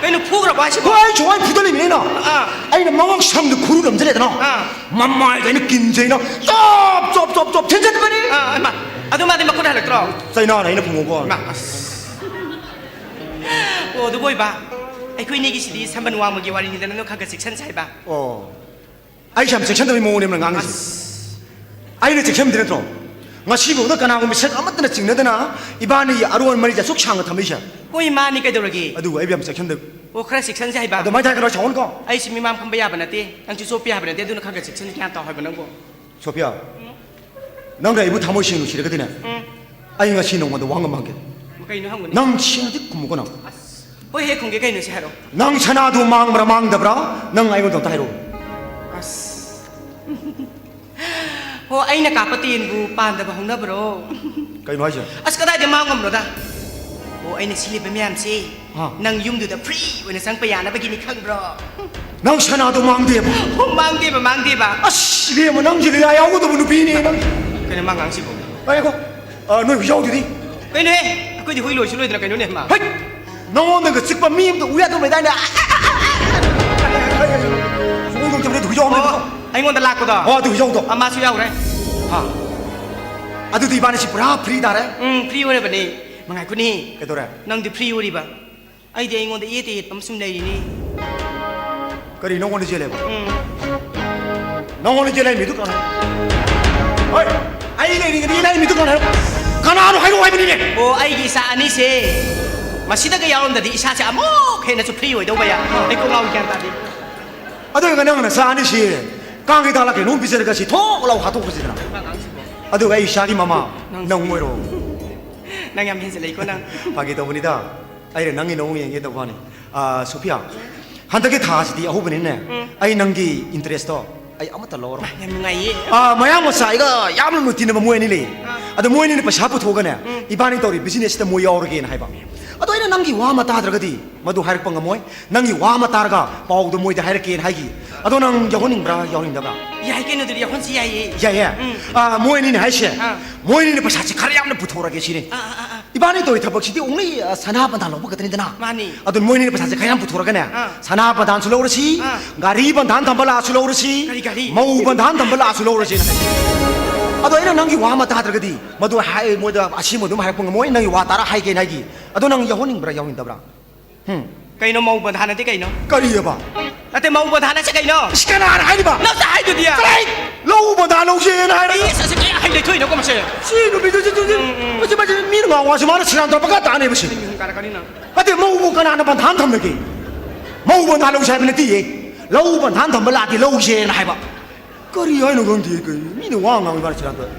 ꯀꯩꯅꯣ, ꯐꯨꯈ꯭ꯔꯕꯣ ꯍꯥꯏꯁꯤꯕꯣ? ꯍꯣꯏ, ꯑꯩ ꯁꯨꯃꯥꯏꯅ ꯐꯨꯗꯠꯂꯤꯕꯅꯤꯅ꯫ ꯑꯥ꯫ ꯑꯩꯅ ꯃꯉꯛ ꯁꯝꯗ ꯈꯨꯔꯨ ꯅꯝꯁꯤꯜꯂꯦꯗꯅ꯫ ꯑꯥ꯫ ꯃꯃꯥꯏꯗ ꯑꯩꯅ ꯀꯤꯟꯁꯦ ꯑꯩꯅ ꯆꯣꯞ, ꯆꯣꯞ, ꯆꯣꯞ ꯊꯤꯟꯖꯤꯟꯕꯅꯤ꯫ ꯑꯥ, ꯍꯩꯃꯥ꯫ ꯑꯗꯨ ꯃꯥꯗꯤ ꯃꯈꯨꯠ ꯍꯜꯂꯛꯇ꯭ꯔꯣ? ꯆꯩꯅꯥꯅ ꯑꯩꯅ ꯐꯨꯝꯃꯨꯀꯣ꯫ ꯍꯩꯃꯥ, ꯑꯁ꯫ ꯑꯣ, ꯑꯗꯨꯕꯨ ꯑꯣꯏꯕ, ꯑꯩꯈꯣꯏꯅꯤꯒꯤꯁꯤꯗꯤ ꯁꯝꯕꯟ ꯋꯥꯡꯃꯒꯤ ꯋꯥꯔꯤꯅꯤꯗꯅ, ꯅꯪ ꯈꯔ ꯈꯔ ꯆꯦꯛꯁꯤꯟꯁꯦ ꯍꯥꯏꯕ꯫ ꯑꯣ꯫ ꯑꯩꯁꯦ ꯌꯥꯝ ꯆꯦꯛꯁꯤꯟꯗꯕꯒꯤ ꯃꯑꯣꯡꯅꯦꯕ ꯅꯪ ꯉꯥꯡꯉꯤꯁꯦ꯫ ꯑꯁ꯫ ꯑꯩꯅ ꯆꯦꯛꯁꯤꯟꯕꯗꯤ ꯅꯠꯇ꯭ꯔꯣ? ꯉꯁꯤꯐꯥꯎꯗ ꯀꯅꯥꯒꯨꯝꯕ ꯃꯤꯁꯛ ꯑꯃꯠꯇꯅ ꯆꯤꯡꯅꯗꯅ ꯏꯕꯥꯅꯤꯒꯤ ꯑꯔꯣꯟ ꯃꯔꯤꯁꯦ ꯑꯁꯨꯛ ꯁꯥꯡꯅ ꯊꯝꯃꯛꯏꯁꯦ꯫ ꯍꯣꯏ, ꯃꯥꯅꯤ, ꯀꯩꯗꯧꯔꯒꯦ? ꯑꯗꯨꯕꯨ ꯑꯩꯕꯨ ꯌꯥꯝ ꯆꯦꯛꯁꯤꯟꯗꯕ꯫ ꯑꯣ, ꯈꯔ ꯆꯦꯛꯁꯤꯟꯁꯦ ꯍꯥꯏꯕ꯫ ꯑꯗꯨꯃꯥꯏꯅ ꯍꯥꯏꯒꯅꯣ, ꯁꯥꯎꯍꯟꯀꯣ꯫ ꯑꯩꯁꯤ ꯃꯤꯃꯥꯡ ꯐꯝꯕ ꯌꯥꯕ ꯅꯠꯇꯦ, ꯅꯪꯁꯨ ꯆꯣꯞꯄ ꯌꯥꯕ ꯅꯠꯇꯦ, ꯑꯗꯨꯅ ꯈꯔ ꯈꯔ ꯆꯦꯛꯁꯤꯟ ꯒ꯭ꯌꯥꯟ ꯇꯥꯎ ꯍꯥꯏꯕ ꯅꯪꯕꯨ꯫ ꯁꯣꯐꯤꯌꯥ, ꯅꯪꯅ ꯑꯩꯕꯨ ꯊꯃꯣꯏ ꯁꯦꯡꯅ ꯅꯨꯡꯁꯤꯔꯒꯗꯤꯅꯦ, ꯎꯝ꯫ ꯑꯩ ꯉꯁꯤ ꯅꯉꯣꯟꯗ ꯋꯥ ꯑꯃ ꯍꯪꯒꯦ꯫ ꯀꯩꯅꯣ ꯍꯪꯉꯨꯅꯦ? ꯅꯪ ꯁꯦꯡꯅꯗꯤ ꯈꯨꯝꯃꯨꯀꯣ ꯅꯪ꯫ ꯑꯁ, ꯍꯣꯏ, ꯍꯦꯛ ꯈꯨꯝꯒꯦ, ꯀꯩꯅꯣ ꯁꯤ ꯍꯥꯏꯔꯛꯑꯣ꯫ ꯅꯪ ꯁꯅꯥꯗꯨ ꯃꯥꯡꯕ꯭ꯔꯥ ꯃꯥꯡꯗꯕ꯭ꯔꯥ? ꯅꯪ ꯑꯩꯉꯣꯟꯗ ꯑꯝꯇ ꯍꯥꯏꯔꯛꯑꯣ꯫ ꯑꯁ꯫ ꯍꯣ, ꯑꯩꯅ ꯀꯥꯞꯄ ꯇꯦꯟꯕꯨ ꯄꯥꯟꯗꯕ ꯍꯧꯅꯕ꯭ꯔꯣ? ꯀꯩꯅꯣ ꯍꯥꯏꯁꯦ? ꯑꯁ, ꯀꯗꯥꯏꯗ ꯃꯥꯡꯉꯝꯅꯣꯗ? ꯑꯣ, ꯑꯩꯅ ꯁꯤꯜꯂꯤꯕ ꯃꯌꯥꯝꯁꯦ ꯑꯥ꯫ ꯅꯪ ꯌꯨꯝꯗꯨꯗ ꯐ꯭ꯔꯤ ꯑꯣꯏꯅ ꯆꯪꯕ ꯌꯥꯅꯕꯒꯤꯅꯤ, ꯈꯪꯕ꯭ꯔꯣ? ꯅꯪ ꯁꯅꯥꯗꯣ ꯃꯥꯡꯗꯦꯕ꯫ ꯑꯣ, ꯃꯥꯡꯗꯦꯕ, ꯃꯥꯡꯗꯦꯕ꯫ ꯑꯁ, ꯏꯕꯦꯝꯃ, ꯅꯪꯁꯦ ꯂꯤꯂꯥ ꯌꯥꯎꯒꯗꯕ ꯅꯨꯄꯤꯅꯦ ꯅꯪ꯫ ꯀꯩꯅꯣ ꯃꯥ ꯉꯥꯡꯁꯤꯕꯣ? ꯉꯥꯏꯈꯣ꯫ ꯑ, ꯅꯣꯏ ꯍꯨꯏꯖꯥꯎꯗꯨꯗꯤ? ꯀꯩꯅꯣꯍꯦ, ꯑꯩꯈꯣꯏꯗꯤ ꯍꯨꯏ ꯂꯣꯏꯁꯨ ꯂꯣꯏꯗꯅ, ꯀꯩꯅꯣꯅꯦ ꯃꯥ? ꯍꯩꯠ! ꯅꯉꯣꯟꯗꯒ ꯆꯤꯛꯄ ꯃꯤ ꯑꯝꯇ ꯎ ꯌꯥꯗꯕ ꯂꯩꯗꯥꯏꯅꯦ? ꯁꯣꯝꯗ ꯆꯠꯄꯗ ꯍꯨꯏꯖꯥꯎ ꯑꯃ ꯂꯩꯕꯗꯣ꯫ ꯑꯣ, ꯑꯩꯉꯣꯟꯗ ꯂꯥꯛꯄꯗꯣ? ꯑꯣ, ꯑꯗꯨ ꯍꯨꯏꯖꯥꯎꯗꯣ꯫ ꯑ, ꯃꯥꯁꯨ ꯌꯥꯎꯔꯦ꯫ ꯍꯥ꯫ ꯑꯗꯨꯗꯤ ꯏꯕꯥꯅꯤꯁꯤ ꯄꯨꯔꯥ ꯐ꯭ꯔꯤ ꯇꯥꯔꯦ꯫ ꯎꯝ, ꯐ꯭ꯔꯤ ꯑꯣꯏꯔꯕꯅꯤ꯫ ꯃꯉꯥꯏꯈꯣꯅꯤ꯫ ꯀꯩꯗꯧꯔꯦ? ꯅꯪꯗꯤ ꯐ꯭ꯔꯤ ꯑꯣꯏꯔꯤꯕ, ꯑꯩꯗꯤ ꯑꯩꯉꯣꯟꯗ ꯌꯦꯠꯇ ꯌꯦꯠꯄ ꯑꯃ ꯁꯨꯝ ꯂꯩꯔꯤꯅꯤ꯫ ꯀꯔꯤ ꯅꯉꯣꯟꯗ ꯆꯦꯜꯂꯦꯕ? ꯎꯝ꯫ ꯅꯉꯣꯟꯗ ꯆꯦꯜꯂꯦ ꯃꯤꯗꯨ ꯀꯅꯥ? ꯍꯣꯏ, ꯑꯩ ꯂꯩꯔꯤꯉꯩꯗ ꯌꯦꯜꯂꯦ ꯃꯤꯗꯨ ꯀꯅꯥ? ꯀꯅꯥꯅꯣ ꯍꯥꯏꯔꯛꯑꯣ ꯍꯥꯏꯕꯅꯤꯅꯦ꯫ ꯑꯣ, ꯑꯩꯒꯤ ꯏꯆꯥ ꯑꯅꯤꯁꯦ ꯃꯁꯤꯗꯒ ꯌꯥꯎꯔꯝꯗꯗꯤ ꯏꯁꯥꯁꯦ ꯑꯃꯨꯛ ꯍꯦꯟꯅꯁꯨ ꯐ꯭ꯔꯤ ꯑꯣꯏꯗꯧꯕ ꯌꯥ꯫ ꯑꯩ ꯀꯣꯛ ꯉꯥꯎꯏ, ꯒ꯭ꯌꯥꯟ ꯇꯥꯗꯦ꯫ ꯑꯗꯨꯒ ꯅꯪꯅ ꯆꯥꯅꯤꯁꯤ ꯀꯥꯡ ꯍꯤꯗꯥꯛꯂ ꯀꯩꯅꯣꯝ ꯄꯤꯖꯔꯒ ꯁꯤ ꯊꯣꯛ ꯂꯥꯎ ꯍꯥꯠꯇꯣꯛꯈ꯭ꯔꯁꯤꯗꯅ꯫ ꯑꯗꯨꯒ ꯑꯩ ꯏꯆꯥꯒꯤ ꯃꯃꯥ ꯅꯪ ꯑꯣꯏꯔꯣ꯫ ꯅꯪ ꯌꯥꯝ ꯍꯦꯟꯖꯤꯜꯂꯛꯏꯀꯣ ꯅꯪ꯫ ꯐꯥꯒꯤ ꯇꯧꯕꯅꯤꯗ꯫ ꯑꯩꯅ ꯅꯪꯒꯤ ꯅꯑꯣꯡ ꯌꯦꯡꯒꯦ ꯇꯧꯕ ꯋꯥꯅꯤ꯫ ꯑ, ꯁꯣꯐꯤꯌꯥ, ꯍꯟꯗꯛꯀꯤ ꯊꯥꯁꯤꯗꯤ ꯑꯍꯧꯕꯅꯤꯅꯦ꯫ ꯎꯝ꯫ ꯑꯩ ꯅꯪꯒꯤ interest ꯇꯣ ꯑꯩ ꯑꯃꯠꯇ ꯂꯧꯔꯣꯏ꯫ ꯌꯥꯝ ꯅꯨꯡꯉꯥꯏꯌꯦ꯫ ꯑ, ꯃꯌꯥꯡ ꯃꯆꯥꯒ ꯌꯥꯝꯅ ꯂꯨꯅ ꯇꯤꯟꯅꯕ ꯃꯣꯏ ꯑꯅꯤ ꯂꯩ꯫ ꯑ꯫ ꯑꯗꯣ ꯃꯣꯏ ꯑꯅꯤꯅ ꯄꯩꯁꯥ ꯄꯨꯊꯣꯛꯑꯒꯅꯦ, ꯎꯝ꯫ ꯏꯕꯥꯅꯤ ꯇꯧꯔꯤ business ꯁꯤꯗ ꯃꯣꯏ ꯌꯥꯎꯔꯒꯦꯅ ꯍꯥꯏꯕ꯫ ꯑꯗꯣ ꯑꯩꯅ ꯅꯪꯒꯤ ꯋꯥ ꯑꯃ ꯇꯥꯗ꯭ꯔꯒꯗꯤ ꯃꯗꯨ ꯍꯥꯏꯔꯛꯄ ꯉꯝꯃꯣꯏ꯫ ꯅꯪꯒꯤ ꯋꯥ ꯑꯃ ꯇꯥꯔꯒ ꯄꯥꯎꯗꯣ ꯃꯣꯏꯗ ꯍꯥꯏꯔꯛꯀꯦꯅ ꯍꯥꯏꯈꯤ꯫ ꯑꯗꯣ ꯅꯪ ꯌꯥꯎꯍꯟꯅꯤꯡꯕ꯭ꯔꯥ, ꯌꯥꯎꯍꯟꯅꯤꯡꯗꯕ꯭ꯔꯥ? ꯌꯥꯏ ꯀꯩꯅꯣ, ꯑꯗꯨꯗꯤ ꯌꯥꯎꯍꯟꯁꯤ, ꯌꯥꯏꯌꯦ꯫ ꯌꯥꯏꯌꯦ? ꯎꯝ꯫ ꯑ, ꯃꯣꯏ ꯑꯅꯤꯅ ꯍꯥꯏꯁꯦ, ꯑ꯫ ꯃꯣꯏ ꯑꯅꯤꯅ ꯄꯩꯁꯥꯁꯦ ꯈꯔ ꯌꯥꯝꯅ ꯄꯨꯊꯣꯔꯛꯑꯒꯦ ꯁꯤꯅꯤ꯫ ꯑ, ꯑ, ꯑ, ꯑ꯫ ꯏꯕꯥꯅꯤ ꯇꯧꯔꯤ ꯊꯕꯛꯁꯤꯗꯤ only, ꯑ, ꯁꯅꯥ ꯕꯟꯙꯥꯟ ꯂꯧꯕ ꯈꯛꯇꯅꯤꯗꯅ꯫ ꯃꯥꯅꯤ꯫ ꯑꯗꯨ ꯃꯣꯏꯅꯤꯅ ꯄꯩꯁꯥꯁꯦ ꯈꯔ ꯌꯥꯝ ꯄꯨꯊꯣꯔꯛꯀꯅꯦ꯫ ꯑꯥ꯫ ꯁꯅꯥ ꯕꯟꯙꯥꯟꯁꯨ ꯂꯧꯔꯁꯤ, ꯑꯥ꯫ ꯒꯥꯔꯤ ꯕꯟꯙꯥꯟ ꯊꯝꯕ ꯂꯥꯛꯑꯁꯨ ꯂꯧꯔꯁꯤ, ꯀꯔꯤ ꯒꯥꯔꯤ? ꯃꯧ ꯕꯟꯙꯥꯟ ꯊꯝꯕ ꯂꯥꯛꯑꯁꯨ ꯂꯧꯔꯁꯤ꯫ ꯑꯗꯣ ꯑꯩꯅ ꯅꯪꯒꯤ ꯋꯥ ꯑꯃ ꯇꯥꯗ꯭ꯔꯒꯗꯤ ꯃꯗꯨ ꯍꯥꯏ, ꯃꯣꯏꯗ ꯑꯁꯦꯡꯕ ꯑꯗꯨꯝ ꯍꯥꯏꯔꯛꯄ ꯉꯝꯃꯣꯏ꯫ ꯅꯪꯒꯤ ꯋꯥ ꯇꯥꯔ ꯍꯥꯏꯒꯦꯅ ꯍꯥꯏꯒꯤ꯫ ꯑꯗꯣ ꯅꯪ ꯌꯥꯎꯍꯟꯅꯤꯡꯕ꯭ꯔꯥ, ꯌꯥꯎꯍꯟꯅꯤꯡꯗꯕ꯭ꯔꯥ? ꯍꯨꯝ꯫ ꯀꯩꯅꯣ ꯃꯧ ꯕꯟꯙꯥꯟ ꯑꯗꯤ ꯀꯩꯅꯣ? ꯀꯔꯤꯑꯕ? ꯅꯠꯇꯦ, ꯃꯧ ꯕꯟꯙꯥꯟ ꯑꯁꯤ ꯀꯩꯅꯣ? ꯏꯁ, ꯀꯅꯥꯅ ꯍꯥꯏꯔꯤꯕ? ꯅꯪꯅ ꯍꯥꯏꯗꯨꯗꯤ꯫ ꯆꯠꯂꯍꯦ! ꯂꯧ ꯕꯟꯙꯥꯟ ꯂꯧꯁꯦꯅ ꯍꯥꯏꯔꯒ꯫ ꯏꯁ, ꯑꯁꯤ ꯀꯌꯥ ꯍꯩ ꯂꯩꯊꯣꯛꯏꯅꯣꯀꯣ ꯃꯁꯦ? ꯁꯤ ꯅꯨꯄꯤꯗꯨ, ꯁꯤ, ꯁꯤ, ꯁꯤ, ꯃꯁꯤ, ꯃꯁꯤ ꯃꯤꯅ ꯉꯥꯡꯕ ꯋꯥꯁꯤ ꯃꯥꯅ ꯁꯦꯔꯥꯟ ꯇꯨꯔꯥꯟ ꯄꯪꯇꯥ ꯇꯥꯅꯦꯕ ꯁꯤ꯫ ꯃꯤꯍꯨꯟ ꯀꯥꯔꯛꯀꯅꯤ ꯅꯪ꯫ ꯅꯠꯇꯦ, ꯃꯧꯕꯨ ꯀꯅꯥꯅ ꯕꯟꯙꯥꯟ ꯊꯝꯂꯒꯦ? ꯃꯧ ꯕꯟꯙꯥꯟ ꯂꯧꯁꯦ ꯍꯥꯏꯕ ꯅꯠꯇꯦꯌꯦ꯫ ꯂꯧ ꯕꯟꯙꯥꯟ ꯊꯝꯕ ꯂꯥꯛꯇꯦ, ꯂꯧꯁꯦꯅ ꯍꯥꯏꯕ꯫ ꯀꯔꯤ ꯍꯥꯏꯅꯣ ꯈꯪꯗꯦ, ꯀꯔꯤ ꯃꯤꯅ ꯋꯥ ꯉꯥꯡꯕ ꯃꯥꯅ ꯁꯦꯔꯥꯟ ꯇꯨꯔꯥꯟ꯫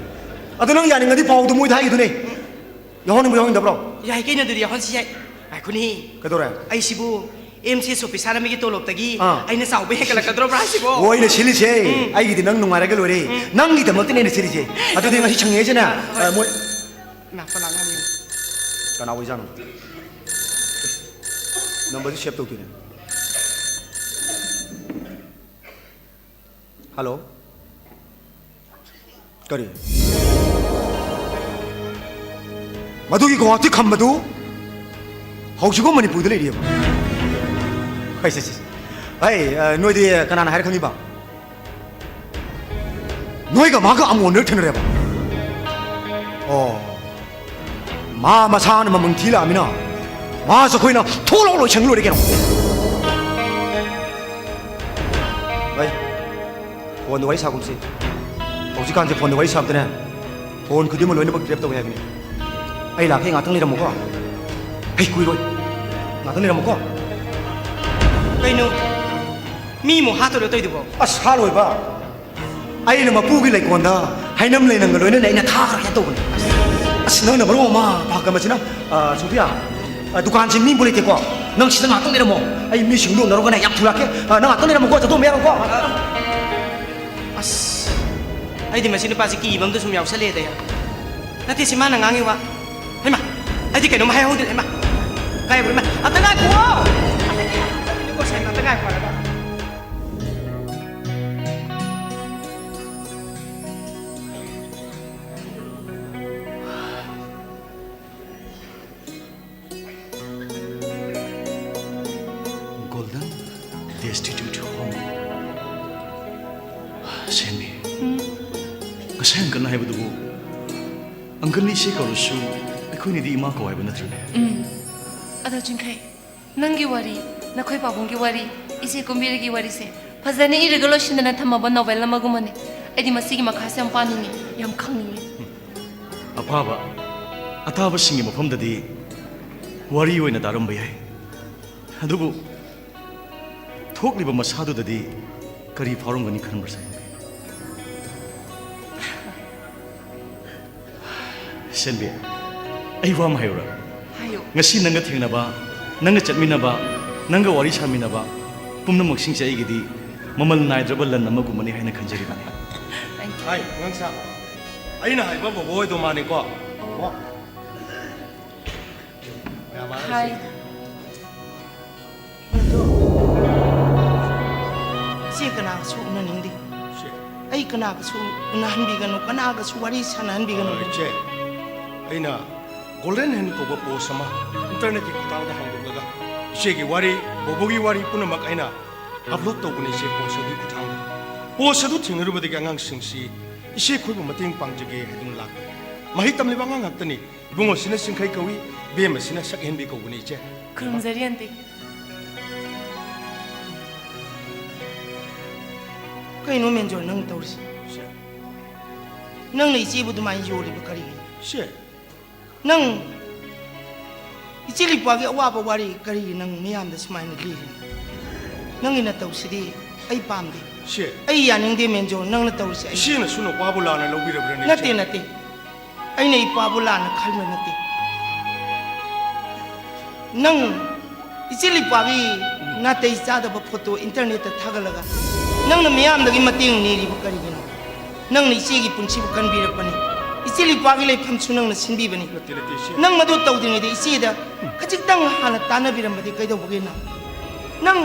ꯑꯗꯣ ꯅꯪ ꯌꯥꯅꯤꯡꯉꯗꯤ ꯄꯥꯎꯗꯣ ꯃꯣꯏꯗ ꯍꯥꯏꯈꯤꯗꯨꯅꯦ꯫ ꯌꯥꯎꯍꯟꯅꯤꯡꯕ꯭ꯔꯣ, ꯌꯥꯎꯍꯟꯅꯤꯡꯗꯕ꯭ꯔꯣ? ꯌꯥꯏ ꯀꯩꯅꯣ, ꯑꯗꯨꯗꯤ ꯌꯥꯎꯍꯟꯁꯤ ꯌꯥꯏ꯫ ꯉꯥꯏꯈꯣꯅꯦ꯫ ꯀꯩꯗꯧꯔꯦ? ꯑꯩꯁꯤꯕꯨ M C S officer ꯑꯃꯒꯤ ꯇꯣꯂꯣꯞꯇꯒꯤ ꯑꯥ꯫ ꯑꯩꯅ ꯆꯥꯎꯕ ꯍꯦꯟꯒꯠꯂꯛꯀꯗ꯭ꯔꯣꯕ꯭ꯔꯥ ꯍꯥꯏꯁꯤꯕꯣ? ꯑꯣ, ꯑꯩꯅ ꯁꯤꯜꯂꯤꯁꯦ꯫ ꯑꯩꯒꯤꯗꯤ ꯅꯪ ꯅꯨꯡꯉꯥꯏꯔꯒ ꯂꯣꯏꯔꯦ꯫ ꯅꯪꯒꯤꯗꯃꯛꯇꯅꯦ ꯑꯩꯅ ꯁꯤꯜꯂꯤꯁꯦ꯫ ꯑꯗꯨꯗꯤ ꯉꯁꯤ ꯁꯪꯉꯤꯉꯩꯁꯤꯅꯦ, ꯑ, ꯃꯣꯏ ꯏꯃꯥ, ꯐꯣꯟ ꯂꯥꯛꯂꯝꯃꯦ꯫ ꯀꯅꯥ ꯑꯣꯏꯖꯥꯠꯅꯣ? ꯅꯝꯕꯔꯁꯤ ꯁꯦꯚ ꯇꯧꯗꯦꯅꯦ꯫ ꯍꯜꯂꯣ꯫ ꯀꯔꯤ? ꯃꯗꯨꯒꯤ ꯒꯨꯋꯥꯍꯥꯇꯤ ꯈꯝꯕꯗꯨ ꯍꯧꯖꯤꯛꯐꯥꯎ ꯃꯅꯤꯄꯨꯔꯗ ꯂꯩꯔꯤꯑꯕ? ꯍꯩ, ꯁꯦ, ꯁꯦ, ꯁꯦ꯫ ꯑꯩ, ꯑ, ꯅꯣꯏꯗꯤ ꯀꯅꯥꯅ ꯍꯥꯏꯔ ꯈꯪꯉꯤꯕ? ꯅꯣꯏꯒ ꯃꯥꯒ ꯑꯃꯣꯟ ꯅꯣꯏ ꯊꯦꯡꯅꯔꯦꯕ? ꯑꯣ꯫ ꯃꯥ ꯃꯁꯥꯅ ꯃꯃꯪ ꯊꯤ ꯂꯥꯛꯑꯃꯤꯅ ꯃꯥꯁꯨ ꯑꯩꯈꯣꯏꯅ ꯊꯣꯛꯂꯥꯎ ꯂꯣꯏꯁꯪ ꯂꯣꯏꯔꯦ ꯀꯩꯅꯣ꯫ ꯚꯥꯏ, ꯐꯣꯟꯗ ꯋꯥꯔꯤ ꯁꯥꯒꯨꯝꯁꯤ꯫ ꯍꯧꯖꯤꯛꯀꯥꯟꯁꯦ ꯐꯣꯟꯗ ꯋꯥꯔꯤ ꯁꯥꯕꯗꯅꯦ, ꯐꯣꯟ ꯈꯨꯗꯤꯡꯃꯛ ꯂꯣꯏꯅꯃꯛ ꯇ꯭ꯔꯦꯞ ꯇꯧꯋꯦ ꯍꯥꯏꯕꯅꯤ꯫ ꯑꯩ ꯂꯥꯛꯀꯦ, ꯉꯥꯛꯇꯪ ꯂꯩꯔꯝꯃꯨꯀꯣ꯫ ꯑꯩ ꯀꯨꯏꯔꯣꯏ꯫ ꯉꯥꯛꯇꯪ ꯂꯩꯔꯝꯃꯨꯀꯣ꯫ ꯀꯩꯅꯣ? ꯃꯤ ꯑꯃꯨꯛ ꯍꯥꯠꯇꯣꯏꯔꯣ ꯇꯧꯏꯗꯨꯕꯣ? ꯑꯁ, ꯍꯥꯠꯂꯣꯏꯕ꯫ ꯑꯩꯅ ꯃꯄꯨꯒꯤ ꯂꯩꯀꯣꯜꯗ ꯍꯩꯅꯝ ꯂꯩꯅꯝꯒ ꯂꯣꯏꯅꯅ ꯑꯩꯅ ꯊꯥꯈ꯭ꯔꯒꯦ ꯇꯧꯕꯅꯤ꯫ ꯑꯁ, ꯅꯪꯅ ꯃꯔꯣꯟ ꯑꯃ ꯄꯥꯈꯠ ꯃꯆꯤꯅ, ꯑ, ꯁꯣꯐꯤꯌꯥ, ꯑ, ꯗꯨꯀꯥꯟꯁꯤ ꯃꯤꯕꯨ ꯂꯩꯇꯦꯀꯣ꯫ ꯅꯪ ꯁꯤꯗ ꯉꯥꯛꯇꯪ ꯂꯩꯔꯝꯃꯣ꯫ ꯑꯩ ꯃꯤꯁꯤꯡꯗꯣ ꯎꯅꯔꯨꯒꯅꯦ ꯌꯥꯝ ꯊꯨꯔꯛꯀꯦ꯫ ꯑ, ꯅꯪ ꯉꯥꯛꯇꯪ ꯂꯩꯔꯝꯃꯨꯀꯣ, ꯆꯠꯊꯣꯛꯑꯝꯕ ꯌꯥꯔꯣꯏꯀꯣ꯫ ꯑꯁ, ꯑꯩꯗꯤ ꯃꯁꯤ ꯅꯨꯄꯥꯁꯤ ꯀꯤꯕ ꯑꯃꯗ ꯁꯨꯝ ꯌꯥꯎꯁꯜꯂꯛꯑꯦꯗ꯫ ꯅꯠꯇꯦ, ꯁꯤ ꯃꯥꯅ ꯉꯥꯡꯉꯤ ꯋꯥ꯫ ꯍꯩꯃꯥ, ꯑꯩꯗꯤ ꯀꯩꯅꯣꯝ ꯍꯥꯏꯍꯧꯗ꯭ꯔꯦ꯫ ꯍꯩꯃꯥ, ꯀꯥꯏꯕ꯭ꯔꯣ? ꯍꯩꯃꯥ, ꯑꯝꯇ ꯉꯥꯏꯈꯨꯑꯣ꯫ ꯀꯔꯤꯅꯣꯀꯣ, ꯁꯦ, ꯑꯝꯇ ꯉꯥꯏꯈꯣ ꯍꯥꯏꯕ꯫ Golden Destitute Home. ꯁꯦꯟꯕꯤ, ꯎꯝ? ꯉꯁꯥꯏ uncle ꯅ ꯍꯥꯏꯕꯗꯨꯕꯨ, uncle ꯅ ꯏꯆꯦ ꯀꯧꯔꯁꯨ ꯑꯩꯈꯣꯏꯅꯗꯤ ꯏꯃꯥ ꯀꯧ ꯍꯥꯏꯕ ꯅꯠꯇ꯭ꯔꯅꯦ? ꯎꯝ꯫ ꯑꯗꯣ ꯆꯤꯡꯈꯩ, ꯅꯪꯒꯤ ꯋꯥꯔꯤ, ꯅꯈꯣꯏ ꯄꯥꯕꯨꯡꯒꯤ ꯋꯥꯔꯤ, ꯏꯆꯦ ꯀꯨꯝꯕꯤꯔꯒꯤ ꯋꯥꯔꯤꯁꯦ ꯐꯖꯅ ꯏꯔꯒ ꯂꯣꯏꯁꯤꯟꯗꯅ ꯊꯝꯃꯕ novel ꯑꯃꯒꯨꯝꯕꯅꯦ꯫ ꯑꯩꯗꯤ ꯃꯁꯤꯒꯤ ꯃꯈꯥꯁꯦ ꯌꯥꯝ ꯄꯥꯅꯤꯡꯉꯤ, ꯌꯥꯝ ꯈꯪꯅꯤꯡꯉꯤ꯫ ꯑꯄꯥꯕ, ꯑꯇꯥꯕꯁꯤꯡꯒꯤ ꯃꯐꯝꯗꯗꯤ ꯋꯥꯔꯤ ꯑꯣꯏꯅ ꯇꯥꯔꯝꯕ ꯌꯥꯏ, ꯑꯗꯨꯕꯨ ꯊꯣꯛꯂꯤꯕ ꯃꯁꯥꯗꯨꯗꯗꯤ ꯀꯔꯤ ꯐꯥꯎꯔꯝꯒꯅꯤ ꯈꯟꯕ꯭ꯔꯥ ꯁꯦꯟꯕꯤ? ꯁꯦꯟꯕꯤ, ꯑꯩ ꯋꯥ ꯑꯃ ꯍꯥꯏꯌꯨꯔꯥ? ꯍꯥꯏꯌꯨ꯫ ꯉꯁꯤ ꯅꯪꯒ ꯊꯦꯡꯅꯕ, ꯅꯪꯒ ꯆꯠꯃꯤꯟꯅꯕ, ꯅꯪꯒ ꯋꯥꯔꯤ ꯁꯥꯃꯤꯟꯅꯕ ꯄꯨꯝꯅꯃꯛꯁꯤꯡꯁꯦ ꯑꯩꯒꯤꯗꯤ ꯃꯃꯜ ꯅꯥꯏꯗ꯭ꯔꯕ ꯂꯟ ꯑꯃꯒꯨꯝꯕꯅꯤ ꯍꯥꯏꯅ ꯈꯟꯖꯔꯤꯕꯅꯤ꯫ Thank you꯫ ꯍꯥꯏ, ꯑꯉꯥꯡꯁꯥ, ꯑꯩꯅ ꯍꯥꯏꯕ ꯕꯣꯕꯣ ꯍꯣꯏꯗꯣ ꯃꯥꯅꯤꯀꯣ? ꯑꯣ꯫ ꯍꯥꯏ꯫ ꯏꯆꯦ ꯀꯅꯥꯒꯁꯨ ꯎꯅꯅꯤꯡꯗꯦ꯫ ꯏꯆꯦ꯫ ꯑꯩ ꯀꯅꯥꯒꯁꯨ ꯎꯅꯍꯟꯕꯤꯒꯅꯨ, ꯀꯅꯥꯒꯁꯨ ꯋꯥꯔꯤ ꯁꯥꯟꯅꯍꯟꯕꯤꯒꯅꯨ꯫ ꯑ, ꯏꯆꯦ, ꯑꯩꯅ ꯒꯣꯜꯗꯟ ꯍꯦꯟ ꯀꯧꯕ ꯄꯣꯁ ꯑꯃ ꯏꯟꯇꯔꯅꯦꯠꯀꯤ ꯈꯨꯠꯊꯥꯡꯗ ꯍꯥꯡꯗꯣꯛꯂꯒ ꯏꯆꯦꯒꯤ ꯋꯥꯔꯤ, ꯕꯣꯕꯣꯒꯤ ꯋꯥꯔꯤ ꯄꯨꯝꯅꯃꯛ ꯑꯩꯅ ꯑꯞꯂꯣꯗ ꯇꯧꯕꯅꯤ ꯏꯆꯦ, ꯄꯣꯁ ꯑꯗꯨꯒꯤ ꯈꯨꯠꯊꯥꯡꯗ꯫ ꯄꯣꯁ ꯑꯗꯨ ꯊꯦꯡꯅꯔꯨꯕꯗꯒꯤ ꯑꯉꯥꯡꯁꯤꯡꯁꯤ ꯏꯆꯦ ꯑꯩꯈꯣꯏꯕꯨ ꯃꯇꯦꯡ ꯄꯥꯡꯖꯒꯦ ꯍꯥꯏꯗꯨꯅ ꯂꯥꯛꯄꯅꯤ꯫ ꯃꯍꯩ ꯇꯝꯂꯤꯕ ꯑꯉꯥꯡ ꯉꯥꯛꯇꯅꯤ꯫ ꯏꯕꯨꯡꯉꯣꯁꯤꯅ ꯆꯤꯡꯈꯩ ꯀꯧꯏ, ꯏꯕꯦꯝꯃꯁꯤꯅ ꯁꯛꯍꯦꯟꯕꯤ ꯀꯧꯕꯅꯤ ꯏꯆꯦ꯫ ꯈꯨꯔꯨꯝꯖꯔꯤ ꯑꯟꯇꯤ꯫ ꯀꯩꯅꯣ ꯃꯦꯟꯖꯣꯔ ꯅꯪ ꯇꯧꯔꯤꯁꯤ? ꯏꯆꯦ꯫ ꯅꯪꯅ ꯏꯆꯦꯕꯨ ꯑꯗꯨꯃꯥꯏꯅ ꯌꯣꯜꯂꯤꯕ ꯀꯔꯤꯒꯤꯅꯣ? ꯏꯆꯦ꯫ ꯅꯪ ꯏꯆꯦ ꯂꯤꯛꯄꯥꯒꯤ ꯑꯋꯥꯕ ꯋꯥꯔꯤ ꯀꯔꯤꯒꯤ ꯅꯪ ꯃꯤꯌꯥꯝꯗ ꯁꯨꯃꯥꯏꯅ ꯂꯤꯔꯤꯅꯣ? ꯅꯪꯒꯤ ꯅꯇꯧꯁꯤꯗꯤ ꯑꯩ ꯄꯥꯝꯗꯦ꯫ ꯏꯆꯦ꯫ ꯑꯩ ꯌꯥꯅꯤꯡꯗꯦ ꯃꯦꯟꯖꯣꯔ, ꯅꯪꯅ ꯇꯧꯔꯤꯁꯦ ꯑꯩ ꯏꯆꯦꯅꯁꯨ ꯅꯨꯄꯥꯕꯨ ꯂꯥꯟꯅ ꯂꯧꯕꯤꯔꯕ꯭ꯔꯅꯦ, ꯅꯠꯇꯦ, ꯏꯆꯦ? ꯅꯠꯇꯦ꯫ ꯑꯩꯅ ꯏꯄꯥꯕꯨ ꯂꯥꯟꯅ ꯈꯟꯕ ꯅꯠꯇꯦ꯫ ꯅꯪ ꯏꯆꯦ ꯂꯤꯛꯄꯥꯒꯤ ꯅꯥꯇꯩ ꯆꯥꯗꯕ ꯐꯣꯇꯣ ꯏꯟꯇꯔꯅꯦꯠꯇ ꯊꯥꯒꯠꯂꯒ ꯅꯪꯅ ꯃꯤꯌꯥꯝꯗꯒꯤ ꯃꯇꯦꯡ ꯅꯤꯔꯤꯕ ꯀꯔꯤꯒꯤꯅꯣ? ꯅꯪꯅ ꯏꯆꯦꯒꯤ ꯄꯨꯟꯁꯤꯕꯨ ꯀꯟꯕꯤꯔꯛꯄꯅꯤ꯫ ꯏꯆꯦ ꯂꯤꯛꯄꯥꯒꯤ ꯂꯩꯐꯝꯁꯨ ꯅꯪꯅ ꯁꯤꯟꯕꯤꯕꯅꯤ꯫ ꯅꯠꯇꯦ, ꯅꯠꯇꯦ, ꯏꯆꯦ꯫ ꯅꯪ ꯃꯗꯨ ꯇꯧꯗ꯭ꯔꯤꯉꯩꯗ ꯏꯆꯦꯗ ꯈꯖꯤꯛꯇꯪ ꯍꯥꯟꯅ ꯇꯥꯟꯅꯕꯤꯔꯝꯕꯗꯤ ꯀꯩꯗꯧꯕꯒꯦ ꯅꯪ? ꯅꯪ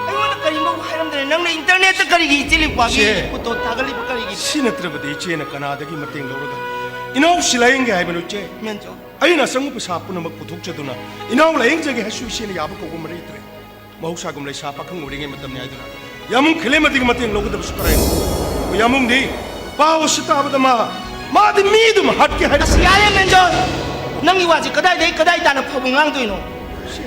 ꯑꯩꯉꯣꯟꯗ ꯀꯔꯤꯃꯛ ꯍꯥꯏꯔꯝꯗꯅ ꯅꯪꯅ ꯏꯟꯇꯔꯅꯦꯠꯇ ꯀꯔꯤꯒꯤ ꯏꯆꯦ ꯂꯤꯛꯄꯥꯒꯤ ꯏꯆꯦ꯫ ꯐꯣꯇꯣ ꯊꯥꯒꯠꯂꯤꯕ ꯀꯔꯤꯒꯤ? ꯁꯤ ꯅꯠꯇ꯭ꯔꯕꯗꯤ ꯏꯆꯦꯅ ꯀꯅꯥꯗꯒꯤ ꯃꯇꯦꯡ ꯂꯧꯔꯒ ꯏꯅꯥꯎꯁꯤ ꯂꯥꯌꯦꯡꯒꯦ ꯍꯥꯏꯕꯅꯣ, ꯏꯆꯦ? ꯃꯦꯟꯖꯣ꯫ ꯑꯩꯅ ꯑꯆꯪꯕ ꯄꯩꯁꯥ ꯄꯨꯝꯅꯃꯛ ꯄꯨꯊꯣꯛꯆꯗꯨꯅ ꯏꯅꯥꯎ ꯂꯥꯌꯦꯡꯖꯒꯦ ꯍꯥꯏꯁꯨ ꯏꯆꯦꯅ ꯌꯥꯕ ꯀꯧꯕ ꯑꯃ ꯂꯩꯇ꯭ꯔꯦ꯫ ꯃꯍꯧꯁꯥꯒꯨꯝ ꯂꯩꯁꯥ ꯄꯥꯈꯪ ꯑꯣꯏꯔꯤꯉꯩ ꯃꯇꯝꯅꯤ ꯍꯥꯏꯗꯨꯅ ꯌꯥꯃꯨꯡ ꯈꯦꯂꯦꯃꯗꯒꯤ ꯃꯇꯦꯡ ꯂꯧꯒꯗꯕꯁꯨ ꯀꯔꯥꯏꯅꯣ? ꯑꯩꯈꯣꯏ ꯌꯥꯃꯨꯡꯗꯤ ꯄꯥꯎ ꯑꯁꯤ ꯇꯥꯕꯗ ꯃꯥ, ꯃꯥꯗꯤ ꯃꯤꯗꯨꯝ ꯍꯥꯠꯀꯦ ꯍꯥꯏꯔꯦ꯫ ꯑꯁ, ꯌꯥꯔꯦ, ꯃꯦꯟꯖꯣ! ꯅꯪꯒꯤ ꯋꯥꯁꯤ ꯀꯗꯥꯏꯗꯒꯤ ꯀꯗꯥꯏ ꯇꯥꯅ ꯐꯕ ꯉꯥꯡꯗꯣꯏꯅꯣ? ꯁꯤ,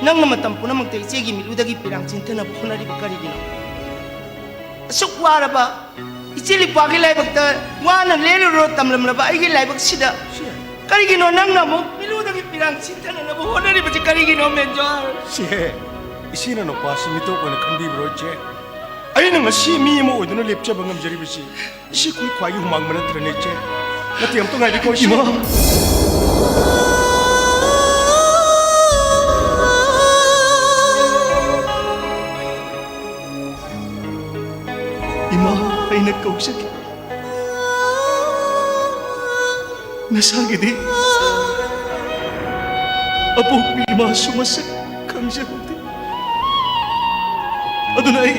ꯅꯪꯅ ꯃꯇꯝ ꯄꯨꯝꯅꯃꯛꯇ ꯏꯆꯦꯒꯤ ꯃꯤꯠꯂꯨꯗꯒꯤ ꯄꯤꯔꯥꯡ ꯆꯤꯟꯊꯅꯕ ꯍꯣꯠꯅꯔꯤꯕ ꯀꯔꯤꯒꯤꯅꯣ? ꯑꯁꯨꯛ ꯋꯥꯔꯕ ꯏꯆꯦ ꯂꯤꯛꯄꯥꯒꯤ ꯂꯥꯏꯕꯛꯇ ꯋꯥꯅ ꯂꯦꯜꯂꯨꯔꯣ ꯇꯝꯂꯝꯂꯕ ꯑꯩꯒꯤ ꯂꯥꯏꯕꯛꯁꯤꯗ ꯁꯤ, ꯀꯔꯤꯒꯤꯅꯣ ꯅꯪꯅ ꯑꯃꯨꯛ ꯃꯤꯠꯂꯨꯗꯒꯤ ꯄꯤꯔꯥꯡ ꯆꯤꯟꯊꯅꯅꯕ ꯍꯣꯠꯅꯔꯤꯕꯁꯤ ꯀꯔꯤꯒꯤꯅꯣ, ꯃꯦꯟꯖꯣꯔ? ꯁꯤ, ꯏꯆꯦꯅ ꯅꯨꯄꯥꯁꯤ ꯃꯤꯇꯣꯞ ꯑꯣꯏꯅ ꯈꯟꯕꯤꯕ꯭ꯔꯣ, ꯏꯆꯦ? ꯑꯩꯅ ꯉꯁꯤ ꯃꯤ ꯑꯃ ꯑꯣꯏꯗꯨꯅ ꯂꯦꯞꯆꯕ ꯉꯝꯖꯔꯤꯕꯁꯤ ꯏꯆꯦ ꯈꯨꯠ ꯈ꯭ꯋꯥꯏꯒꯤ ꯍꯨꯃꯥꯡ ꯃꯅꯠꯇ꯭ꯔꯅꯦ, ꯏꯆꯦ? ꯅꯠꯇꯦ, ꯑꯝꯇ ꯉꯥꯏꯕꯤꯀꯣ, ꯏꯆꯦ꯫ ꯏꯃꯥ! ꯏꯃꯥ, ꯑꯩꯅ ꯀꯧꯖꯒꯦ꯫ ꯅꯁꯥꯒꯤꯗꯤ ꯑꯄꯣꯛꯄꯤ ꯏꯃꯥꯁꯨ ꯃꯁꯛ ꯈꯪꯖꯍꯧꯗꯦ꯫ ꯑꯗꯨꯅ ꯑꯩ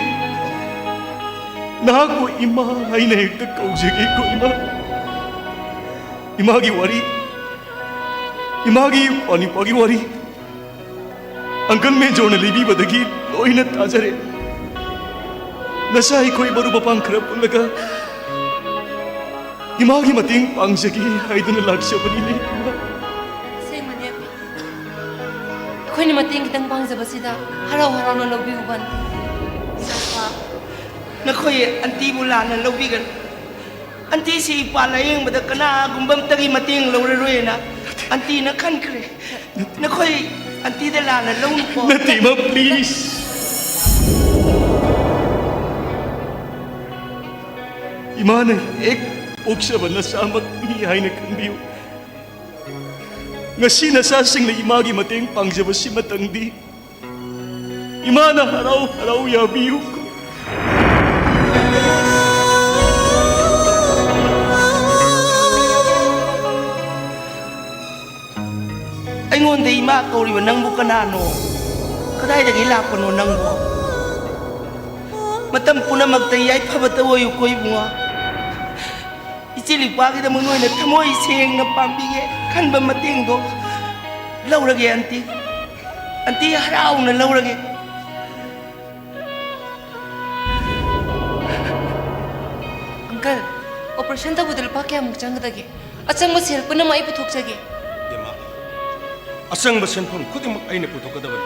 ꯅꯍꯥꯛꯄꯨ ꯏꯃꯥ ꯍꯥꯏꯅ ꯍꯦꯛꯇ ꯀꯧꯖꯒꯦꯀꯣ, ꯏꯃꯥ꯫ ꯏꯃꯥꯒꯤ ꯋꯥꯔꯤ, ꯏꯃꯥꯒꯤ ꯏꯄ꯭ꯋꯥ ꯅꯨꯄꯥꯒꯤ ꯋꯥꯔꯤ, ꯑꯪꯀꯜ ꯃꯦꯖꯣꯔꯅ ꯂꯤꯕꯤꯕꯗꯒꯤ ꯂꯣꯏꯅ ꯇꯥꯖꯔꯦ꯫ ꯅꯁꯥ ꯑꯩꯈꯣꯏ ꯃꯔꯨꯞ ꯃꯄꯥꯡ ꯈꯔ ꯄꯨꯜꯂꯒ ꯏꯃꯥꯒꯤ ꯃꯇꯦꯡ ꯄꯥꯡꯖꯒꯦ ꯍꯥꯏꯗꯨꯅ ꯂꯥꯛꯆꯕꯅꯤꯅꯦ, ꯏꯃꯥ꯫ ꯑꯁꯦꯡꯕꯅꯦ, ꯑꯩꯈꯣꯏꯅ ꯃꯇꯦꯡ ꯈꯤꯇꯪ ꯄꯥꯡꯖꯕꯁꯤꯗ ꯍꯔꯥꯎ ꯍꯔꯥꯎꯅ ꯂꯧꯕꯤꯌꯨꯕ, ꯑꯟꯇꯤ꯫ ꯏꯆꯥꯅꯨꯄꯥ, ꯅꯈꯣꯏ ꯑꯟꯇꯤꯕꯨ ꯂꯥꯟꯅ ꯂꯧꯕꯤꯒꯅꯨ꯫ ꯑꯟꯇꯤꯁꯤ ꯏꯄꯥ ꯂꯥꯌꯦꯡꯕꯗ ꯀꯅꯥꯒꯨꯝꯕ ꯑꯝꯇꯒꯤ ꯃꯇꯦꯡ ꯂꯧꯔꯔꯣꯏꯅ ꯑꯟꯇꯤꯅ ꯈꯟꯈ꯭ꯔꯦ꯫ ꯅꯈꯣꯏ ꯑꯟꯇꯤꯗ ꯂꯥꯟꯅ ꯂꯧꯅꯨꯀꯣ꯫ ꯅꯠꯇꯦ, ꯏꯃꯥ, please꯫ ꯏꯃꯥꯅ ꯍꯦꯛ ꯄꯣꯛꯆꯕ ꯅꯆꯥꯃꯛꯅꯤ ꯍꯥꯏꯅ ꯈꯟꯕꯤꯌꯨ꯫ ꯉꯁꯤ ꯅꯆꯥꯁꯤꯡꯅ ꯏꯃꯥꯒꯤ ꯃꯇꯦꯡ ꯄꯥꯡꯖꯕꯁꯤꯃꯇꯪꯗꯤ ꯏꯃꯥꯅ ꯍꯔꯥꯎ ꯍꯔꯥꯎ ꯌꯥꯕꯤꯌꯨ꯫ ꯑꯩꯉꯣꯟꯗ ꯏꯃꯥ ꯀꯧꯔꯤꯕ ꯅꯪꯕꯨ ꯀꯅꯥꯅꯣ? ꯀꯗꯥꯏꯗꯒꯤ ꯂꯥꯛꯄꯅꯣ ꯅꯪꯕꯨ? ꯃꯇꯝ ꯄꯨꯝꯅꯃꯛꯇ ꯌꯥꯏꯐꯕꯇ ꯑꯣꯏꯌꯨꯀꯣ, ꯏꯕꯨꯡꯉꯣ꯫ ꯏꯆꯦ ꯂꯤꯛꯄꯥꯒꯤꯗꯃꯛ ꯅꯣꯏꯅ ꯊꯃꯣꯏ ꯁꯦꯡꯅ ꯄꯥꯝꯕꯤꯒꯦ ꯈꯟꯕ ꯃꯇꯦꯡꯗꯣ ꯂꯧꯔꯒꯦ, ꯑꯟꯇꯤ꯫ ꯑꯟꯇꯤ, ꯍꯔꯥꯎꯅ ꯂꯧꯔꯒꯦ꯫ ꯑꯪꯀꯜ, operation ꯇꯧꯕꯗ ꯂꯨꯄꯥ ꯀꯌꯥꯃꯨꯛ ꯆꯪꯒꯗꯒꯦ? ꯑꯆꯪꯕ ꯁꯦꯜ ꯄꯨꯝꯅꯃꯛ ꯑꯩ ꯄꯨꯊꯣꯛꯆꯒꯦ꯫ ꯏꯃꯥ, ꯑꯆꯪꯕ ꯁꯦꯟꯐꯝ ꯈꯨꯗꯤꯡꯃꯛ ꯑꯩꯅ ꯄꯨꯊꯣꯛꯀꯗꯕꯅꯤ꯫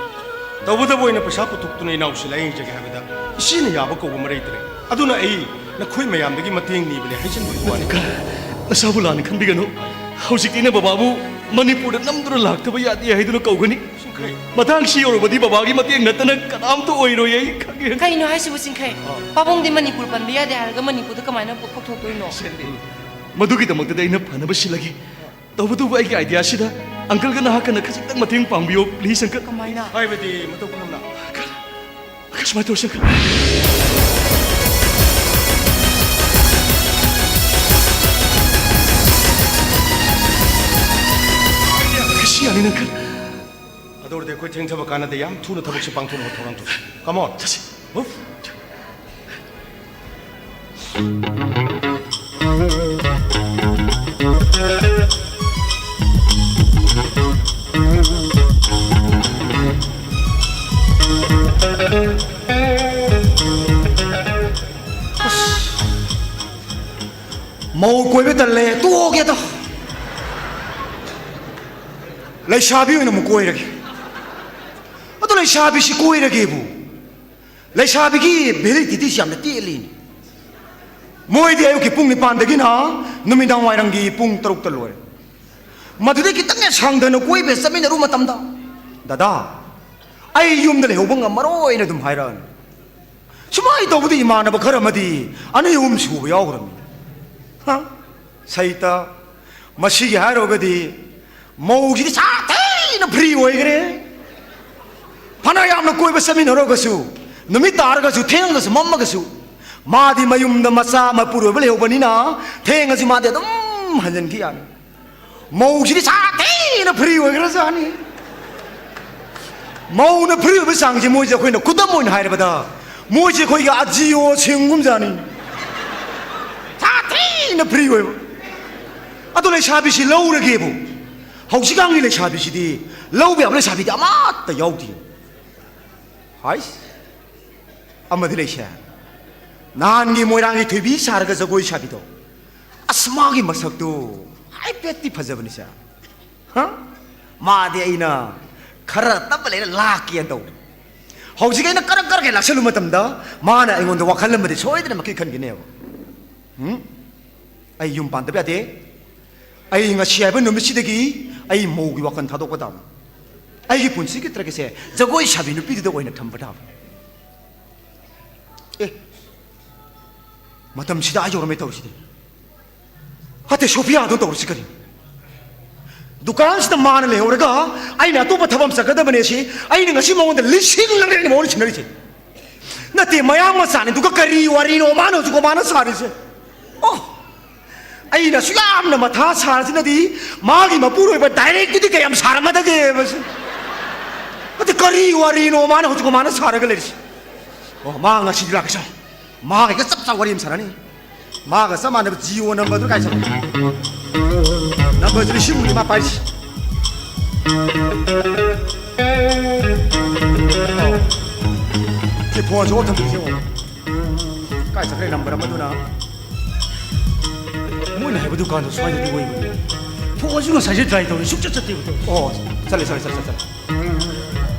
ꯇꯧꯕꯇꯕꯨ ꯑꯩꯅ ꯄꯩꯁꯥ ꯄꯨꯊꯣꯛꯇꯨꯅ ꯏꯅꯥꯎꯁꯤ ꯂꯥꯌꯦꯡꯖꯒꯦ ꯍꯥꯏꯕꯗ ꯏꯆꯦꯅ ꯌꯥꯕ ꯀꯧꯕ ꯃꯔꯩꯇ꯭ꯔꯦ꯫ ꯑꯗꯨꯅ ꯑꯩ ꯅꯈꯣꯏ ꯃꯌꯥꯝꯗꯒꯤ ꯃꯇꯦꯡ ꯅꯤꯕꯅꯦ ꯍꯥꯏꯖꯤꯟꯕꯒꯤ ꯋꯥꯅꯤ꯫ ꯅꯠꯇꯦ, ꯅꯁꯥꯕꯨ ꯂꯥꯟꯅ ꯈꯟꯕꯤꯒꯅꯨ꯫ ꯍꯧꯖꯤꯛꯇꯤ ꯏꯅꯦ ꯕꯕꯥꯕꯨ ꯃꯅꯤꯄꯨꯔꯗ ꯅꯝꯗꯨꯅ ꯂꯥꯛꯇꯕ ꯌꯥꯗꯦ ꯍꯥꯏꯗꯨꯅ ꯀꯧꯒꯅꯤ꯫ ꯆꯤꯡꯈꯩ꯫ ꯃꯇꯥꯡꯁꯤ ꯌꯧꯔꯕꯗꯤ ꯕꯕꯥꯒꯤ ꯃꯇꯦꯡ ꯅꯠꯇꯅ ꯀꯅꯥꯝꯇ ꯑꯣꯏꯔꯣꯏ, ꯑꯩ ꯈꯪꯉꯦ꯫ ꯀꯩꯅꯣ ꯍꯥꯏꯁꯤꯕꯨ, ꯆꯤꯡꯈꯩ? ꯑꯥ꯫ ꯄꯥꯕꯨꯡꯗꯤ ꯃꯅꯤꯄꯨꯔ ꯄꯟꯕ ꯌꯥꯗꯦ ꯍꯥꯏꯔꯒ ꯃꯅꯤꯄꯨꯔꯗ ꯀꯃꯥꯏꯅ ꯀꯧꯊꯣꯛꯇꯣꯏꯅꯣ? ꯁꯦꯟꯕꯤ, ꯃꯗꯨꯒꯤꯗꯃꯛꯇꯗꯤ ꯑꯩꯅ ꯐꯅꯕ ꯁꯤꯜꯂꯒꯦ꯫ ꯇꯧꯕꯇꯕꯨ ꯑꯩꯒꯤ idea ꯁꯤꯗ uncle ꯒ ꯅꯍꯥꯛꯀꯅ ꯈꯖꯤꯛꯇꯪ ꯃꯇꯦꯡ ꯄꯥꯡꯕꯤꯌꯣ, please uncle꯫ ꯀꯃꯥꯏꯅ? ꯍꯥꯏꯕꯗꯤ ꯃꯇꯧ ꯀꯔꯝꯅ? Uncle, uncle, ꯁꯨꯃꯥꯏꯅ ꯇꯧꯔꯁꯤ uncle꯫ Idea ꯁꯤ ꯌꯥꯅꯤ uncle꯫ ꯑꯗꯨꯗꯤ ꯑꯩꯈꯣꯏ ꯊꯦꯡꯊꯕ ꯀꯥꯟꯅꯗꯦ, ꯌꯥꯝ ꯊꯨꯅ ꯊꯕꯛꯁꯦ ꯄꯥꯡꯊꯣꯛꯅꯕ ꯊꯧꯔꯥꯡ ꯇꯧꯁꯤ꯫ Come on. ꯆꯠꯁꯤ꯫ Move. ꯑꯁ, ꯃꯧ ꯀꯣꯏꯕ ꯇꯜꯂꯦ, ꯇꯣꯛꯑꯒꯦꯗ꯫ ꯂꯩꯁꯥꯕꯤ ꯑꯣꯏꯅ ꯑꯃꯨꯛ ꯀꯣꯏꯔꯒꯦ꯫ ꯑꯗꯣ ꯂꯩꯁꯥꯕꯤꯁꯤ ꯀꯣꯏꯔꯒꯦꯕꯨ, ꯂꯩꯁꯥꯕꯤꯒꯤ validity ꯁꯤ ꯌꯥꯝꯅ ꯇꯦꯜꯂꯤꯅꯦ꯫ ꯃꯣꯏꯗꯤ ꯑꯌꯨꯛꯀꯤ ꯄꯨꯡ ꯅꯤꯄꯥꯟꯗꯒꯤꯅ ꯅꯨꯃꯤꯗꯥꯡ ꯋꯥꯏꯔꯝꯒꯤ ꯄꯨꯡ ꯇꯔꯨꯛꯇ ꯂꯣꯏꯔꯦ꯫ ꯃꯗꯨꯗꯩ ꯈꯤꯇꯪ ꯍꯦꯛ ꯁꯥꯡꯗꯅ ꯀꯣꯏꯕ ꯆꯠꯃꯤꯟꯅꯔꯨ ꯃꯇꯝꯗ, "ꯗꯗꯥ, ꯑꯩ ꯌꯨꯝꯗ ꯂꯩꯍꯧꯕ ꯉꯝꯃꯔꯣꯏꯅ" ꯑꯗꯨꯝ ꯍꯥꯏꯔꯛꯑꯅꯤ꯫ ꯁꯨꯃꯥꯏꯅ ꯇꯧꯕꯗꯤ ꯏꯃꯥꯟꯅꯕ ꯈꯔ ꯑꯃꯗꯤ ꯑꯅꯤ ꯑꯍꯨꯝ ꯁꯨꯕ ꯌꯥꯎꯈ꯭ꯔꯕꯅꯤ꯫ ꯍ? ꯁꯩꯇ, ꯃꯁꯤꯒꯤ ꯍꯥꯏꯔꯨꯔꯒꯗꯤ ꯃꯧꯁꯤꯗꯤ ꯁꯥꯊꯤꯅ free ꯑꯣꯏꯈ꯭ꯔꯦ꯫ ꯐꯅ ꯌꯥꯝꯅ ꯀꯣꯏꯕ ꯆꯠꯃꯤꯟꯅꯔꯒꯁꯨ, ꯅꯨꯃꯤꯠ ꯇꯥꯔꯒꯁꯨ, ꯊꯦꯡꯉꯒꯁꯨ, ꯃꯝꯃꯒꯁꯨ, ꯃꯥꯗꯤ ꯃꯌꯨꯝꯗ ꯃꯆꯥ ꯃꯄꯨꯔꯣꯏꯕ ꯂꯩꯍꯧꯕꯅꯤꯅ, ꯊꯦꯡꯉꯁꯨ ꯃꯥꯗꯤ ꯑꯗꯨꯝ ꯍꯟꯖꯤꯟꯈꯤ ꯌꯥꯅꯤ꯫ ꯃꯧꯁꯤꯗꯤ ꯁꯥꯊꯤꯅ free ꯑꯣꯏꯈ꯭ꯔꯖꯥꯠꯅꯤ꯫ ꯃꯧꯅ free ꯑꯣꯏꯕ ꯆꯥꯡꯁꯦ ꯃꯣꯏꯁꯦ ꯑꯩꯈꯣꯏꯅ ꯈꯨꯗꯝ ꯑꯣꯏꯅ ꯍꯥꯏꯔꯕꯗ, ꯃꯣꯏꯁꯦ ꯑꯩꯈꯣꯏꯒꯤ ꯑꯖꯤꯑꯣ ꯁꯤꯝꯒꯨꯝꯖꯥꯠꯅꯤ꯫ ꯁꯥꯊꯤꯅ free ꯑꯣꯏꯕ꯫ ꯑꯗꯣ ꯂꯩꯁꯥꯕꯤꯁꯤ ꯂꯧꯔꯒꯦꯕꯨ, ꯍꯧꯖꯤꯛꯀꯥꯟꯒꯤ ꯂꯩꯁꯥꯕꯤꯁꯤꯗꯤ ꯂꯧꯕ ꯌꯥꯕ ꯂꯩꯁꯥꯕꯤꯗꯤ ꯑꯃꯠꯇ ꯌꯥꯎꯗꯦ꯫ ꯍꯥꯏꯁ, ꯑꯃꯗꯤ ꯂꯩꯁꯦ, ꯅꯍꯥꯟꯒꯤ ꯃꯣꯏꯔꯥꯡꯒꯤ ꯊꯣꯏꯕꯤ ꯁꯥꯔꯒ ꯖꯒꯣꯏ ꯁꯥꯕꯤꯗꯣ, ꯑꯁ, ꯃꯥꯒꯤ ꯃꯁꯛꯇꯨ ꯍꯥꯏꯐꯦꯠꯇꯤ ꯐꯖꯕꯅꯤꯁꯦ꯫ ꯍ? ꯃꯥꯗꯤ ꯑꯩꯅ ꯈꯔ ꯇꯞꯄ ꯂꯩꯔ ꯂꯥꯛꯀꯦꯅ ꯇꯧꯕ꯫ ꯍꯧꯖꯤꯛ ꯑꯩꯅ ꯀꯔꯛ ꯀꯔꯛ ꯍꯦꯛ ꯂꯥꯛꯁꯜꯂꯨ ꯃꯇꯝꯗ, ꯃꯥꯅ ꯑꯩꯉꯣꯟꯗ ꯋꯥꯈꯜ ꯑꯃꯗꯤ ꯁꯣꯏꯗꯅꯃꯛꯀꯤ ꯈꯟꯒꯅꯦꯕ꯫ ꯎꯝ? ꯑꯩ ꯌꯨꯝ ꯄꯥꯟꯗꯕ ꯌꯥꯗꯦ꯫ ꯑꯩ ꯉꯁꯤ ꯍꯥꯏꯕ ꯅꯨꯃꯤꯠꯁꯤꯗꯒꯤ ꯑꯩ ꯃꯧꯒꯤ ꯋꯥꯈꯜ ꯊꯥꯗꯣꯛꯄ ꯇꯥꯕꯅꯤ꯫ ꯑꯩꯒꯤ ꯄꯨꯟꯁꯤꯒꯤ target ꯁꯦ ꯖꯒꯣꯏ ꯁꯥꯕꯤ ꯅꯨꯄꯤꯗꯨꯗ ꯑꯣꯏꯅ ꯊꯝꯕ ꯇꯥꯕꯅꯤ꯫ ꯑꯦ, ꯃꯇꯝꯁꯤꯗ ꯑꯥ ꯌꯧꯔꯝꯃꯦ ꯇꯧꯔꯤꯁꯤꯗꯤ꯫ ꯍꯥꯇꯦ, ꯁꯣꯐꯤꯌꯥꯗꯣ ꯇꯧꯔꯤꯁꯤ ꯀꯔꯤꯅꯣ? ꯗꯨꯀꯥꯟꯁꯤꯗ ꯃꯥꯅ ꯂꯩꯍꯧꯔꯒ ꯑꯩꯅ ꯑꯇꯣꯞꯄ ꯊꯕꯛ ꯑꯃ ꯆꯠꯀꯗꯕꯅꯦ ꯁꯤ꯫ ꯑꯩꯅ ꯉꯁꯤ ꯃꯉꯣꯟꯗ ꯂꯤꯁꯤꯡ ꯂꯪꯔꯦ ꯑꯩꯅ ꯃꯉꯣꯟꯗ ꯁꯤꯟꯅꯔꯤꯁꯦ꯫ ꯅꯠꯇꯦ, ꯃꯌꯥꯡ ꯃꯆꯥꯅꯤꯗꯨꯒ ꯀꯔꯤ ꯋꯥꯔꯤꯅꯣ ꯃꯥꯅ ꯍꯧꯖꯤꯛ ꯃꯥꯅ ꯁꯥꯔꯤꯁꯦ? ꯑꯣ, ꯑꯩꯅꯁꯨ ꯌꯥꯝꯅ ꯃꯊꯥ ꯁꯥꯔꯁꯤꯅꯗꯤ ꯃꯥꯒꯤ ꯃꯄꯨꯔꯣꯏꯕ directꯇꯨꯗꯤ ꯀꯌꯥꯝ ꯁꯥꯔꯝꯃꯗꯒꯦ ꯃꯁꯤ꯫ ꯀꯔꯤ ꯋꯥꯔꯤꯅꯣ ꯃꯥꯅ ꯍꯧꯖꯤꯛ ꯃꯥꯅ ꯁꯥꯔꯒ ꯂꯩꯔꯤꯁꯦ? ꯑꯣ, ꯃꯥ ꯉꯁꯤꯗꯤ ꯂꯥꯛꯀꯦ ꯁꯥ꯫ ꯃꯥꯒ ꯍꯦꯛꯇ ꯆꯞ ꯆꯥꯕ ꯋꯥꯔꯤ ꯑꯃ ꯁꯥꯟꯅꯅꯤ꯫ ꯃꯥꯒ ꯆꯞ ꯃꯥꯟꯅꯕ ꯖꯤꯑꯣ ꯅꯝꯕꯔꯗꯨ ꯀꯥꯏ ꯆꯠꯈ꯭ꯔꯦ? ꯅꯝꯕꯔꯁꯤ ꯂꯤꯁꯤꯡ ꯃꯨꯛꯅꯤ ꯃꯥ ꯄꯥꯏꯔꯤꯁꯤ꯫ ꯑꯣ꯫ ꯁꯤ ꯐꯣꯟꯁꯤ ꯑꯣꯐ ꯊꯝꯕꯤꯁꯤ ꯌꯦꯡꯉꯣ꯫ ꯀꯥꯏ ꯆꯠꯈ꯭ꯔꯦ ꯅꯝꯕꯔ ꯑꯃꯗꯨꯅ? ꯃꯣꯏꯅ ꯍꯥꯏꯕ ꯗꯨꯀꯥꯟꯗꯣ ꯁ꯭ꯋꯥꯏꯗꯗꯤ ꯑꯣꯏꯕꯅꯤ꯫ ꯐꯣꯟꯁꯨ ꯉꯁꯥꯏꯁꯦ ꯇ꯭ꯔꯥꯏ ꯇꯧꯔꯦ, ꯁꯨꯡꯆꯠ ꯆꯠꯇꯦꯕ꯫ ꯑꯣ, ꯆꯠꯂꯦ, ꯆꯠꯂꯦ, ꯆꯠꯂꯦ, ꯆꯠꯂꯦ꯫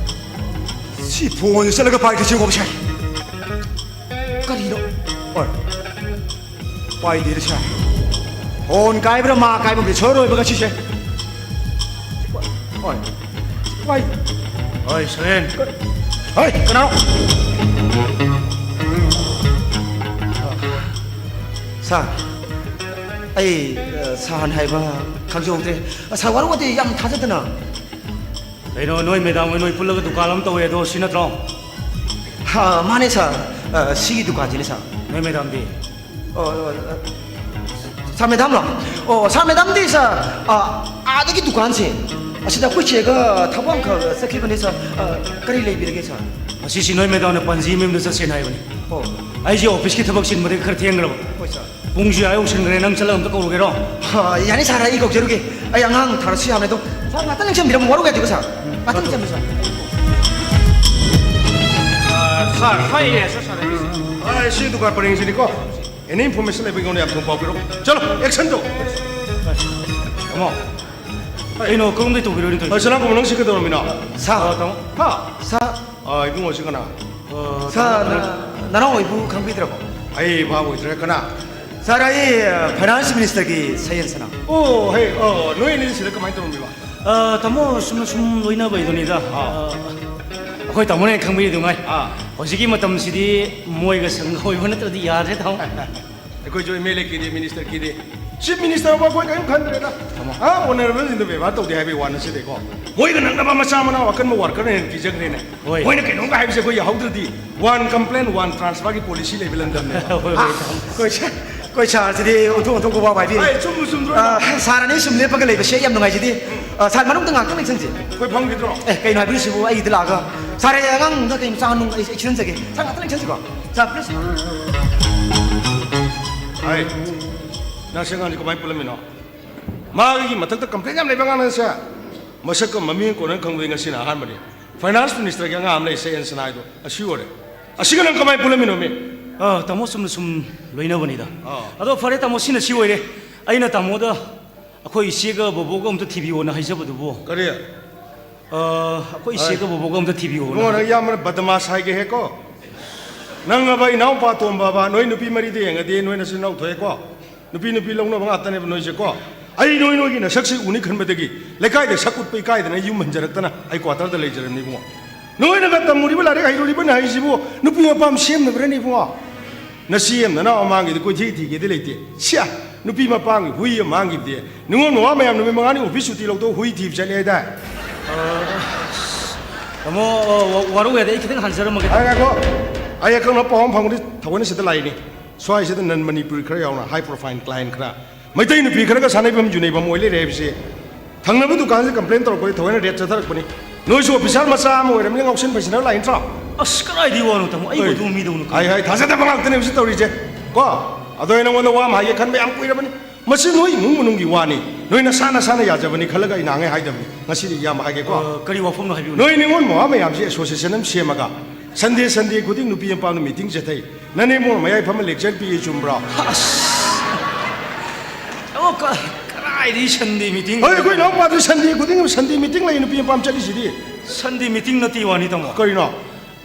ꯁꯤ ꯐꯣꯟꯁꯦ ꯆꯠꯂꯒ ꯄꯥꯏꯈꯠꯁꯤ ꯌꯦꯡꯉꯣ ꯁꯦ꯫ ꯀꯔꯤꯅꯣ? ꯍꯣꯏ꯫ ꯄꯥꯏꯗꯦꯗ ꯁꯦ꯫ ꯐꯣꯟ ꯀꯥꯏꯕ꯭ꯔꯥ ꯃꯥ ꯀꯥꯏꯕ꯭ꯔꯥ ꯁꯣꯏꯔꯣꯏꯕ ꯉꯁꯤꯁꯦ꯫ ꯍꯣꯏ꯫ ꯍꯣꯏ꯫ ꯍꯣꯏ, ꯁꯔꯦꯟ꯫ ꯍꯣꯏ, ꯀꯅꯥꯅꯣ? ꯁꯥꯔ, ꯑꯩ, ꯑ, ꯁꯥꯔꯅ ꯍꯥꯏꯕ ꯈꯪꯖꯍꯧꯗ꯭ꯔꯦ꯫ ꯑ, ꯁꯥꯔ, ꯋꯥꯔꯧ ꯋꯥꯇꯩ ꯌꯥꯝ ꯊꯥꯖꯗꯅ꯫ ꯀꯩꯅꯣ, ꯅꯣꯏ ꯃꯦꯗꯥꯝ ꯍꯣꯏ ꯅꯣꯏ ꯄꯨꯜꯂꯒ ꯗꯨꯀꯥꯟ ꯑꯃ ꯇꯧꯋꯦ ꯑꯗꯣ, ꯁꯤ ꯅꯠꯇ꯭ꯔꯣ? ꯑ, ꯃꯥꯅꯦ ꯁꯥꯔ꯫ ꯑ, ꯁꯤꯒꯤ ꯗꯨꯀꯥꯟꯁꯤꯅꯦ ꯁꯥꯔ꯫ ꯅꯣꯏ ꯃꯦꯗꯥꯝꯗꯤ? ꯑꯣ, ꯑꯣ, ꯑ, ꯁꯥꯔ ꯃꯦꯗꯥꯝꯂꯣ? ꯑꯣ, ꯁꯥꯔ ꯃꯦꯗꯥꯝꯗꯤ ꯁꯥꯔ, ꯑ, ꯑꯥꯗꯒꯤ ꯗꯨꯀꯥꯟꯁꯦ ꯑꯁꯤꯗ ꯑꯩꯈꯣꯏ ꯆꯦꯒ ꯊꯕꯛ ꯑꯃꯈꯛ ꯆꯠꯈꯤꯕꯅꯦ ꯁꯥꯔ꯫ ꯑ, ꯀꯔꯤ ꯂꯩꯕꯤꯔꯒꯦ ꯁꯥꯔ? ꯉꯁꯤꯁꯤ ꯅꯣꯏ ꯃꯦꯗꯥꯝꯅ ꯄꯟꯖꯤ ꯃꯌꯨꯝꯗ ꯆꯠꯁꯦꯅ ꯍꯥꯏꯕꯅꯤ꯫ ꯑꯣ꯫ ꯑꯩꯁꯦ ꯑꯣꯐꯤꯁꯀꯤ ꯊꯕꯛ ꯆꯤꯟꯕꯗꯒꯤ ꯈꯔ ꯊꯦꯡꯈ꯭ꯔꯕ꯫ ꯍꯣꯏ ꯁꯥꯔ꯫ ꯄꯨꯡꯁꯨ ꯑꯥ ꯌꯧꯁꯤꯟꯈ꯭ꯔꯦ, ꯅꯪ ꯆꯠꯂꯒ ꯑꯝꯇ ꯀꯧꯔꯨꯒꯦꯔꯣ? ꯑ, ꯌꯥꯅꯤ ꯁꯥꯔ, ꯑꯩ ꯀꯧꯖꯔꯨꯒꯦ꯫ ꯑꯩ ꯑꯉꯥꯡ ꯊꯥꯔꯁꯨ ꯌꯥꯕꯅꯦ ꯑꯗꯣ꯫ ꯁꯥꯔ, ꯉꯥꯛꯇꯪ ꯅꯤꯡꯁꯤꯡꯕꯤꯔꯝꯃꯣ, ꯋꯥꯔꯧ ꯌꯥꯗꯦꯀꯣ ꯁꯥꯔ? ꯉꯥꯛꯇꯪ ꯅꯤꯡꯁꯤꯡꯕꯤꯔꯝꯃꯣ ꯁꯥꯔ꯫ ꯑ, ꯁꯥꯔ, ꯁ꯭ꯋꯥꯏ area ꯁꯦ ꯁꯥꯔ, ꯑꯩꯒꯤꯁꯦ꯫ ꯑ, ꯁꯤ ꯗꯨꯀꯥꯟ ꯄꯔꯦꯡꯁꯤꯅꯤꯀꯣ꯫ Any information ꯂꯩꯕ ꯑꯩꯉꯣꯟꯗ ꯌꯥꯝ ꯊꯨꯅ ꯄꯥꯎ ꯄꯤꯔꯛꯑꯣ꯫ ꯆꯠꯂꯣ, action ꯇꯧ꯫ ꯇꯥꯃꯣ, ꯀꯩꯅꯣ, ꯀꯔꯣꯝꯗꯩ ꯇꯧꯕꯤꯔꯣꯏꯅꯣ ꯇꯧꯔꯤꯁꯦ? ꯑ, ꯁꯅꯥꯀꯣꯃꯜ, ꯅꯪ ꯁꯤ ꯀꯩꯗꯧꯔꯝꯃꯤꯅꯣ? ꯁꯥꯔ꯫ ꯑ, ꯇꯥꯃꯣ꯫ ꯍꯥ? ꯁꯥꯔ꯫ ꯑ, ꯏꯕꯨꯡꯉꯣ, ꯁꯤ ꯀꯅꯥ? ꯑ, ꯁꯥꯔ, ꯇꯥꯃꯣ, ꯅ-, ꯅꯅꯥꯎ ꯑꯣꯏꯕꯨ ꯈꯪꯕꯤꯗ꯭ꯔꯕꯣ? ꯑꯩ ꯚꯥꯞ ꯑꯣꯏꯗ꯭ꯔꯦ, ꯀꯅꯥ? ꯁꯥꯔ, ꯑꯩ, ꯑ, finance minister ꯒꯤ ꯁꯌꯦꯟ ꯁꯅꯥ꯫ ꯑꯣ, ꯍꯦ, ꯑꯣ, ꯅꯣꯏ ꯑꯅꯤꯗꯤ ꯁꯤꯗ ꯀꯃꯥꯏꯅ ꯇꯧꯔꯝꯃꯤꯕ? ꯑ, ꯇꯥꯃꯣ, ꯁꯨꯝ, ꯁꯨꯝ ꯂꯣꯏꯅꯕꯩꯗꯨꯅꯤꯗ꯫ ꯑꯥ꯫ ꯑ, ꯑꯩꯈꯣꯏ ꯇꯥꯃꯣꯅ ꯍꯦꯟꯅ ꯈꯪꯕꯤꯔꯤꯗꯨ ꯉꯥꯏ꯫ ꯑꯥ꯫ ꯍꯧꯖꯤꯛꯀꯤ ꯃꯇꯝꯁꯤꯗꯤ ꯃꯣꯏꯒ ꯁꯪꯒ ꯑꯣꯏꯕ ꯅꯠꯇ꯭ꯔꯗꯤ ꯌꯥꯗ꯭ꯔꯦ, ꯇꯥꯃꯣ꯫ ꯑꯩꯈꯣꯏꯁꯨ MLA ꯀꯤꯗꯦ, minister ꯀꯤꯗꯦ, chief minister ꯐꯥꯎ ꯑꯩꯈꯣꯏ ꯀꯔꯤꯝ ꯈꯟꯗ꯭ꯔꯦꯗ꯫ ꯇꯥꯃꯣ꯫ ꯑꯥ, honourable ꯁꯤꯡꯗ ꯕꯦꯕꯥꯔ ꯇꯧꯗꯦ ꯍꯥꯏꯕꯒꯤ ꯋꯥ ꯅꯠꯆꯗꯦꯀꯣ꯫ ꯃꯣꯏꯒ ꯅꯛꯅꯕ ꯃꯆꯥ ꯃꯅꯥꯎ ꯑꯀꯟꯕ worker ꯅ ꯍꯦꯟꯅ ꯀꯤꯖꯈ꯭ꯔꯦꯅꯦ꯫ ꯍꯣꯏ꯫ ꯃꯣꯏꯅ ꯀꯩꯅꯣꯝꯒ ꯍꯥꯏꯕꯁꯦ ꯑꯩꯈꯣꯏ ꯌꯥꯍꯧꯗ꯭ꯔꯗꯤ one complaint, one transfer ꯒꯤ policy ꯂꯩꯕ ꯂꯝꯗꯝꯅꯦꯕ꯫ ꯍꯣꯏ, ꯍꯣꯏ, ꯍꯥ? ꯇꯥꯃꯣ꯫ ꯑꯩꯈꯣꯏ ꯁꯥ-, ꯑꯩꯈꯣꯏ ꯁꯥꯔꯁꯤꯗꯤ ꯑꯣꯟꯊꯣꯛ ꯑꯣꯟꯊꯣꯛꯄ ꯋꯥ ꯍꯥꯏꯕꯤꯔꯤ꯫ ꯑꯩ ꯆꯨꯝꯕꯨ ꯆꯨꯝꯗ꯭ꯔꯣ? ꯑꯥ, ꯁꯥꯔ ꯑꯅꯤ ꯁꯨꯝ ꯂꯦꯞꯄꯒ ꯂꯩꯕꯁꯦ ꯑꯩ ꯌꯥꯝ ꯅꯨꯡꯉꯥꯏꯖꯗꯦ꯫ ꯑ, ꯁꯥꯔ, ꯃꯅꯨꯡꯗ ꯉꯥꯛꯇꯪ ꯂꯦꯡꯁꯟꯁꯤ꯫ ꯑꯩꯈꯣꯏ ꯐꯝꯈꯤꯗ꯭ꯔꯣ? ꯑꯦ, ꯀꯩꯅꯣ ꯍꯥꯏꯕꯤꯔꯤꯁꯤꯕꯨ? ꯑꯩꯒꯤꯗ ꯂꯥꯛꯑꯒ, ꯁꯥꯔ, ꯑꯩ ꯑꯉꯥꯡꯗ ꯀꯩ ꯃꯆꯥ ꯅꯨꯡ ꯑꯩ, ꯑꯩ ꯁꯤꯟꯖꯒꯦ꯫ ꯁꯥꯔ, ꯉꯥꯛꯇꯪ ꯂꯦꯡꯁꯟꯁꯤꯀꯣ꯫ ꯁꯥꯔ, please꯫ ꯍꯥꯏ, ꯅꯪ ꯁꯤ ꯑꯉꯥꯡꯁꯤ ꯀꯃꯥꯏꯅ ꯄꯨꯜꯂꯝꯃꯤꯅꯣ? ꯃꯥꯒꯤ ꯃꯊꯛꯇ complain ꯌꯥꯝ ꯂꯩꯕ ꯑꯉꯥꯡꯅꯦ ꯁꯦ꯫ ꯃꯁꯛꯀ ꯃꯃꯤꯡ ꯀꯣꯟꯅ ꯈꯪꯕꯗꯤ ꯉꯁꯤꯅ ꯑꯍꯥꯟꯕꯅꯤ꯫ Finance ministerꯒꯤ ꯑꯉꯥꯡ ꯑꯃ ꯂꯩ, ꯁꯦ ꯑꯦꯟ ꯁꯅꯥ ꯍꯥꯏꯗꯣ꯫ ꯑꯁꯤ ꯑꯣꯏꯔꯦ꯫ ꯑꯁꯤꯒ ꯅꯪ ꯀꯃꯥꯏꯅ ꯄꯨꯜꯂꯝꯃꯤꯅꯣ, ꯃꯤ? ꯑ, ꯇꯥꯃꯣ, ꯆꯨꯝꯅ ꯁꯨꯝ ꯂꯣꯏꯅꯕꯅꯤꯗ꯫ ꯑꯥ꯫ ꯑꯗꯣ ꯐꯔꯦ, ꯇꯥꯃꯣ, ꯁꯤꯅ ꯁꯤ ꯑꯣꯏꯔꯦ꯫ ꯑꯩꯅ ꯇꯥꯃꯣꯗ ꯑꯩꯈꯣꯏ ꯏꯆꯦꯒ ꯕꯣꯕꯣꯒ ꯑꯝꯇ ꯊꯤꯕꯤꯌꯣꯅ ꯍꯥꯏꯖꯕꯗꯨꯕꯨ꯫ ꯀꯔꯤ? ꯑ, ꯑꯩꯈꯣꯏ ꯏꯆꯦꯒ ꯕꯣꯕꯣꯒ ꯑꯝꯇ ꯊꯤꯕꯤꯌꯣꯅ꯫ ꯏꯕꯨꯡꯉꯣ, ꯅꯪ ꯏꯌꯥꯝꯕꯅ ꯕꯗꯃꯥꯁ ꯍꯥꯏꯒꯦ ꯍꯦꯛꯀꯣ? ꯅꯪ ꯑꯕ ꯏꯅꯥꯎꯄꯥ ꯇꯣꯝꯕ ꯑꯕ, ꯅꯣꯏ ꯅꯨꯄꯤ ꯃꯔꯤꯗ ꯌꯦꯡꯉꯗꯤ ꯅꯣꯏ ꯅꯆꯤꯟ ꯅꯅꯥꯎ ꯊꯣꯛꯑꯦꯀꯣ? ꯅꯨꯄꯤ ꯅꯨꯄꯤ ꯂꯧꯅꯕ ꯉꯥꯛꯇꯅꯦꯕ ꯅꯣꯏꯁꯦꯀꯣ꯫ ꯑꯩ ꯅꯣꯏ ꯅꯣꯏꯒꯤ ꯅꯁꯛꯁꯤ ꯎꯅꯤ ꯈꯟꯕꯗꯒꯤ ꯂꯩꯀꯥꯏꯗ ꯁꯛ ꯎꯠꯄ ꯏꯀꯥꯏꯗꯅ ꯌꯨꯝ ꯍꯟꯖꯔꯛꯇꯅ ꯑꯩ quarterꯗ ꯂꯩꯖꯔꯝꯅꯤ ꯏꯕꯨꯡꯉꯣ꯫ ꯅꯣꯏꯅꯒ ꯇꯝꯃꯨꯔꯤꯕ ꯂꯥꯏꯔꯤꯛ, ꯍꯩꯔꯨꯔꯤꯕ ꯅꯍꯩꯁꯤꯕꯨ ꯅꯨꯄꯤ ꯃꯄꯥꯝ ꯁꯦꯝꯅꯕ꯭ꯔꯅꯦ ꯏꯕꯨꯡꯉꯣ? ꯅꯆꯦ ꯑꯃ ꯅꯅꯥꯎ ꯑꯃ ꯃꯥꯡꯈꯤꯗꯤ ꯀꯣꯏꯊꯤ ꯊꯤꯒꯦꯗꯤ ꯂꯩꯇꯦ꯫ ꯁꯤꯌꯥ, ꯅꯨꯄꯤ ꯃꯄꯥꯝꯒꯤ ꯍꯨꯏ ꯑꯃ ꯃꯥꯡꯈꯤꯕꯗꯤ꯫ ꯅꯤꯉꯣꯜ ꯃꯋꯥ ꯃꯌꯥꯝ ꯅꯨꯃꯤꯠ ꯃꯉꯥꯅꯤ office ꯁꯨꯇꯤ ꯂꯧꯊꯣꯛ ꯍꯨꯏ ꯊꯤꯕ ꯆꯠꯂꯦ ꯍꯥꯏꯗꯥꯏ? ꯑ, ꯇꯥꯃꯣ, ꯑ, ꯋꯥ-, ꯋꯥꯔꯧ ꯌꯥꯗꯦ, ꯑꯩ ꯈꯤꯇꯪ ꯍꯟꯖꯔꯝꯃꯒꯦ꯫ ꯑ, ꯉꯥꯏꯈꯣ꯫ ꯑꯩ ꯑꯀꯛꯅꯕ ꯄꯥꯎ ꯑꯃ ꯐꯪꯕꯗꯤ ꯊꯑꯣꯏꯅ ꯁꯤꯗ ꯂꯥꯛꯏꯅꯤ꯫ ꯁ꯭ꯋꯥꯏꯁꯤꯗ non Manipuri ꯈꯔ ꯌꯥꯎꯅ high profile client ꯈꯔ ꯃꯩꯇꯩ ꯅꯨꯄꯤ ꯈꯔꯒ ꯁꯥꯟꯅꯩꯐꯝ ꯌꯨꯅꯩꯐꯝ ꯑꯣꯏ ꯂꯩꯔꯦ ꯍꯥꯏꯕꯁꯤ ꯊꯪꯅꯕ ꯗꯨꯀꯥꯟꯁꯤꯗ complain ꯇꯧꯔꯛꯄꯗꯤ ꯊꯑꯣꯏꯅ raid ꯆꯠꯊꯔꯛꯄꯅꯤ꯫ ꯅꯣꯏꯁꯨ officer ꯃꯆꯥ ꯑꯃ ꯑꯣꯏꯔꯕꯅꯤꯅ ꯉꯥꯎꯁꯤꯟ ꯐꯩꯁꯤꯟꯅꯕ ꯂꯥꯛꯏ ꯅꯠꯇ꯭ꯔꯣ? ꯑꯁ, ꯀꯗꯥꯏꯗꯒꯤ ꯋꯥꯅꯣ, ꯇꯥꯃꯣ? ꯑꯩꯕꯨ ꯍꯣꯏ꯫ ꯑꯗꯨ ꯃꯤꯗꯧꯅ ꯈꯟ- ꯍꯥꯏ, ꯍꯥꯏ, ꯊꯥꯖꯗꯕ ꯉꯥꯛꯇꯅꯦ ꯍꯧꯖꯤꯛ ꯇꯧꯔꯤꯁꯦ꯫ ꯀꯣ? ꯑꯗꯣ ꯑꯩ ꯅꯉꯣꯟꯗ ꯋꯥ ꯑꯃ ꯍꯥꯏꯒꯦ ꯈꯟꯕ ꯌꯥꯝ ꯀꯨꯏꯔꯕꯅꯤ꯫ ꯃꯁꯤ ꯅꯣꯏ ꯏꯃꯨꯡ ꯃꯅꯨꯡꯒꯤ ꯋꯥꯅꯤ꯫ ꯅꯣꯏ ꯅꯁꯥ ꯅꯁꯥꯅ ꯌꯥꯖꯕꯅꯤ ꯈꯜꯂꯒ ꯑꯩ ꯅꯍꯥꯟꯉꯩ ꯍꯥꯏꯗꯕꯅꯤ꯫ ꯉꯁꯤꯗꯤ ꯏꯌꯥꯝꯕ ꯍꯥꯏꯒꯦꯀꯣ꯫ ꯑ, ꯀꯔꯤ ꯋꯥꯐꯝꯅꯣ ꯍꯥꯏꯕꯤꯌꯨꯅꯦ꯫ ꯅꯣꯏ ꯅꯤꯉꯣꯜ ꯃꯋꯥ ꯃꯌꯥꯝꯁꯤ association ꯑꯃ ꯁꯦꯝꯃꯒ Sunday, Sunday ꯈꯨꯗꯤꯡ ꯅꯨꯄꯤ ꯃꯄꯥꯝꯅ meeting ꯆꯠꯊꯩ꯫ ꯅꯅꯦꯝꯕꯣꯛꯅ ꯃꯌꯥꯏ ꯐꯝꯃ lecture ꯄꯤꯌꯦ, ꯆꯨꯝꯕ꯭ꯔꯣ? ꯑꯁ! ꯑꯣ, ꯀ-, ꯀꯗꯥꯏꯗꯒꯤ Sunday meeting? ꯍꯣꯏ, ꯑꯩꯈꯣꯏ ꯏꯅꯥꯎꯄꯥꯗꯨ Sunday ꯈꯨꯗꯤꯡꯒꯤ Sunday meeting ꯂꯩ, ꯅꯨꯄꯤ ꯃꯄꯥꯝ ꯆꯠꯂꯤꯁꯤꯗꯤ꯫ Sunday meeting ꯅꯠꯇꯦ ꯋꯥꯅꯤ, ꯇꯥꯃꯣ꯫ ꯀꯔꯤꯅꯣ?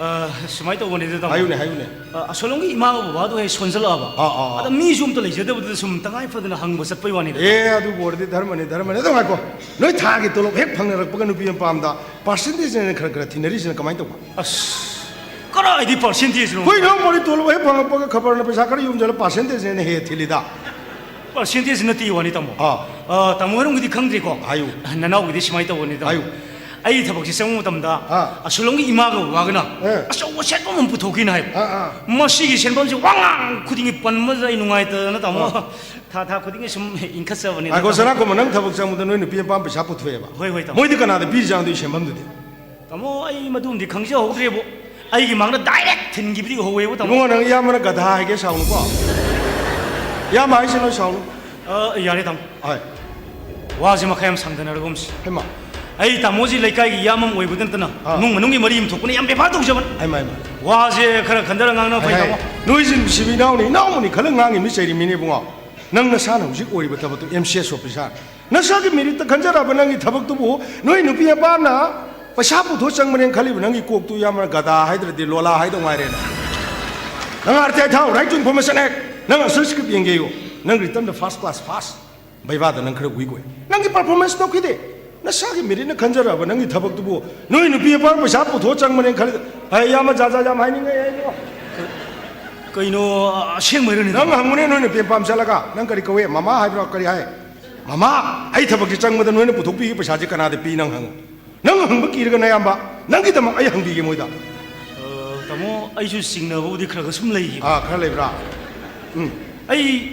ꯑ, ꯁꯨꯃꯥꯏꯅ ꯇꯧꯕꯅꯤꯗ, ꯇꯥꯃꯣ꯫ ꯍꯥꯏꯌꯨꯅꯦ, ꯍꯥꯏꯌꯨꯅꯦ꯫ ꯑ, ꯑꯁꯣꯂꯣꯝꯒꯤ ꯏꯃꯥꯒ ꯕꯕꯥꯗꯣ ꯍꯦꯛ ꯁꯣꯟꯖꯜꯂꯛꯑꯕ꯫ ꯑꯥ, ꯑꯥ, ꯑꯥ꯫ ꯑꯗ ꯃꯤꯁꯨ ꯑꯝꯇ ꯂꯩꯖꯗꯕꯗꯨꯗ ꯁꯨꯝ ꯇꯉꯥꯏ ꯐꯗꯅ ꯍꯪꯕ ꯆꯠꯄꯩ ꯋꯥꯅꯤꯗ꯫ ꯑꯦ, ꯑꯗꯨꯕꯨ ꯑꯣꯏꯔꯗꯤ ꯙꯔꯃꯅꯤ, ꯙꯔꯃꯅꯤ꯫ ꯑꯗꯣ ꯉꯥꯏꯈꯣ, ꯅꯣꯏ ꯊꯥꯒꯤ ꯇꯣꯂꯣꯞ ꯍꯦꯛ ꯐꯪꯅꯔꯛꯄꯒ ꯅꯨꯄꯤ ꯃꯄꯥꯝꯗ percentageꯅ ꯈꯔ ꯈꯔ ꯊꯤꯅꯔꯤꯁꯤꯅ ꯀꯃꯥꯏꯅ ꯇꯧꯕ? ꯑꯁ, ꯀꯗꯥꯏꯗꯤ percentageꯅꯣ? ꯑꯩꯈꯣꯏ ꯏꯅꯥꯎꯄꯥꯗꯤ ꯇꯣꯂꯣꯞ ꯍꯦꯛ ꯐꯪꯉꯛꯄꯒ ꯈꯕꯔꯅ ꯄꯩꯁꯥ ꯈꯔ ꯌꯣꯝꯁꯤꯜꯂ percentageꯅ ꯍꯦꯛ ꯊꯤꯜꯂꯤꯗ꯫ Percentage ꯅꯠꯇꯦ ꯋꯥꯅꯤ, ꯇꯥꯃꯣ꯫ ꯑꯥ꯫ ꯑ, ꯇꯥꯃꯣ ꯍꯣꯏꯔꯣꯝꯒꯤꯗꯤ ꯈꯪꯗ꯭ꯔꯤꯀꯣ? ꯍꯥꯏꯌꯨ꯫ ꯅꯅꯥꯎꯒꯤꯗꯤ ꯁꯨꯃꯥꯏꯅ ꯇꯧꯕꯅꯤ, ꯇꯥꯃꯣ꯫ ꯍꯥꯏꯌꯨ꯫ ꯑꯩ ꯊꯕꯛꯁꯤ ꯆꯪꯕ ꯃꯇꯝꯗ ꯑꯥ꯫ ꯑꯁꯣꯂꯣꯝꯒꯤ ꯏꯃꯥꯒ ꯕꯕꯥꯒꯅ ꯑꯥ꯫ ꯑꯆꯧꯕ ꯁꯦꯟꯐꯝ ꯑꯃ ꯄꯨꯊꯣꯛꯈꯤꯅ ꯍꯥꯏꯕ꯫ ꯑꯥ, ꯑꯥ꯫ ꯃꯁꯤꯒꯤ ꯁꯦꯟꯐꯝꯁꯤ ꯋꯥꯉꯥꯡ ꯈꯨꯗꯤꯡꯒꯤ ꯄꯟꯕꯗ ꯑꯩ ꯅꯨꯡꯉꯥꯏꯇꯗꯅ, ꯇꯥꯃꯣ, ꯑꯥ꯫ ꯊꯥ ꯊꯥ ꯈꯨꯗꯤꯡꯒꯤ ꯁꯨꯝ ꯏꯟꯈꯠꯆꯕꯅꯤꯗ, ꯉꯥꯏꯈꯣ, ꯇꯥꯃꯣ꯫ ꯁꯅꯥ ꯀꯣꯃ, ꯅꯪ ꯊꯕꯛ ꯆꯪꯕꯗ ꯅꯣꯏ ꯅꯨꯄꯤ ꯃꯄꯥꯝ ꯄꯩꯁꯥ ꯄꯨꯊꯣꯛꯑꯦꯕ? ꯍꯣꯏ, ꯍꯣꯏ, ꯇꯥꯃꯣ꯫ ꯃꯣꯏꯗꯤ ꯀꯅꯥꯗ ꯄꯤꯔꯤꯖꯥꯠꯅꯣ ꯑꯗꯨꯒꯤ ꯁꯦꯟꯐꯝꯗꯨꯗꯤ? ꯇꯥꯃꯣ, ꯑꯩ ꯃꯗꯨꯃꯗꯤ ꯈꯪꯖꯍꯧꯗ꯭ꯔꯦꯕꯣ꯫ ꯑꯩꯒꯤ ꯃꯥꯡꯗ ꯗꯥꯏꯔꯦꯛ ꯊꯤꯟꯈꯤꯕꯗꯤ ꯎꯍꯧꯋꯦꯕꯣ, ꯇꯥꯃꯣ꯫ ꯏꯕꯨꯡꯉꯣ, ꯅꯪ ꯏꯌꯥꯝꯕꯅ ꯒꯙꯥ ꯍꯥꯏꯒꯦ ꯁꯥꯎꯅꯨꯀꯣ꯫ ꯏꯌꯥꯝꯕ ꯍꯥꯏꯁꯦ ꯅꯣꯏ ꯁꯥꯎꯅꯨ꯫ ꯑ, ꯌꯥꯔꯦ, ꯇꯥꯃꯣ꯫ ꯍꯣꯏ꯫ ꯋꯥꯁꯦ ꯃꯈꯥ ꯌꯥꯝ ꯁꯥꯡꯊꯅꯔꯒꯨꯝꯁꯤ꯫ ꯍꯩꯃꯥ꯫ ꯑꯩ ꯇꯥꯃꯣꯁꯤ ꯂꯩꯀꯥꯏꯒꯤ ꯏꯌꯥꯝꯕ ꯑꯃ ꯑꯣꯏꯕꯗ ꯅꯠꯇꯅ ꯑꯥ꯫ ꯏꯃꯨꯡ ꯃꯅꯨꯡꯒꯤ ꯃꯔꯤ ꯑꯃ ꯊꯣꯛꯄꯅ ꯌꯥꯝ ꯕꯦꯕꯥꯔ ꯇꯧꯖꯕꯅꯤ꯫ ꯍꯩꯃꯥ, ꯍꯩꯃꯥ꯫ ꯋꯥꯁꯦ ꯈꯔ ꯈꯟꯊꯔ ꯉꯥꯡꯅꯕ ꯐꯩ, ꯍꯩ, ꯍꯩ꯫ ꯇꯥꯃꯣ꯫ ꯅꯣꯏꯁꯤ ꯅꯨꯡꯁꯤꯕ ꯏꯅꯥꯎꯅꯤ, ꯏꯅꯥꯎꯃꯅꯤ ꯈꯜꯂ ꯉꯥꯡꯉꯤꯃꯤ, ꯆꯩꯔꯤꯃꯤꯅꯦ ꯏꯕꯨꯡꯉꯣ꯫ ꯅꯪ ꯅꯁꯥꯅ ꯍꯧꯖꯤꯛ ꯑꯣꯏꯔꯤꯕ ꯊꯕꯛꯇꯨ ꯑꯦꯝ ꯁꯤ ꯑꯦꯁ ꯑꯣꯐꯤꯁꯥꯔ꯫ ꯅꯁꯥꯒꯤ ꯃꯦꯔꯤꯠꯇ ꯈꯟꯖꯔꯕ ꯅꯪꯒꯤ ꯊꯕꯛꯇꯨꯕꯨ ꯅꯣꯏ ꯅꯨꯄꯤ ꯑꯄꯥꯝꯅ ꯄꯩꯁꯥ ꯄꯨꯊꯣꯛ ꯆꯪꯕꯅꯦꯅ ꯈꯜꯂꯤꯕ ꯅꯪꯒꯤ ꯀꯣꯛꯇꯨ ꯌꯥꯝꯅ ꯒꯗꯥ ꯍꯥꯏꯗ꯭ꯔꯗꯤ ꯂꯣꯂꯥ ꯍꯥꯏꯗꯧ ꯉꯥꯏꯔꯦꯅ꯫ ꯅꯪ ꯑꯥꯔ ꯇꯤ ꯑꯥꯏ ꯊꯥꯎ, Right to Information Act, ꯅꯪ ꯑꯟꯁꯔ ꯁ꯭ꯀ꯭ꯔꯤꯞ ꯌꯦꯡꯒꯦꯌꯨ, ꯅꯪ ꯔꯤꯇꯟꯗ ꯐꯥꯔꯁ ꯀ꯭ꯂꯥꯁ ꯐꯥꯔꯁ, ꯕꯩꯕꯥꯗ ꯅꯪ ꯈꯔ ꯋꯤꯛ ꯑꯣꯏ, ꯅꯪꯒꯤ ꯄꯔꯐꯣꯔꯃꯦꯟꯁ ꯇꯧꯈꯤꯗꯦ꯫ ꯅꯁꯥꯒꯤ ꯃꯦꯔꯤꯠꯅ ꯈꯟꯖꯔꯕ ꯅꯪꯒꯤ ꯊꯕꯛꯇꯨꯕꯨ ꯅꯣꯏ ꯅꯨꯄꯤ ꯑꯄꯥꯝ ꯄꯩꯁꯥ ꯄꯨꯊꯣꯛ ꯆꯪꯕꯅꯦꯅ ꯈꯜꯂꯤ꯫ ꯍꯩ, ꯌꯥꯝꯕ ꯖꯥꯠ ꯖꯥꯠ ꯌꯥꯝ ꯍꯥꯏꯅꯤꯡꯉꯦ ꯑꯩ꯫ ꯀꯩꯅꯣ, ꯑꯁꯦꯡꯕꯩꯔꯅꯦ? ꯅꯪ ꯍꯪꯉꯨꯅꯦ, ꯅꯣꯏ ꯅꯨꯄꯤ ꯑꯄꯥꯝ ꯆꯠꯂꯒ, ꯅꯪ ꯀꯔꯤ ꯀꯧꯏ? ꯃꯃꯥ ꯍꯥꯏꯕ꯭ꯔꯣ? ꯀꯔꯤ ꯍꯥꯏ? ꯃꯃꯥ, ꯑꯩ ꯊꯕꯛꯁꯤ ꯆꯪꯕꯗ ꯅꯣꯏꯅ ꯄꯨꯊꯣꯛꯄꯤꯒꯤ ꯄꯩꯁꯥꯁꯦ ꯀꯅꯥꯗ ꯄꯤ ꯅꯪ ꯍꯪꯉꯨ꯫ ꯅꯪ ꯍꯪꯕ ꯀꯤꯔꯒ ꯅꯌꯥꯝꯕ, ꯅꯪꯒꯤꯗꯃꯛ ꯑꯩ ꯍꯪꯕꯤꯒꯦ ꯃꯣꯏꯗ꯫ ꯑ, ꯇꯥꯃꯣ, ꯑꯩꯁꯨ ꯆꯤꯡꯅꯕꯕꯨꯗꯤ ꯈꯔ ꯈꯔ ꯁꯨꯝ ꯂꯩꯌꯦ꯫ ꯑꯥ, ꯈꯔ ꯂꯩꯕ꯭ꯔꯥ? ꯎꯝ꯫ ꯑꯩ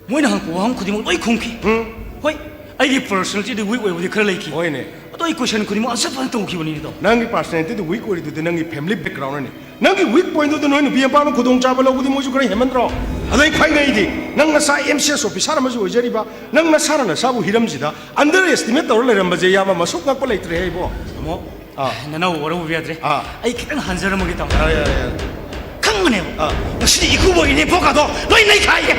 ꯃꯣꯏꯅ ꯍꯪꯉꯛꯄ ꯋꯥꯍꯪ ꯈꯨꯗꯤꯡꯃꯛ ꯂꯣꯏ ꯈꯨꯝꯈꯤ꯫ ꯎꯝ꯫ ꯍꯣꯏ, ꯑꯩꯒꯤ ꯄꯔꯁꯣꯅꯦꯂꯤꯇꯤꯗꯤ ꯋꯤꯛ ꯑꯣꯏꯕꯗꯤ ꯈꯔ ꯂꯩꯈꯤ꯫ ꯍꯣꯏꯅꯦ꯫ ꯑꯗꯣ ꯑꯩ ꯀꯣꯏꯁꯟ ꯈꯨꯗꯤꯡꯃꯛ ꯑꯟꯁꯔ ꯐꯖꯅ ꯇꯧꯈꯤꯕꯅꯤꯗꯣ꯫ ꯅꯪꯒꯤ ꯄꯔꯁꯣꯅꯦꯂꯤꯇꯤꯗꯨ ꯋꯤꯛ ꯑꯣꯏꯔꯤꯗꯨꯗꯤ ꯅꯪꯒꯤ ꯐꯦꯃꯤꯂꯤ ꯕꯦꯛꯒ꯭ꯔꯥꯎꯟꯅꯅꯤ꯫ ꯅꯪꯒꯤ ꯋꯤꯛ ꯄꯣꯏꯟꯗꯨꯗ ꯅꯣꯏ ꯅꯨꯄꯤ ꯑꯄꯥꯝꯕ ꯈꯨꯗꯣꯡꯆꯥꯕ ꯂꯧꯕꯗꯤ ꯃꯣꯏꯁꯨ ꯈꯔ ꯍꯦꯟꯃꯟꯗ꯭ꯔꯣ? ꯑꯗꯩ ꯈ꯭ꯋꯥꯏ ꯉꯩꯗꯤ ꯅꯪ ꯅꯁꯥ ꯑꯦꯝ ꯁꯤ ꯑꯦꯁ ꯑꯣꯐꯤꯁꯥꯔ ꯑꯃꯁꯨ ꯑꯣꯏꯖꯔꯤꯕ, ꯅꯪ ꯅꯁꯥꯅ ꯅꯁꯥꯕꯨ ꯍꯤꯔꯝꯁꯤꯗ ꯑꯟꯗꯔ ꯑꯦꯁꯇꯤꯃꯦꯠ ꯇꯧꯔ ꯂꯩꯔꯝꯕꯁꯦ, ꯏꯌꯥꯝꯕ, ꯃꯁꯨꯛ ꯉꯛꯄ ꯂꯩꯇ꯭ꯔꯦꯍꯦ ꯏꯕꯣ꯫ ꯇꯥꯃꯣ, ꯑꯥ꯫ ꯅꯅꯥꯎ ꯋꯥꯔꯧꯕꯤꯕ ꯌꯥꯗ꯭ꯔꯦ꯫ ꯑꯥ꯫ ꯑꯩ ꯈꯤꯇꯪ ꯍꯟꯖꯔꯝꯃꯒꯦ, ꯇꯥꯃꯣ꯫ ꯌꯥꯔꯦ, ꯌꯥꯔꯦ, ꯌꯥꯔꯦ꯫ ꯈꯪꯕꯅꯦꯕ꯫ ꯑꯥ꯫ ꯉꯁꯤꯗꯤ ꯏꯀꯨꯕꯣꯛ ꯏꯅꯦꯝꯕꯣꯛꯀꯗꯣ ꯂꯣꯏ ꯅꯩꯈꯥꯏꯒꯦ꯫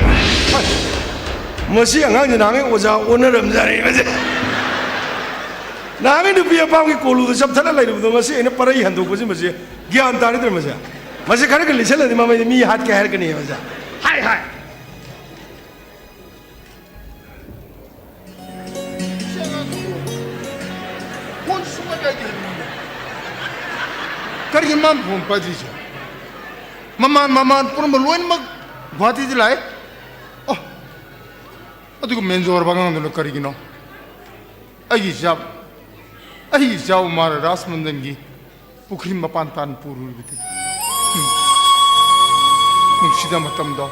ꯃꯁꯤ ꯑꯉꯥꯡꯁꯤ ꯅꯍꯥꯟꯉꯩ ꯑꯣꯖꯥ ꯑꯣꯟꯅꯔꯝꯖꯥꯠꯅꯤ ꯃꯁꯤ꯫ ꯅꯍꯥꯟꯉꯩ ꯅꯨꯄꯤ ꯑꯄꯥꯝꯒꯤ ꯀꯣꯂꯨꯗ ꯆꯞꯊꯠꯂ ꯂꯩꯔꯨꯕꯗꯣ ꯉꯁꯤ ꯑꯩꯅ ꯄꯔꯩ ꯍꯟꯗꯣꯛꯄꯁꯤ ꯃꯁꯤ ꯒ꯭ꯌꯥꯟ ꯇꯥꯔꯤꯗ꯭ꯔ ꯃꯁꯤ? ꯃꯁꯤ ꯈꯔꯒ ꯂꯤꯁꯜꯂꯗꯤ ꯃꯃꯩꯗ ꯃꯤ ꯍꯥꯠꯀꯦ ꯍꯥꯏꯔꯛꯀꯅꯤ ꯃꯁꯤ꯫ ꯍꯥꯏ, ꯍꯥꯏ꯫ ꯐꯣꯟ ꯁꯨꯡꯄꯥꯏ ꯄꯥꯏꯗꯦ ꯍꯥꯏꯕꯅꯤꯅꯦ꯫ ꯀꯔꯤꯒꯤꯅꯣ ꯃꯥꯅ ꯐꯣꯟ ꯄꯥꯏꯗ꯭ꯔꯤꯁꯦ? ꯃꯃꯥꯟ, ꯃꯃꯥꯟ ꯄꯨꯝꯅꯃꯛ ꯂꯣꯏꯅꯃꯛ ꯒꯨꯍꯥꯇꯤꯗ ꯂꯥꯛꯑꯦ꯫ ꯑꯣ, ꯑꯗꯨꯒ ꯃꯦꯟꯖꯣꯔꯕ ꯑꯉꯥꯡꯗꯨꯅ ꯀꯔꯤꯒꯤꯅꯣ? ꯑꯩꯒꯤ ꯏꯆꯥ ꯑꯩ ꯏꯆꯥ ꯎꯃꯥꯔ ꯔꯥꯖꯃꯟꯗꯟꯒꯤ ꯄꯨꯈ꯭ꯔꯤ ꯃꯄꯥꯟ ꯇꯥꯟ ꯄꯨꯔꯨꯔꯤꯕꯗꯤ꯫ ꯎꯝ꯫ ꯅꯨꯡꯁꯤꯗ ꯃꯇꯝꯗꯣ꯫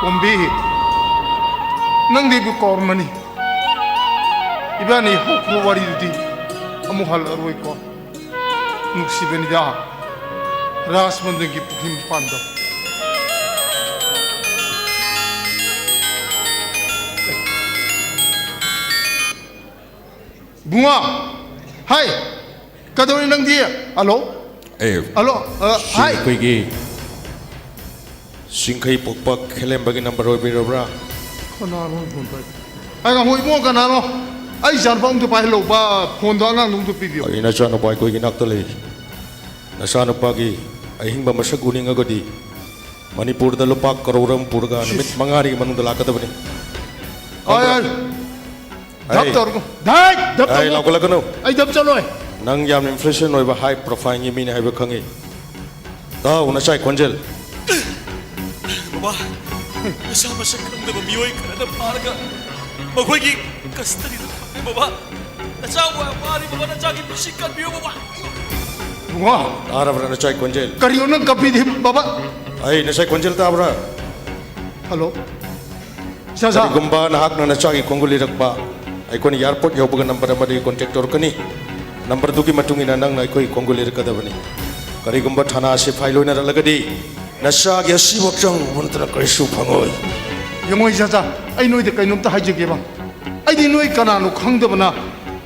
ꯀꯣꯝꯕꯤ, ꯅꯪꯗꯤ ꯑꯩꯕꯨ ꯀꯥꯎꯔꯝꯃꯅꯤ꯫ ꯏꯕꯥꯅꯤ ꯍꯧꯈꯤꯕ ꯋꯥꯔꯤꯗꯨꯗꯤ ꯑꯃꯨꯛ ꯍꯜꯂꯛꯑꯔꯣꯏꯀꯣ꯫ ꯅꯨꯡꯁꯤꯕꯅꯤꯗ, ꯔꯥꯖꯃꯟꯗꯟꯒꯤ ꯄꯨꯈ꯭ꯔꯤ ꯃꯄꯥꯟꯗꯣ꯫ ꯕꯨꯡꯉꯣ, ꯍꯥꯏ, ꯀꯩꯗꯧꯔꯤ ꯅꯪꯗꯤ? ꯍꯜꯂꯣ? ꯑꯦ, ꯍꯜꯂꯣ? ꯑ, ꯁꯤ ꯍꯥꯏ꯫ ꯑꯩꯈꯣꯏꯒꯤ ꯆꯤꯡꯈꯩ ꯄꯣꯛꯄ ꯈꯦꯂꯦꯝꯕꯒꯤ ꯅꯝꯕꯔ ꯑꯣꯏꯕꯤꯔꯕ꯭ꯔꯥ? ꯀꯅꯥꯅꯣ ꯐꯣꯟ ꯄꯥꯏ-, ꯑꯩ ꯉꯥꯏꯈꯣ, ꯏꯕꯨꯡꯉꯣ, ꯀꯅꯥꯅꯣ? ꯑꯩ ꯏꯆꯥꯅꯨꯄꯥ ꯑꯝꯇ ꯄꯥꯏꯍꯜꯂꯧꯕ, ꯐꯣꯟꯗꯣ ꯑꯉꯥꯡꯗꯣ ꯑꯝꯇ ꯄꯤꯕꯤꯌꯨ꯫ ꯑꯩ ꯅꯆꯥꯅꯨꯄꯥ ꯑꯩꯈꯣꯏꯒꯤ ꯏꯅꯥꯛꯇ ꯂꯩ꯫ ꯅꯆꯥꯅꯨꯄꯥꯒꯤ ꯑꯍꯤꯡꯕ ꯃꯁꯛ ꯎꯅꯤꯡꯉꯒꯗꯤ ꯃꯅꯤꯄꯨꯔꯗ ꯂꯨꯄꯥ ꯀꯔꯣꯔ ꯑꯃ ꯄꯨꯔꯒ ꯅꯨꯃꯤꯠ ꯁꯤꯁ꯫ ꯃꯉꯥꯅꯤꯒꯤ ꯃꯅꯨꯡꯗ ꯂꯥꯛꯀꯗꯕꯅꯤ꯫ ꯑꯥꯏ, ꯑꯥꯏ꯫ ꯙꯞ ꯑꯩ ꯇꯧꯔꯒ꯫ ꯙꯥꯏ, ꯙꯞ ꯑꯩ ꯇꯧꯒꯅꯨ꯫ ꯂꯥꯎꯈꯠꯂꯛꯀꯅꯨ꯫ ꯑꯩ ꯙꯞ ꯆꯠꯂꯣꯏ꯫ ꯅꯪ ꯌꯥꯝꯅ influential ꯑꯣꯏꯕ high profileꯒꯤ ꯃꯤꯅꯤ ꯍꯥꯏꯕ ꯈꯪꯉꯤ꯫ ꯇꯥꯎ, ꯅꯆꯥꯏ ꯈꯣꯟꯖꯦꯜ꯫ ꯕꯕꯥ, ꯅꯁꯥ ꯃꯁꯛ ꯈꯪꯗꯕ ꯃꯤꯑꯣꯏ ꯈꯔꯅ ꯐꯥꯔꯒ ꯃꯈꯣꯏꯒꯤ custodyꯗ ꯊꯝꯃꯦ, ꯕꯕꯥ꯫ ꯅꯆꯥ ꯋꯥ-, ꯋꯥꯔꯤ, ꯕꯕꯥ, ꯅꯆꯥꯒꯤ ꯄꯨꯟꯁꯤ ꯀꯟꯕꯤꯌꯨ, ꯕꯕꯥ꯫ ꯏꯕꯨꯡꯉꯣ! ꯇꯥꯔꯕ꯭ꯔꯥ, ꯅꯆꯥꯏ ꯈꯣꯟꯖꯦꯜ? ꯀꯔꯤꯅꯣ ꯅꯪ ꯀꯞꯄꯤꯗꯤ, ꯕꯕꯥ? ꯑꯩ, ꯅꯆꯥꯏ ꯈꯣꯟꯖꯦꯜ ꯇꯥꯕ꯭ꯔꯥ? ꯍꯜꯂꯣ? ꯏꯆꯥ ꯁꯥ꯫ ꯀꯔꯤꯒꯨꯝꯕ ꯅꯍꯥꯛꯅ ꯅꯆꯥꯒꯤ ꯈꯣꯡꯒꯨꯜ ꯂꯤꯔꯛꯄ, ꯑꯩꯈꯣꯏꯅ airport ꯌꯧꯕꯒ number ꯑꯃꯗꯒꯤ contact ꯇꯧꯔꯛꯀꯅꯤ꯫ Numberꯗꯨꯒꯤ ꯃꯇꯨꯡ ꯏꯟꯅ ꯅꯪꯅ ꯑꯩꯈꯣꯏ ꯈꯣꯡꯒꯨꯜ ꯂꯤꯔꯛꯀꯗꯕꯅꯤ꯫ ꯀꯔꯤꯒꯨꯝꯕ ꯊꯥꯅꯥ ꯁꯤꯐꯥꯏ ꯂꯣꯏꯅꯔꯛꯂꯒꯗꯤ, ꯅꯆꯥꯒꯤ ꯑꯁꯤꯕ ꯍꯛꯆꯥꯡ ꯎꯕ ꯅꯠꯇꯅ ꯀꯔꯤꯁꯨ ꯐꯪꯉꯣꯏ꯫ ꯌꯦꯡꯉꯣ, ꯏꯆꯥꯆꯥ, ꯑꯩ ꯅꯣꯏꯗ ꯀꯩꯅꯣꯝꯇ ꯍꯥꯏꯖꯒꯦꯕ꯫ ꯑꯩꯗꯤ ꯅꯣꯏ ꯀꯅꯥꯅꯣ ꯈꯪꯗꯕꯅ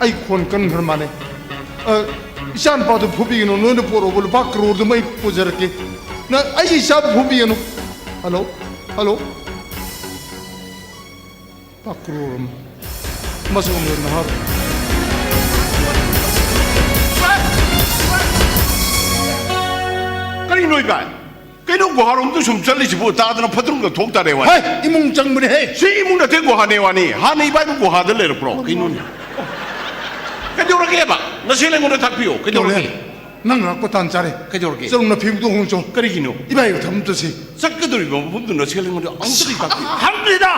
ꯑꯩ ꯈꯣꯟ ꯀꯟꯈ꯭ꯔ ꯃꯥꯜꯂꯦ꯫ ꯑ, ꯏꯆꯥ ꯅꯨꯄꯥꯗꯨ ꯐꯨꯕꯤꯒꯅꯨ, ꯅꯣꯏꯅ ꯄꯣꯔꯛꯑꯣꯕ ꯂꯨꯄꯥ ꯀꯔꯣꯔꯗꯨꯃ ꯑꯩ ꯄꯨꯖꯔꯛꯀꯦ꯫ ꯅꯪ ꯑꯩꯒꯤ ꯏꯆꯥꯕꯨ ꯐꯨꯕꯤꯒꯅꯨ꯫ ꯍꯜꯂꯣ? ꯍꯜꯂꯣ? ꯄꯥꯀ꯭ꯔꯨꯔꯝ꯫ ꯃꯁꯛ ꯑꯃ ꯅꯍꯥꯔꯣ꯫ ꯀꯔꯤꯅꯣ ꯏꯕꯥꯏ? ꯀꯩꯅꯣ ꯒꯨꯍꯥꯔꯣꯝꯗ ꯁꯨꯝ ꯆꯠꯂꯤꯁꯤꯕꯨ? ꯇꯥꯗꯅ ꯐꯠꯇ꯭ꯔꯨꯝꯒ ꯊꯣꯛ ꯇꯥꯔꯦ ꯋꯥꯅꯤ꯫ ꯍꯩ, ꯏꯃꯨꯡ ꯆꯪꯕꯅꯦ ꯍꯦ꯫ ꯁꯤ ꯏꯃꯨꯡ ꯅꯠꯇꯦ, ꯒꯨꯍꯥꯅꯦ ꯋꯥꯅꯤ꯫ ꯍꯥꯟꯅ ꯏꯕꯥꯏꯕꯨ ꯒꯨꯍꯥꯗ ꯂꯩꯔꯛꯄ꯭ꯔꯣ? ꯀꯩꯅꯣꯅꯦ? ꯀꯩꯗꯧꯔꯒꯦꯕ? ꯅꯆꯦ ꯂꯩꯉꯣꯟꯗ ꯇꯥꯛꯄꯤꯌꯣ꯫ ꯀꯩꯗꯧꯔꯒꯦ? ꯅꯪ ꯂꯥꯛꯄ ꯇꯥꯟ ꯆꯥꯔꯦ꯫ ꯀꯩꯗꯧꯔꯒꯦ? ꯆꯔꯨꯝ ꯅꯥꯄꯤꯕꯨꯗ ꯍꯣꯡꯆꯣ꯫ ꯀꯔꯤꯒꯤꯅꯣ? ꯏꯕꯥꯏ ꯊꯝꯗꯁꯤ꯫ ꯆꯠꯀꯗꯧꯔꯤꯕ ꯃꯐꯝꯗꯨ ꯅꯆꯦ ꯂꯩꯉꯣꯟꯗ ꯑꯃꯨꯛꯇꯗꯤ ꯇꯥꯛꯄꯤꯌꯨ꯫ ꯍꯪꯗ꯭ꯔꯤꯗ!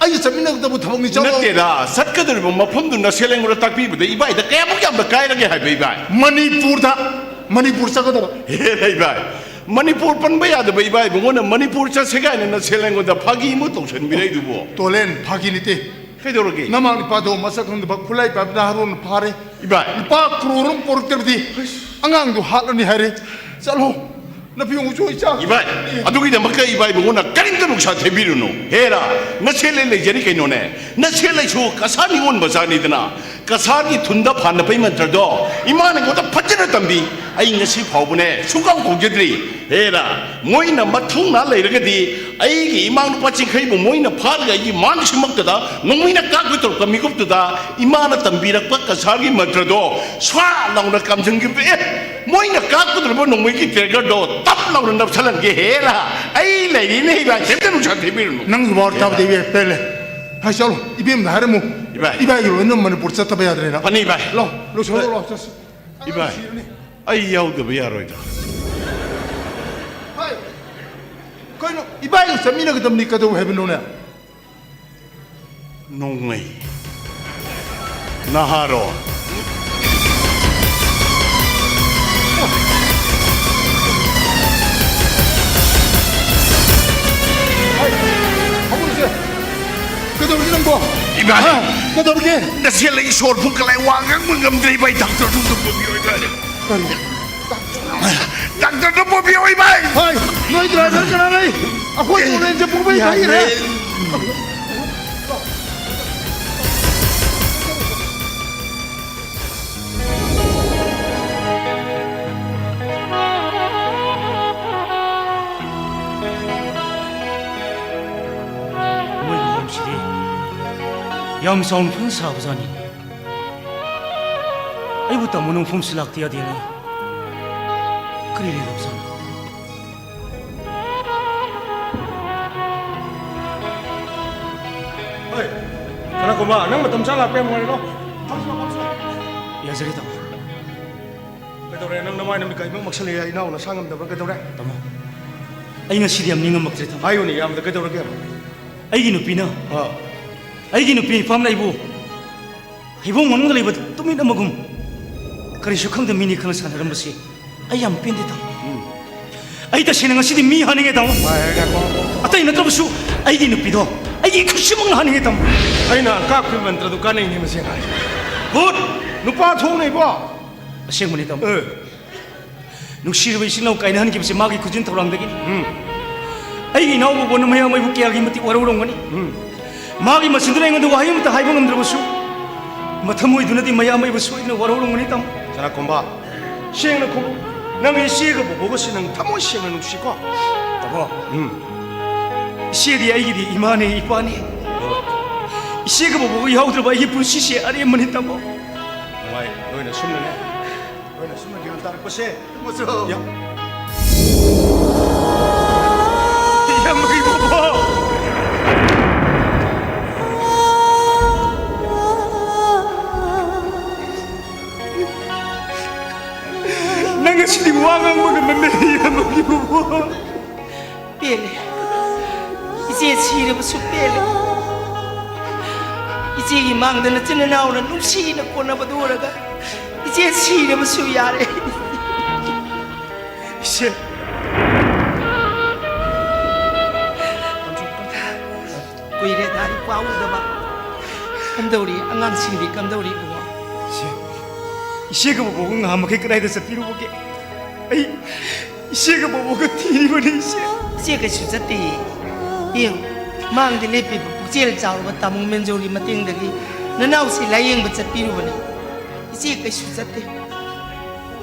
ꯑꯩꯒ ꯆꯠꯃꯤꯟꯅꯒꯗꯕ ꯊꯕꯛꯅꯤ, ꯆꯠꯂꯣ꯫ ꯅꯠꯇꯦꯗ, ꯆꯠꯀꯗꯧꯔꯤꯕ ꯃꯐꯝꯗꯨ ꯅꯁꯦꯜ ꯑꯩꯉꯣꯟꯗ ꯇꯥꯛꯄꯤꯕꯗ ꯏꯕꯥꯏꯗ ꯀꯌꯥꯃꯨꯛ ꯌꯥꯝꯅ ꯀꯥꯏꯔꯒꯦ ꯍꯥꯏꯕ, ꯏꯕꯥꯏ? ꯃꯅꯤꯄꯨꯔꯗ, ꯃꯅꯤꯄꯨꯔ ꯆꯠꯀꯗꯕ꯫ ꯍꯦ, ꯏꯕꯥꯏ, ꯃꯅꯤꯄꯨꯔ ꯄꯟꯕ ꯌꯥꯗꯕ ꯏꯕꯥꯏ ꯏꯕꯨꯡꯉꯣꯅ ꯃꯅꯤꯄꯨꯔ ꯆꯠꯁꯦ ꯀꯥꯏꯅ ꯅꯁꯦꯜ ꯑꯩꯉꯣꯟꯗ ꯐꯥꯒꯤ ꯑꯃ ꯇꯧꯁꯟꯕꯤꯔꯛꯏꯗꯨꯕꯣ꯫ ꯇꯣꯂꯦꯟ, ꯐꯥꯒꯤ ꯅꯠꯇꯦ꯫ ꯀꯩꯗꯧꯔꯒꯦ? ꯅꯃꯥ ꯅꯨꯄꯥꯗꯣ ꯃꯁꯛ ꯈꯪꯗꯕ ꯈꯨꯠꯂꯥꯏ ꯄꯥꯏꯕꯗ ꯍꯥꯔꯣꯟ ꯐꯥꯔꯦ꯫ ꯏꯕꯥꯏ꯫ ꯂꯨꯄꯥ ꯀ꯭ꯔꯣꯔ ꯑꯃ ꯄꯣꯔꯛꯇ꯭ꯔꯕꯗꯤ ꯑꯉꯥꯡꯗꯣ ꯍꯥꯠꯂꯅꯤ ꯍꯥꯏꯔꯦ꯫ ꯆꯠꯂꯣ꯫ ꯅꯐꯤ ꯌꯣꯡꯁꯨ ꯏꯆꯥ꯫ ꯏꯕꯥꯏ, ꯑꯗꯨꯒꯤꯗꯃꯛꯇ ꯏꯕꯥꯏ ꯏꯕꯨꯡꯉꯣꯅ ꯀꯔꯤꯝꯇ ꯅꯨꯡꯁꯥ ꯊꯦꯝꯕꯤꯔꯨꯅꯨ꯫ ꯍꯦꯔꯥ, ꯅꯁꯦꯜ ꯂꯩ ꯂꯩꯖꯔꯤ ꯀꯩꯅꯣꯅꯦ꯫ ꯅꯁꯦꯜ ꯂꯩꯁꯨ ꯀꯁꯥꯔ ꯅꯤꯉꯣꯜ ꯃꯆꯥꯅꯤꯗꯅ꯫ ꯀꯁꯥꯔꯒꯤ ꯊꯨꯟꯗ ꯐꯥꯟꯗ ꯄꯩ ꯃꯟꯇ꯭ꯔꯗꯣ ꯏꯃꯥꯅ ꯑꯩꯉꯣꯟꯗ ꯐꯖꯅ ꯇꯝꯕꯤ꯫ ꯑꯩ ꯉꯁꯤ ꯐꯥꯎꯕꯅꯦ ꯁꯨꯡꯀꯥꯎ ꯀꯥꯎꯖꯗ꯭ꯔꯤ꯫ ꯍꯦꯔꯥ, ꯃꯣꯏꯅ ꯃꯊꯧꯅꯥ ꯂꯩꯔꯒꯗꯤ ꯑꯩꯒꯤ ꯏꯃꯥ ꯅꯨꯄꯥ ꯆꯤꯡꯈꯩꯕꯨ ꯃꯣꯏꯅ ꯐꯥꯔꯒ ꯑꯩꯒꯤ ꯃꯥꯡ ꯁꯤꯃꯛꯇꯗ ꯅꯣꯡꯃꯩꯅ ꯀꯥꯞꯀꯦ ꯇꯧꯔꯛꯄ ꯃꯤꯀꯨꯞꯇꯨꯗ ꯏꯃꯥꯅ ꯇꯝꯕꯤꯔꯛꯄ ꯀꯁꯥꯔꯒꯤ ꯃꯟꯇ꯭ꯔꯗꯣ ꯁ꯭ꯋꯥ ꯂꯥꯎꯅ ꯀꯥꯝꯁꯤꯟꯈꯤꯕ꯫ ꯑꯦ, ꯃꯣꯏꯅ ꯀꯥꯞꯀꯗꯧꯔꯤꯕ ꯅꯣꯡꯃꯩꯒꯤ triggerꯗꯣ ꯇꯞ ꯂꯥꯎꯅ ꯅꯞꯁꯜꯍꯟꯒꯦ꯫ ꯍꯦꯔꯥ, ꯑꯩ ꯂꯩꯔꯤꯅꯦ ꯏꯕꯥꯏ, ꯀꯩꯝꯇ ꯅꯨꯡꯁꯥ ꯊꯦꯝꯕꯤꯔꯨꯅꯨ꯫ ꯅꯪꯒꯤ ꯋꯥ ꯇꯥꯕꯗ ꯏꯕꯦ ꯄꯦꯜꯂꯦ꯫ ꯍꯥꯏ ꯆꯠꯂꯣ, ꯏꯕꯦꯝꯗ ꯍꯥꯏꯔꯝꯃꯨ꯫ ꯏꯕꯥꯏ꯫ ꯏꯕꯥꯏꯒꯤ ꯂꯣꯏꯅ ꯃꯅꯤꯄꯨꯔ ꯆꯠꯇꯕ ꯌꯥꯗ꯭ꯔꯦꯅ꯫ ꯐꯅꯤ ꯏꯕꯥꯏ꯫ ꯂꯥꯎ, ꯂꯣꯏꯁꯜꯂꯣ, ꯂꯥꯎ, ꯆꯠꯁꯤ꯫ ꯏꯕꯥꯏ, ꯁꯤꯔꯅꯤ꯫ ꯑꯩ ꯌꯥꯎꯗꯕ ꯌꯥꯔꯣꯏꯗ꯫ ꯍꯥꯏ, ꯀꯩꯅꯣ, ꯏꯕꯥꯏꯒ ꯆꯠꯃꯤꯟꯅꯒꯗꯕꯅꯤ, ꯀꯩꯗꯧ ꯍꯥꯏꯕꯅꯣꯅꯦ? ꯅꯣꯡꯃꯩ꯫ ꯅꯍꯥꯔꯣꯜ꯫ ꯍꯥꯏ, ꯐꯃꯨꯡꯁꯦ꯫ ꯀꯩꯗꯧꯔꯒꯦ ꯅꯪꯕꯣ? ꯏꯕꯥꯏ꯫ ꯍꯥ? ꯀꯩꯗꯧꯔꯒꯦ? ꯅꯁꯦꯜ ꯑꯩ ꯁꯣꯔ ꯐꯨꯟ ꯀꯂꯥꯏ ꯋꯥ ꯉꯥꯡꯕ ꯉꯝꯗ꯭ꯔꯦ ꯏꯕꯥꯏ, ꯗꯥꯛꯇꯔꯗꯨ ꯑꯝꯇ ꯄꯨꯕꯤꯌꯣ ꯏꯕꯥꯏ꯫ ꯀꯔꯤ? ꯗꯥꯛꯇꯔꯗꯨ ꯄꯨꯕꯤꯌꯣ ꯏꯕꯥꯏ꯫ ꯍꯣꯏ, ꯅꯣꯏ ꯗ꯭ꯔꯥꯏꯚꯔ ꯀꯅꯥ ꯂꯩ? ꯑꯩꯈꯣꯏ ꯇꯣꯔꯦꯟꯁꯦ ꯄꯨꯡꯄꯩ ꯌꯥꯗ꯭ꯔꯦ꯫ ꯐꯩꯔꯦ꯫ ꯃꯣꯏ ꯃꯐꯝꯁꯤꯗꯤ ꯌꯥꯝ ꯆꯥꯎꯅ ꯐꯖꯅ ꯁꯥꯕꯖꯥꯠꯅꯤ꯫ ꯑꯩꯕꯨ ꯇꯝꯃꯨ ꯅꯪ ꯃꯐꯝꯁꯤ ꯂꯥꯛꯇ ꯌꯥꯗꯦꯅꯦ꯫ ꯀꯔꯤ ꯂꯩꯔꯕꯖꯥꯠꯅꯣ? ꯍꯣꯏ, ꯀꯅꯥꯒꯨꯝꯕ ꯅꯪ ꯃꯇꯝ ꯆꯥ ꯂꯥꯛꯄ ꯌꯥꯝ ꯅꯨꯡꯉꯥꯏꯔꯦꯀꯣ꯫ ꯐꯝꯁꯤ ꯂꯥꯎ, ꯐꯝꯁꯤ ꯂꯥꯎ꯫ ꯌꯥꯖꯔꯦ, ꯇꯥꯃꯣ꯫ ꯀꯩꯗꯧꯔꯦ? ꯅꯪ ꯅꯃꯥꯏ ꯅꯃꯤꯠ ꯀꯥꯏꯃꯛ ꯃꯛꯁꯜꯂꯦ, ꯏꯅꯥꯎ ꯅꯁꯥ ꯉꯝꯗꯕ꯭ꯔꯥ? ꯀꯩꯗꯧꯔꯦ? ꯇꯥꯃꯣ, ꯑꯩ ꯉꯁꯤꯗꯤ ꯌꯥꯝ ꯅꯤꯡꯉꯝꯃꯛꯇ꯭ꯔꯦ, ꯇꯥꯃꯣ꯫ ꯍꯥꯏꯌꯨꯅꯦ, ꯌꯥꯝꯗ ꯀꯩꯗꯧꯔꯒꯦ? ꯑꯩꯒꯤ ꯅꯨꯄꯤꯅ, ꯑꯥ꯫ ꯑꯩꯒꯤ ꯅꯨꯄꯤ ꯏꯄꯥꯝꯅ ꯑꯩꯕꯨ ꯍꯩꯕꯣꯡ ꯃꯅꯨꯡꯗ ꯂꯩꯕ ꯇꯨꯃꯤꯠ ꯑꯃꯒꯨꯝ, ꯀꯔꯤꯁꯨ ꯈꯪꯗꯕ ꯃꯤꯅꯤ ꯈꯜꯂ ꯁꯥꯟꯅꯔꯝꯕꯁꯤ ꯑꯩ ꯌꯥꯝ ꯄꯦꯟꯗꯦ, ꯇꯥꯃꯣ꯫ ꯎꯝ꯫ ꯑꯩ ꯇꯁꯦꯡꯅ ꯉꯁꯤꯗꯤ ꯃꯤ ꯍꯥꯠꯅꯤꯡꯉꯦ, ꯇꯥꯃꯣ꯫ ꯉꯥꯏ, ꯉꯥꯏꯈꯣ꯫ ꯑꯇꯩ ꯅꯠꯇ꯭ꯔꯕꯁꯨ ꯑꯩꯒꯤ ꯅꯨꯄꯤꯗꯣ ꯑꯩꯒꯤ ꯏꯈꯨꯠꯁꯤꯃꯛꯅ ꯍꯥꯠꯅꯤꯡꯉꯦ, ꯇꯥꯃꯣ꯫ ꯑꯩꯅ ꯑꯀꯥꯞꯄꯤ ꯃꯟꯇ꯭ꯔꯗꯨ ꯀꯥꯟꯅꯩꯅꯦ ꯃꯁꯤ ꯑꯉꯥꯡꯁꯦ꯫ ꯒꯨꯗ! ꯅꯨꯄꯥ ꯊꯣꯛꯅꯩꯕꯣ꯫ ꯑꯁꯦꯡꯕꯅꯤ, ꯇꯥꯃꯣ꯫ ꯑꯦ꯫ ꯅꯨꯡꯁꯤꯔꯕ ꯏꯆꯤꯟ ꯏꯅꯥꯎ ꯀꯥꯏꯅꯍꯟꯈꯤꯕꯁꯤ ꯃꯥꯒꯤ ꯈꯨꯖꯤꯟ ꯊꯧꯔꯥꯡꯗꯒꯤꯅꯤ꯫ ꯎꯝ꯫ ꯑꯩꯒꯤ ꯏꯅꯥꯎꯕꯨ ꯕꯣꯟꯅ ꯃꯌꯥꯝ ꯑꯩꯕꯨ ꯀꯌꯥꯒꯤ ꯃꯇꯤꯛ ꯋꯥꯔꯧꯔꯝꯒꯅꯤ꯫ ꯎꯝ꯫ ꯃꯥꯒꯤ ꯃꯆꯤꯟꯗꯨꯅ ꯑꯩꯉꯣꯟꯗ ꯋꯥꯍꯩ ꯑꯃꯠꯇ ꯍꯥꯏꯕ ꯉꯝꯗ꯭ꯔꯕꯁꯨ, ꯃꯊꯃꯣꯏꯗꯨꯅꯗꯤ ꯃꯌꯥꯝ ꯑꯩꯕꯨ ꯁꯣꯏꯗꯅ ꯋꯥꯔꯧꯔꯝꯒꯅꯤ, ꯇꯥꯃꯣ꯫ ꯁꯅꯥꯈꯣꯝꯕ, ꯁꯦꯡꯅ ꯈꯨꯝꯃꯨ꯫ ꯅꯪ ꯏꯆꯦꯒ ꯕꯣꯕꯣꯒꯁꯦ ꯅꯪ ꯊꯃꯣꯏ ꯁꯦꯡꯅ ꯅꯨꯡꯁꯤꯀꯣ? ꯇꯥꯃꯣ꯫ ꯎꯝ꯫ ꯏꯆꯦꯗꯤ ꯑꯩꯒꯤꯗꯤ ꯏꯃꯥꯅꯦ, ꯏꯄꯥꯅꯦ꯫ ꯏꯆꯦꯒ ꯕꯣꯕꯣꯒ ꯌꯥꯎꯗ꯭ꯔꯕ ꯑꯩꯒꯤ ꯄꯨꯟꯁꯤꯁꯦ ꯑꯔꯦꯝꯕꯅꯤ, ꯇꯥꯃꯣ꯫ ꯅꯨꯡꯉꯥꯏ, ꯅꯣꯏꯅ ꯁꯨꯝꯅꯅꯦ꯫ ꯂꯣꯏꯅ ꯁꯨꯝꯅ ꯒ꯭ꯌꯥꯟ ꯇꯥꯔꯛꯄꯁꯦ꯫ ꯃꯆꯧ꯫ ꯌꯥꯝ-, ꯌꯥꯝ ꯃꯩ ꯕꯣꯕꯣ꯫ ꯅꯪ ꯉꯁꯤꯗꯤ ꯋꯥ ꯉꯥꯡꯕ ꯉꯝꯃꯟꯗꯦ, ꯌꯥꯝ ꯃꯩ ꯕꯣꯕꯣ꯫ ꯄꯦꯜꯂꯦ꯫ ꯏꯆꯦ ꯁꯤꯔꯕꯁꯨ ꯄꯦꯜꯂꯦ꯫ ꯏꯆꯦꯒꯤ ꯃꯥꯡꯗ ꯅꯆꯤꯟ ꯅꯅꯥꯎꯅ ꯅꯨꯡꯁꯤꯅ ꯀꯣꯟꯅꯕꯗꯨ ꯎꯔꯒ ꯏꯆꯦ ꯁꯤꯔꯕꯁꯨ ꯌꯥꯔꯦ꯫ ꯏꯆꯦ꯫ ꯀꯨꯏꯔꯦꯗ ꯏꯄ꯭ꯋꯥ ꯎꯗꯕ꯫ ꯀꯝꯗꯧꯔꯤ? ꯑꯉꯥꯡꯁꯤꯡꯗꯤ ꯀꯝꯗꯧꯔꯤ ꯏꯕꯨꯡꯉꯣ? ꯏꯆꯦ, ꯏꯆꯦꯒ ꯕꯣꯕꯣꯒ ꯉꯍꯥꯟ ꯃꯈꯩ ꯀꯗꯥꯏꯗ ꯆꯠꯄꯤꯔꯨꯕꯒꯦ? ꯑꯩ ꯏꯆꯦꯒ ꯕꯣꯕꯣꯒ ꯊꯤꯔꯤꯕꯅꯤ, ꯏꯆꯦ꯫ ꯏꯆꯦ ꯀꯩꯁꯨ ꯆꯠꯇꯦꯌꯦ꯫ ꯌꯦꯡꯉꯨ, ꯃꯥꯡꯗ ꯂꯦꯞꯄꯤꯕ ꯄꯨꯛꯆꯦꯜ ꯆꯥꯎꯔꯕ ꯇꯥꯃꯣ ꯃꯦꯟꯖꯣꯔꯒꯤ ꯃꯇꯦꯡꯗꯒꯤ ꯅꯅꯥꯎꯁꯤ ꯂꯥꯌꯦꯡꯕ ꯆꯠꯄꯤꯔꯨꯕꯅꯤ꯫ ꯏꯆꯦ ꯀꯩꯁꯨ ꯆꯠꯇꯦ꯫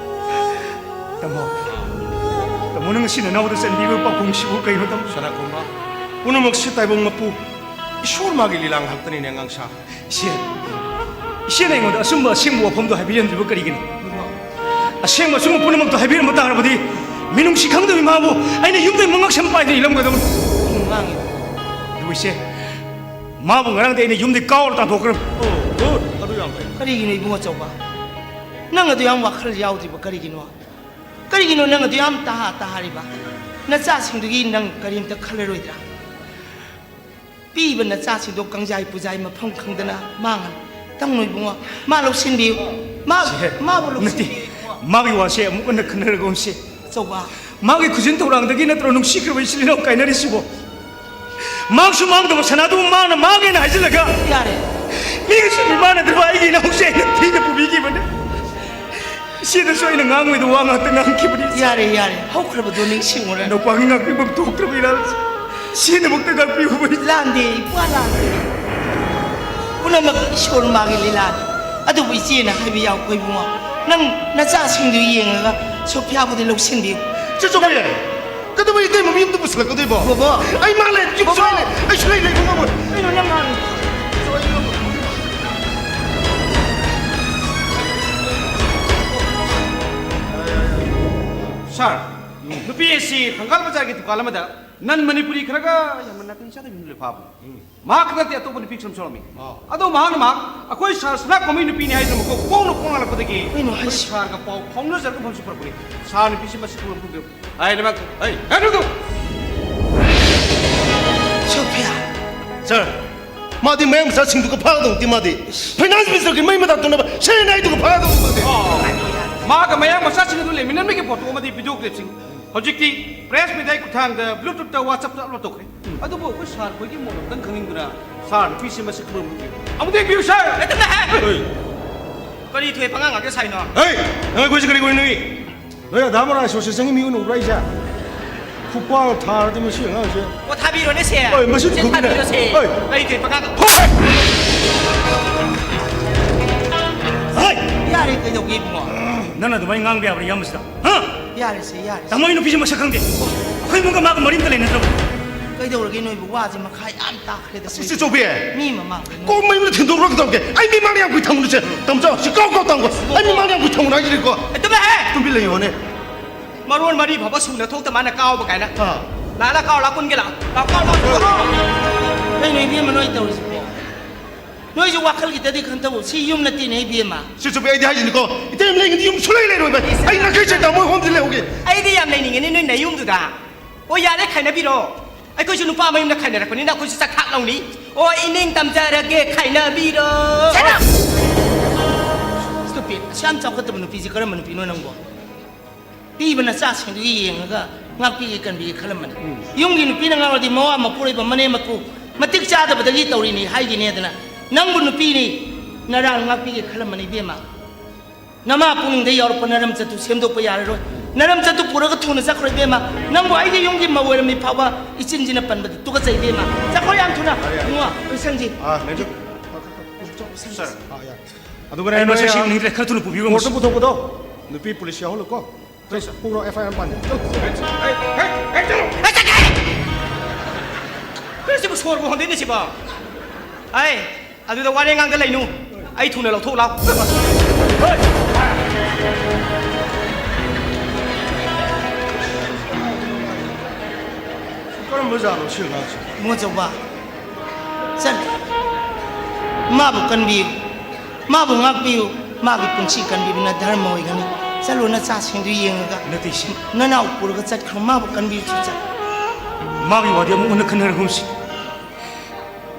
ꯇꯥꯃꯣ, ꯇꯥꯃꯣꯅ ꯉꯁꯤ ꯅꯅꯥꯎꯗ ꯆꯟꯕꯤꯕ ꯄꯥꯎꯈꯨꯝꯁꯤꯕꯨ ꯀꯩꯅꯣ, ꯇꯥꯃꯣ? ꯁꯅꯥꯈꯣꯝꯕ, ꯄꯨꯝꯅꯃꯛꯁꯤ ꯇꯥꯏꯕꯪ ꯃꯄꯨ ꯏꯁꯣꯔ ꯃꯥꯒꯤ ꯂꯤꯂꯥ ꯉꯥꯛꯇꯅꯤꯅꯦ, ꯑꯉꯥꯡꯁꯥ꯫ ꯏꯆꯦ, ꯏꯆꯦꯅ ꯑꯩꯉꯣꯟꯗ ꯑꯆꯨꯝꯕ ꯑꯁꯦꯡꯕ ꯋꯥꯐꯝꯗꯣ ꯍꯥꯏꯕꯤꯔꯝꯗ꯭ꯔꯤꯕ ꯀꯔꯤꯒꯤꯅꯣ? ꯑꯁꯦꯡꯕ ꯑꯆꯨꯝꯕ ꯄꯨꯝꯅꯃꯛꯇꯣ ꯍꯥꯏꯕꯤꯔꯝꯕ ꯇꯥꯔꯕꯗꯤ ꯃꯤꯅꯨꯡꯁꯤ ꯈꯪꯗꯕ ꯏꯃꯥꯕꯨ ꯑꯩꯅ ꯌꯨꯝꯗꯒꯤ ꯃꯉꯛ ꯁꯝ ꯄꯥꯏꯗꯅ ꯏꯜꯂꯝꯒꯗꯕꯅꯤ꯫ ꯀꯔꯤꯅꯣ ꯉꯥꯡꯉꯤꯗꯣ? ꯑꯗꯨꯕꯨ ꯏꯆꯦ, ꯃꯥꯕꯨ ꯉꯔꯥꯡꯗꯤ ꯑꯩꯅ ꯌꯨꯝꯗꯒꯤ ꯀꯥꯎꯔ ꯇꯥꯟꯊꯣꯛꯈ꯭ꯔꯕꯅꯤ꯫ ꯑꯣ, ꯒꯨꯗ꯫ ꯑꯗꯨ ꯌꯥꯝ ꯐꯩ꯫ ꯀꯔꯤꯒꯤꯅꯣ ꯏꯕꯨꯡ ꯑꯆꯧꯕ? ꯅꯪ ꯑꯗꯨ ꯌꯥꯝ ꯋꯥꯈꯜ ꯌꯥꯎꯗ꯭ꯔꯤꯕ ꯀꯔꯤꯒꯤꯅꯣ? ꯀꯔꯤꯒꯤꯅꯣ ꯅꯪ ꯑꯗꯨ ꯌꯥꯝ ꯇꯍꯥ ꯇꯍꯥꯔꯤꯕ? ꯅꯆꯥꯁꯤꯡꯗꯨꯒꯤ ꯅꯪ ꯀꯔꯤꯝꯇ ꯈꯜꯂꯔꯣꯏꯗ꯭ꯔꯥ? ꯄꯤꯕ ꯅꯆꯥꯁꯤꯡꯗꯣ ꯀꯪꯖꯥꯏ ꯄꯨꯖꯥꯏ ꯃꯐꯝ ꯈꯪꯗꯅ ꯃꯥꯡꯉꯅꯤ꯫ ꯇꯪꯅꯣ ꯏꯕꯨꯡꯉꯣ, ꯃꯥ ꯂꯧꯁꯤꯟꯕꯤꯌꯨ꯫ ꯃꯥ, ꯁꯦ, ꯃꯥꯕꯨ ꯅꯠꯇꯦ, ꯂꯧꯁꯤꯟꯕꯤꯌꯨ ꯏꯕꯨꯡꯉꯣ꯫ ꯃꯥꯒꯤ ꯋꯥꯁꯦ ꯑꯃꯨꯛ ꯍꯟꯅ ꯈꯟꯅꯔꯒꯨꯝꯁꯤ꯫ ꯑꯆꯧꯕ꯫ ꯃꯥꯒꯤ ꯈꯨꯖꯤꯟ ꯊꯧꯔꯥꯡꯗꯒꯤ ꯅꯠꯇ꯭ꯔꯣ ꯅꯨꯡꯁꯤꯈ꯭ꯔꯕ ꯏꯆꯤꯜ ꯏꯅꯥꯎ ꯀꯥꯏꯅꯔꯤꯁꯤꯕꯣ? ꯃꯥꯡꯁꯨ ꯃꯥꯡꯗꯕ ꯁꯅꯥꯗꯨꯕꯨ ꯃꯥꯅ ꯃꯥꯡꯉꯦꯅ ꯍꯥꯏꯖꯤꯜꯂꯒ, ꯌꯥꯔꯦ꯫ ꯃꯤꯒꯤ ꯁꯨꯝ ꯃꯤꯃꯥꯟꯅꯗ꯭ꯔꯕ ꯑꯩꯒꯤ ꯏꯅꯥꯎꯁꯦ ꯑꯩꯅ ꯊꯤꯅ ꯄꯨꯕꯤꯈꯤꯕꯅꯦ꯫ ꯏꯆꯦꯗꯁꯨ ꯑꯩꯅ ꯉꯥꯡꯉꯣꯏꯗ ꯋꯥ ꯉꯥꯛꯇ ꯉꯥꯡꯈꯤꯕꯅꯤ꯫ ꯌꯥꯔꯦ, ꯌꯥꯔꯦ, ꯍꯧꯈ꯭ꯔꯕꯗꯣ ꯅꯤꯡꯁꯤꯡꯉꯨꯔꯦ꯫ ꯅꯨꯄꯥꯒꯤ ꯉꯥꯛꯄꯤꯐꯝ ꯊꯣꯛꯇ꯭ꯔꯕ ꯏꯔꯥꯜꯁꯦ ꯏꯆꯦꯅꯃꯛꯇ ꯉꯥꯛꯄꯤꯌꯨ꯫ ꯂꯥꯟꯗꯦ, ꯏꯄ꯭ꯋꯥ ꯂꯥꯟꯗꯦ꯫ ꯄꯨꯝꯅꯃꯛ ꯏꯁꯣꯔ ꯃꯥꯒꯤ ꯂꯤꯂꯥꯅꯤ꯫ ꯑꯗꯨꯕꯨ ꯏꯆꯦꯅ ꯍꯥꯏꯕ ꯌꯥꯎꯈꯣ ꯏꯕꯨꯡꯉꯣ꯫ ꯅꯪ ꯅꯆꯥꯁꯤꯡꯗꯨ ꯌꯦꯡꯉꯒ ꯁꯣꯐꯤꯌꯥꯕꯨꯗꯤ ꯂꯧꯁꯤꯟꯕꯤꯌꯨ꯫ ꯆꯠꯆꯧꯕꯤ, ꯀꯩꯗꯧꯕꯩ ꯏꯇꯩꯃ ꯃꯌꯨꯝꯗ ꯄꯨꯁꯤꯜꯂꯛꯀꯗꯣꯏꯕꯣ? ꯕꯣꯕꯣ꯫ ꯑꯩ ꯃꯥ ꯂꯩ, ꯌꯨꯝ ꯕꯣꯕꯣ꯫ ꯁꯨꯡꯂꯩ ꯂꯩ-, ꯑꯩ ꯁꯨꯡꯂꯩ ꯂꯩꯕ ꯉꯝꯃꯣꯏ꯫ ꯀꯩꯅꯣ ꯅꯪ ꯉꯥꯡꯉꯤꯗꯣ? ꯁꯥꯔ, ꯅꯨꯄꯤ ꯑꯁꯤ ꯊꯪꯒꯥꯜ ꯕꯖꯥꯔꯒꯤ ꯗꯨꯀꯥꯟ ꯑꯃꯗ ꯅꯟ ꯃꯅꯤꯄꯨꯔꯤ ꯈꯔꯒ ꯌꯥꯝꯅ ꯅꯥꯇꯩ ꯆꯥꯗꯕ ꯌꯣꯟꯂꯦ ꯐꯥꯕ꯫ ꯃꯍꯥꯛ ꯈꯛꯇ ꯅꯠꯇꯦ, ꯑꯇꯣꯞꯄ ꯅꯨꯄꯤ ꯈꯔꯁꯨ ꯌꯥꯎꯔꯝꯃꯤ꯫ ꯑꯥ꯫ ꯑꯗꯣ ꯃꯍꯥꯛꯅ ꯃꯍꯥꯛ ꯑꯩꯈꯣꯏ ꯁꯥꯔ ꯁꯅꯥ ꯀꯣꯃꯤ ꯅꯨꯄꯤꯅꯤ ꯍꯥꯏꯗꯨꯅ ꯃꯈꯣꯡ ꯄꯣꯡꯅ ꯄꯣꯡ ꯂꯥꯛꯄꯗꯒꯤ ꯀꯩꯅꯣ ꯑꯩꯈꯣꯏ ꯍꯥꯏꯁꯤ? ꯁꯥꯔꯒ ꯄꯥꯎ ꯐꯥꯎꯅꯖꯔꯒ ꯐꯝꯁꯨ ꯄꯨꯔꯛꯄꯅꯤ꯫ ꯁꯥꯔ ꯅꯨꯄꯤꯁꯤ ꯃꯁꯤ ꯈꯪꯕ ꯐꯪꯗꯦ꯫ ꯑꯩꯅ ꯃꯥ-, ꯑꯩ, ꯑꯩ, ꯅꯪ-, ꯁꯣꯐꯤꯌꯥ꯫ ꯁꯥꯔ, ꯃꯥꯗꯤ ꯃꯌꯥꯡ ꯃꯆꯥꯁꯤꯡꯗꯨꯒ ꯐꯥꯒꯗꯧ ꯅꯠꯇꯦ ꯃꯥꯗꯤ꯫ ꯐꯥꯏꯅꯥꯟꯁ ꯃꯤꯅꯤꯁꯇꯔꯒꯤ ꯃꯩ ꯃꯇꯥ ꯇꯧꯅꯕ ꯁꯦꯟ ꯍꯥꯏꯗꯨꯒ ꯐꯥꯒꯗꯧꯅꯤ ꯃꯥꯗꯤ꯫ ꯑꯣ꯫ ꯃꯥꯒ ꯃꯌꯥꯡ ꯃꯆꯥꯁꯤꯡ ꯑꯗꯨ ꯂꯩꯃꯤꯟꯅꯕꯒꯤ ꯐꯣꯇꯣ ꯑꯃꯗꯤ ꯚꯤꯗꯤꯑꯣ ꯀ꯭ꯂꯤꯞꯁꯤꯡ ꯍꯧꯖꯤꯛꯇꯤ ꯄ꯭ꯔꯦꯁ ꯃꯤꯗꯤꯌꯥꯒꯤ ꯈꯨꯠꯊꯥꯡꯗ ꯕ꯭ꯂꯨꯇꯨꯠꯇ WhatsApp-ꯇ ꯑꯞꯂꯣꯗ ꯇꯧꯈ꯭ꯔꯦ꯫ ꯑꯗꯨꯕꯨ ꯑꯩꯈꯣꯏ ꯁꯥꯔ ꯈꯣꯏꯒꯤ ꯃꯣꯠ ꯑꯝꯇꯪ ꯈꯪꯅꯤꯡꯗꯨꯅ ꯁꯥꯔ ꯅꯨꯄꯤꯁꯤ ꯃꯁꯛ ꯈꯪꯕ ꯑꯃ ꯎꯠꯄꯤꯌꯨ꯫ ꯑꯃꯨꯛꯇ ꯌꯦꯡꯕꯤꯌꯨ ꯁꯥꯔ! ꯂꯩꯇꯅ ꯍꯦ! ꯍꯣꯏ꯫ ꯀꯔꯤ ꯊꯣꯏ ꯄꯉꯥꯡ ꯉꯥꯛꯇ ꯁꯥꯏꯅꯣ? ꯍꯦ! ꯅꯪ ꯑꯩꯈꯣꯏꯁꯤ ꯀꯔꯤ ꯀꯧꯔꯤꯅꯣ? ꯅꯣꯏ ꯑꯙꯥ ꯃꯣꯔꯥ ꯑꯦꯁꯣꯁꯤꯌꯦꯁꯟꯒꯤ ꯃꯤ ꯑꯣꯏꯅ ꯎꯕ꯭ꯔꯥ ꯍꯥꯏꯁꯦ? ꯈꯨꯄꯥꯛ ꯊꯥꯔꯗꯤ ꯃꯁꯤ ꯑꯉꯥꯡꯁꯦ꯫ ꯑꯣ, ꯊꯥꯕꯤꯔꯣꯅꯦ ꯁꯦ꯫ ꯍꯣꯏ, ꯃꯁꯤꯗꯤ ꯁꯦ, ꯈꯨꯕꯤꯅꯦ꯫ ꯊꯥꯕꯤꯔꯣꯁꯦ꯫ ꯍꯣꯏ꯫ ꯀꯔꯤ ꯊꯣꯏ ꯄꯉꯥꯡ ꯍꯣꯏ! ꯍꯣꯏ! ꯌꯥꯔꯦ, ꯀꯩꯗꯧꯒꯦ ꯏꯕꯨꯡꯉꯣ? ꯅꯪꯅ ꯑꯗꯨꯃꯥꯏꯅ ꯉꯥꯡꯕ ꯌꯥꯕ꯭ꯔꯥ ꯏꯌꯥꯝꯕꯁꯤꯗ? ꯍꯥ? ꯌꯥꯔꯦꯁꯦ, ꯌꯥꯔꯦꯁꯦ꯫ ꯇꯥꯃꯣ, ꯑꯩ ꯅꯨꯄꯤꯁꯦ ꯃꯁꯛ ꯈꯪꯗꯦ꯫ ꯑꯩꯈꯣꯏ ꯏꯃꯨꯡꯒ ꯃꯥꯒ ꯃꯔꯤ ꯑꯝꯇ ꯂꯩꯅꯗ꯭ꯔꯕ꯫ ꯀꯩꯗꯧꯔꯒꯦ ꯅꯣꯏꯕꯨ? ꯋꯥꯁꯦ ꯃꯈꯥ ꯌꯥꯝ ꯇꯥꯈ꯭ꯔꯦꯗ꯫ ꯑꯁ, ꯏꯆꯦ ꯆꯧꯕꯤ꯫ ꯃꯤ ꯃꯃꯥꯡꯗ ꯅꯣꯏ ꯀꯣꯛ ꯃꯩ ꯑꯃꯗ ꯊꯤꯟꯗꯣꯛꯈ꯭ꯔꯣ ꯀꯩꯗꯧꯔꯒꯦ? ꯑꯩ ꯃꯤ ꯃꯥꯡꯗ ꯌꯥꯝ ꯀꯨꯏ ꯊꯝꯒꯅꯨꯁꯦ꯫ ꯇꯝꯆꯥ, ꯁꯤ ꯀꯥꯎ ꯀꯥꯎ ꯇꯝꯒꯣ꯫ ꯑꯩ ꯃꯤ ꯃꯥꯡꯗ ꯌꯥꯝ ꯀꯨꯏ ꯊꯝꯒꯅꯨ ꯍꯥꯏꯁꯤꯅꯤꯀꯣ꯫ ꯑꯗꯨꯝꯅ ꯍꯦ! ꯇꯨꯝꯕꯤ ꯂꯩꯌꯣꯅꯦ꯫ ꯃꯔꯣꯟ ꯃꯔꯤ ꯐꯥꯎꯕ ꯁꯨꯅ ꯊꯣꯛꯇ ꯃꯥꯅ ꯀꯥꯎꯕ ꯀꯥꯏꯅ꯫ ꯑꯥ꯫ ꯂꯥꯛꯑꯣ, ꯂꯥꯛꯑꯣ, ꯂꯥꯛꯑꯣ, ꯀꯨꯟꯒꯤ ꯂꯥꯛꯑꯣ꯫ ꯂꯥꯛꯑꯣ, ꯂꯥꯛꯑꯣ, ꯂꯥꯛꯑꯣ꯫ ꯀꯩꯅꯣ ꯏꯕꯦꯝꯃ ꯅꯣꯏ ꯇꯧꯔꯤꯁꯤꯕꯣ? ꯅꯣꯏꯁꯨ ꯋꯥꯈꯜ ꯈꯤꯇꯗꯤ ꯈꯟꯊꯧ꯫ ꯁꯤ ꯌꯨꯝ ꯅꯠꯇꯦꯅꯦ ꯏꯕꯦꯝꯃ꯫ ꯁꯤ ꯆꯨꯞꯄꯤ, ꯑꯩꯗꯤ ꯍꯥꯏꯁꯤꯅꯤꯀꯣ꯫ ꯏꯇꯩꯃ ꯂꯩꯔꯤꯉꯩꯗ ꯌꯨꯝ ꯁꯨꯡꯂꯩ ꯂꯩꯔꯣꯏꯕ꯫ ꯏꯁ꯫ ꯑꯩ ꯅꯥꯈꯩ ꯆꯠꯇ ꯃꯣꯏ ꯍꯣꯝꯗ ꯂꯩꯍꯧꯒꯦ꯫ ꯑꯩꯗꯤ ꯌꯥꯝ ꯂꯩꯅꯤꯡꯉꯦꯅꯦ ꯅꯣꯏ ꯅꯌꯨꯝꯗꯨꯗ꯫ ꯑꯣ, ꯌꯥꯔꯦ, ꯈꯥꯏꯅꯕꯤꯔꯣ꯫ ꯑꯩꯈꯣꯏꯁꯨ ꯅꯨꯄꯥ ꯃꯌꯨꯝꯗ ꯈꯥꯏꯅꯔꯛꯄꯅꯤꯅ ꯑꯩꯈꯣꯏꯁꯨ ꯆꯥꯛꯈꯥꯛ ꯂꯧꯅꯤ꯫ ꯑꯣ, ꯏꯅꯤꯡ ꯇꯝꯖꯔꯒꯦ, ꯈꯥꯏꯅꯕꯤꯔꯣ꯫ Shut up! Stupid! ꯑꯁꯨꯛ ꯌꯥꯝ ꯆꯥꯎꯈꯠꯇꯕ ꯅꯨꯄꯤꯁꯤ ꯀꯔꯝꯕ ꯅꯨꯄꯤꯅꯣ ꯅꯪꯕꯣ? ꯄꯤꯕ ꯅꯆꯥꯁꯤꯡꯗꯨꯒꯤ ꯌꯦꯡꯉꯒ ꯉꯥꯛꯄꯤꯒꯦ ꯀꯟꯕꯤꯒꯦ ꯈꯜꯂꯝꯕꯅꯤ꯫ ꯎꯝ꯫ ꯌꯨꯝꯒꯤ ꯅꯨꯄꯤꯅ ꯉꯥꯡꯂꯗꯤ ꯃꯋꯥ ꯃꯄꯨꯔꯣꯏꯕ ꯃꯅꯦꯝ ꯃꯀꯨ ꯃꯇꯤꯛ ꯆꯥꯗꯕꯗꯒꯤ ꯇꯧꯔꯤꯅꯤ ꯍꯥꯏꯒꯤꯅꯤ꯫ ꯑꯗꯨꯅ ꯅꯪꯕꯨ ꯅꯨꯄꯤꯅꯤ, ꯅꯔꯥꯜ ꯉꯥꯛꯄꯤꯒꯦ ꯈꯜꯂꯝꯕꯅꯤ ꯏꯕꯦꯝꯃ꯫ ꯅꯃꯥ ꯄꯨꯛꯅꯤꯡꯗ ꯌꯥꯎꯔꯛꯄ ꯅꯔꯝꯆꯠꯇꯨ ꯁꯦꯝꯗꯣꯛꯄ ꯌꯥꯔꯔꯣꯏ꯫ ꯅꯔꯝꯆꯠꯇꯨ ꯄꯨꯔꯒ ꯊꯨꯅ ꯆꯠꯈ꯭ꯔꯣ ꯏꯕꯦꯝꯃ꯫ ꯅꯪꯕꯨ ꯑꯩꯒꯤ ꯌꯨꯝꯒꯤ ꯃꯧ ꯑꯣꯏꯔꯝꯃꯤ ꯐꯥꯎꯕ ꯏꯆꯤꯟꯁꯤꯅ ꯄꯟꯕꯗ ꯇꯨꯀꯠꯆꯩ ꯏꯕꯦꯝꯃ꯫ ꯆꯠꯈ꯭ꯔꯣ ꯌꯥꯝ ꯊꯨꯅ꯫ ꯌꯥꯔꯦ, ꯌꯥꯔꯦ꯫ ꯏꯕꯨꯡꯉꯣ, ꯂꯣꯏꯁꯪꯁꯤ꯫ ꯑꯥ, ꯃꯦꯖꯔ꯫ ꯁꯥꯔ꯫ ꯑꯥ, ꯌꯥꯔꯦ꯫ ꯑꯗꯨꯒꯅꯦ ꯑꯩ ꯅꯣꯏ ꯃꯁꯛꯁꯤ ꯑꯥ, ꯎꯅꯤꯡꯗ꯭ꯔꯦ꯫ ꯈꯔ ꯊꯨꯅ ꯄꯨꯕꯤꯌꯨ, ꯀꯣꯔꯠꯇ ꯃꯁꯤ꯫ ꯄꯨꯊꯣꯛꯄꯗꯣ ꯅꯨꯄꯤ ꯄꯨꯂꯤꯁ ꯌꯥꯎꯍꯜꯂꯨꯀꯣ꯫ ꯄꯨꯔꯣ, ꯑꯦꯐ ꯑꯥꯏ ꯑꯥꯔ ꯑꯃ ꯄꯥꯟꯖꯦ꯫ ꯆꯠꯂꯣ꯫ ꯍꯦ, ꯍꯦ, ꯍꯦ, ꯆꯠꯂꯣ! ꯑꯦ, ꯆꯠꯀꯦ! ꯀꯩꯅꯣ ꯁꯤꯕꯨ ꯁꯣꯔꯕꯨ ꯍꯣꯟꯗꯣꯏꯅꯦ ꯁꯤꯕꯣ? ꯑꯩ ꯑꯗꯨꯗ ꯋꯥꯔꯦꯡ ꯉꯥꯡꯗ ꯂꯩꯅꯨ꯫ ꯑꯩ ꯊꯨꯅ ꯂꯧꯊꯣꯛ ꯂꯥꯎ꯫ ꯀꯔꯝꯕ ꯖꯥꯠꯅꯣ ꯁꯤ ꯑꯉꯥꯡꯁꯦ? ꯏꯕꯨꯡꯉꯣ ꯆꯧꯕ, ꯆꯠꯂꯨ꯫ ꯃꯥꯕꯨ ꯀꯟꯕꯤꯌꯨ, ꯃꯥꯕꯨ ꯉꯥꯛꯄꯤꯌꯨ꯫ ꯃꯥꯒꯤ ꯄꯨꯟꯁꯤ ꯀꯟꯕꯤꯕꯅ ꯙꯔꯃ ꯑꯣꯏꯒꯅꯤ꯫ ꯆꯠꯂꯨ, ꯅꯆꯥꯁꯤꯡꯗꯨ ꯌꯦꯡꯉꯒ꯫ ꯅꯠꯇꯦ, ꯏꯆꯦ꯫ ꯅꯅꯥꯎ ꯄꯨꯔꯒ ꯆꯠꯈ꯭ꯔꯣ, ꯃꯥꯕꯨ ꯀꯟꯕꯤꯌꯨ, ꯆꯠꯂꯨ꯫ ꯃꯥꯒꯤ ꯋꯥꯗꯤ ꯑꯃꯨꯛ ꯍꯟꯅ ꯈꯟꯅꯔꯒꯨꯝꯁꯤ꯫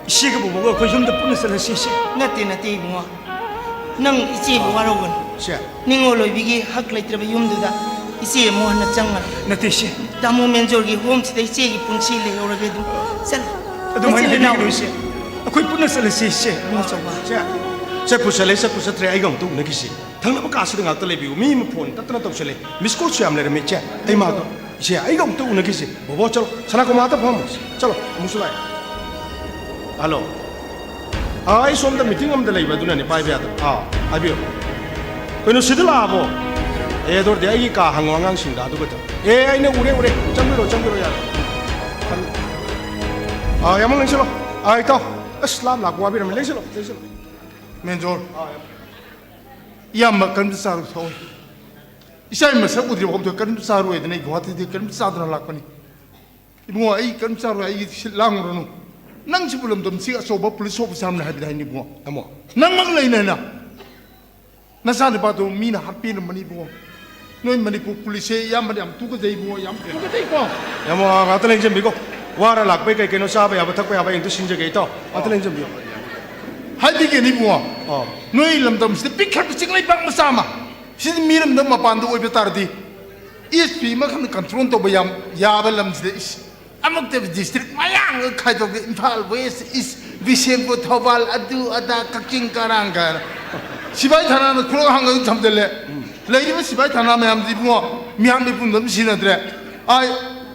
ꯏꯆꯦꯒ ꯕꯣꯕꯣꯒ ꯑꯩꯈꯣꯏ ꯌꯨꯝꯗ ꯄꯨꯟꯅ ꯆꯠꯂꯁꯤ, ꯏꯆꯦ꯫ ꯅꯠꯇꯦ, ꯅꯠꯇꯦ, ꯏꯕꯨꯡꯉꯣ꯫ ꯅꯪ ꯏꯆꯦꯕꯨ ꯋꯥꯔꯧꯒꯅꯨ꯫ ꯏꯆꯦ꯫ ꯅꯤꯡꯉꯣꯜ ꯑꯣꯏꯕꯤꯒꯤ ꯍꯛ ꯂꯩꯇ꯭ꯔꯕ ꯌꯨꯝꯗꯨꯗ ꯏꯆꯦ ꯑꯃꯨꯛ ꯍꯟꯅ ꯆꯪꯉꯔꯣꯏ꯫ ꯅꯠꯇꯦ, ꯏꯆꯦ꯫ ꯇꯥꯃꯣ ꯃꯦꯟꯖꯣꯔꯒꯤ ꯍꯣꯝꯁꯤꯗ ꯏꯆꯦꯒꯤ ꯄꯨꯟꯁꯤ ꯂꯩꯍꯧꯔꯒꯦ ꯑꯗꯨꯝ꯫ ꯆꯠꯂꯨ꯫ ꯑꯗꯨꯃꯥꯏꯅ ꯅꯆꯤꯟ ꯅꯅꯥꯎ꯫ ꯍꯥꯏꯕꯤꯒꯅꯨ, ꯏꯆꯦ꯫ ꯑꯩꯈꯣꯏ ꯄꯨꯟꯅ ꯆꯠꯂꯁꯤ, ꯏꯆꯦ꯫ ꯏꯕꯨꯡꯉꯣ ꯆꯧꯕ꯫ ꯏꯆꯦ, ꯆꯠꯄꯨ ꯆꯠꯂꯦ, ꯆꯠꯄꯨ ꯆꯠꯇ꯭ꯔꯦ, ꯑꯩꯒ ꯑꯃꯨꯛꯇ ꯎꯅꯈꯤꯁꯤ꯫ ꯊꯪꯅꯕ ꯀꯥꯁꯤꯗ ꯉꯥꯛꯇ ꯂꯩꯕꯤꯌꯨ꯫ ꯃꯤ ꯑꯃ ꯐꯣꯟ ꯇꯠꯇꯅ ꯇꯧꯁꯜꯂꯦ꯫ ꯃꯤꯁ ꯀꯣꯜꯁꯨ ꯌꯥꯝ ꯂꯩꯔꯝꯃꯦ, ꯏꯆꯦ꯫ ꯑꯩ ꯃꯥꯗꯣ, ꯏꯆꯦ, ꯑꯩꯒ ꯑꯃꯨꯛꯇ ꯎꯅꯈꯤꯁꯤ꯫ ꯕꯣꯕꯣ, ꯆꯠꯂꯣ꯫ ꯁꯅꯥꯀꯨꯃꯥꯔꯗ ꯐꯝꯃꯣ꯫ ꯆꯠꯂꯣ, ꯑꯃꯨꯛꯁꯨ ꯂꯥꯛꯑꯦ꯫ ꯍꯜꯂꯣ꯫ ꯑꯥ, ꯑꯩ ꯁꯣꯝꯗ ꯃꯤꯇꯤꯡ ꯑꯃꯗ ꯂꯩꯕ, ꯑꯗꯨꯅꯅꯦ ꯄꯥꯏꯕ ꯌꯥꯗꯕ꯫ ꯑꯥ, ꯍꯥꯏꯕꯤꯌꯨ꯫ ꯀꯩꯅꯣ, ꯁꯤꯗ ꯂꯥꯛꯑꯕꯣ? ꯑꯦ, ꯑꯗꯨ ꯑꯣꯏꯔꯗꯤ ꯑꯩꯒꯤ ꯀꯥ ꯍꯪꯉꯣ ꯑꯉꯥꯡꯁꯤꯡꯗ, ꯑꯗꯨꯒ ꯇꯧ-, ꯑꯦ, ꯑꯩꯅ ꯎꯔꯦ, ꯎꯔꯦ꯫ ꯆꯪꯕꯤꯔꯣ, ꯆꯪꯕꯤꯔꯣ, ꯌꯥꯔꯦ꯫ ꯑꯥ, ꯌꯥꯝꯃ ꯂꯦꯡꯁꯤꯜꯂꯣ꯫ ꯑꯥ, ꯏꯇꯥꯎ꯫ ꯑꯁ, ꯂꯥꯞ ꯂꯥꯛꯄ ꯋꯥꯕꯤꯔꯝꯃꯦ꯫ ꯂꯦꯡꯁꯤꯜꯂꯣ, ꯂꯦꯡꯁꯤꯜꯂꯣ꯫ ꯃꯦꯟꯖꯣꯔ꯫ ꯑꯥ, ꯌꯥꯝ-, ꯏꯌꯥꯝꯕ ꯀꯔꯤꯝꯇ ꯆꯥꯔꯨ ꯊꯛꯑꯣꯏ꯫ ꯏꯆꯥꯒꯤ ꯃꯁꯛ ꯎꯗ꯭ꯔꯤꯕ ꯐꯥꯎꯕꯗ ꯀꯔꯤꯝꯇ ꯆꯥꯔꯣꯏꯗꯅ ꯑꯩ ꯒꯨꯋꯥꯍꯥꯇꯤꯗꯒꯤ ꯀꯔꯤꯝꯇ ꯆꯥꯗꯅ ꯂꯥꯛꯄꯅꯤ꯫ ꯏꯕꯨꯡꯉꯣ, ꯑꯩ ꯀꯔꯤꯝ ꯆꯥꯔꯣꯏ, ꯑꯩꯒꯤ ꯁꯤꯠ ꯂꯥꯡꯉꯨꯔꯅꯨ꯫ ꯅꯪꯁꯤꯕꯨ ꯂꯝꯗꯝꯁꯤꯒꯤ ꯑꯆꯧꯕ ꯄꯨꯂꯤꯁ ꯑꯣꯐꯤꯁꯥꯔ ꯑꯃꯅꯤ ꯍꯥꯏꯕꯗꯤ ꯍꯥꯏꯅꯤ ꯏꯕꯨꯡꯉꯣ꯫ ꯇꯥꯃꯣ꯫ ꯅꯪꯃꯛ ꯂꯩꯅꯦꯅ ꯅꯆꯥꯅꯨꯄꯥꯗꯣ ꯃꯤꯅ ꯍꯥꯠꯄꯤꯔꯝꯕꯅꯤ ꯏꯕꯨꯡꯉꯣ꯫ ꯅꯣꯏ ꯃꯅꯤꯄꯨꯔ ꯄꯨꯂꯤꯁꯁꯦ ꯏꯌꯥꯝꯕꯅ ꯌꯥꯝ ꯇꯨꯀꯠꯆꯩ ꯏꯕꯨꯡꯉꯣ, ꯌꯥꯝ ꯇꯨꯀꯠꯆꯩꯀꯣ꯫ ꯌꯥꯝ ꯉꯥꯛꯇ ꯂꯦꯡꯁꯤꯟꯕꯤꯀꯣ꯫ ꯋꯥꯔ ꯂꯥꯛꯄꯩ ꯀꯩ ꯀꯩꯅꯣ ꯆꯥꯕ ꯌꯥꯕ ꯊꯛꯄ ꯌꯥꯕ ꯑꯩ ꯑꯗꯨ ꯁꯤꯟꯖꯒꯦ, ꯏꯇꯥꯎ꯫ ꯉꯥꯛꯇ ꯂꯦꯡꯖꯟꯕꯤꯌꯨ꯫ ꯍꯥꯏꯕꯤꯒꯦꯅꯦ ꯏꯕꯨꯡꯉꯣ꯫ ꯑꯣ꯫ ꯅꯣꯏ ꯂꯝꯗꯝꯁꯤꯗ ꯄꯤꯛꯈ꯭ꯔꯕ ꯆꯤꯡꯂꯩꯕꯥꯛ ꯃꯆꯥ ꯑꯃ, ꯁꯤꯗꯤ ꯃꯤꯔꯝꯗ ꯃꯄꯥꯟꯗ ꯑꯣꯏꯕ ꯇꯥꯔꯗꯤ, ꯑꯦꯁ ꯄꯤ ꯑꯃꯈꯛꯅ ꯀꯟꯇ꯭ꯔꯣꯜ ꯇꯧꯕ ꯌꯥꯝ ꯌꯥꯕ ꯂꯝꯁꯤꯗ, ꯏꯁ, ꯑꯃꯨꯛꯇ ꯗꯤꯁꯇ꯭ꯔꯤꯛ ꯃꯌꯥꯝꯒ ꯈꯥꯏꯗꯣꯛꯀꯦ, ꯏꯝꯐꯥꯜ ꯋꯦꯁ, ꯏꯁ, ꯕꯤꯁꯦꯝꯄꯨꯔ, ꯊꯧꯕꯥꯜ, ꯑꯗꯨ ꯑꯗꯥ, ꯀꯛꯆꯤꯡ ꯀꯔꯥꯡ ꯀꯥꯏꯅ ꯁꯤꯐꯥꯏ ꯊꯥꯅꯥꯅ ꯈꯨꯔꯣ ꯍꯥꯡꯉꯒ ꯊꯝꯖꯤꯜꯂꯦ꯫ ꯂꯩꯔꯤꯕ ꯁꯤꯐꯥꯏ ꯊꯥꯅꯥ ꯃꯌꯥꯝꯗꯤ ꯏꯕꯨꯡꯉꯣ, ꯃꯤꯌꯥꯝ ꯃꯤꯄꯨꯝꯗ ꯑꯗꯨꯝ ꯁꯤꯖꯤꯟꯅꯗ꯭ꯔꯦ꯫ ꯑꯥꯏ,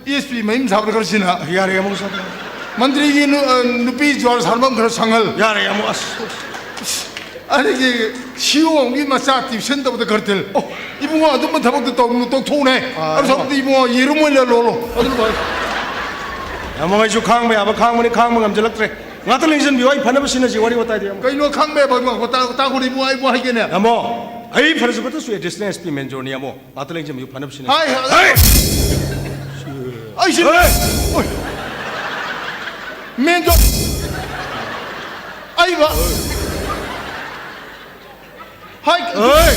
ꯑꯦꯁ ꯄꯤ ꯃꯌꯨꯝ ꯁꯥꯕꯗ ꯈꯔ ꯁꯤꯖꯤꯟꯅ꯫ ꯌꯥꯔꯦ, ꯑꯃꯨꯛ ꯁꯥꯗ꯭ꯔꯦ꯫ ꯃꯟꯇ꯭ꯔꯤꯒꯤ ꯅꯨ-, ꯑ, ꯅꯨꯄꯤ ꯖ꯭ꯋꯥꯔ ꯁꯥꯟꯅꯐꯝ ꯈꯔ ꯁꯪꯍꯜ꯫ ꯌꯥꯔꯦ, ꯑꯃꯨꯛ ꯑꯁ꯫ ꯑꯗꯒꯤ ꯁꯤ ꯏ ꯑꯣ ꯑꯃꯒꯤ ꯃꯆꯥ ꯇ꯭ꯌꯨꯁꯟ ꯇꯧꯕꯗ ꯈꯔ ꯊꯤꯜ꯫ ꯑꯣ꯫ ꯏꯕꯨꯡꯉꯣ, ꯑꯗꯨꯝꯕ ꯊꯕꯛꯇꯣ ꯇꯧꯅꯨ, ꯇꯣꯛꯊꯣꯛꯎꯅꯦ꯫ ꯑꯥ, ꯑꯗꯨ ꯁꯔꯨꯛꯇꯤ ꯏꯕꯨꯡꯉꯣ, ꯌꯦꯔꯨꯝ ꯑꯣꯏꯅ ꯂꯣꯜꯂꯣ꯫ ꯑꯗꯨꯅ ꯐꯔꯦ꯫ ꯌꯥꯝ ꯑꯩꯁꯨ ꯈꯥꯡꯕ ꯌꯥꯕ ꯈꯥꯡꯕꯅꯤ, ꯈꯥꯡꯕ ꯉꯝꯖꯜꯂꯛꯇ꯭ꯔꯦ꯫ ꯉꯥꯛꯇ ꯂꯦꯡꯁꯤꯟꯕꯤꯌꯨ, ꯑꯩ ꯐꯅꯕ ꯁꯤꯟꯅꯁꯤ, ꯋꯥꯔꯤ ꯋꯥꯇꯥꯏꯗꯤ ꯌꯥꯝ꯫ ꯀꯩꯅꯣ ꯈꯥꯡꯕ ꯌꯥꯕ? ꯏꯕꯨꯡꯉꯣ, ꯇꯥ-, ꯇꯥꯈꯣꯅꯦ ꯏꯕꯨꯡꯉꯣ, ꯑꯩꯕꯨ ꯍꯥꯏꯒꯦꯅꯦ꯫ ꯌꯥꯝꯕꯣ, ꯑꯩ ꯐꯔꯁꯨ ꯐꯠꯇ꯭ꯔꯁꯨ ꯑꯦꯗꯤꯁꯅꯦꯜ ꯑꯦꯁ ꯄꯤ ꯃꯦꯟꯖꯣꯔꯅꯤ, ꯌꯥꯝꯕꯣ꯫ ꯉꯥꯛꯇ ꯂꯦꯡꯁꯤꯟꯕꯤꯌꯨ, ꯐꯅꯕ ꯁꯤꯟꯅꯁꯤ꯫ ꯍꯥꯏ, ꯍꯥꯏ꯫ ꯍꯩ! ꯑꯩꯁꯦ꯫ ꯍꯩ! ꯑꯣꯏ꯫ ꯃꯦꯟꯖꯣ-, ꯑꯩꯕ꯫ ꯍꯥꯏ꯫ ꯍꯩ!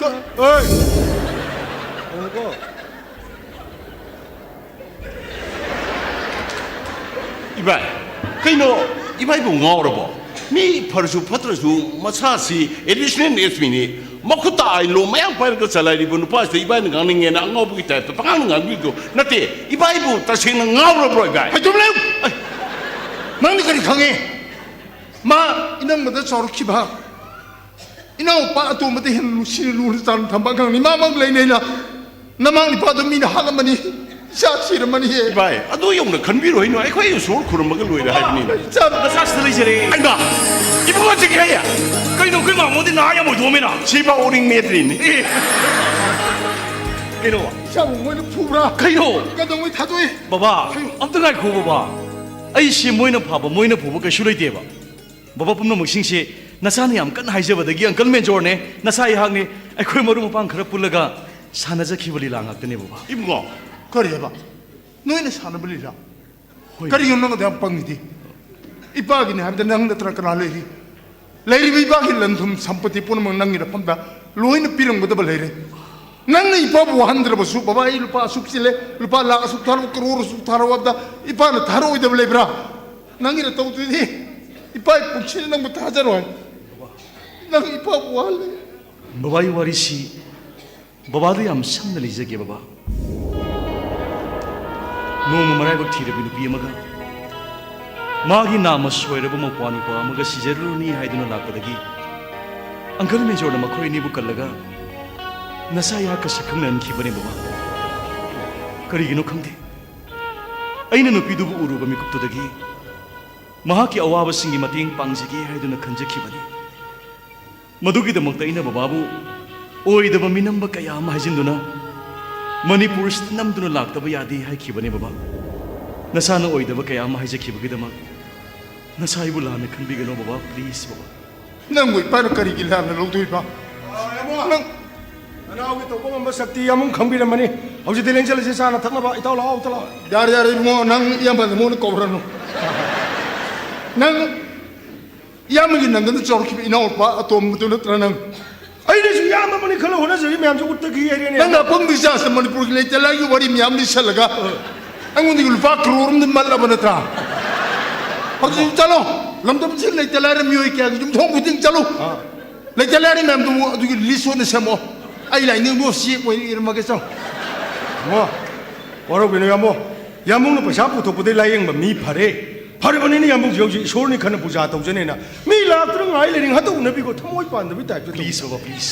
ꯀ-, ꯍꯩ! ꯏꯕꯥꯏ, ꯀꯩꯅꯣ, ꯏꯕꯥꯏꯕꯨ ꯉꯥꯎꯔꯕꯣ? ꯃꯤ ꯐꯔꯁꯨ ꯐꯠꯇ꯭ꯔꯁꯨ ꯃꯁꯥꯁꯤ ꯑꯦꯗꯤꯁꯅꯦꯜ ꯑꯦꯁ ꯄꯤꯅꯤ꯫ ꯃꯈꯨꯠꯇ ꯑꯥꯏꯂꯣ ꯃꯌꯥꯝ ꯄꯥꯏꯔꯒ ꯆꯂꯥꯏꯔꯤꯕ ꯅꯨꯄꯥꯁꯤꯗ ꯏꯕꯥꯏꯅ ꯉꯥꯡꯅꯤꯡꯉꯦꯅ ꯑꯉꯥꯎꯕꯒꯤ ꯇꯥꯏꯞꯇ ꯄꯉꯥꯡꯗ ꯉꯥꯡꯕꯤꯕꯗꯣ ꯅꯠꯇꯦ꯫ ꯏꯕꯥꯏꯕꯨ ꯇꯁꯦꯡꯅ ꯉꯥꯎꯔꯕ꯭ꯔꯣ, ꯏꯕꯥꯏ? ꯍꯩꯇꯨꯝꯂꯦ! ꯑꯩ, ꯅꯪꯗꯤ ꯀꯔꯤ ꯈꯪꯉꯤ? ꯃꯥ ꯏꯅꯝꯃꯗ ꯆꯥꯎꯔꯛꯈꯤꯕ, ꯏꯅꯥꯎꯄꯥ ꯑꯇꯣꯝꯕꯗ ꯍꯦꯟꯅ ꯅꯨꯡꯁꯤꯅ ꯂꯨꯅ ꯆꯥꯟꯅ ꯊꯝꯕ ꯑꯉꯥꯡꯅꯤ꯫ ꯃꯥꯃꯛ ꯂꯩꯅ ꯂꯩꯅ ꯅꯃꯥ ꯅꯤꯄꯥꯗꯣ ꯃꯤꯅ ꯍꯥꯠꯂꯝꯃꯅꯤ, ꯏꯆꯥ ꯁꯤꯔꯝꯃꯅꯤ꯫ ꯏꯕꯥꯏ, ꯑꯗꯨ ꯌꯧꯅ ꯈꯟꯕꯤꯔꯣꯏꯅꯨ, ꯑꯩꯈꯣꯏ ꯏꯁꯣꯔ ꯈꯨꯔꯨꯝꯃꯒ ꯂꯣꯏꯔꯦ ꯍꯥꯏꯕꯅꯤꯅ꯫ ꯏꯆꯥ ꯅꯆꯥꯁꯤꯗ ꯂꯩꯖꯔꯦ꯫ ꯑꯩꯃ! ꯏꯕꯨꯡꯉꯣ ꯆꯠꯈ꯭ꯔꯦ! ꯀꯩꯅꯣ, ꯑꯩꯈꯣꯏ ꯃꯥꯃꯣꯗꯤ ꯅꯍꯥ ꯌꯥꯝ ꯑꯣꯏꯊꯣꯛꯑꯝꯃꯤꯅ? ꯁꯤꯐꯥꯎ ꯎꯔꯤꯡ ꯃꯦꯠꯇ꯭ꯔꯤꯅꯤ꯫ ꯑꯦ! ꯀꯩꯅꯣ? ꯏꯆꯥꯕꯨ ꯃꯣꯏꯅ ꯐꯨꯕ꯭ꯔꯥ? ꯀꯩꯅꯣ? ꯀꯩꯗꯧꯉꯩ ꯊꯥꯗꯣꯛꯏ? ꯕꯕꯥ, ꯑꯝꯇ ꯉꯥꯏꯈꯣ ꯕꯕꯥ꯫ ꯑꯩꯁꯦ ꯃꯣꯏꯅ ꯐꯥꯕ, ꯃꯣꯏꯅ ꯐꯨꯕ ꯀꯩꯁꯨ ꯂꯩꯇꯦꯕ꯫ ꯕꯕꯥ ꯄꯨꯝꯅꯃꯛꯁꯤꯡꯁꯦ ꯅꯆꯥꯅ ꯌꯥꯝ ꯀꯟꯅ ꯍꯥꯏꯖꯕꯗꯒꯤ ꯑꯪꯀꯜ ꯃꯦꯖꯣꯔꯅꯦ, ꯅꯆꯥ ꯑꯩꯍꯥꯛꯅꯦ, ꯑꯩꯈꯣꯏ ꯃꯔꯨꯞ ꯃꯄꯥꯡ ꯈꯔ ꯄꯨꯜꯂꯒ ꯁꯥꯟꯅꯖꯈꯤꯕ ꯂꯤꯂꯥ ꯉꯥꯛꯇꯅꯦ ꯕꯕꯥ꯫ ꯏꯕꯨꯡꯉꯣ, ꯀꯔꯤ ꯍꯥꯏꯕ? ꯅꯣꯏꯅ ꯁꯥꯟꯅꯕ ꯂꯤꯂꯥ? ꯍꯣꯏ꯫ ꯀꯔꯤꯒꯤꯅꯣ ꯅꯪ ꯑꯗꯨ ꯌꯥꯝ ꯄꯪꯉꯤꯗꯤ? ꯏꯄꯥꯒꯤꯅꯤ ꯍꯥꯏꯕꯗ ꯅꯪ ꯅꯠꯇꯅ ꯀꯅꯥ ꯂꯩꯔꯤ? ꯂꯩꯔꯤꯕ ꯏꯄꯥꯒꯤ ꯂꯟ ꯊꯨꯝ ꯁꯝꯄꯇꯤ ꯄꯨꯝꯅꯃꯛ ꯅꯪꯒꯤ ꯂꯐꯝꯗ ꯂꯣꯏꯅ ꯄꯤꯔꯝꯒꯗꯕ ꯂꯩꯔꯦ꯫ ꯅꯪꯅ ꯏꯄꯥꯕꯨ ꯋꯥꯍꯟꯗ꯭ꯔꯕꯁꯨ, "ꯕꯕꯥ, ꯑꯩ ꯂꯨꯄꯥ ꯑꯁꯨꯛ ꯆꯤꯜꯂꯦ, ꯂꯨꯄꯥ ꯂꯥꯈ ꯑꯁꯨꯛ ꯊꯥꯔꯛꯑꯣ, ꯀꯔꯣꯔ ꯑꯁꯨꯛ ꯊꯥꯔꯛꯑꯣ" ꯍꯥꯏꯕꯗ ꯏꯄꯥꯅ ꯊꯥꯔꯛꯑꯣꯏꯗꯕ ꯂꯩꯕ꯭ꯔꯥ? ꯅꯪꯒꯤ ꯅꯇꯧꯗꯨꯗꯤ ꯏꯄꯥ ꯄꯨꯟꯁꯤꯗ ꯅꯪꯕꯨ ꯊꯥꯖꯔꯣꯏ꯫ ꯅꯪ ꯏꯄꯥꯕꯨ ꯋꯥꯍꯜꯂꯦ꯫ ꯕꯕꯥꯒꯤ ꯋꯥꯔꯤꯁꯤ ꯕꯕꯥꯗ ꯌꯥꯝ ꯁꯝꯅ ꯂꯤꯖꯒꯦ, ꯕꯕꯥ꯫ ꯅꯣꯡꯃ ꯃꯔꯥꯏꯕꯛ ꯊꯤꯔꯕꯤ ꯅꯨꯄꯤ ꯑꯃꯒ ꯃꯥꯒꯤ ꯅꯥꯝꯃ ꯁꯣꯏꯔꯕ ꯃꯧꯄ꯭ꯋꯥ ꯅꯨꯄꯥ ꯑꯃꯒ ꯁꯤꯖꯔꯨꯔꯅꯤ ꯍꯥꯏꯗꯨꯅ ꯂꯥꯛꯄꯗꯒꯤ, ꯑꯪꯀꯜ ꯃꯦꯖꯣꯔꯅ ꯃꯈꯣꯏ ꯑꯅꯤꯕꯨ ꯀꯜꯂꯒ ꯅꯁꯥ ꯑꯩꯍꯥꯛꯀ ꯁꯛꯈꯪꯅꯍꯟꯈꯤꯕꯅꯦ, ꯕꯕꯥ꯫ ꯀꯔꯤꯒꯤꯅꯣ ꯈꯪꯗꯦ, ꯑꯩꯅ ꯅꯨꯄꯤꯗꯨꯕꯨ ꯎꯔꯨꯕ ꯃꯤꯀꯨꯞꯇꯨꯗꯒꯤ ꯃꯍꯥꯛꯀꯤ ꯑꯋꯥꯕꯁꯤꯡꯒꯤ ꯃꯇꯦꯡ ꯄꯥꯡꯖꯒꯦ ꯍꯥꯏꯗꯨꯅ ꯈꯟꯖꯈꯤꯕꯅꯤ꯫ ꯃꯗꯨꯒꯤꯗꯃꯛꯇ ꯑꯩꯅ ꯕꯕꯥꯕꯨ ꯑꯣꯏꯗꯕ ꯃꯤꯅꯝꯕ ꯀꯌꯥ ꯑꯃ ꯍꯥꯏꯖꯤꯟꯗꯨꯅ ꯃꯅꯤꯄꯨꯔꯁꯤꯗ ꯅꯝꯗꯨꯅ ꯂꯥꯛꯇꯕ ꯌꯥꯗꯦ ꯍꯥꯏꯈꯤꯕꯅꯦ, ꯕꯕꯥ꯫ ꯅꯁꯥꯅ ꯑꯣꯏꯗꯕ ꯀꯌꯥ ꯑꯃ ꯍꯥꯏꯖꯈꯤꯕꯒꯤꯗꯃꯛ ꯅꯁꯥ ꯑꯩꯕꯨ ꯂꯥꯟꯅ ꯈꯟꯕꯤꯒꯅꯨ, ꯕꯕꯥ, please, ꯕꯕꯥ꯫ ꯅꯪꯕꯨ ꯏꯄꯥꯅ ꯀꯔꯤꯒꯤ ꯂꯥꯟꯅ ꯂꯧꯗꯣꯏꯕ? ꯅꯪ ꯅꯅꯥꯎꯒꯤ ꯇꯧꯕ ꯉꯝꯕ ꯁꯛꯇꯤ ꯌꯥꯝ ꯈꯪꯕꯤꯔꯝꯃꯅꯤ꯫ ꯍꯧꯖꯤꯛꯇꯤ ꯂꯦꯡꯁꯤꯜꯂꯁꯤ, ꯆꯥꯅ ꯊꯛꯅꯕ꯫ ꯏꯇꯥꯎ, ꯂꯥꯛꯑꯣ, ꯑꯝꯇ ꯂꯥꯛꯑꯣ꯫ ꯌꯥꯔꯦ, ꯌꯥꯔꯦ, ꯏꯕꯨꯡꯉꯣ, ꯅꯪ ꯏꯌꯥꯝꯕ ꯅꯉꯣꯟꯗ ꯀꯧꯔꯅꯨ꯫ ꯅꯪ ꯏꯌꯥꯝꯕꯒꯤ ꯅꯪꯒꯅ ꯆꯥꯎꯔꯛꯈꯤꯕ ꯏꯅꯥꯎꯅꯨꯄꯥ ꯑꯇꯣꯝꯕꯗꯨ ꯅꯠꯇ꯭ꯔꯥ ꯅꯪ? ꯑꯩꯅꯁꯨ ꯏꯌꯥꯝꯕ ꯑꯃꯅꯤ ꯈꯜꯂ ꯍꯣꯠꯅꯖꯔꯤ ꯃꯌꯥꯝꯁꯦ ꯎꯠꯇꯒꯤ ꯍꯥꯏꯔꯦꯅꯦ꯫ ꯅꯪꯅ ꯑꯄꯪꯕ ꯏꯆꯥꯁꯤꯅ ꯃꯅꯤꯄꯨꯔꯒꯤ ꯂꯩꯇ ꯂꯥꯏꯔꯒꯤ ꯋꯥꯔꯤ ꯃꯌꯥꯝ ꯂꯤꯁꯜꯂꯒ ꯑꯩꯉꯣꯟꯗꯒꯤ ꯂꯨꯄꯥ ꯀꯔꯣꯔ ꯑꯃꯗꯤ ꯃꯠꯂꯕ ꯅꯠꯇ꯭ꯔꯥ? ꯍꯧꯖꯤꯛ ꯆꯠꯂꯣ, ꯂꯝꯗꯝꯁꯤ ꯂꯩꯇ ꯂꯥꯏꯔ ꯃꯤꯑꯣꯏ ꯀꯌꯥꯒꯤ ꯌꯨꯝꯊꯣꯡ ꯈꯨꯗꯤꯡ ꯆꯠꯂꯨ꯫ ꯑꯥ꯫ ꯂꯩꯇ ꯂꯥꯏꯔ ꯃꯌꯥꯝꯗꯨꯕꯨ ꯑꯗꯨꯒꯤ ꯂꯤꯁ ꯑꯣꯏꯅ ꯁꯦꯝꯃꯛꯑꯣ꯫ ꯑꯩ ꯂꯥꯏꯅꯤꯡꯕ ꯆꯦꯛ ꯑꯣꯏꯅ ꯏꯔꯝꯃꯒꯦ, ꯆꯪ꯫ ꯏꯕꯨꯡꯉꯣ, ꯋꯥꯔꯧꯕꯤꯅꯨ ꯌꯥꯝꯕꯣ꯫ ꯌꯥꯝꯕꯨꯡꯅ ꯄꯩꯁꯥ ꯄꯨꯊꯣꯛꯄꯗꯩ ꯂꯥꯏꯌꯦꯡꯕ ꯃꯤ ꯐꯔꯦ꯫ ꯐꯔꯕꯅꯤꯅꯦ ꯌꯥꯝꯕꯨꯡꯁꯦ ꯍꯧꯖꯤꯛ ꯏꯁꯣꯔꯅꯤ ꯈꯟꯅ ꯄꯨꯖꯥ ꯇꯧꯖꯅꯦꯅ꯫ ꯃꯤ ꯂꯥꯛꯇꯨꯅ ꯉꯥꯏ ꯂꯩꯔꯤ, ꯉꯥꯛꯇ ꯎꯅꯕꯤꯀꯣ, ꯊꯃꯣꯏ ꯄꯥꯟꯗꯕꯩ ꯇꯥꯏꯞꯇ ꯇꯧ꯫ Please, ꯕꯕꯥ, please꯫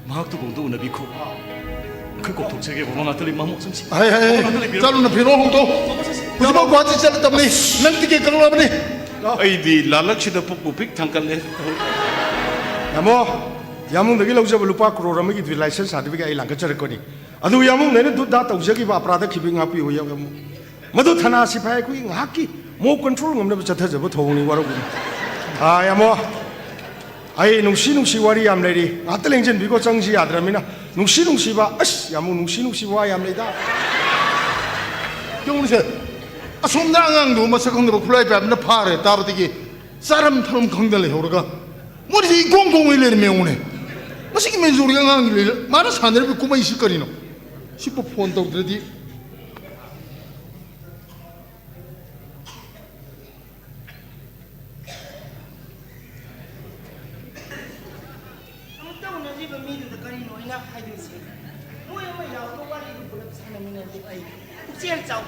ꯃꯍꯥꯛꯇꯨꯕꯨ ꯑꯝꯇ ꯎꯅꯕꯤꯈꯣ꯫ ꯑꯩꯈꯣꯏ ꯀꯣꯛꯊꯣꯛꯆꯒꯦ, ꯕꯕꯥ, ꯉꯥꯛꯇ ꯂꯩ, ꯃꯥꯃꯣ, ꯆꯪꯁꯤ꯫ ꯍꯥꯏ, ꯍꯥꯏ, ꯍꯥꯏ꯫ ꯉꯥꯛꯇ ꯂꯩꯕꯤꯔꯣ꯫ ꯆꯠꯂꯨꯅ ꯐꯤꯔꯣꯜ ꯍꯣꯡꯗꯣꯛ꯫ ꯍꯧꯖꯤꯛꯃꯛ ꯒꯨꯍꯥꯇꯤ ꯆꯠꯂꯗꯕꯅꯤ꯫ ꯅꯪ ꯇꯤꯀꯦꯠ ꯀꯛꯂꯕꯅꯤ꯫ ꯑꯩꯗꯤ ꯂꯥꯂꯛꯁꯤꯗ ꯄꯨꯛꯄꯨ ꯄꯤꯛ ꯊꯪꯀꯠꯂꯦ꯫ ꯌꯥꯝꯕꯣ, ꯌꯥꯝꯕꯨꯡꯗꯒꯤ ꯂꯧꯖꯕ ꯂꯨꯄꯥ ꯀ꯭ꯔꯣꯔ ꯑꯃꯒꯤ ꯂꯥꯏꯁꯦꯟꯁ ꯁꯥꯔꯇꯤꯐꯤꯀꯦꯠ ꯑꯩ ꯂꯥꯡꯀꯠꯆꯔꯛꯄꯅꯤ꯫ ꯑꯗꯨ ꯌꯥꯝꯕꯨꯡꯅ ꯑꯩꯅ ꯗꯨꯠ ꯗꯥ ꯇꯧꯖꯈꯤꯕ ꯑꯄꯔꯥꯙ ꯈꯤꯕꯤ ꯉꯥꯛꯄꯤꯌꯨ, ꯌꯥꯝꯕꯨꯡ꯫ ꯃꯗꯨ ꯊꯅꯥ ꯁꯤꯐꯥꯏ ꯑꯩꯈꯣꯏꯒꯤ ꯉꯥꯏꯍꯥꯛꯀꯤ mob control ꯉꯝꯅꯕ ꯆꯠꯊꯖꯕ ꯊꯧꯑꯣꯡꯅꯤ, ꯋꯥꯔꯧꯕꯤꯅꯨ꯫ ꯑꯥ, ꯌꯥꯝꯕꯣ, ꯑꯩ ꯅꯨꯡꯁꯤ ꯅꯨꯡꯁꯤ ꯋꯥꯔꯤ ꯌꯥꯝ ꯂꯩꯔꯤ, ꯉꯥꯛꯇ ꯂꯦꯡꯁꯤꯟꯕꯤꯀꯣ, ꯆꯪꯁꯤ ꯌꯥꯗ꯭ꯔꯃꯤꯅ꯫ ꯅꯨꯡꯁꯤ ꯅꯨꯡꯁꯤꯕ, ꯑꯁ, ꯌꯥꯝꯕꯨꯡ, ꯅꯨꯡꯁꯤ ꯅꯨꯡꯁꯤꯕ ꯋꯥ ꯌꯥꯝ ꯂꯩꯗ꯫ ꯌꯦꯡꯉꯨꯅꯦꯁꯦ, ꯑꯁꯣꯝꯗ ꯑꯉꯥꯡꯗꯨ ꯃꯁꯛ ꯈꯪꯗꯕ ꯈꯨꯠꯂꯥꯏ ꯄꯥꯏꯕꯅ ꯐꯥꯔꯦ ꯇꯥꯕꯗꯒꯤ ꯆꯥꯔꯝ ꯊꯛꯂꯝ ꯈꯪꯗꯅ ꯂꯩꯍꯧꯔꯒ ꯃꯣꯏꯁꯦ ꯏꯀꯣꯡ ꯀꯣꯡꯉꯩ ꯂꯩꯔꯝꯃꯦ, ꯌꯦꯡꯉꯨꯅꯦ꯫ ꯃꯁꯤꯒꯤ ꯃꯦꯟꯖꯣꯔꯒꯤ ꯑꯉꯥꯡꯒꯤ ꯂꯩ, ꯃꯥꯅ ꯁꯥꯟꯅꯔꯤꯕ ꯀꯨꯝꯍꯩꯁꯤ ꯀꯔꯤꯅꯣ? ꯁꯤꯕꯨ ꯐꯣꯟ ꯇꯧꯗ꯭ꯔꯗꯤ꯫ ꯑꯃꯨꯛꯇ ꯎꯅꯗ꯭ꯔꯤꯕ ꯃꯤꯗꯨꯗ ꯀꯔꯤꯅꯣ ꯑꯩꯅ ꯍꯥꯏꯗꯣꯏꯁꯦ? ꯃꯣꯏ ꯑꯃ ꯌꯥꯎꯔꯒ ꯋꯥꯔꯤꯗꯨ ꯄꯨꯂꯞ ꯁꯥꯟꯅꯃꯤꯟꯅꯔꯗꯤ ꯑꯩ ꯄꯨꯛꯆꯦꯜ ꯆꯥꯎ꯫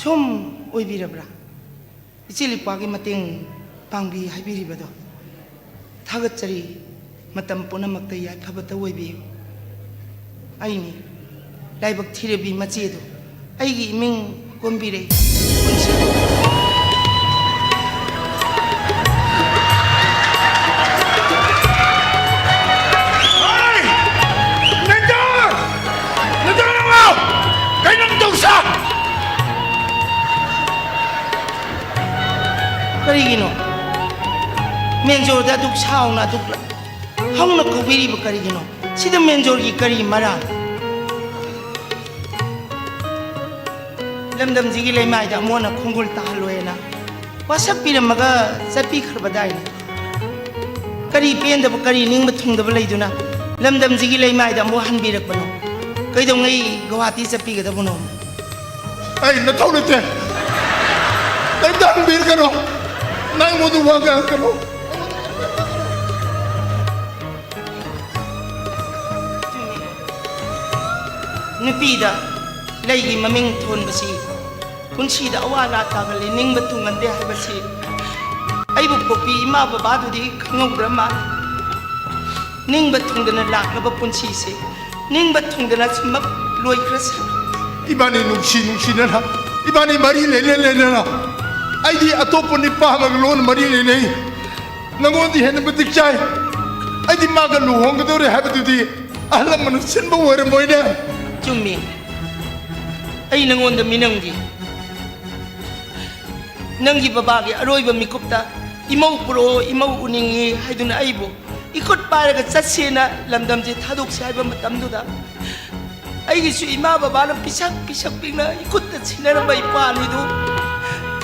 ꯁꯨꯝ ꯑꯣꯏꯕꯤꯔꯕ꯭ꯔꯥ? ꯏꯆꯦ ꯂꯤꯄꯥꯒꯤ ꯃꯇꯦꯡ ꯄꯥꯡꯕꯤ ꯍꯥꯏꯕꯤꯔꯤꯕꯗꯣ ꯊꯥꯒꯠꯆꯔꯤ꯫ ꯃꯇꯝ ꯄꯨꯝꯅꯃꯛꯇ ꯌꯥꯏꯐꯕꯇ ꯑꯣꯏꯕꯤꯌꯨ꯫ ꯑꯩꯅꯤ ꯂꯥꯏꯕꯛ ꯊꯤꯔꯕꯤ ꯃꯆꯦꯗꯣ, ꯑꯩꯒꯤ ꯏꯃꯤꯡ ꯀꯣꯝꯕꯤꯔꯩ꯫ ꯍꯣꯏ! ꯃꯦꯟꯖꯣꯔ! ꯃꯦꯟꯖꯣꯔ ꯅꯪꯂꯣ? ꯀꯩꯅꯣ ꯇꯧꯁꯥ? ꯀꯔꯤꯒꯤꯅꯣ? ꯃꯦꯟꯖꯣꯔꯗ ꯑꯗꯨꯛ ꯁꯥꯎꯅ, ꯑꯗꯨꯛ ꯍꯧꯅ ꯀꯧꯕꯤꯔꯤꯕ ꯀꯔꯤꯒꯤꯅꯣ? ꯁꯤꯗ ꯃꯦꯟꯖꯣꯔꯒꯤ ꯀꯔꯤ ꯃꯔꯥꯜ? ꯂꯝꯗꯝꯁꯤꯒꯤ ꯂꯩꯃꯥꯏꯗ ꯑꯃꯨꯛ ꯍꯟꯅ ꯈꯣꯡꯒꯨꯜ ꯇꯥꯍꯜꯂꯣꯏꯅ ꯋꯥꯁꯛꯄꯤꯔꯝꯃꯒ ꯆꯠꯄꯤꯈ꯭ꯔꯕꯗꯥꯏꯅꯦ꯫ ꯀꯔꯤ ꯄꯦꯟꯗꯕ, ꯀꯔꯤ ꯅꯤꯡꯕ ꯊꯨꯡꯗꯕ ꯂꯩꯗꯨꯅ ꯂꯝꯗꯝꯁꯤꯒꯤ ꯂꯩꯃꯥꯏꯗ ꯑꯃꯨꯛ ꯍꯟꯕꯤꯔꯛꯄꯅꯣ? ꯀꯩꯗꯧꯉꯩ ꯒꯧꯍꯥꯇꯤ ꯆꯠꯄꯤꯒꯗꯕꯅꯣ? ꯑꯩ ꯅꯊꯧ ꯂꯩꯇꯦ꯫ ꯀꯔꯤꯝꯇ ꯍꯪꯕꯤꯔꯛꯀꯅꯣ꯫ ꯅꯪ ꯑꯩꯉꯣꯟꯗ ꯋꯥ ꯉꯥꯡꯉꯛꯀꯅꯣ꯫ ꯅꯨꯄꯤꯗ ꯂꯩꯒꯤ ꯃꯃꯤꯡ ꯊꯣꯟꯕꯁꯤ ꯄꯨꯟꯁꯤꯗ ꯑꯋꯥ ꯑꯅꯥ ꯇꯥꯒꯜꯂꯤ, ꯅꯤꯡꯕ ꯊꯨꯡꯒꯟꯗꯦ ꯍꯥꯏꯕꯁꯤ ꯑꯩꯕꯨ ꯄꯣꯛꯄꯤ ꯏꯃꯥ ꯕꯕꯥꯗꯨꯗꯤ ꯈꯪꯍꯧꯗ꯭ꯔ ꯃꯥꯜꯂꯦ꯫ ꯅꯤꯡꯕ ꯊꯨꯡꯗꯅ ꯂꯥꯛꯂꯕ ꯄꯨꯟꯁꯤꯁꯦ ꯅꯤꯡꯕ ꯊꯨꯡꯗꯅ ꯁꯨꯝꯃꯛ ꯂꯣꯏꯈ꯭ꯔꯁꯤ꯫ ꯏꯕꯥꯅꯤ ꯅꯨꯡꯁꯤ ꯅꯨꯡꯁꯤꯅꯅ, ꯏꯕꯥꯅꯤ ꯃꯔꯤ ꯂꯩꯅ ꯂꯩꯅꯅ, ꯑꯩꯗꯤ ꯑꯇꯣꯞꯄ ꯅꯨꯄꯥ ꯑꯃꯒ ꯂꯣꯟꯅ ꯃꯔꯤ ꯂꯩꯅꯩ꯫ ꯅꯉꯣꯟꯗꯤ ꯍꯦꯟꯅ ꯃꯇꯤꯛ ꯆꯥꯏ꯫ ꯑꯩꯗꯤ ꯃꯥꯒ ꯂꯨꯍꯣꯡꯒꯗꯧꯔꯦ ꯍꯥꯏꯕꯗꯨꯗꯤ ꯑꯍꯜ ꯂꯃꯟꯅ ꯁꯤꯟꯕ ꯑꯣꯏꯔꯝꯃꯣꯏꯅꯦ꯫ ꯆꯨꯝꯃꯤ꯫ ꯑꯩ ꯅꯉꯣꯟꯗ ꯃꯤꯅꯝꯈꯤ꯫ ꯅꯪꯒꯤ ꯕꯕꯥꯒꯤ ꯑꯔꯣꯏꯕ ꯃꯤꯀꯨꯞꯇ "ꯏꯃꯧ ꯄꯨꯔꯛꯑꯣ, ꯏꯃꯧ ꯎꯅꯤꯡꯉꯤ" ꯍꯥꯏꯗꯨꯅ ꯑꯩꯕꯨ ꯏꯈꯨꯠ ꯄꯥꯏꯔꯒ ꯆꯠꯁꯦꯅ ꯂꯝꯗꯝꯁꯦ ꯊꯥꯗꯣꯛꯁꯦ ꯍꯥꯏꯕ ꯃꯇꯝꯗꯨꯗ, ꯑꯩꯒꯤꯁꯨ ꯏꯃꯥ ꯕꯕꯥꯅ ꯄꯤꯁꯛ ꯄꯤꯁꯛ ꯄꯤꯛꯅ ꯏꯈꯨꯠꯇ ꯁꯤꯟꯅꯔꯝꯕ ꯏꯄꯥ ꯑꯅꯤꯗꯨ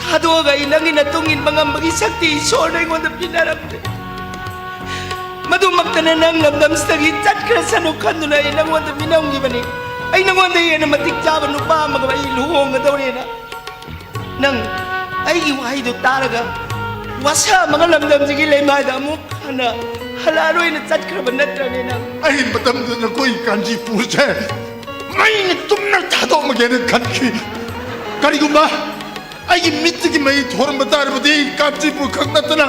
ꯊꯥꯗꯣꯛꯑꯒ ꯑꯩ ꯅꯪꯒꯤ ꯅꯇꯨꯡ ꯏꯟꯕ ꯉꯝꯕꯒꯤ ꯁꯛꯇꯤ ꯏꯁꯣꯔꯅ ꯑꯩꯉꯣꯟꯗ ꯄꯤꯅꯔꯝꯗꯦ꯫ ꯑꯗꯨꯃꯛꯇꯅ ꯅꯪ ꯂꯝꯗꯝꯁꯤꯗꯒꯤ ꯆꯠꯈ꯭ꯔꯁꯅꯨ ꯈꯟꯗꯨꯅ ꯑꯩ ꯅꯪꯉꯣꯟꯗ ꯃꯤꯅꯝꯈꯤꯕꯅꯤ꯫ ꯑꯩ ꯅꯪꯉꯣꯟꯗ ꯍꯦꯟꯅ ꯃꯇꯤꯛ ꯆꯥꯕ ꯅꯨꯄꯥ ꯑꯃꯒ ꯑꯩ ꯂꯨꯍꯣꯡꯒꯗꯧꯔꯦꯅ꯫ ꯅꯪ ꯑꯩꯒꯤ ꯋꯥꯍꯩꯗꯨ ꯇꯥꯔꯒ ꯋꯥꯁꯥ ꯑꯃꯒ ꯂꯝꯗꯝꯁꯤꯒꯤ ꯂꯩꯃꯥꯏꯗ ꯑꯃꯨꯛ ꯍꯟꯅ ꯍꯜꯂꯛꯑꯔꯣꯏꯅ ꯆꯠꯈ꯭ꯔꯕ ꯅꯠꯇ꯭ꯔꯅꯦ ꯅꯪ? ꯑꯩ ꯃꯇꯝꯗꯨꯗ ꯅꯈꯣꯏ ꯀꯥꯟꯆꯤꯄꯨꯔꯁꯦ ꯃꯩꯅ ꯇꯨꯝꯅ ꯊꯥꯗꯣꯛꯑꯝꯒꯦꯅ ꯈꯟꯈꯤ꯫ ꯀꯔꯤꯒꯨꯝꯕ ꯑꯩꯒꯤ ꯃꯤꯠꯇꯒꯤ ꯃꯩ ꯊꯣꯔꯝꯕ ꯇꯥꯔꯕꯗꯤ ꯀꯥꯟꯆꯤꯄꯨꯔ ꯈꯛ ꯅꯠꯇꯅ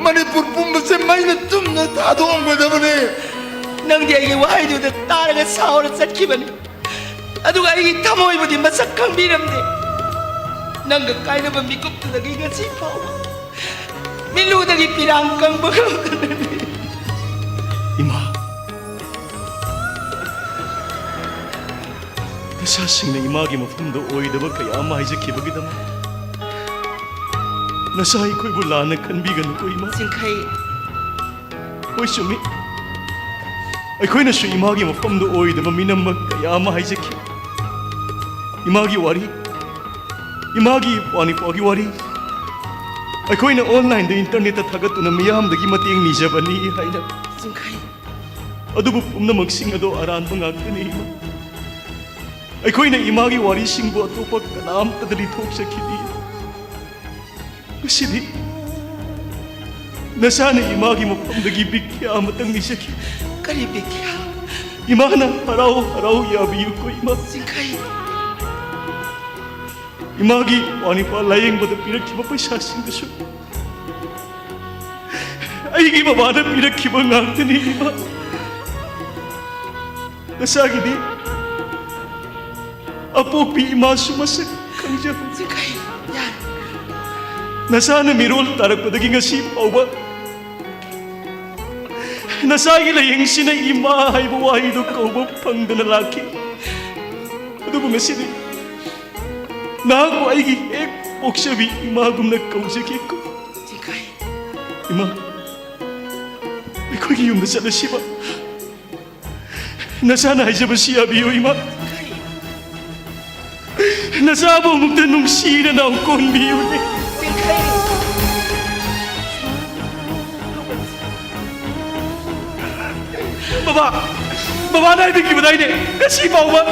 ꯃꯅꯤꯄꯨꯔ ꯄꯨꯝꯕꯁꯦ ꯃꯩꯅ ꯇꯨꯝꯅ ꯊꯥꯗꯣꯛꯑꯝꯒꯗꯕꯅꯤ꯫ ꯅꯪꯗꯤ ꯑꯩꯒꯤ ꯋꯥꯍꯩꯗꯨꯗ ꯇꯥꯔꯒ ꯁꯥꯎꯔ ꯆꯠꯈꯤꯕꯅꯤ꯫ ꯑꯗꯨꯒ ꯑꯩꯒꯤ ꯊꯃꯣꯏꯕꯨꯗꯤ ꯃꯁꯛ ꯈꯪꯕꯤꯔꯝꯗꯦ꯫ ꯅꯪꯒ ꯀꯥꯏꯅꯕ ꯃꯤꯀꯨꯞꯇꯨꯗꯒꯤ ꯉꯁꯤ ꯐꯥꯎꯕ ꯃꯤꯠꯂꯨꯗꯒꯤ ꯄꯤꯔꯥꯡ ꯀꯪꯕ ꯉꯝꯗꯅꯅꯤ꯫ ꯏꯃꯥ, ꯅꯆꯥꯁꯤꯡꯅ ꯏꯃꯥꯒꯤ ꯃꯐꯝꯗ ꯑꯣꯏꯗꯕ ꯀꯌꯥ ꯑꯃ ꯍꯥꯏꯖꯈꯤꯕꯒꯤꯗꯃꯛ ꯅꯆꯥ ꯑꯩꯈꯣꯏꯕꯨ ꯂꯥꯟꯅ ꯈꯟꯕꯤꯒꯅꯨꯀꯣ, ꯏꯃꯥ꯫ ꯆꯤꯡꯈꯩ꯫ ꯍꯣꯏ, ꯆꯨꯝꯃꯤ꯫ ꯑꯩꯈꯣꯏꯅꯁꯨ ꯏꯃꯥꯒꯤ ꯃꯐꯝꯗ ꯑꯣꯏꯗꯕ ꯃꯤꯅꯝꯕ ꯀꯌꯥ ꯑꯃ ꯍꯥꯏꯖꯈꯤ꯫ ꯏꯃꯥꯒꯤ ꯋꯥꯔꯤ, ꯏꯃꯥꯒꯤ ꯋꯥꯅꯤꯄꯥꯒꯤ ꯋꯥꯔꯤ, ꯑꯩꯈꯣꯏꯅ online-ꯗ, internet-ꯇ ꯊꯥꯒꯠꯇꯨꯅ ꯃꯤꯌꯥꯝꯗꯒꯤ ꯃꯇꯦꯡ ꯅꯤꯖꯕꯅꯤ ꯍꯥꯏꯅ꯫ ꯆꯤꯡꯈꯩ꯫ ꯑꯗꯨꯕꯨ ꯄꯨꯝꯅꯃꯛꯁꯤꯡ ꯑꯗꯣ ꯑꯔꯥꯟꯕ ꯉꯥꯛꯇꯅꯤ, ꯏꯃꯥ꯫ ꯑꯩꯈꯣꯏꯅ ꯏꯃꯥꯒꯤ ꯋꯥꯔꯤꯁꯤꯡꯕꯨ ꯑꯇꯣꯞꯄ ꯀꯅꯥꯝꯇꯗ ꯂꯤꯊꯣꯛꯆꯈꯤꯗꯦ꯫ ꯉꯁꯤꯗꯤ ꯅꯆꯥꯅ ꯏꯃꯥꯒꯤ ꯃꯐꯝꯗꯒꯤ ꯚꯤꯈ꯭ꯌꯥ ꯑꯃꯇꯪ ꯅꯤꯖꯈꯤ꯫ ꯀꯔꯤ ꯚꯤꯈ꯭ꯌꯥ? ꯏꯃꯥꯅ ꯍꯔꯥꯎ ꯍꯔꯥꯎ ꯌꯥꯕꯤꯌꯨꯀꯣ, ꯏꯃꯥ꯫ ꯆꯤꯡꯈꯩ꯫ ꯏꯃꯥꯒꯤ ꯋꯥꯅꯤꯄꯥ ꯂꯥꯌꯦꯡꯕꯗ ꯄꯤꯔꯛꯈꯤꯕ ꯄꯩꯁꯥꯁꯤꯡꯗꯨꯁꯨ ꯑꯩꯒꯤ ꯃꯃꯥꯅ ꯄꯤꯔꯛꯈꯤꯕ ꯉꯥꯛꯇꯅꯤ, ꯏꯃꯥ꯫ ꯅꯆꯥꯒꯤꯗꯤ ꯑꯄꯣꯛꯄꯤ ꯏꯃꯥꯁꯨ ꯃꯁꯛ ꯈꯪꯖꯕ꯫ ꯆꯤꯡꯈꯩ, ꯌꯥꯔꯦ꯫ ꯅꯆꯥꯅ ꯃꯤꯔꯣꯜ ꯇꯥꯔꯛꯄꯗꯒꯤ ꯉꯁꯤ ꯐꯥꯎꯕ ꯅꯆꯥꯒꯤ ꯂꯥꯌꯦꯡꯁꯤꯅ ꯏꯃꯥ ꯍꯥꯏꯕ ꯋꯥꯍꯩꯗꯨ ꯀꯧꯕ ꯐꯪꯗꯅ ꯂꯥꯛꯈꯤ꯫ ꯑꯗꯨꯕꯨ ꯉꯁꯤꯗꯤ ꯅꯍꯥꯛꯄꯨ ꯑꯩꯒꯤ ꯍꯦꯛ ꯄꯣꯛꯆꯕꯤ ꯏꯃꯥꯒꯨꯝꯅ ꯀꯧꯖꯒꯦꯀꯣ꯫ ꯆꯤꯡꯈꯩ꯫ ꯏꯃꯥ, ꯑꯩꯈꯣꯏꯒꯤ ꯌꯨꯝꯗ ꯆꯠꯂꯁꯤꯕ꯫ ꯅꯆꯥꯅ ꯍꯥꯏꯖꯕꯁꯤ ꯌꯥꯕꯤꯌꯨ, ꯏꯃꯥ꯫ ꯅꯆꯥꯕꯨ ꯑꯃꯨꯛꯇ ꯅꯨꯡꯁꯤꯅ ꯅꯥꯎ ꯀꯣꯟꯕꯤꯌꯨꯅꯦ꯫ ꯆꯤꯡꯈꯩ꯫ ꯕꯕꯥ, ꯕꯕꯥꯅ ꯍꯥꯏꯕꯤꯈꯤꯕꯗꯥꯏꯅꯦ, ꯉꯁꯤ ꯐꯥꯎꯕ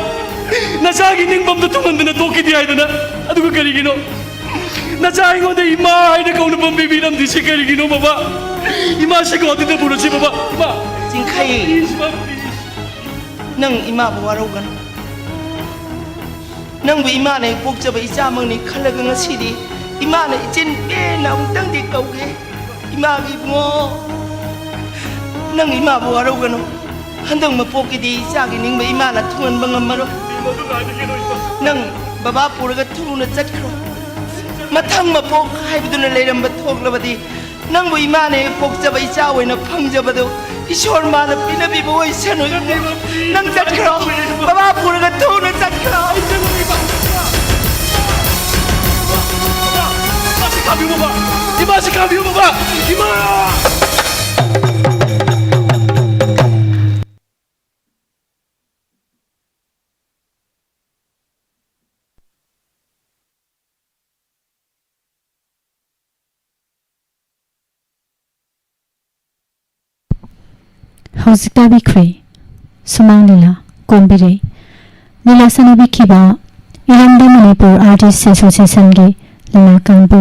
ꯅꯆꯥꯒꯤ ꯅꯤꯡꯕꯝꯗ ꯊꯨꯡꯍꯟꯗꯅ ꯇꯣꯛꯈꯤꯗꯦ ꯍꯥꯏꯗꯅ꯫ ꯑꯗꯨꯒ ꯀꯔꯤꯒꯤꯅꯣ ꯅꯆꯥ ꯑꯩꯉꯣꯟꯗ ꯏꯃꯥ ꯍꯥꯏꯅ ꯀꯧꯅꯐꯝ ꯄꯤꯕꯤꯔꯝꯗ꯭ꯔꯤꯁꯤ ꯀꯔꯤꯒꯤꯅꯣ ꯕꯕꯥ? ꯏꯃꯥꯁꯤꯀꯣ ꯑꯗꯨꯗ ꯄꯨꯔꯁꯤ ꯕꯕꯥ, ꯏꯃꯥ꯫ ꯆꯤꯡꯈꯩ, please, ꯏꯃꯥ, please꯫ ꯅꯪ ꯏꯃꯥꯕꯨ ꯋꯥꯔꯧꯒꯅꯨ꯫ ꯅꯪꯕꯨ ꯏꯃꯥꯅ ꯍꯦꯛ ꯄꯣꯛꯆꯕ ꯏꯆꯥꯃꯛꯅꯤ ꯈꯜꯂꯒ ꯉꯁꯤꯗꯤ ꯏꯃꯥꯅ ꯏꯆꯤꯟ ꯄꯦꯟꯅ ꯑꯃꯨꯛꯇꯪꯗꯤ ꯀꯧꯒꯦ꯫ ꯏꯃꯥꯒꯤ ꯏꯕꯨꯡꯉꯣ, ꯅꯪ ꯏꯃꯥꯕꯨ ꯋꯥꯔꯧꯒꯅꯨ꯫ ꯍꯟꯗꯛ ꯃꯄꯣꯛꯀꯤꯗꯤ ꯏꯆꯥꯒꯤ ꯅꯤꯡꯕ ꯏꯃꯥꯅ ꯊꯨꯡꯍꯟꯕ ꯉꯝꯃꯔꯣꯏ꯫ ꯅꯪ ꯕꯕꯥ ꯄꯨꯔꯒ ꯊꯨꯅ ꯆꯠꯈ꯭ꯔꯣ꯫ ꯃꯊꯪ ꯃꯄꯣꯛ ꯍꯥꯏꯕꯗꯨꯅ ꯂꯩꯔꯝꯕ ꯊꯣꯛꯂꯕꯗꯤ ꯅꯪꯕꯨ ꯏꯃꯥꯅ ꯍꯦꯛ ꯄꯣꯛꯆꯕ ꯏꯆꯥ ꯑꯣꯏꯅ ꯐꯪꯖꯕꯗꯨ ꯏꯁꯣꯔ ꯃꯥꯅ ꯄꯤꯅꯕꯤꯕ ꯑꯣꯏꯁꯅꯨ꯫ ꯅꯪ ꯆꯠꯈ꯭ꯔꯣ꯫ ꯕꯕꯥ ꯄꯨꯔꯒ ꯊꯨꯅ ꯆꯠꯈ꯭ꯔꯣ꯫ ꯏꯃꯥꯁꯤ ꯈꯥꯝꯕꯤꯌꯨ ꯕꯕꯥ꯫ ꯏꯃꯥꯁꯤ ꯈꯥꯝꯕꯤꯌꯨ ꯕꯕꯥ꯫ ꯏꯃꯥ! ꯍꯧꯖꯤꯛ ꯇꯥꯕꯤꯈ꯭ꯔꯦ ꯁꯨꯃꯥꯡ ꯂꯤꯂꯥ ꯀꯣꯟꯕꯤꯔꯩ꯫ ꯂꯤꯂꯥ ꯁꯥꯟꯅꯕꯤꯈꯤꯕ ꯏꯔꯝꯗꯝ ꯃꯅꯤꯄꯨꯔ ꯑꯥꯔꯇꯤꯁ ꯑꯦꯁꯣꯁꯤꯌꯦꯁꯟꯒꯤ ꯂꯤꯂꯥ ꯀꯥꯡꯕꯨ꯫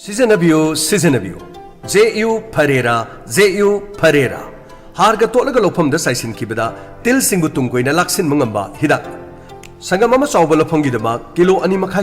ꯁꯤꯖꯤꯟꯅꯕꯤꯌꯨ, ꯁꯤꯖꯤꯟꯅꯕꯤꯌꯨ꯫ ꯖꯦ ꯌꯨ ꯐꯔꯦꯔꯥ, ꯖꯦ ꯌꯨ ꯐꯔꯦꯔꯥ꯫ ꯍꯥꯔꯒ ꯇꯣꯠꯂꯒ ꯂꯧꯐꯝꯗ ꯆꯥꯏꯁꯤꯟꯈꯤꯕꯗ ꯇꯤꯜꯁꯤꯡꯕꯨ ꯇꯨꯡ ꯀꯣꯏꯅ ꯂꯥꯛꯁꯤꯟꯕ ꯉꯝꯕ ꯍꯤꯗꯥꯛ꯫ ꯁꯪꯒꯝ ꯑꯃ ꯆꯥꯎꯕ ꯂꯧꯐꯝꯒꯤꯗꯃꯛ ꯀꯤꯂꯣ ꯑꯅꯤ ꯃꯈꯥꯏ